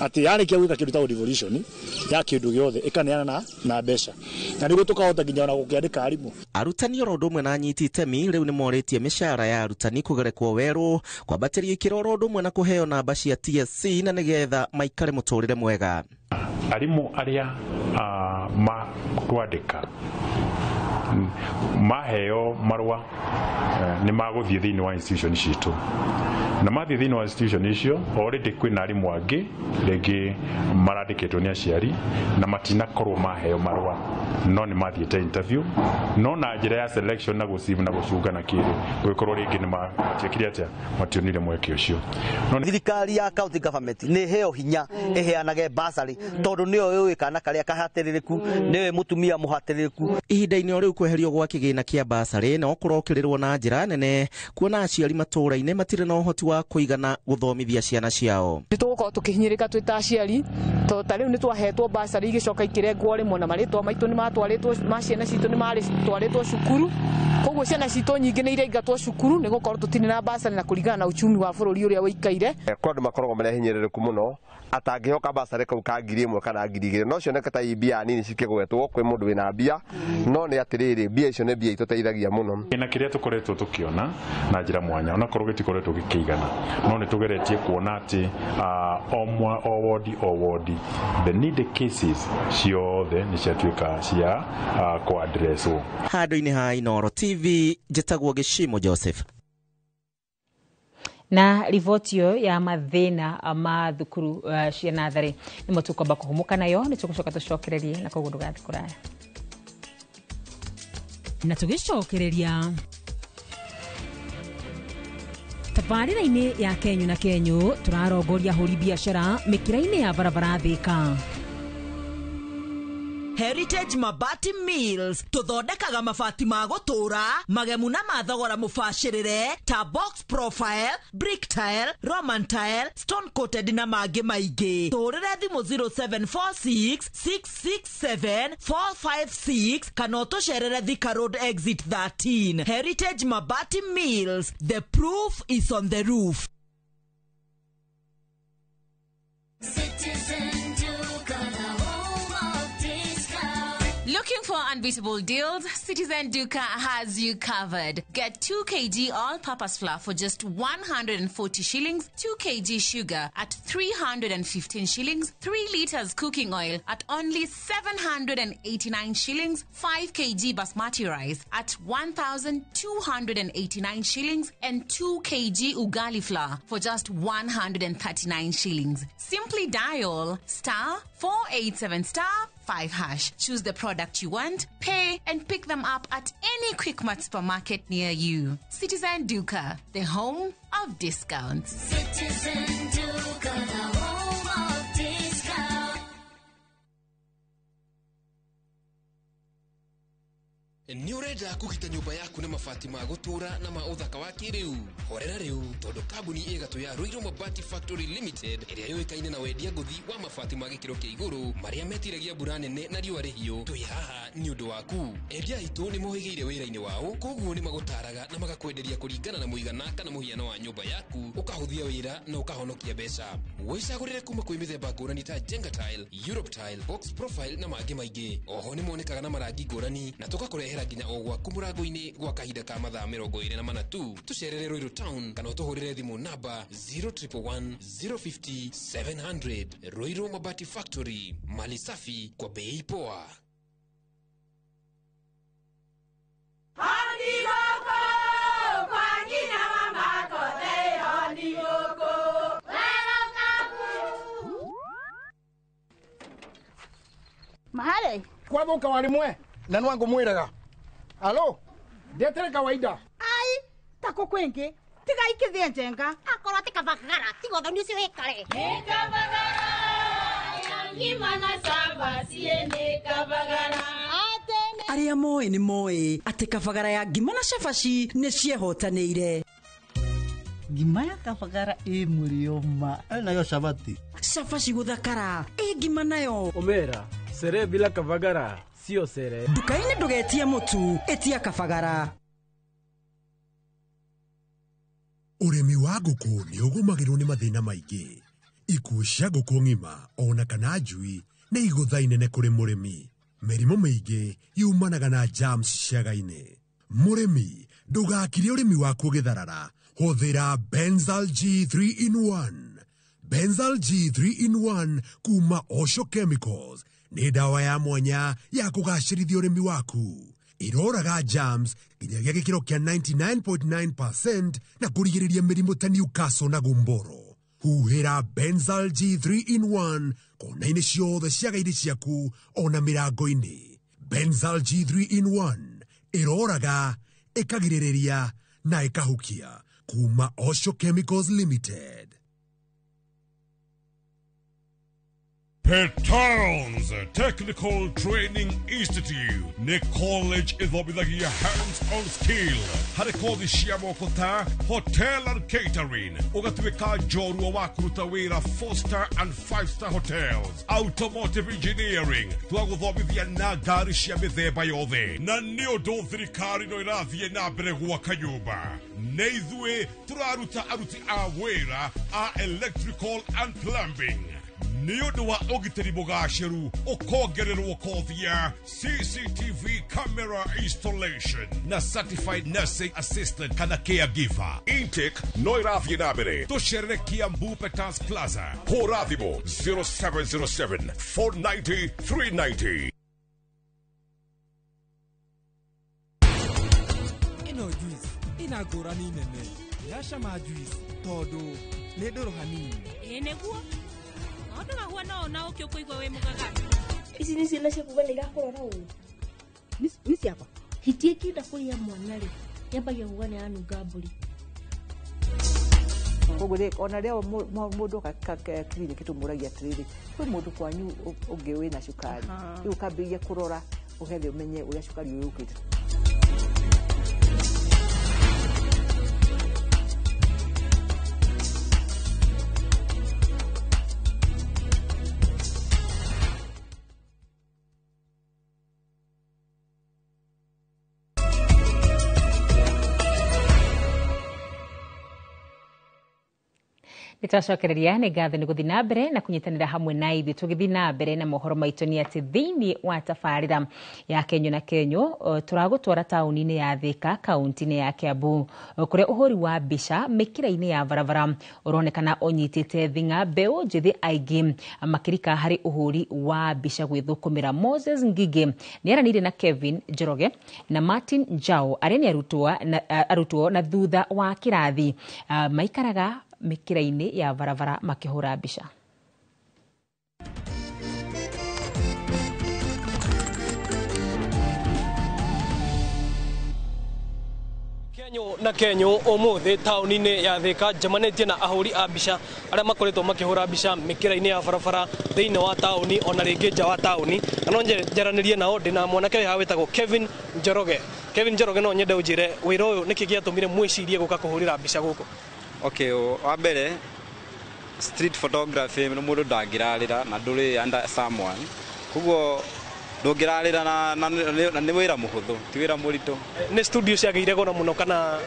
atĩ yarĩkia gwĩka kĩndũ ta devolution ya kĩndũ gĩothe ĩkaneana na mbeca, na nĩguo tũkahota nginya ona gũkĩandĩka arimũ. Arutani oro ũndũ ũmwe na anyiti itemi rĩu nĩ morĩtie mĩcara ya arutani kũgerekwo werũ, kwambatĩrio ikĩro oro ũndũ ũmwe na kũheo namba cia TSC, na nĩgetha maikare mũtũrĩre mwega. Arimũ arĩa makwandĩka maheo marũa nĩ magũthiĩ thĩinĩ wa institution citũ, na mathiĩ thĩinĩ wa institution icio already kwĩna arimũ angĩ rĩngĩ marandĩkĩtwo nĩ aciari na matinakorwo maheo marũa, no nĩ mathiĩte interview, no na njĩra ya selection na gũcibu na gũcunga na kĩrĩ gũgĩkorwo rĩngĩ nĩ matiekire atĩa, mationire mweke ũcio. Thirikari ya county government nĩ heo hinya ĩheanage basarĩ, tondũ nĩyo yũĩ kana karĩa kahatĩrĩrĩku, nĩyo mũtumia mũhatĩrĩrĩku. Ihinda-inĩ o rĩu kweherio gwa kĩgĩna kĩa basarĩ no kũrokĩrĩrwo na njĩra nene, kuona aciari matũũra-inĩ matirĩ na ũhoti wa kũigana gũthomithia ciana ciao. Nĩ tũgũkorwo tũkĩhinyĩrĩka twĩ ta aciari, tondũ ta rĩu nĩ twahetwo basarĩ igĩcoka ikĩrengwo rĩmwe, na marĩtwa maitũ nĩ matwarĩtwo, ma ciana citũ nĩ marĩtwarĩtwo cukuru, koguo ciana citũ nyingĩ nĩ iraingatwo cukuru nĩ gũkorwo tũtirĩ na basarĩ, na kũringana na uchumi wa bũrũri ũrĩa ũikaire. Kwa andũ makoragwo marĩ ahinyĩrĩrĩku mũno atangĩhoka basarĩ kau ka 1,000 kana 2,000, no cioneke ta i mbia nini cikĩgwetwo kwĩ mũndũ wĩna mbia, no nĩ atĩrĩrĩ, mbia icio nĩ mbia itũteithagia mũno. Na kĩrĩa tũkoretwo tũkĩona na njĩra mwanya, onakorwo gĩtikoretwo gĩkĩigana, no nĩ tũgeretie kuona atĩ o wodi o wodi the needed cases ciothe nĩ ciatuĩka cia kũaddresswo. Handũ-inĩ ha Inooro TV, njĩtagwo Gĩcimo Joseph. Na riboti ĩyo ya mathĩna ma thukuru cia natharĩ nĩmo tũkwamba kũhũmũka nayo, nĩ tũgũcoka tũcokererie na koguo ndũgathiĩ kũraya. Na tũgĩcokereria tabarĩra-inĩ ya Kenyu na Kenyu, tũrarongoria ahũri biacara mĩkĩra-inĩ ya barabara Thĩka. Heritage Mabati Mills tũthondekaga mabati ma gũtũũra magemu na mathogora mũbacĩrĩre ta box profile, brick tile, Roman tile, stone coated na mangĩ maingĩ. Tũhũrĩre thimũ 0746 667 456 kana ũtũcerere Thika Road exit 13. Heritage Mabati Mills, the proof is on the roof. Looking for unbeatable deals? Citizen Duka has you covered. Get 2 kg all-purpose flour for just 140 shillings, 2 kg sugar at 315 shillings, 3 liters cooking oil at only 789 shillings, 5 kg basmati rice at 1,289 shillings, and 2 kg ugali flour for just 139 shillings. Simply dial *487*5#. Choose the product you want, pay, and pick them up at any Quickmart supermarket near you. Citizen Duka, the home of discounts. Citizen Duka, the home of discounts. Nĩ ũrenda kũgita nyũmba yaku na mabati ma gũtũũra na ma ũthaka wa kĩrĩu? Horera rĩu, tondũ kambuni ĩgatũ ya Ruiru Mabati Factory Limited ĩrĩa yũĩkaine na wendia ngũthi wa mabati ma gĩkĩro kĩa igũrũ marĩa metiragia mbura nene na riũa rĩhiũ, twĩ haha nĩ ũndũ waku. Endia aitũ nĩ mohĩgĩire wĩra-inĩ wao, koguo nĩ magũtaraga na magakwenderia kũringana na mũigana kana mũhiano wa nyũmba yaku, ũkahũthia wĩra na ũkahonokia mbeca. Wĩcagũrĩre kuma kwĩ mĩthemba ngũrani ta Jenga Tile, Europe Tile, Box Profile na mangĩ maingĩ. Oho nĩ monekaga na marangi ngũrani na tũgakũrehera nginya o gwaku mũrango-inĩ gwa kahinda ka mathaa 24 tu. Tũcerere Ruiru Town kana ũtũhũrĩre thimũ namba 0111 050 700. Ruiru Mabati Factory, mali safi kwa bei poa. Hadi Mahale. Kwathuka warimwe na nwangu mwiraga. Alo, ndetere kawaida. Ai, tako kwingi. Tiga ikithie njenga. Akorwo ti kabagara, tiga ũthoni ũcio wĩkare. Nĩ kabagara, ya ngima na cabaci nĩ kabagara. Arĩa moĩ nĩ moĩ atĩ kabagara ya ngima na cabaci nĩ ciehotanĩire. Ngima ya kabagara ĩ mũrĩo ma. Nayo cabaci. Cabaci gũthakara ĩ ngima nayo. Omera, sere bila kabagara sio sere. Nduka-inĩ ndũgetie mũtu, ĩtia kabagara. Ũrĩmi wa ngũkũ nĩ ũgũmagĩrwo nĩ mathĩna maingĩ. Ikuũ cia ngũkũ ng'ima ona kana njui nĩ igũtha inene kũrĩ mũrĩmi. Mĩrimũ mĩingĩ yumanaga na germs ciaga-inĩ. Mũrĩmi ndũgakire ũrĩmi waku ũgĩtharara. Hũthĩra Benzal G3 in 1. Benzal G3 in 1 kuma Osho Chemicals nĩ ndawa ya mwanya ya kũgacĩrithia ũrĩmi waku. Iroraga germs nginyagia gĩkĩro kĩa 99.9% na kũrigĩrĩria mĩrimũ ta Newcastle na gumboro. Huhĩra Benzal G3 in 1 kona-inĩ ciothe ciaga-inĩ ciaku ona mĩrango-inĩ. Benzal G3 in 1 ĩroraga, ĩkagirĩrĩria na ĩkahukia kuma Osho Chemicals Limited. Petals Technical Training Institute nĩ college ĩthomithagia hands-on skill harĩ kothi cia moko ta hotel and catering, ũgatuĩka njorua wa kũruta wĩra 4-star and 5-star hotels, automotive engineering twagũthomithia na ngari cia mĩthemba yothe, na nĩ ũndũ thirikari no ĩrathiĩ na mbere gwaka nyũmba. Nĩ ithuĩ tũraruta aruti a wĩra a electrical and plumbing. Nĩ ũndũ wa ũgitĩri mũgacĩru ũkongererwo kothi ya CCTV camera installation na certified nursing assistant kana caregiver. Intake no ĩrathiĩ na mbere. Tũcerere Kiambu Petals Plaza. Hũra thimũ 0707 490 390. Ĩno juice ĩna ngũrani nene yacama juice tondũ nĩ ndũrũ hanini. Ĩĩ nĩguo ndũgahua no na ũkĩ ũkũigua wĩ mũgagaru. Ici nĩ ciana ciaku we nĩ irakũrora ũũ? Nĩ ciakwa. Hiti ĩkĩenda kũrĩa mwana rĩ, yambagia kuga nĩ yanunga mbũri. Koguo rĩ, ona rĩo mũndũ oka kiriniki tũmũragia atĩrĩrĩ, kwĩ mũndũ kwanyu ũngĩ wĩna cukari, rĩu ũkambĩrĩria kũrora ũgethe ũmenye ũrĩa cukari ũyũ ũkĩte. Nĩtwacokereria nĩ ngatho nĩ gũthiĩ na mbere na kũnyitanĩra hamwe na ithuĩ tũgĩthiĩ na mbere na mohoro maitũ nĩ atĩ thĩinĩ wa tabarĩra ya Kenyũ na Kenyũ tũragũtwara taũni-inĩ ya Thĩka kaunti-inĩ ya Kiambu kũrĩa ũhũri wa mbica mĩkĩra-inĩ ya barabara ũronekana ũnyitĩte thing'a mbeũ njĩthĩ aingĩ makĩrika harĩ ũhũri wa mbica gwĩthũkũmĩra. Moses Ngigĩ nĩaranĩirie na Kevin Njoroge na Martin Njau arĩa nĩ arutwo na thutha wa kĩrathi maikaraga mĩkĩra-inĩ ya barabara makĩhũra mbica. Kenyo na Kenyo ũmũthĩ taũni-inĩ ya Thĩka njemanĩtie na ahũri a mbica arĩa makoretwo makĩhũra mbica mĩkĩra-inĩ ya barabara thĩinĩ wa taũni ona rĩngĩ nja wa taũni, na no njaranĩrie nao. Ndĩna mwanake wĩ haha wĩtagwo Kevin Njoroge. Kevin Njoroge, no nyende ũnjĩre wĩra ũyũ nĩkĩ gĩatũmire mwĩcirie gũka kũhũrĩra mbica gũkũ? Okay, wa mbere street photography nĩ mũndũ ndangĩrarĩra na ndũrĩ under someone, koguo ndũngĩrarĩra na nĩ wĩra mũhũthũ, ti wĩra mũritũ. Nĩ studio ciagĩire goro mũno kana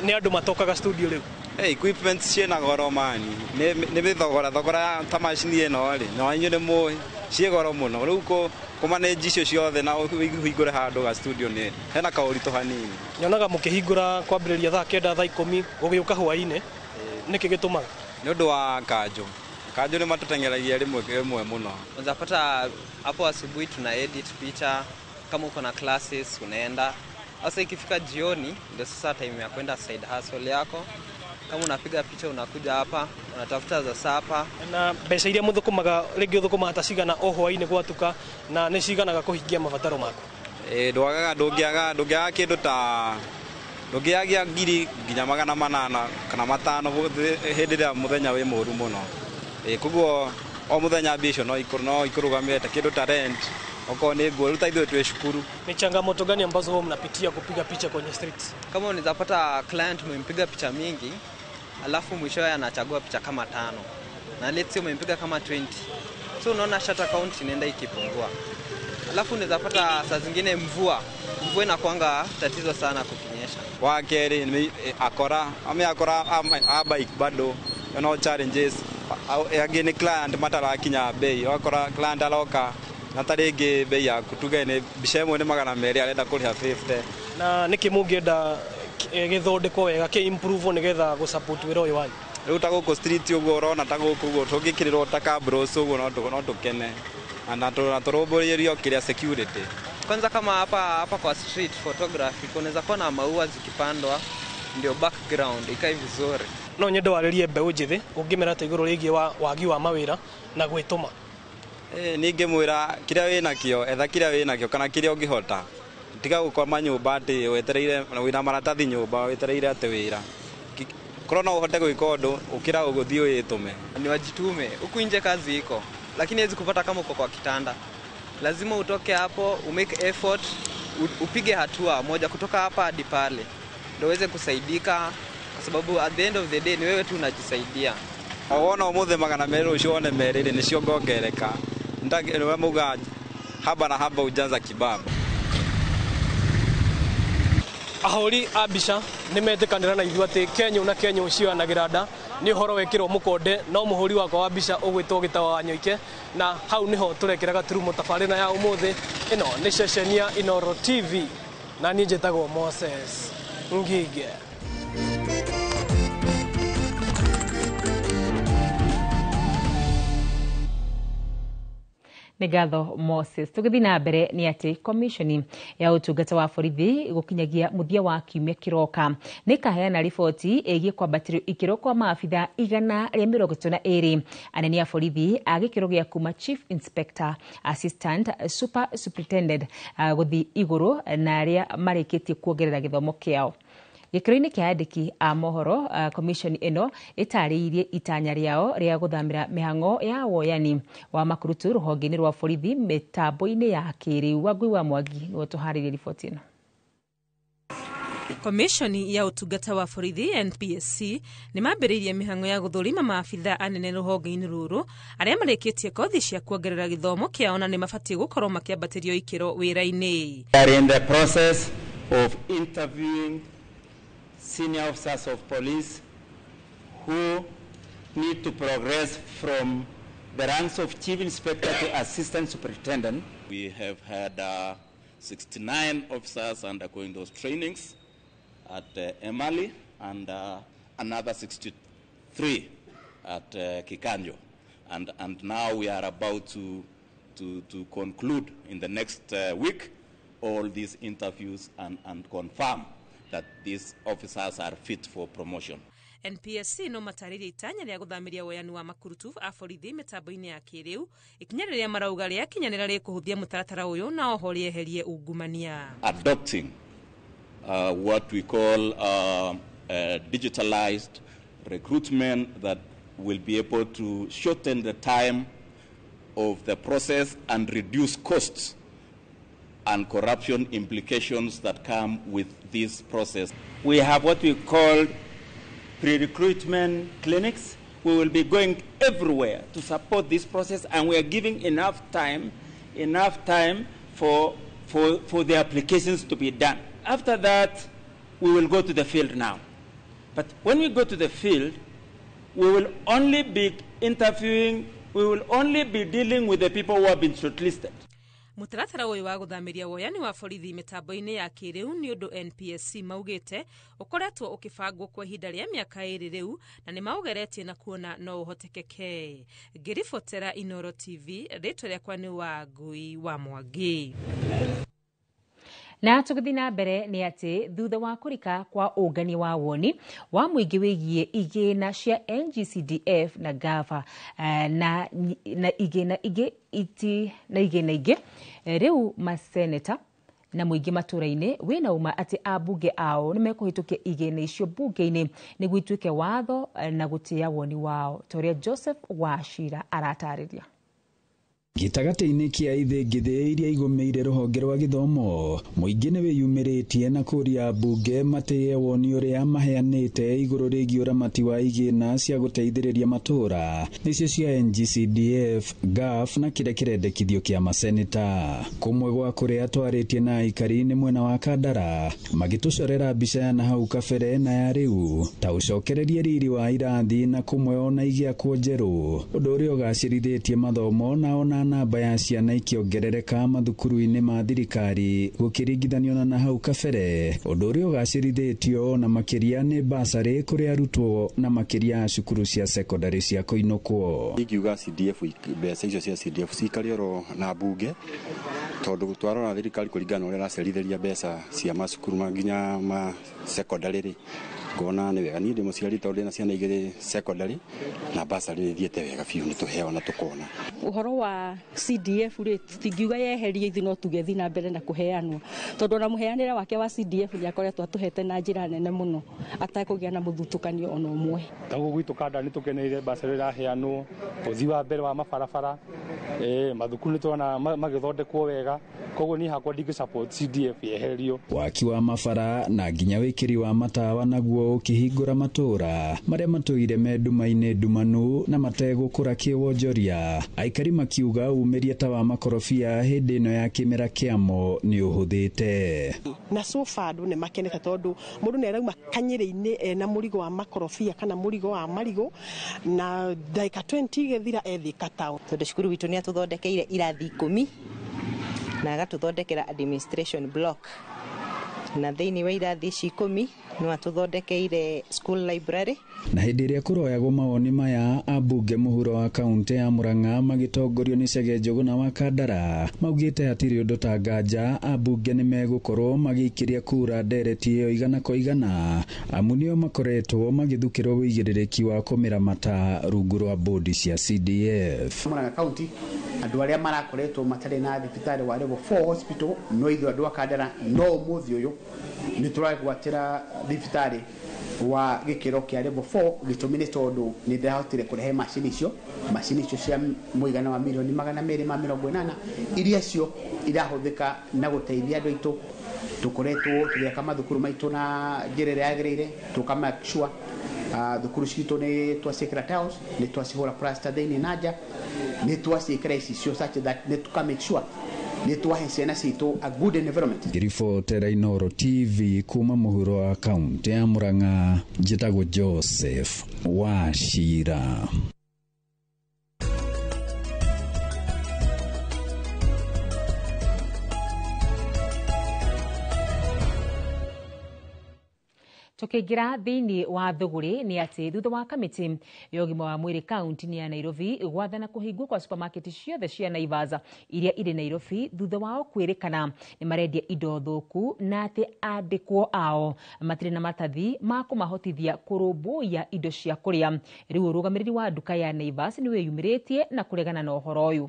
nĩ andũ matokaga studio rĩu? Hey, equipment ciĩna goro mani, nĩ mĩthogora thogora ta macini ĩno rĩ, na inyuĩ nĩ mũĩ ciĩ goro mũno, rĩu kũmanage icio ciothe na ũhingũre handũ ga studio nĩ hena kaũritũ hanini. Nyonaga mũkĩhingũra kwambĩrĩria thaa 9 thaa 10 gũgĩũka hwaĩ-inĩ, nĩkĩ gĩtũmaga? Nĩ ũndũ wa kanjũ. Kanjũ nĩ matũteng'eragia rĩmwe rĩmwe mũno. Unapata hapo asubuhi tuna edit picha, kama uko na classes unaenda. Sasa ikifika jioni ndio sasa time ya kwenda side hustle yako. Kama unapiga picha unakuja hapa, unatafuta za sapa. Na mbeca iria mũthũkũmaga rĩngĩ ũthũkũmaga ta cigana o hwaĩ-inĩ gwatuka na nĩ ciganaga kũhingia mabataro maku? Ndwagaga ndũngĩaga kĩndũ ta ndũngĩagia ngiri nginya 800 kana 500 hĩndĩ ĩrĩa mũthenya wĩ mũru mũno. Koguo o mũthenya mbia icio no ikũrũgamĩrĩre ta kĩndũ ta rent, okorwo nĩ nguo, rĩu ta ithuĩ twĩ cukuru. Ni changamoto gani ambazo huwa mnapitia kupiga picha kwenye streets? Kama unaweza pata client umempiga picha mingi, alafu mwishowe anachagua picha kama 5. Na let's say umempiga kama 20. So unaona shutter count inaenda ikipungua. Alafu unaweza pata saa zingine mvua. Mvua inakuanga tatizo sana kukinyesha. Wa kerĩ nĩ akora, ame akora a bike bado, no challenges. Angĩ nĩ client matarakinya bei, wakora client aroka na ta rĩngĩ bei yaku tuge nĩ mbica ĩmwe nĩ 200 arenda kũrĩha 50. Na nĩkĩ mũngĩenda gĩthondekwo wega kĩ improve nĩgetha gũ support wĩra ũyũ wanyu? Rĩu ta gũkũ street ũguo ũrona ta gũkũ ũguo tũngĩkĩrĩrwo ta kabros ũguo no tũkene na tũrũmbũyĩrio kĩrĩa security. Kwanza kama hapa kwa street photography kunaweza kuwa na maua zikipandwa ndio background ikae vizuri. No nyende warĩrie mbeũ njĩthĩ ũngĩmera ta igũrũ rĩgiĩ wa wagi wa mawĩra na gwĩtũma. Ningĩmwĩra kĩrĩa wĩnakĩo, etha kĩrĩa wĩnakĩo kana kĩrĩa ũngĩhota. Tiga gũkoma nyũmba atĩ wetereire wĩna maratathi nyũmba wetereire atĩ wĩra. Korwo no ũhote gwĩka ũndũ ũkĩra ũgũthiĩ wĩtũme. Ni wajitume, huku nje kazi iko, lakini huwezi kupata kama uko kwa kitanda. Lazima utoke hapo, umake effort, upige hatua moja kutoka hapa hadi pale ndio uweze kusaidika, kwa sababu at the end of the day ni wewe tu unajisaidia. Wona ũmũthĩ 200 rũciũ wone 200 nĩcio ngongereka. Nĩwe muga haba na haba ujaza kibaba. Ahũri a mbica nĩ metĩkanĩra na ithuĩ atĩ Kenyũ na Kenyũ cioyanagĩra nda nĩ ũhoro wekĩrwo mũkonde no mũhũri wakwa wa mbica ũgwĩtwo Gĩtawa wa Nyoike, na hau nĩho tũrekĩra gaturumo tabarĩra ya ũmũthĩ. Ĩno nĩ ceceni ya Inooro TV na niĩ njĩtagwo Moses Ngige. Nĩ ngatho Moses. Tũgĩthiĩ na mbere nĩ atĩ komishoni ya ũtungata wa borithi gũkinyagia mũthia wa kiumia kĩroka nĩ ĩkaheana riboti ĩgiĩ kwambatĩrio ikĩro kwa maabitha 132 anene a borithi a gĩkĩro gĩa kuma Chief Inspector, Assistant Super Superintendent gũthiĩ igũrũ na arĩa marĩkĩtie kuongerera gĩthomo kĩao. Gĩkĩro-inĩ kĩa andĩki a mohoro, komishoni ĩno ĩtarĩirie itanya rĩao rĩa gũthamĩra mĩhang'o ya woyani wa makurutu rũhonge-inĩ rwa borithi mĩtambo-inĩ ya kĩrĩu. Wangui wa Mwangi nĩwe ũtũharĩirie riboti ĩno. Komishoni ya ũtungata wa borithi NPSC nĩ mambĩrĩirie mĩhang'o ya gũthũrima maabitha anene rũhonge-inĩ rũrũ arĩa marĩkĩtie kothi cia kuongerera gĩthomo kĩao na nĩ mabatiĩ gũkorwo makĩambatĩrio ikĩro wĩra-inĩ. We are in the process of interviewing senior officers of police who need to progress from the ranks of chief inspector to assistant superintendent. We have had 69 officers undergoing those trainings at Emali and another 63 at Kikanjo. And now we are about to conclude in the next week all these interviews and confirm that these officers are fit for promotion. NPSC no matarĩrie itanya rĩa gũthamĩria woyani wa makurutu a borithi mĩtambo-inĩ ya kĩrĩu ikinya rĩrĩa marauga rĩakinyanĩra rĩkũhũthia mũtaratara ũyũ na oho rĩeherie ungumania. Adopting what we call digitalized recruitment that will be able to shorten the time of the process and reduce costs and corruption implications that come with this process. We have what we call pre-recruitment clinics. We will be going everywhere to support this process, and we are giving enough time for the applications to be done. After that, we will go to the field now. But when we go to the field, we will only be interviewing, we will only be dealing with the people who have been shortlisted. Mũtaratara ũyũ wa gũthamĩria woyani wa borithi mĩtambo-inĩ ya kĩrĩu nĩ ũndũ NPSC maugĩte ũkoretwo ũkĩbangwo kwa ihinda rĩa mĩaka 2 rĩu na nĩ maũgeretie na kuona no ũhotekeke. Ngĩribotera Inooro TV, rĩtwa rĩakwa nĩ Wangui wa Mwangi. Na tũgĩthiĩ na mbere nĩ atĩ thutha wa kũrika kwa ũngania wa woni wa mũingĩ wĩgiĩ igĩna cia NGCDF na GAVA na igĩna ingĩ iti na igĩna ingĩ, rĩu maseneta na mũingĩ matũra-inĩ wĩna ũma atĩ ambunge ao nĩ mekũhĩtũkia igĩna icio mbunge-inĩ nĩguo ituĩke watho na gũtĩĩa woni wao, ta ũrĩa Joseph Wachira aratarĩria. Gĩtagatĩ-inĩ kĩa ithĩngithĩ iria igũmĩire rũhonge rwa gĩthomo, mũingĩ nĩ wĩyumĩrĩtie na kũria ambunge matĩye woni ũrĩa maheanĩte igũrũ rĩgiĩ ũramati wa igĩna cia gũteithĩrĩria matũra, nĩcio cia NGCDF, GAF na kĩrĩa kĩrendekithio kĩa maseneta. Kũmwe gwa kũrĩa twarĩtie na aikari nĩ mwena wa Kandara, magĩtũcorera mbica ya nahau kabere na ya rĩu, ta ũcokererie riri wa irathi na kũmwe ona igĩakwo njerũ, ũndũ ũrĩa ũgacĩrithĩtie mathomo na ona namba ya ciana ikĩongerereka mathukuru-inĩ ma thirikari gũkĩringithanio na nahau kabere, ũndũ ũrĩa ũgacĩrithĩtio na makĩria nĩ basarĩ kũrĩ arutwo na makĩria cukuru cia secondary cia kũinũkwo. Ingiuga CDF, mbeca icio cia CDF cikare oro na mbunge, tondũ twarora thirikari kũringana na ũrĩa ĩracerithĩria mbeca cia macukuru ma nginya ma secondary rĩ, ngona nĩ wega. Niĩ ndĩ mũciari tondũ ndĩna ciana igĩrĩ secondary na basarĩ nĩ ithiĩte wega biũ, nĩ tũheago na tũkona. Ũhoro wa CDF rĩ, tingiuga yeherie ithuĩ no tuge thiĩ na mbere na kũheanwo, tondũ ona mũheanĩre wake wa CDF nĩ akoretwo atũhete na njĩra nene mũno atekũgĩa na mũthutũkanio ona ũmwe. Ta gũkũ gwitũ Kandara nĩ tũkeneire basarĩ ĩraheanwo, ũthii wa mbere wa mabarabara, mathukuru nĩ tũrona magĩthondekwo wega, koguo niĩ hakwa ndingĩ support CDF yeherio. Waki wa mabara na nginya wĩkĩri wa matawa naguo ũkĩhingũra matũra marĩa matũire me nduma-inĩ ndumanu na mategũkũra kĩwonjoria, aikari makiuga umĩria ta wa makorobia hĩndĩ ĩno ya kĩmera kĩamo nĩ ũhũthĩte. Na so far andũ nĩ makenete tondũ mũndũ nĩ arauma kanyĩrĩ-inĩ ena mũrigo wa makorobia kana mũrigo wa marigũ, na ndagĩka 20 igĩthira ethika town. Tondũ cukuru witũ nĩ atũthondekeire irathi 10 na agatũthondekera administration block, na thĩinĩ wa irathi ici 10 no atũthondekeire school library. Na hĩndĩ ĩrĩa kũroyagwo mawoni maya, ambunge mũhuro wa kaunti ya Murang'a magĩtongorio nĩ Chege Njũgũna wa Kandara maugĩte hatirĩ ũndũ ta nganja ambunge nĩ megũkorwo magĩikĩria kura ndereti ĩyo igana kwa igana, amu nĩo makoretwo magĩthukĩrwo ũigĩrĩrĩki wa kũmĩramata rungu rwa bodi cia CDF. Murang'a County andũ arĩa marakoretwo matarĩ na thibitarĩ wa level 4 hospital no ithuĩ andũ a Kandara no ũmũthĩ ũyũ nĩ tũragwatĩra thibitarĩ wa gĩkĩro kĩa level 4, gĩtũmi nĩ tondũ nĩ ndĩrahotire kũrehe macini icio cia mũigana wa mirioni 280 iria cio irahũthĩka na gũteithia andũ aitũ. Tũkoretwo tũgĩaka mathukuru maitũ na njĩra ĩrĩa yagĩrĩire, tũka make sure thukuru citũ nĩ twaciĩkĩra tiles, nĩ twacihũra plaster thĩinĩ na nja, nĩ twaciĩkĩra icicio such that nĩ tũka make sure nĩ twahe ciana citũ a good environment. Ngĩribotera Inooro TV kuma mũhuro wa kaunti ya Murang'a, njĩtagwo Joseph Wachira. Tukiingira thiini wa thuguri ni ati thutha wa kamiti ya ũgima wa mwĩrĩ kaunti-inĩ ya Nairobi gwathana kũhingwo kwa supermarket ciothe cia Naivas iria irĩ Nairobi thutha wao kwĩrĩkana nĩ marendia indo thũku na atĩ andĩkwo ao matirĩ na maratathi ma kũmahotithia kũrũmbũiya indo cia kũrĩa. Rĩu ũrũgamĩrĩri wa nduka ya Naivas nĩ wĩyumĩrĩtie na kũregana na ũhoro ũyũ.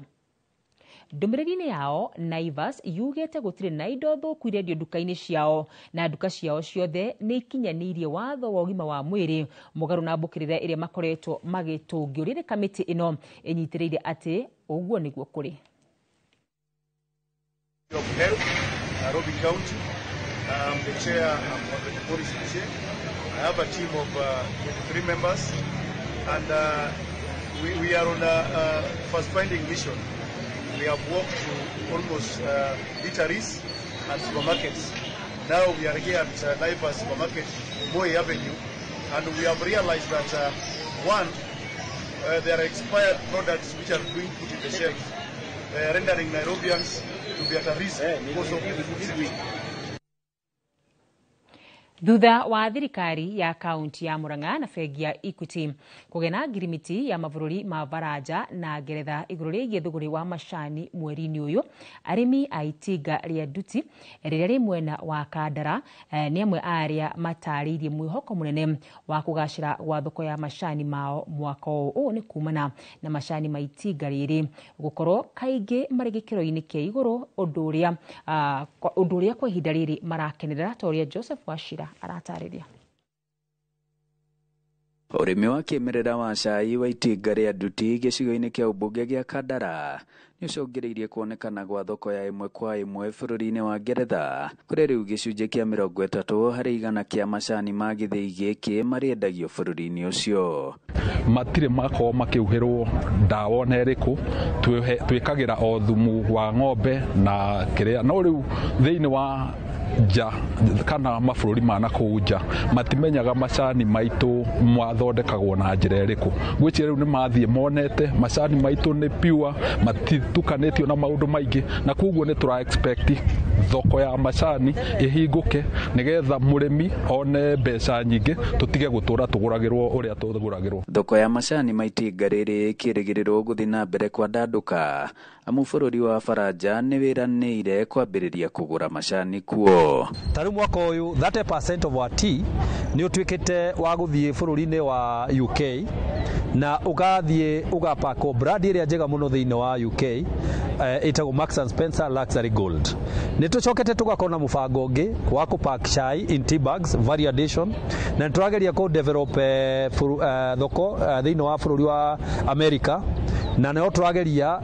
Ndũmĩrĩri-inĩ yao Naivas yugĩte gũtirĩ na indo thũku irendio nduka-inĩ ciao na nduka ciao ciothe nĩ ikinyanĩirie watho wa ũgima wa mwĩrĩ mũgarũ na mbũkĩrĩra ĩrĩa makoretwo magĩtũngio. Rĩrĩ kamĩtĩ ĩno ĩnyitĩrĩire atĩ ũguo nĩguo kũrĩ. Of Health, Nairobi County. I'm the chair, I'm the policy chair. I have a team of 23 members, and we are on a fast-finding mission. We have walked to almost eateries and supermarkets. Now we are here at Naivas Supermarket, Moi Avenue, and we have realized that one, there are expired products which are being put in the shelves, rendering Nairobians to be at a risk because of the food security. Thutha wa thirikari ya kaunti ya Murang'a na bengi ya Equity kũgĩa na ngirimiti ya mabũrũri ma Baranja na Ngeretha igũrũ rĩgiĩ thũgũrĩ wa macani mweri-inĩ ũyũ, arĩmi a itinga rĩa Nduti rĩrĩa rĩ mwena wa Kandara nĩ amwe a arĩa matarĩirie mwĩhoko mũnene wa kũgacĩra gwa thoko ya macani mao mwaka ũyũ. Ũũ nĩ kumana na macani ma itinga rĩrĩ gũkorwo kaingĩ marĩ gĩkĩro-inĩ kĩa igũrũ, ũndũ ũrĩa kwa ihinda rĩrĩ marakenerera ta ũrĩa Joseph Wachira aratarĩria. Ũrĩmi wa kĩmerera wa cai wa itinga rĩa Nduti gĩcigo-inĩ kĩa ũmbunge gĩa Kandara nĩ ũcũngĩrĩirie kuonekana gwa thoko ya ĩmwe kwa ĩmwe bũrũri-inĩ wa Ngeretha, kũrĩa rĩu gĩcunjĩ kĩa 30% kĩa macani ma gĩthĩi gĩkĩ marĩendagio bũrũri-inĩ ũcio. Matirĩ makorwo makĩhuhĩrwo ndawa ona ĩrĩkũ, twĩkagĩra o thumu wa ng'ombe na kĩrĩa, no rĩu thĩinĩ wa nja kana mabũrũri ma nakũu nja matimenyaga macani maitũ mathondekagwo na njĩra ĩrĩkũ. Ngwĩciria rĩu nĩ mathiĩ monete macani maitũ nĩ pure, matitukanĩtio na maũndũ maingĩ, na koguo nĩ tũra expect thoko ya macani ĩhingũke nĩgetha mũrĩmi one mbeca nyingĩ, tũtige gũtũra tũgũragĩrwo ũrĩa tũgũragĩrwo. Thoko ya macani ma itinga rĩrĩ ĩkĩrĩgĩrĩrwo gũthiĩ na mbere kwandandũka, amu bũrũri wa Baranja nĩ wĩranĩire kwambĩrĩria kũgũra macani kuo. Ta rĩu mwaka ũyũ 30% of our tea nĩ ũtuĩkĩte wa gũthiĩ bũrũri-inĩ wa UK na ũgathiĩ ũgapakwo brand ĩrĩa njega mũno thĩinĩ wa UK ĩtagwo Marks and Spencer Luxury Gold. Nĩ tũcokete tũgakorwo na mũbango ũngĩ wa kũpack chai in tea bags value addition, na nĩ tũrageria kũ develop thoko thĩinĩ wa bũrũri wa America, na no tũrageria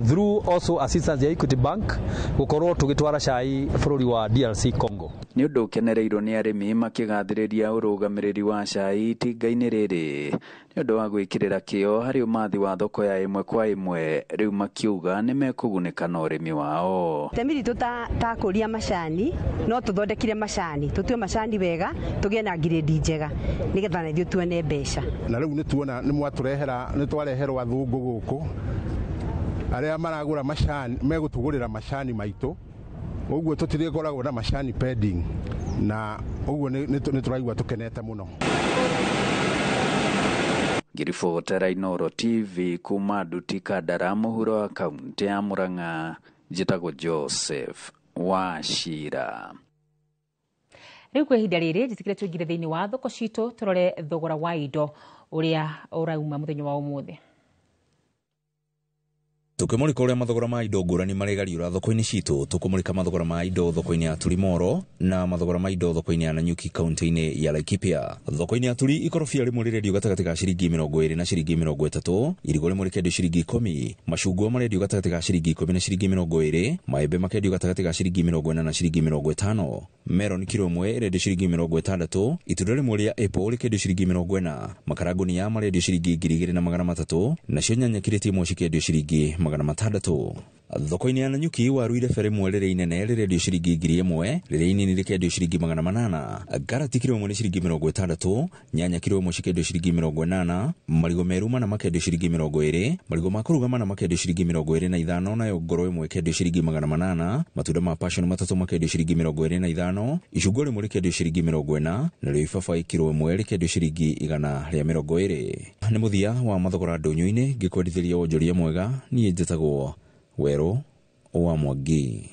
through also assistance ya Equity Bank gũkorwo tũgĩtwara cai bũrũri wa DRC Congo. Nĩ ũndũ ũkenereirwo nĩ arĩmi makĩgathĩrĩria ũrũgamĩrĩri wa cai itinga-inĩ rĩrĩ nĩ ũndũ wa gwĩkĩrĩra kĩo harĩ ũmathi wa thoko ya ĩmwe kwa ĩmwe, rĩu makiuga nĩ mekũgunĩka na ũrĩmi wao. Itemi ritũ ta akũria macani no tũthondekire macani, tũtue macani wega, tũgĩe na ngirĩndi njega nĩgetha na ithuĩ tuone mbeca. Na rĩu nĩ tuona nĩ mwatũrehera, nĩ twareherwo athũngũ gũkũ arĩa maragũra macani, megũtũgũrĩra macani maitũ, ũguo tũtirĩkoragwo na macani pending, na ũguo nĩ tũraigua tũkenete mũno. Ngĩribotera Inooro TV kuma Nduti Kandara mũhuro wa kaunti ya Murang'a, njĩtagwo Joseph Wachira. Rĩu kwa ihinda rĩrĩ njĩtĩkĩre tũingĩre thĩinĩ wa thoko citũ tũrore thogora wa indo ũrĩa ũrauma mũthenya wa ũmũthĩ. Tukimurika uria mathogora ma indo ngurani marigariura thoko-inĩ citũ, tukumurika mathogora ma indo thoko-inĩ ya Turi Moro na mathogora ma indo thoko-inĩ ya Nanyuki kaunti-inĩ ya Laikipia. Thoko-inĩ ya Turi ikorobia rĩmwe rĩrendio gatagatĩ ga ciringi 20 na ciringi 30, irigũ rĩmwe rĩkendio ciringi 10, macungwa marendio gatagatĩ ga ciringi 10 na ciringi 20, maembe makendio gatagatĩ ga ciringi 40 na ciringi 50, melon kiro ĩmwe ĩrendio ciringi 60, itunda rĩmwe rĩa apple rĩkendio ciringi 40, makarangũnia marendio ciringi 2300, nacio nyanya kirĩti ĩmwe cikendio ciringi 600. Thoko-inĩ ya Nanyuki waru irebe rĩmwe rĩrĩa inene rĩrendio ciringi 1000, rĩrĩa inini rĩkendio ciringi 800, karati kiro ĩmwe nĩ ciringi 60, nyanya kiro ĩmwe cikendio ciringi 80, marigũ meru mana makendio ciringi 20, marigũ ma kũruga mana makendio ciringi 25, nayo ngoro ĩmwe ĩkendio ciringi 800, matunda ma passion matatũ makendio ciringi 25, icungwa rĩmwe rĩkendio ciringi 40, narĩo ibabaĩ kiro ĩmwe rĩkendio ciringi 120. Nĩ mũthia wa mathogora ndũnyũ-inĩ, ngĩkwendithĩria wonjoria mwega, niĩ njĩtagwo Werũ wa Mwangi.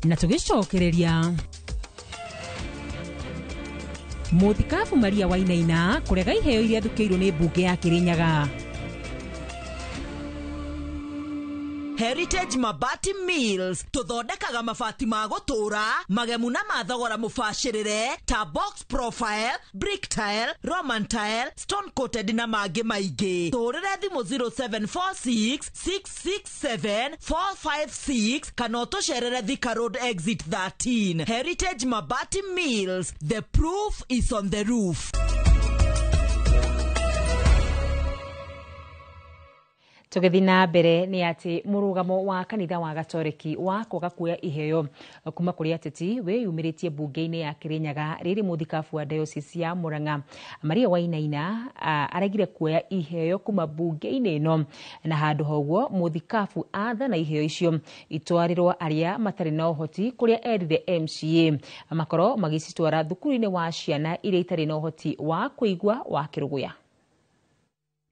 Na tũgĩcokereria Mũthikabu Maria Wainaina kũrega iheo iria athukĩirwo nĩ mbunge ya Kĩrĩnyaga. Heritage Mabati Mills tuthondekaga mabati ma gũtũra magemu na mathogora mũbacĩrĩre ta box profile, brick tile, Roman tile, stone coated na mangĩ maingĩ. Tũhũrĩre thimũ 0746 667 456 kana ũtũcerere Thika Road exit 13. Heritage Mabati Mills, the proof is on the roof. Tũgĩthiĩ na mbere nĩ atĩ mũrũgamo wa kanitha wa Gatoreki wa kwaga kuoya iheo kuma kũrĩ ateti wĩyumĩrĩtie mbunge-inĩ ya Kirinyaga rĩrĩ mũthikabu wa diocese ya Murang'a Maria Wainaina aregire kuoya iheo kuma mbunge-inĩ ĩno, na handũ ha ũguo mũthikabu athana iheo icio itwarĩrwo arĩa matarĩ na ũhoti kũrĩa erire MCA makorwo magĩcitwara thukuru-inĩ wa ciana iria itarĩ na ũhoti wa kũigua wa Kĩrũgũya.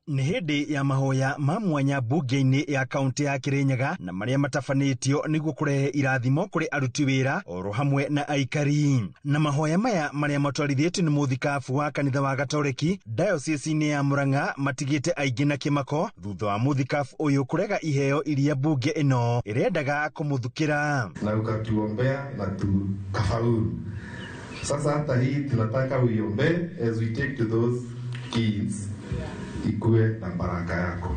Nĩ hĩndĩ ya mahoya ma mwanya mbunge-inĩ ya kaunti ya Kirinyaga na marĩa matabanĩtio nĩguo kũrehe irathimo kũrĩ aruti wĩra oro hamwe na aikari. Na mahoya maya marĩa matwarithĩtio nĩ mũthikabu wa kanitha wa Gatoreki diocese-inĩ ya Murang'a matigĩte aingĩ na kĩmako thutha wa mũthikabu ũyũ kũrega iheo iria mbunge ĩno ĩrendaga kũmũthukĩra. Na ukatuombea na tukafaulu. Sasa hata hii tunataka uiombee as we take to those kids, ikue na baraka yako.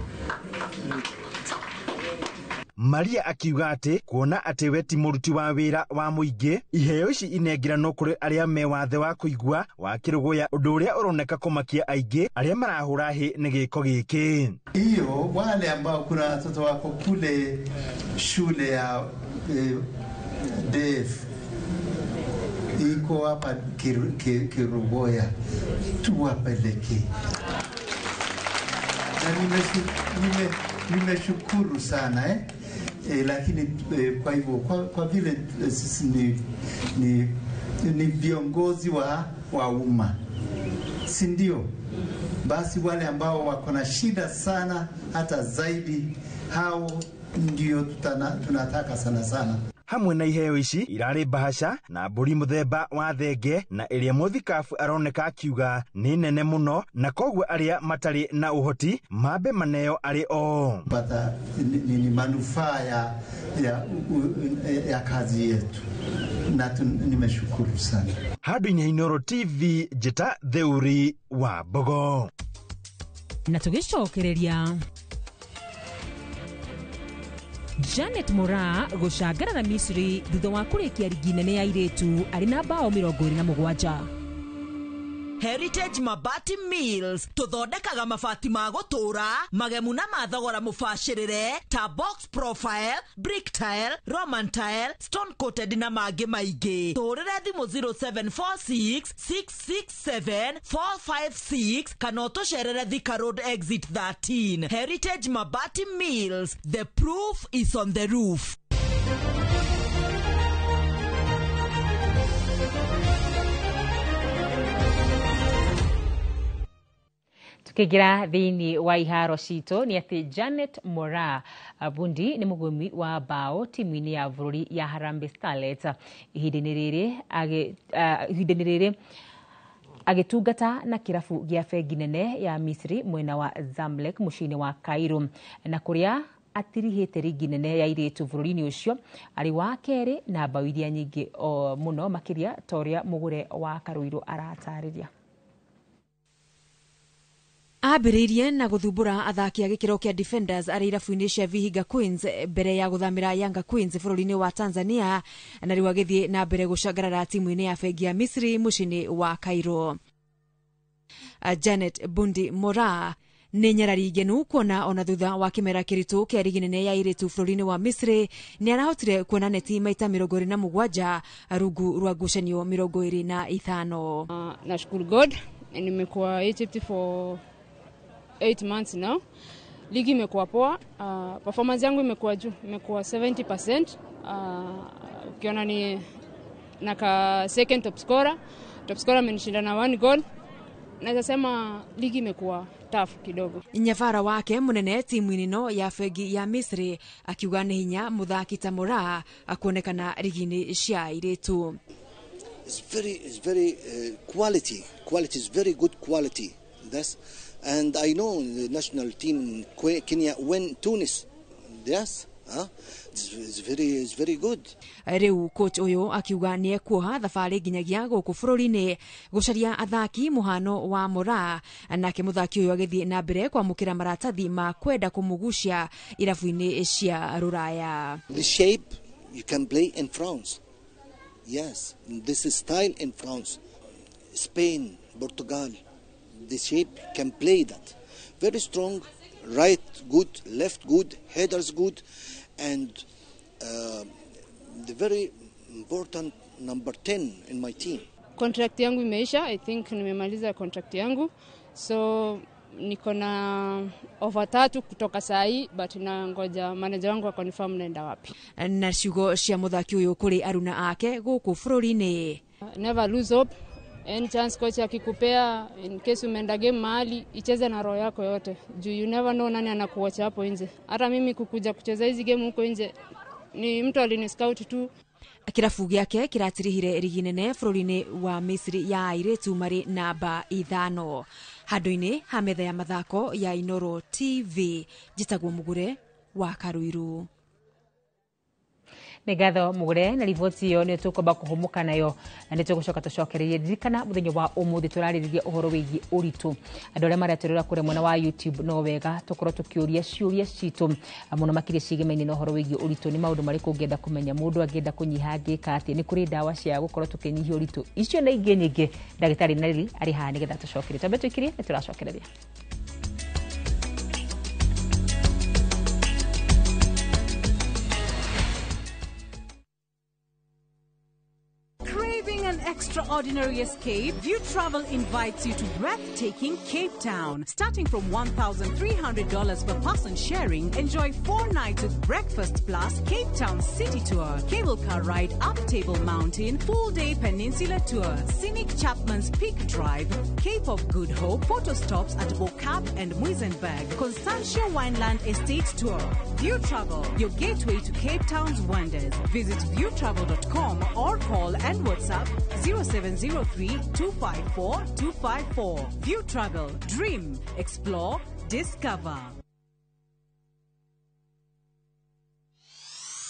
Maria akiuga atĩ kuona atĩ we ti mũruti wa wĩra wa mũingĩ, iheo ici inengeranwo kũrĩ arĩa me wathe wa kũigua wa Kĩrũgũya, ũndũ ũrĩa ũroneka kũmakia aingĩ arĩa marahũra hĩ nĩ gĩko gĩkĩ. Hiyo wale ambao kuna watoto wako kule shule ya DEF iko hapa Kerugoya, tuwapeleke. Na nimeshukuru sana lakini kwa hivyo kwa vile sisi ni viongozi wa umma, si ndio? Basi wale ambao wako na shida sana hata zaidi, hao ndio tunataka sana sana. Hamwe na iheo ici irarĩ bahasha na mbũri mũthemba wa thenge na ĩrĩa mũthikabu aroneka akiuga nĩ nene mũno na koguo arĩa matarĩ na ũhoti mambe maneo arĩ o. Pata ni manufaa ya kazi yetu na nimeshukuru sana. Handũ-inĩ ha Inooro TV, njĩta Theuri wa Mbogo. Na tũgĩcokereria Janet Moraa gũcangarara Misri thutha wa kũrĩkia rigi nene ya airĩtu arĩ na bao 27. Heritage Mabati Mills tũthondekaga mabati ma gũtũũra magemu na ma thogora mũbacĩrĩre ta box profile, brick tile, Roman tile, stone coated na mangĩ maingĩ. Tũhũrĩre thimũ 0746 667 456 kana ũtũcerere Thika Road exit 13. Heritage Mabati Mills, the proof is on the roof. Tukigira thiini wa iharo citũ nĩ atĩ Janet Moraa Bundi nĩ mũgũmi wa bao timu-inĩ ya bũrũri ya Harambee Starlets. Ihinda-inĩ rĩrĩ agĩtungata na kĩrabu gĩa bengi nene ya Misri mwena wa Zamalek mũciĩ-inĩ wa Cairo, na kũrĩa atirihĩte rigi nene ya airĩtu bũrũri-inĩ ũcio arĩ wa kerĩ na bao iria nyingĩ mũno makĩria ta ũrĩa mũgũre wa Karũirũ aratarĩria. Ambĩrĩirie na gũthumbũra athaki a gĩkĩro kĩa Defenders arĩ irabu-inĩ cia Vihiga Queens mbere ya gũthamĩra Yanga Queens bũrũri-inĩ wa Tanzania, na rĩu agĩthiĩ na mbere gũcangarara timu-inĩ ya bengi ya Misri mũciĩ-inĩ wa Cairo. Janet Bundi Moraa nĩ nyarari ngenu kuona ona thutha wa kĩmera kĩritũ kĩa rigi nene ya airĩtu bũrũri-inĩ wa Misri nĩ arahotire kuona neti maita 27 rungu rwa ngucanio 25. Nashukuru God, nimekuwa Egypt for 8 months now. Ligi imekuwa poa, performance yangu imekuwa juu, imekuwa 70%. Ukiona ni naka second top scorer amenishinda na 1 goal. Naweza sema ligi imekuwa tough kidogo. Nyabara wake munene timu-inĩ no ya bengi ya Misri akiuga nĩ hinya mũthaki ta Moraa akuonekana rigi-inĩ cia airĩtu. It's very quality. Quality is very good quality. That's, and I know the national team in Kenya win Tunis. Yes, it's very good. Rĩu coach ũyũ akiuga nĩ ekuoha thabarĩ nginyagia gũkũ bũrũri-inĩ gũcaria athaki mũhano wa Moraa, nake mũthaki ũyũ agĩthiĩ na mbere kwamũkĩra maratathi ma kwenda kũmũgucia irabu-inĩ cia rũraya. The shape you can play in France. Yes, this is style in France, Spain, Portugal. The shape can play that. Very strong Right good, left good, headers good, and the very important number 10 in my team. Contract yangu imeisha, I think nimemaliza contract yangu, so niko na offer 3 kutoka saa hii, but nangoja manager wangu akonfirm naenda wapi. Na ciugo cia muthaki uyu kuri aruna ake guku bururi-ini. Never lose hope. Any chance coach akikupea, in case umeenda game mahali, icheze na roho yako yote. Juu you never know nani anakuacha hapo nje. Hata mimi kukuja kucheza hizi game huko nje ni mtu aliniscout tu. Kirabu giake kiratirihire rigi nene bururi-ini wa Misri ya airitu mari namba 5. Handu-ini ha metha ya mathako ya Inoro TV, njitagwo Mugure wa Karuiru. Nĩ ngatho Mugure na riboti ĩyo nĩ tũkwamba kũhũmũka nayo na nĩ tũgũcoka tũcokererie. Ririkana mũthenya wa ũmũthĩ tũrarĩrĩria ũhoro wĩgiĩ ũritũ. Andũ arĩa maretũrĩra kũrĩa mwena wa YouTube no wega tũkorwo tũkĩũria ciũria citũ mũno makĩria ciĩgemaine na ũhoro wĩgiĩ ũritũ. Nĩ maũndũ marĩkũ ũngĩenda kũmenya, mũndũ angĩenda kũnyiha angĩka atĩa, nĩ kũrĩ ndawa cia gũkorwo tũkĩnyihia ũritũ, icio na ingĩ nyingĩ. Ndagĩtarĩ Nelly arĩ haha nĩgetha tũcokerie. Twambe tũikirie nĩ tũracokereria. Extraordinary escape, View Travel invites you to breathtaking Cape Town. Starting from $1,300 per person sharing, enjoy 4 nights with breakfast plus Cape Town City Tour, cable car ride up Table Mountain, full-day peninsula tour, scenic Chapman's Peak Drive, Cape of Good Hope, photo stops at Bo-Kaap and Muizenberg, Constantia Wineland Estate Tour. View Travel, your gateway to Cape Town's wonders. Visit viewtravel.com or call and WhatsApp 0703 254 254. View Travel. Dream, explore, discover.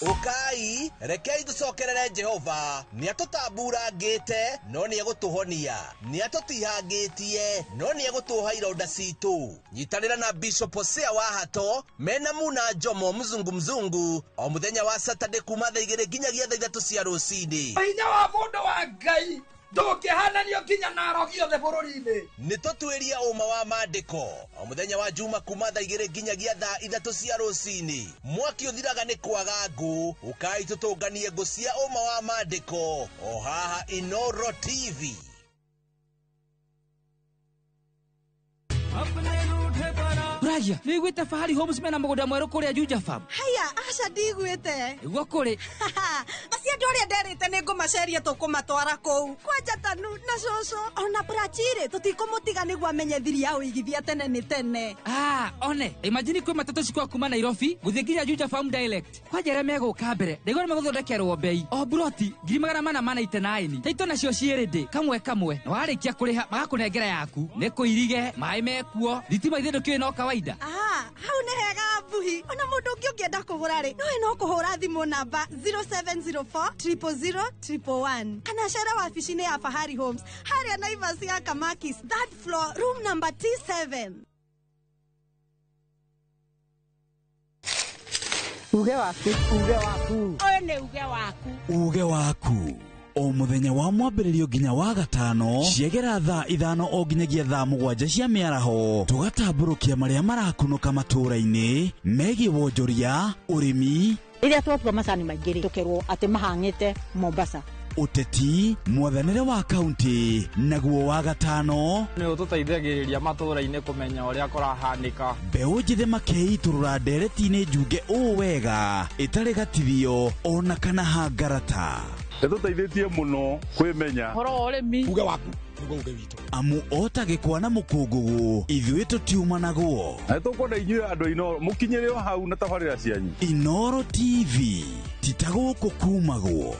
Ukai, rekei tucokerere Jehova, nĩatũtamburangĩte no nĩegũtũhonia, nĩatũtihangĩtie no nĩegũtũha ironda citũ. Nyitanĩra na Bishop Hosea wa Hato mena Muna Njomo mzungu mzungu o mũthenya wa Saturday kuma thaa 2 nginyagia thaa 3 cia rũcinĩ. Hinya wa mũndũ wa Ngai ndũngĩhananio nginya na arogi othe bũrũri-inĩ. Nĩtũtuĩrie ũma wa maandĩko o mũthenya wa Juma kuma thaa 2 nginyagia thaa 3 cia rũcinĩ. Mwaki ũthiraga nĩ kwaga ngũ, ũkai tũtũnganie ngũ cia ũma wa maandĩko o haha Inoro TV. Ragia, nĩiguĩte Fahari Homes mena mũgũnda mwerũ kũrĩa Juja Farm? Haya, aca ndiguĩte. Nĩguo kũrĩ. Basi andũ arĩa nderĩte nĩ ngũmaceria tũkũmatwara kũu. Kwanja Tanu na cũcũ ona Prachire tũtikũmũtiga nĩguo amenye thiri ya ũigithia tene nĩ tene. Ah, one, imagine kwĩ matatũ cikwa kuma Nairobi gũthiĩ nginya Juja Farm direct. Kwanja arĩa megũka mbere, ndaigua nĩ megũthondekerwo bei. O buroti 489. Taito nacio ciĩ kamwe kamwe. Na warĩkia kũrĩha magakũnengera yaku. Nĩ kũirige, maĩ mekuo, thitima ithe ndũkĩũĩ no kawaida. Ah, hau nĩ hega Mbuhi. Ona mũndũ ũngĩ ũngĩenda kũgũra rĩ, nowe no kũhũra thimũ namba 0704 000 111 kana cere wabici-inĩ ya Fahari Homes harĩa Naivas ya Kamakis, third floor, room number T7. Uge waku, uge waku. Ũyũ nĩ uge waku. Uge waku. O muthenya wa mwambĩrĩrio nginya wa gatano ciegera thaa 5 o nginyagia thaa 7 cia mĩaraho tũgatambũrũkia marĩa marakunũka matũũra-inĩ megiĩ wonjoria, ũrĩmi. Rĩrĩa twatua macani maingĩ rĩ, tũkerwo atĩ mahang'ĩte Mombasa. Ũteti, mwathanĩre wa kaunti, naguo wa gatano nĩ ũtũteithagĩrĩria matũũra-inĩ kũmenya ũrĩa kũrahanĩka. Mbeũ njĩthĩ makeitũrũra ndereti-inĩ njunge ũũ wega ĩtarĩ gatithio ona kana hangarata. Nĩtũteithĩtie mũno kwĩmenya ũhoro wa ũrĩmi. Uge waku nĩguo uge witũ. Amu ota gĩkwa na mũkũngũgũ ithuĩ tũtiumanagwo. Na nĩtũkwenda inyuĩ andũ a Inoro mũkinyĩre o hau na tabarĩra cianyu. Inoro TV ti ta gũkũ kumagwo.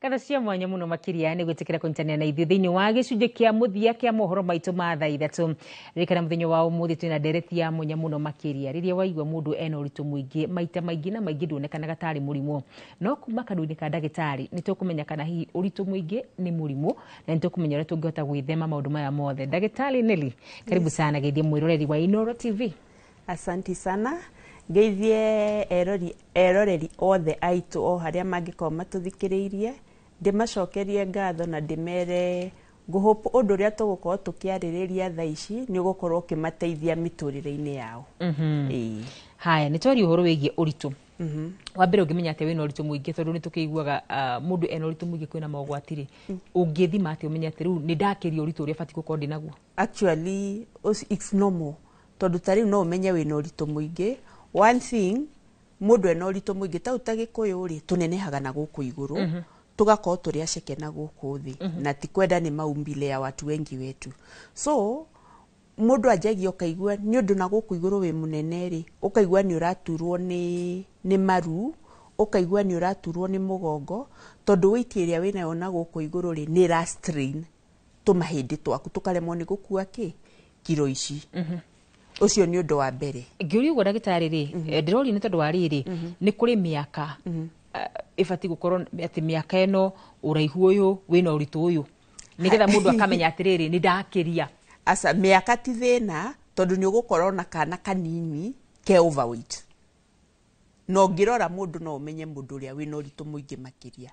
Ngatho cia mwanya muno makiria nĩ gwĩtĩkĩra kũnyitanĩra na ithuĩ thĩinĩ wa gĩcunjĩ kĩa mũthia kĩa mohoro maitũ ma thaa 3. Ririkana mũthenya wa ũmũthĩ twĩna ndereti ya mwanya mũno makĩria. Rĩrĩa waigua mũndũ ena ũritũ mũingĩ maita maingĩ na maingĩ nduonekanaga tarĩ mũrimũ, no kuma kanua-inĩ ka ndagĩtarĩ nĩ tũkũmenya kana hihi ũritũ mũingĩ nĩ mũrimũ, na nĩ tũkũmenya ũrĩa tũngĩhota gwĩthema maũndũ maya mothe. Ndagĩtarĩ Nelly, karibu sana geithie mwĩroreri wa Inoro TV. Asanti sana. Ngeithie eroreri othe aitũ o harĩa mangĩkorwo matũthikĩrĩirie, ndĩmacokerie ngatho na ndĩmere ngũhope ũndũ ũrĩa tũgũkorwo tũkĩarĩrĩria thaa ici nĩ ũgũkorwo ũkĩmateithia mĩtũrĩre-inĩ yao. Ĩĩ. Haya, nĩ twaria ũhoro wĩgiĩ ũritũ. Wa mbere, ũngĩmenya atĩa wĩna ũritũ mũingĩ? Tondũ nĩ tũkĩiguaga mũndũ ena ũritũ mũingĩ kwĩna mogwati rĩ, ũngĩthima atĩa ũmenye atĩ rĩu nĩ ndakĩria ũritũ ũrĩa batiĩ gũkorwo ndĩ naguo? Actually it's normal, tondũ ta rĩu no ũmenye wĩna ũritũ mũingĩ. One thing, mũndũ ena ũritũ mũingĩ tau ta Gĩkũyũ rĩ, tũnenehaga na gũkũ igũrũ, tũgakorwo tũrĩ aceke na gũkũ thĩ, na ti kwenda, nĩ maumbile ya watu wengi wetu. So mũndũ anjagia ũkaigua nĩ ũndũ na gũkũ igũrũ wĩ mũnene rĩ, ũkaigua nĩ ũraturwo nĩ maru, ũkaigua nĩ ũraturwo nĩ mũgongo, tondũ weight ĩrĩa wĩnayo na gũkũ igũrũ rĩ, nĩ ĩra strain tũmahĩndĩ twaku, tũkaremwo nĩ gũkua kĩ kiro ici. Ũcio nĩ ũndũ wa mbere. Ngĩũria ũguo, ndagĩtarĩ rĩ, ndĩroria nĩ tondũ wa rĩrĩ, nĩ kũrĩ mĩaka ĩbatiĩ gũkorwo atĩ mĩaka ĩno, ũraihu ũyũ, wĩna ũritũ ũyũ, nĩgetha mũndũ akamenya atĩrĩrĩ, nĩ ndakĩria? Aca, mĩaka ti thĩna, tondũ nĩ ũgũkorwo na kana kanini ke overweight, na ũngĩrora mũndũ no ũmenye mũndũ ũrĩa wĩna ũritũ mũingĩ makĩria,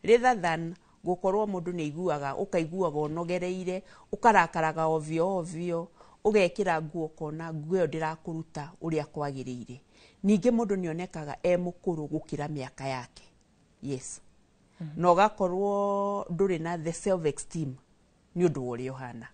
rather than gũkorwo mũndũ nĩ aiguaga, ũkaiguaga ũnogereire, ũkarakaraga ovyo ovyo, ũgekĩra nguo ũkona nguo ĩyo ndĩrakũruta ũrĩa kwagĩrĩire. Ningĩ mũndũ nĩ onekaga e mũkũrũ gũkĩra mĩaka yake, yes, na ũgakorwo ndũrĩ na the self esteem nĩ ũndũ wa ũrĩa ũhana.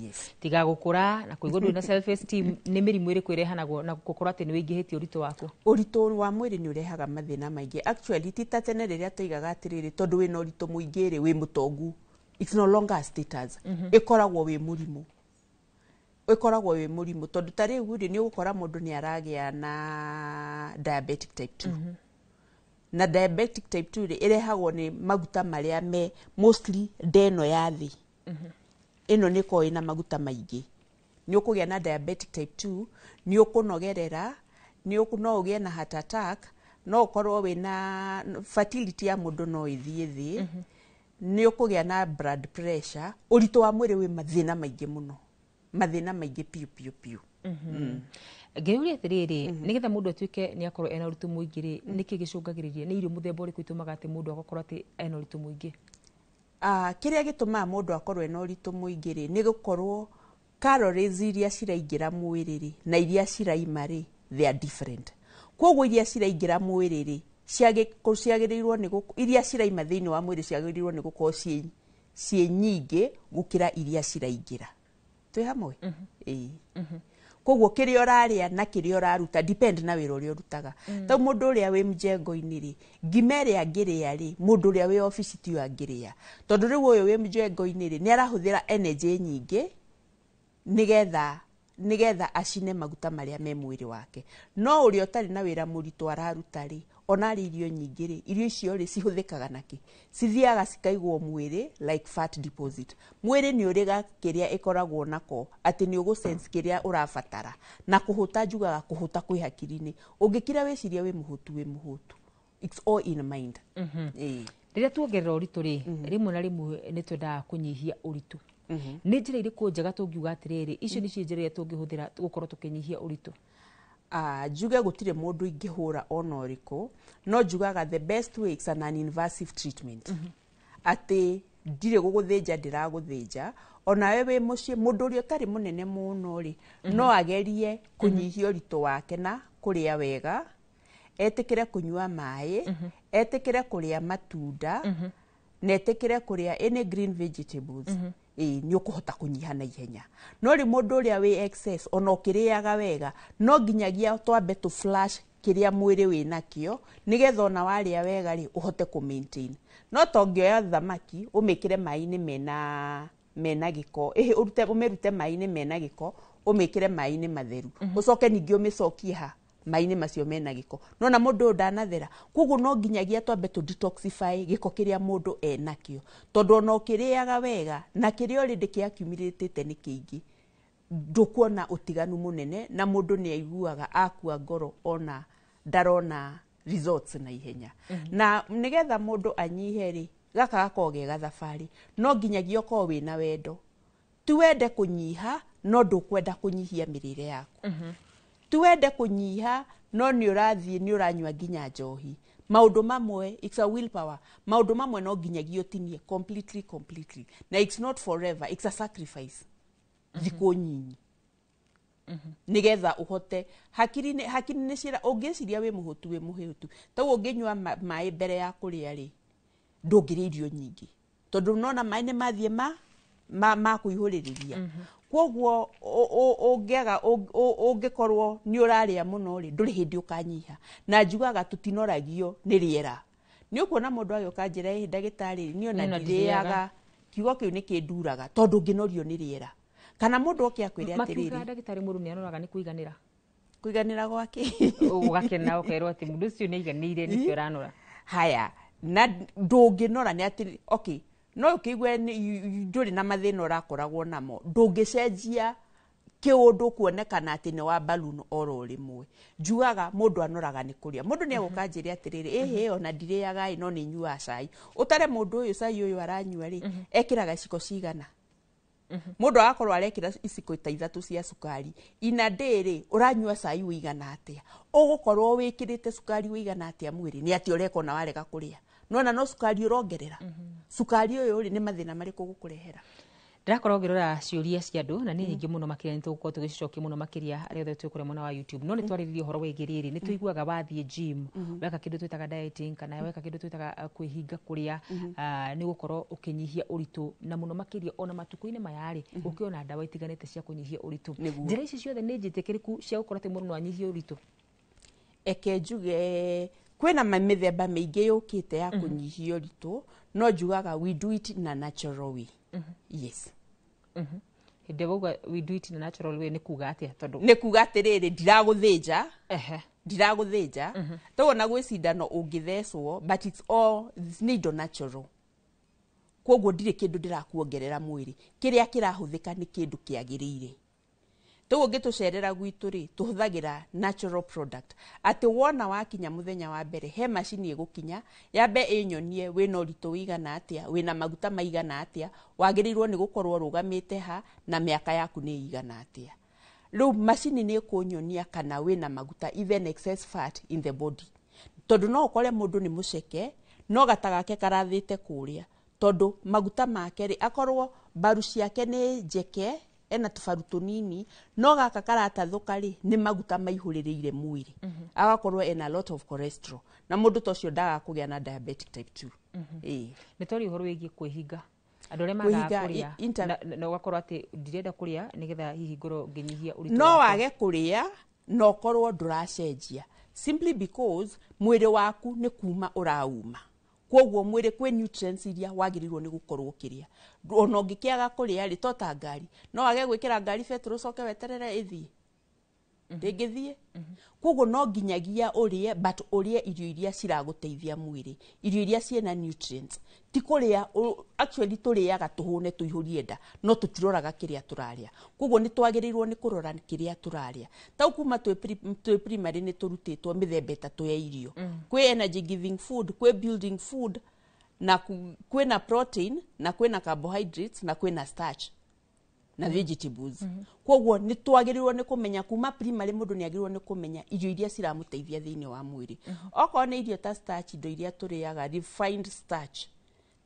Yes. Tiga gũkũra na kũigua ndũrĩ na self esteem, nĩ mĩrimũ ĩrĩkũ ĩrehanagwo na gũkorwo atĩ nĩ wĩingĩhĩtie ũritũ waku? Ũritũ wa mwĩrĩ nĩ ũrehaga mathĩna maingĩ. Actually, ti ta tene rĩrĩa tũigaga atĩrĩrĩ, tondũ wĩna ũritũ mũingĩ rĩ, wĩ mũtongu. It's no longer a status. Ĩkoragwo wĩ mũrimũ, ĩkoragwo wĩ mũrimũ, tondũ ta rĩu rĩ, nĩ ũgũkora mũndũ nĩ aragĩa na diabetic type 2. Na diabetic type 2 rĩ, ĩrehagwo nĩ maguta marĩa me mostly ndeno ya thĩ. Ĩno nĩ ĩkoragwo ĩna maguta maingĩ. Nĩ ũkũgĩa na diabetic type 2, nĩ ũkũnogerera, no ũgĩe na heart attack, no ũkorwo wĩna fertility ya mũndũ no ĩthiĩ thĩ, nĩ ũkũgĩa na blood pressure. Ũritũ wa mwĩrĩ wĩ mathĩna maingĩ mũno, mathĩna maingĩ piũ piũ piũ. Ngĩũria atĩrĩrĩ, nĩgetha mũndũ atuĩke nĩ akorwo ena ũritũ mũingĩ rĩ, nĩkĩ gĩcũngagĩrĩria? Nĩ irio mũthemba ũrĩkũ itũmaga atĩ mũndũ agakorwo atĩ ena ũritũ mũingĩ? Kĩrĩa gĩtũmaga mũndũ akorwo ena ũritũ mũingĩ rĩ, nĩ gũkorwo calories iria ciraingĩra mwĩrĩ rĩ, na iria ciraima rĩ, they are different. Koguo iria ciraingĩra mwĩrĩ rĩ, ciagĩrĩirwo nĩ iria ciraima thĩinĩ wa mwĩrĩ ciagĩrĩirwo nĩ gũkorwo ciĩ nyingĩ gũkĩra iria ciraingĩra. Twĩ hamwe? Ĩĩ. Koguo kĩrĩa ũrarĩa na kĩrĩa ũraruta depend na wĩra ũrĩa ũrutaga. Ta mũndũ ũrĩa wĩ mjengo-inĩ rĩ, ngima ĩrĩa angĩrĩa rĩ, mũndũ ũrĩa wĩ obici tiyo angĩrĩa, tondũ rĩu ũyũ wĩ mjengo-inĩ rĩ, nĩ arahũthĩra energy nyingĩ nĩgetha acine maguta marĩa me mwĩrĩ wake. No ũrĩa ũtarĩ na wĩra mũritũ araruta rĩ, ona arĩ irio nyingĩ rĩ, irio icio rĩ, cihũthĩkaga nakĩ? Cithiaga cikaigwo mwĩrĩ like fat deposit. Mwĩrĩ nĩ ũrĩ ga kĩrĩa ĩkoragwo nako atĩ nĩ ũgũ sense kĩrĩa ũrabatara. Na kũhũta, njugaga kũhũta kwĩ hakiri-inĩ. Ũngĩkira wĩcirie wĩ mũhũtu, wĩ mũhũtu. It's all in mind. Ĩĩ. Rĩrĩa tuongerera ũritũ rĩ, rĩmwe na rĩmwe nĩ twendaga kũnyihia ũritũ. Nĩ njĩra irĩkũ njega tũngiuga atĩrĩrĩ, icio nĩcio njĩra iria tũngĩhũthĩra gũkorwo tũkĩnyihia ũritũ? Njuge gũtirĩ mũndũ ingĩhũra ona ũrĩkũ, no njugaga the best way is an non-invasive treatment, atĩ ndirĩ gũgũthĩnja, ndĩragũthĩnja. Onawe wĩ mũciĩ, mũndũ ũrĩa ũtarĩ mũnene mũno rĩ, no agerie kũnyihia ũritũ wake na kũrĩa wega, etĩkĩre kũnyua maĩ, etĩkĩre kũrĩa matunda, na etĩkĩre kũrĩa any green vegetables. Ĩĩ, nĩ ũkũhota kũnyiha na ihenya. No rĩ, mũndũ ũrĩa wĩ excess, ona ũkĩrĩaga wega, no nginyagia twambe tũ flush kĩrĩa mwĩrĩ wĩ nakĩo, nĩgetha ona warĩa wega rĩ, ũhote kũ maintain. No to ũngĩoya thamaki ũmĩkĩre maĩ-inĩ mena gĩko, ĩhĩ, ũrute ũmĩrute maĩ-inĩ mena gĩko, ũmĩkĩre maĩ-inĩ matheru, ũcoke ningĩ ũmĩcokie ha maĩ-inĩ macio mena gĩko, nona mũndũ ũyũ ndanathera. Koguo no nginyagia twambe tũ detoxify gĩko kĩrĩa mũndũ enakĩo, tondũ ona ũkĩrĩaga wega na kĩrĩa already kĩ-accumulate nĩ kĩingĩ, ndũkuona ũtiganu mũnene, na mũndũ nĩ aiguaga akua ngoro ona ndarona results na ihenya. Na nĩgetha mũndũ anyihe rĩ, gaka gakoragwo ge gathabarĩ, no nginyagia ũkorwo wĩna wendo, ti wende kũnyiha, no ndũkwenda kũnyihia mĩrĩre yaku. Ti wende kũnyiha, no nĩ ũrathiĩ nĩ ũranyua nginya njohi. Maũndũ mamwe, it's a willpower. Maũndũ mamwe no nginyagia ũtinie completely, completely, na it's not forever, it's a sacrifice, thikũ nyinyi, nigetha ũhote hakiri nĩ cira. Ũngĩciria wĩ mũhũtu, wĩ mũhĩtu tau, ũngĩnyua maĩ mbere ya kũrĩa rĩ, ndũngĩrĩa irio nyingĩ, tondũ nona maĩ nĩ mathiĩ ma kũihũrĩrĩria. Koguo ũngĩaga, ũngĩkorwo nĩ ũrarĩa mũno rĩ, ndũrĩ hĩndĩ ũkanyiha. Na njugaga tũtinoragio nĩ rĩera. Nĩ ũkuona mũndũ agĩũka njĩra, "Ĩ ndagĩtarĩ, niĩ ona Niĩ ona ndirĩaga." Ndirĩaga. Kiugo kĩu nĩ kĩnduraga, tondũ ũngĩnorio nĩ rĩera, kana mũndũ oke akwĩre Makiuga atĩrĩrĩ, ndagĩtarĩ, mũndũ nĩ anoraga nĩ kũiganĩra. Kũiganĩra gwake? Ũgakena ũkerwo atĩ mũndũ ũcio nĩ aiganĩire, nĩkĩo aranora. Haya, na ndũngĩnora nĩ atĩ, okay, no ũkĩigue ndũrĩ na mathĩna ũrakoragwo namo, ndũngĩcenjia kĩũndũ kuonekana atĩ nĩ wa balloon oro rĩmwe. Njugaga mũndũ anoraga nĩ kũrĩa. Mũndũ nĩ egũka njĩre atĩrĩrĩ, "Ĩhĩ, ona ndirĩaga ĩ, no nĩ nyuaga cai." Ũtare mũndũ ũyũ, cai ũyũ aranyua rĩ, ekĩraga iciko cigana? Mũndũ agakorwo arekĩra iciko ta 3 cia cukari ina ndĩrĩ. Ũranyua cai ũigana atĩa? Ũgũkorwo wĩkĩrĩte cukari ũigana atĩa mwĩrĩ? Nĩ atĩa ũreka ona warega kũrĩa? Nona no cukari ũrongerera. Cukari ũyũ rĩ, nĩ mathĩna marĩkũ gũkũrehera? Ndĩrakorwo ngĩrora ciũria cia andũ na nĩ nyingĩ mũno makĩria. Nĩ tũgũkorwo tũgĩcicokia mũno makĩria arĩa othe twĩ kũrĩa mwena wa YouTube, no nĩ twarĩrĩria ũhoro wĩgiĩ rĩrĩ. Nĩ tũiguaga wathiĩ gym, weka kĩndũ twĩtaga dieting, kana weka kĩndũ twĩtaga kwĩhinga kũrĩa, nĩ ũgũkorwo ũkĩnyihia ũritũ. Na mũno makĩria ona matukũ-inĩ maya rĩ, gũkĩona ndawa itiganĩte cia kũnyihia ũritũ. Njĩra ici ciothe nĩ njĩtĩkĩrĩku cia gũkorwo atĩ mũndũ no anyihie ũritũ? Eke njuge kwĩna mĩthemba mĩingĩ yũkĩte ya kũnyihia ũritũ, no njugaga we do it in a natural way, yes. Hĩndĩ ĩrĩa wauga "we do it in a natural way" nĩ kuga atĩa? Tondũ Nĩ kuga atĩrĩrĩ, ndiragũthĩnja, ndiragũthĩnja toguo na gwĩ cindano ũngĩthecwo, but it's all, nĩ indo natural. Koguo ndirĩ kĩndũ ndĩrakuongerera mwĩrĩ. Kĩrĩa kĩrahũthĩka nĩ kĩndũ kĩagĩrĩire. Toguo ũngĩtũcerera gwitũ rĩ, tũhũthagĩra natural product, atĩ wona wakinya mũthenya wa mbere, he macini ĩgũkinya yambe ĩnyonie wĩna ũritũ wĩigana atĩa, wĩna maguta maigana atĩa, wagĩrĩirwo nĩ gũkorwo ũrũgamĩte ha, na mĩaka yaku nĩ ĩigana atĩa. Rĩu macini nĩ ĩkũnyonia kana wĩna maguta, even excess fat in the body, tondũ no ũkore mũndũ nĩ mũceke no gata gake karathĩte kũrĩa, tondũ maguta make rĩ, akorwo mbaru ciake nĩ njeke, ena tũbaru tũnini, no gaka karatathũka rĩ, nĩ maguta maihũrĩrĩire mwĩrĩ, agakorwo ena lot of cholesterol, na mũndũ ta ũcio ndaga kũgĩa na diabetic type 2. Ĩĩ. Nĩ twaria ũhoro wĩgiĩ kwĩhinga, andũ arĩa magaga Kwĩhinga, kũrĩa na ũgakorwo atĩ ndirenda kũrĩa nĩgetha hihi ngorwo ngĩnyihia ũritũ No wakwa. Wage kũrĩa na ũkorwo ndũracenjia, simply because mwĩrĩ waku nĩ kuma ũrauma. Koguo mwĩrĩ kwĩ nutrients iria wagĩrĩirwo nĩ gũkorwo ũkĩrĩa. Ona ũngĩkĩaga kũrĩa rĩ, to ta ngari, no wage gwĩkĩra ngari betũrũ ũcoke weterere ĩthiĩ? Ndĩngĩthiĩ. Koguo no nginyagia ũrĩe, but ũrĩe irio iria ciragũteithia mwĩrĩ, irio iria ciĩna nutrients, ti kũrĩa actually tũrĩaga tũhũne, tũihũrie nda, no tũtiroraga kĩrĩa tũrarĩa. Koguo nĩ twagĩrĩirwo nĩ kũrora kĩrĩa tũrarĩa. Tau kuma twĩ primary nĩ tũrutĩtwo mĩthemba 3 ya irio. Kwĩ energy giving food, kwĩ building food, na kwĩna protein, na kwĩna carbohydrates, na kwĩna starch na vegetables. Koguo nĩ twagĩrĩirwo nĩ kũmenya kuma primary, mũndũ nĩ agĩrĩirwo nĩ kũmenya irio iria ciramũteithia thĩinĩ wa mwĩrĩ. Okorwo nĩ irio ta starch, indo iria tũrĩaga, refined starch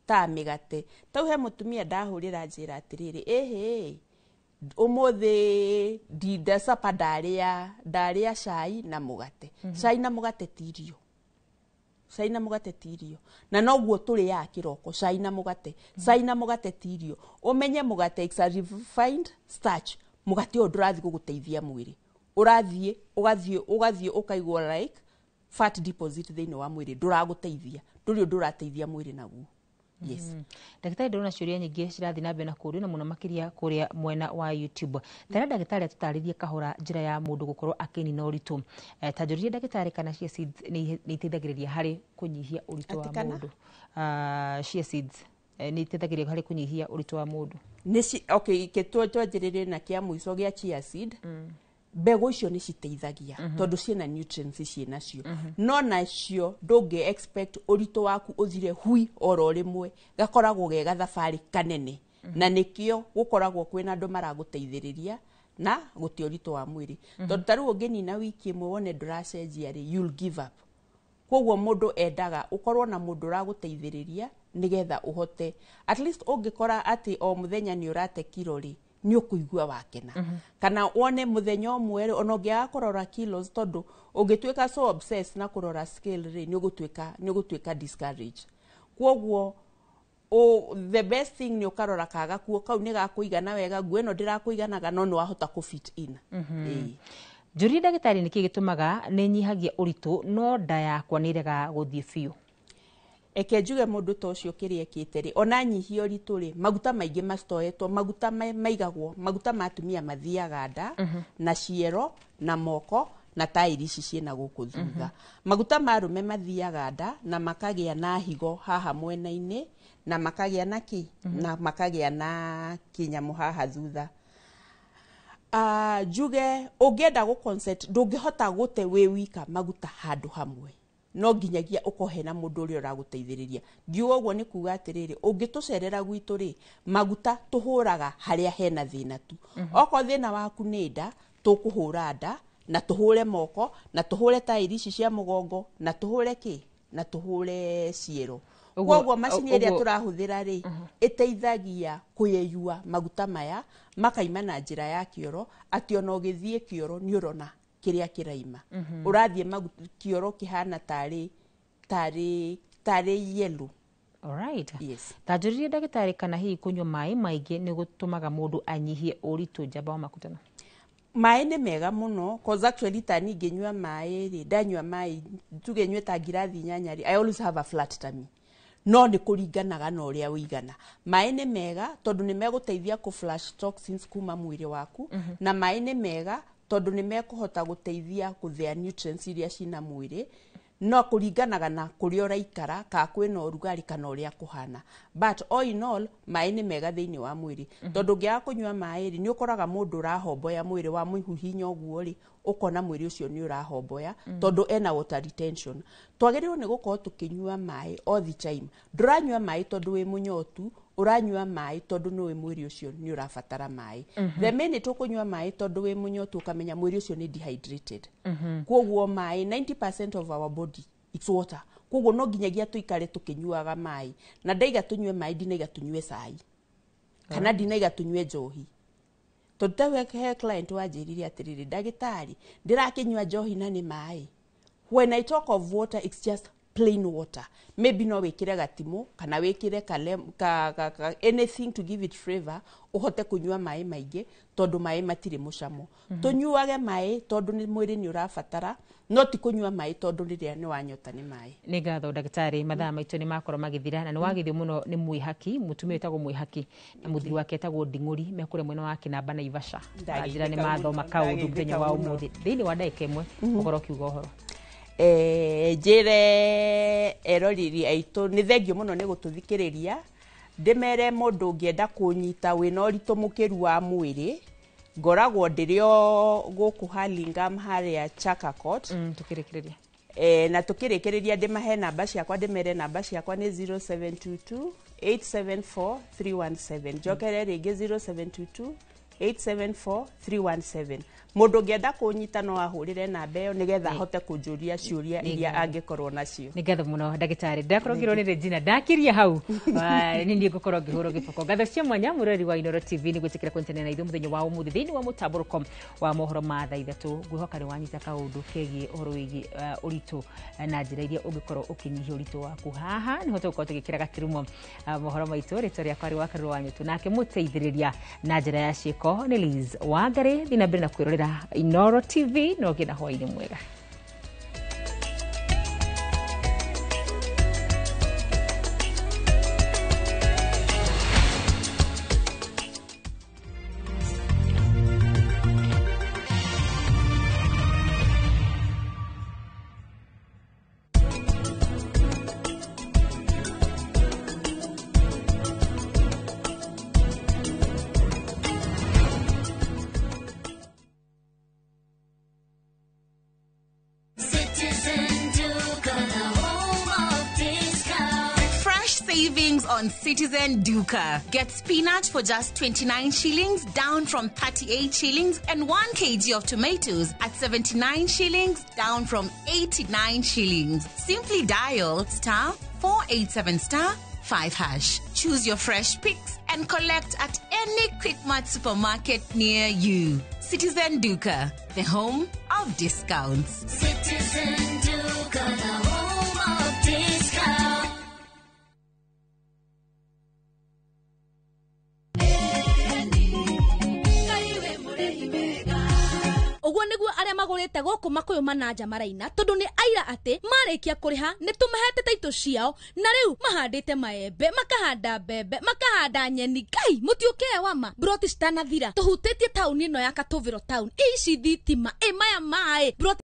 ta mĩgate tau, he mũtumia ndahũrĩra njĩra atĩrĩrĩ, "Ĩhĩ, ũmũthĩ ndinda sapa, ndarĩa cai na mũgate." Cai na mũgate ti irio. Cai na mũgate ti irio. Na noguo tũrĩaga kĩroko cai na mũgate. Cai na mũgate ti irio. Ũmenye mũgate, it's a refined starch. Mũgate ũyũ ndũrathiĩ gũgũteithia mwĩrĩ, ũrathiĩ ũgathiĩ ũkaigwo like fat deposit thĩinĩ wa mwĩrĩ. Ndũragũteithia, ndũrĩ ũndũ ũrateithia mwĩrĩ naguo, yes. Ndagĩtarĩ, ndĩrona ciũria nyingĩ cirathiĩ na mbere na kũũrio, na mũno makĩria kũrĩa mwena wa YouTube. Tera ndagĩtarĩ atũtarĩrie kahora njĩra ya mũndũ gũkorwo akĩnina ũritũ. Ta njũririe ndagĩtarĩ kana chia seeds nĩ iteithagĩrĩria harĩ kũnyihia ũritũ wa Atĩ kana? mũndũ. Chia seeds nĩ iteithagĩrĩria harĩ kũnyihia ũritũ wa mũndũ? Okay, ke twanjĩrĩrie na kĩa mũico gĩa chia seed. Mbegũ icio nĩ citeithagia tondũ ciĩna nutrients ciĩnacio, no nacio ndũngĩ expect ũritũ waku ũthire hui oro rĩmwe. Gakoragwo ge gathabarĩ kanene, na nĩkĩo gũkoragwo kwĩna andũ maragũteithĩrĩria. Na gũte ũritũ wa mwĩrĩ, tondũ ta rĩu ũngĩnina wiki ĩmwe wone ndũracenjia rĩ, you'll give up. Koguo mũndũ endaga ũkorwo na mũndũ ũragũteithĩrĩria nĩgetha ũhote at least ũngĩkora atĩ o mũthenya nĩ ũrate kiro rĩ, nĩ ũkũigua wakena. Kana wone mũthenya ũmwe rĩ, ona ũngĩaga kũrora kilos, tondũ ũngĩtuĩka so obsessed na kũrora scale rĩ, nĩ ũgũtuĩka discouraged. Koguo the best thing nĩ ũkarora ka gakuo kau nĩ gakũigana wega, nguo ĩno ndĩrakũiganaga, no nĩ wahota kũ fit in. Ĩĩ. Njũrie ndagĩtarĩ, nĩkĩ gĩtũmaga nĩ nyihagia ũritũ no nda yakwa nĩ ĩregaga gũthiĩ biũ? Eke njuge, mũndũ ta ũcio kĩrĩa ekĩte rĩ, ona nyihia ũritũ rĩ, maguta maingĩ mastoetwo, maguta maigagwo, maguta ma atumia mathiaga nda na ciero na moko na taĩri ici ciĩna gũkũ thutha. Maguta ma arũme mathiaga nda na makagĩa na higo haha mwena-inĩ na makagĩa na kĩ na makagĩa na kĩnyamũ haha thutha. Njuge ũngĩenda gũ concentrate, ndũngĩhota gũte wĩ wika maguta handũ hamwe, no nginyagia ũkorwo hena mũndũ ũrĩa ũragũteithĩrĩria. Ngiuga ũguo nĩ kuga atĩrĩrĩ, ũngĩtũcerera gwitũ rĩ, maguta tũhũraga harĩa hena thĩna tu. Okorwo thĩna waku nĩ nda, tũkũhũra nda na tũhũre moko na tũhũre taĩri ici cia mũgongo na tũhũre kĩ na tũhũre ciero. Koguo macini ĩrĩa tũrahũthĩra rĩ, ĩteithagia kũyeyua maguta maya makaima na njĩra ya kĩoro, atĩ ona ũgĩthiĩ kĩoro nĩ ũrona kĩrĩa kĩraima. Ũrathiĩ kĩoro kĩhana tarĩ yellow. Alright. Yes. Ta njũririe ndagĩtarĩ, kana hihi kũnyua maĩ maingĩ nĩ gũtũmaga mũndũ anyihie ũritũ, njamba wa makutano? Maĩ nĩ mega mũno, cause actually ta niĩ ngĩnyua maĩ rĩ, ndanyua maĩ, tuge nyue ta ngirathi 8 rĩ, I always have a flat tummy. No nĩ kũringanaga na ũrĩa ũigana. Maĩ nĩ mega tondũ nĩ megũteithia kũ flush toxins kuma mwĩrĩ waku. Na maĩ nĩ mega tondũ nĩ mekũhota gũteithia gũthĩa nutrients iria cina mwĩrĩ. No kũringanaga na kũrĩa ũraikara, ka kwĩna ũrugarĩ kana ũrĩa kũhana, but all in all maĩ nĩ mega thĩinĩ wa mwĩrĩ, tondũ ũngĩaga kũnyua maĩ rĩ, nĩ ũkoraga mũndũ ũrahomboya mwĩrĩ wa mũhihinya ũguo rĩ, ũkona mwĩrĩ ũcio nĩ ũrahomboya tondũ ena water retention. Twagĩrĩirwo nĩ gũkorwo tũkĩnyua maĩ all the time. Ndũranyua maĩ tondũ wĩ mũnyotu, ũranyua maĩ tondũ nĩ ũĩ mwĩrĩ ũcio nĩ ũrabatara maĩ. The minute ũkũnyua maĩ tondũ wĩ mũnyotu, ũkamenya mwĩrĩ ũcio nĩ dehydrated. Koguo maĩ, 90% of our body it's water, koguo no nginyagia tũikare tũkĩnyuaga maĩ. Na ndaiga tũnyue maĩ, ndinaiga tũnyue cai kana ndinaiga tũnyue njohi, tondũ ta he client wanjĩrire atĩrĩrĩ, "Ndagĩtarĩ, ndĩrakĩnyua njohi na nĩ maĩ." When I talk of water, it's just plain water. Maybe no wĩkĩre gatimũ kana wĩkĩre ka anything to give it flavor, ũhote kũnyua maĩ maingĩ, tondũ maĩ matirĩ mũcamo. Tũnyuage maĩ tondũ nĩ mwĩrĩ nĩ ũrabatara, no ti kũnyua maĩ tondũ rĩrĩa nĩ wanyota nĩ maĩ. Nĩ ngatho ndagĩtarĩ, mathaa maitũ nĩ makorwo magĩthira, na nĩ wagithio mũno nĩ Mwĩhaki, mũtumia wĩtagwo Mwĩhaki na mũthuri wake etagwo Nding'ũri, mekũrĩa mwena wa Kĩnamba Naivasha. Na njĩra nĩ Ndageithĩka mathoma mũno, kaũndũ mũthenya wa ndageithĩka mũno. ũmũthĩ thĩinĩ wa ndagĩka 1, ũkorwo ũkiuga ũhoro. Njĩre eroreri aitũ nĩ thengio mũno nĩ gũtũthikĩrĩria. Ndĩmere mũndũ ũngĩenda kũnyita wĩna ũritũ mũkĩru wa mwĩrĩ, ngoragwo ndĩrĩ o gũkũ Hurlingham harĩa Chaka Court. Tukĩrĩkĩrĩria. Na tukĩrĩkĩrĩria, ndĩmahe namba ciakwa, ndĩmere namba ciakwa nĩ 0722 874 317. Njokere rĩngĩ, 0722 874 317. Mũndũ ũngĩenda kũnyita no ahũrĩre namba ĩyo nĩgetha ahote kũnjũria ciũria Nĩ iria ngatho. angĩkorwo nacio. Nĩ ngatho mũno ndagĩtarĩ. Ndakorwo ngĩrwo nĩ Regina ndakiria hau. Nĩ niĩ ngũkorwo ngĩhũrwo gĩboko. Ngatho cia mwanya mũrori wa Inooro TV nĩ gwĩtĩkĩra kũnyitanĩra na ithuĩ mũthenya wa ũmũthĩ thĩinĩ wa mũtambũrũko wa mohoro ma thaa 3. Ngwĩhoka nĩ wanyita kaũndũ kegiĩ ũhoro wĩgiĩ ũritũ na njĩra iria ũngĩkorwo ũkĩnyihia ũritũ waku. Haha nĩho tũgũkorwo tũgĩkĩra gaturumo mohoro maitũ. Rĩtwa rĩakwa rĩ Wakarũrũ wa Nyũtũ, nake mũteithĩrĩria na njĩra ya ciĩko nĩ Liz Wangari. Thiĩ na mbere na kwĩrorera Inooro TV na ũgĩe na hwaĩ-inĩ mwega. on Citizen Duka. Get spinach for just 29 shillings, down from 38 shillings, and 1 kg of tomatoes at 79 shillings, down from 89 shillings. Simply dial star 487 star 5 hash. Choose your fresh picks and collect at any Quickmart supermarket near you. Citizen Duka, the home of discounts. Citizen Duka, the home of discount. Ũguo nĩguo arĩa magũrĩte gũkũ makũyũ mananja maraina tondũ nĩ aira atĩ marĩkia kũrĩha nĩ tũmahete taitũ ciao na rĩu mahandĩte maembe, makahanda mbembe, makahanda nyeni. Ngai mũtiũkĩe wama broti citanathira tũhutĩtie taũni ĩno ya Katũvĩro town, ici thitima, ĩ maya maĩ broti.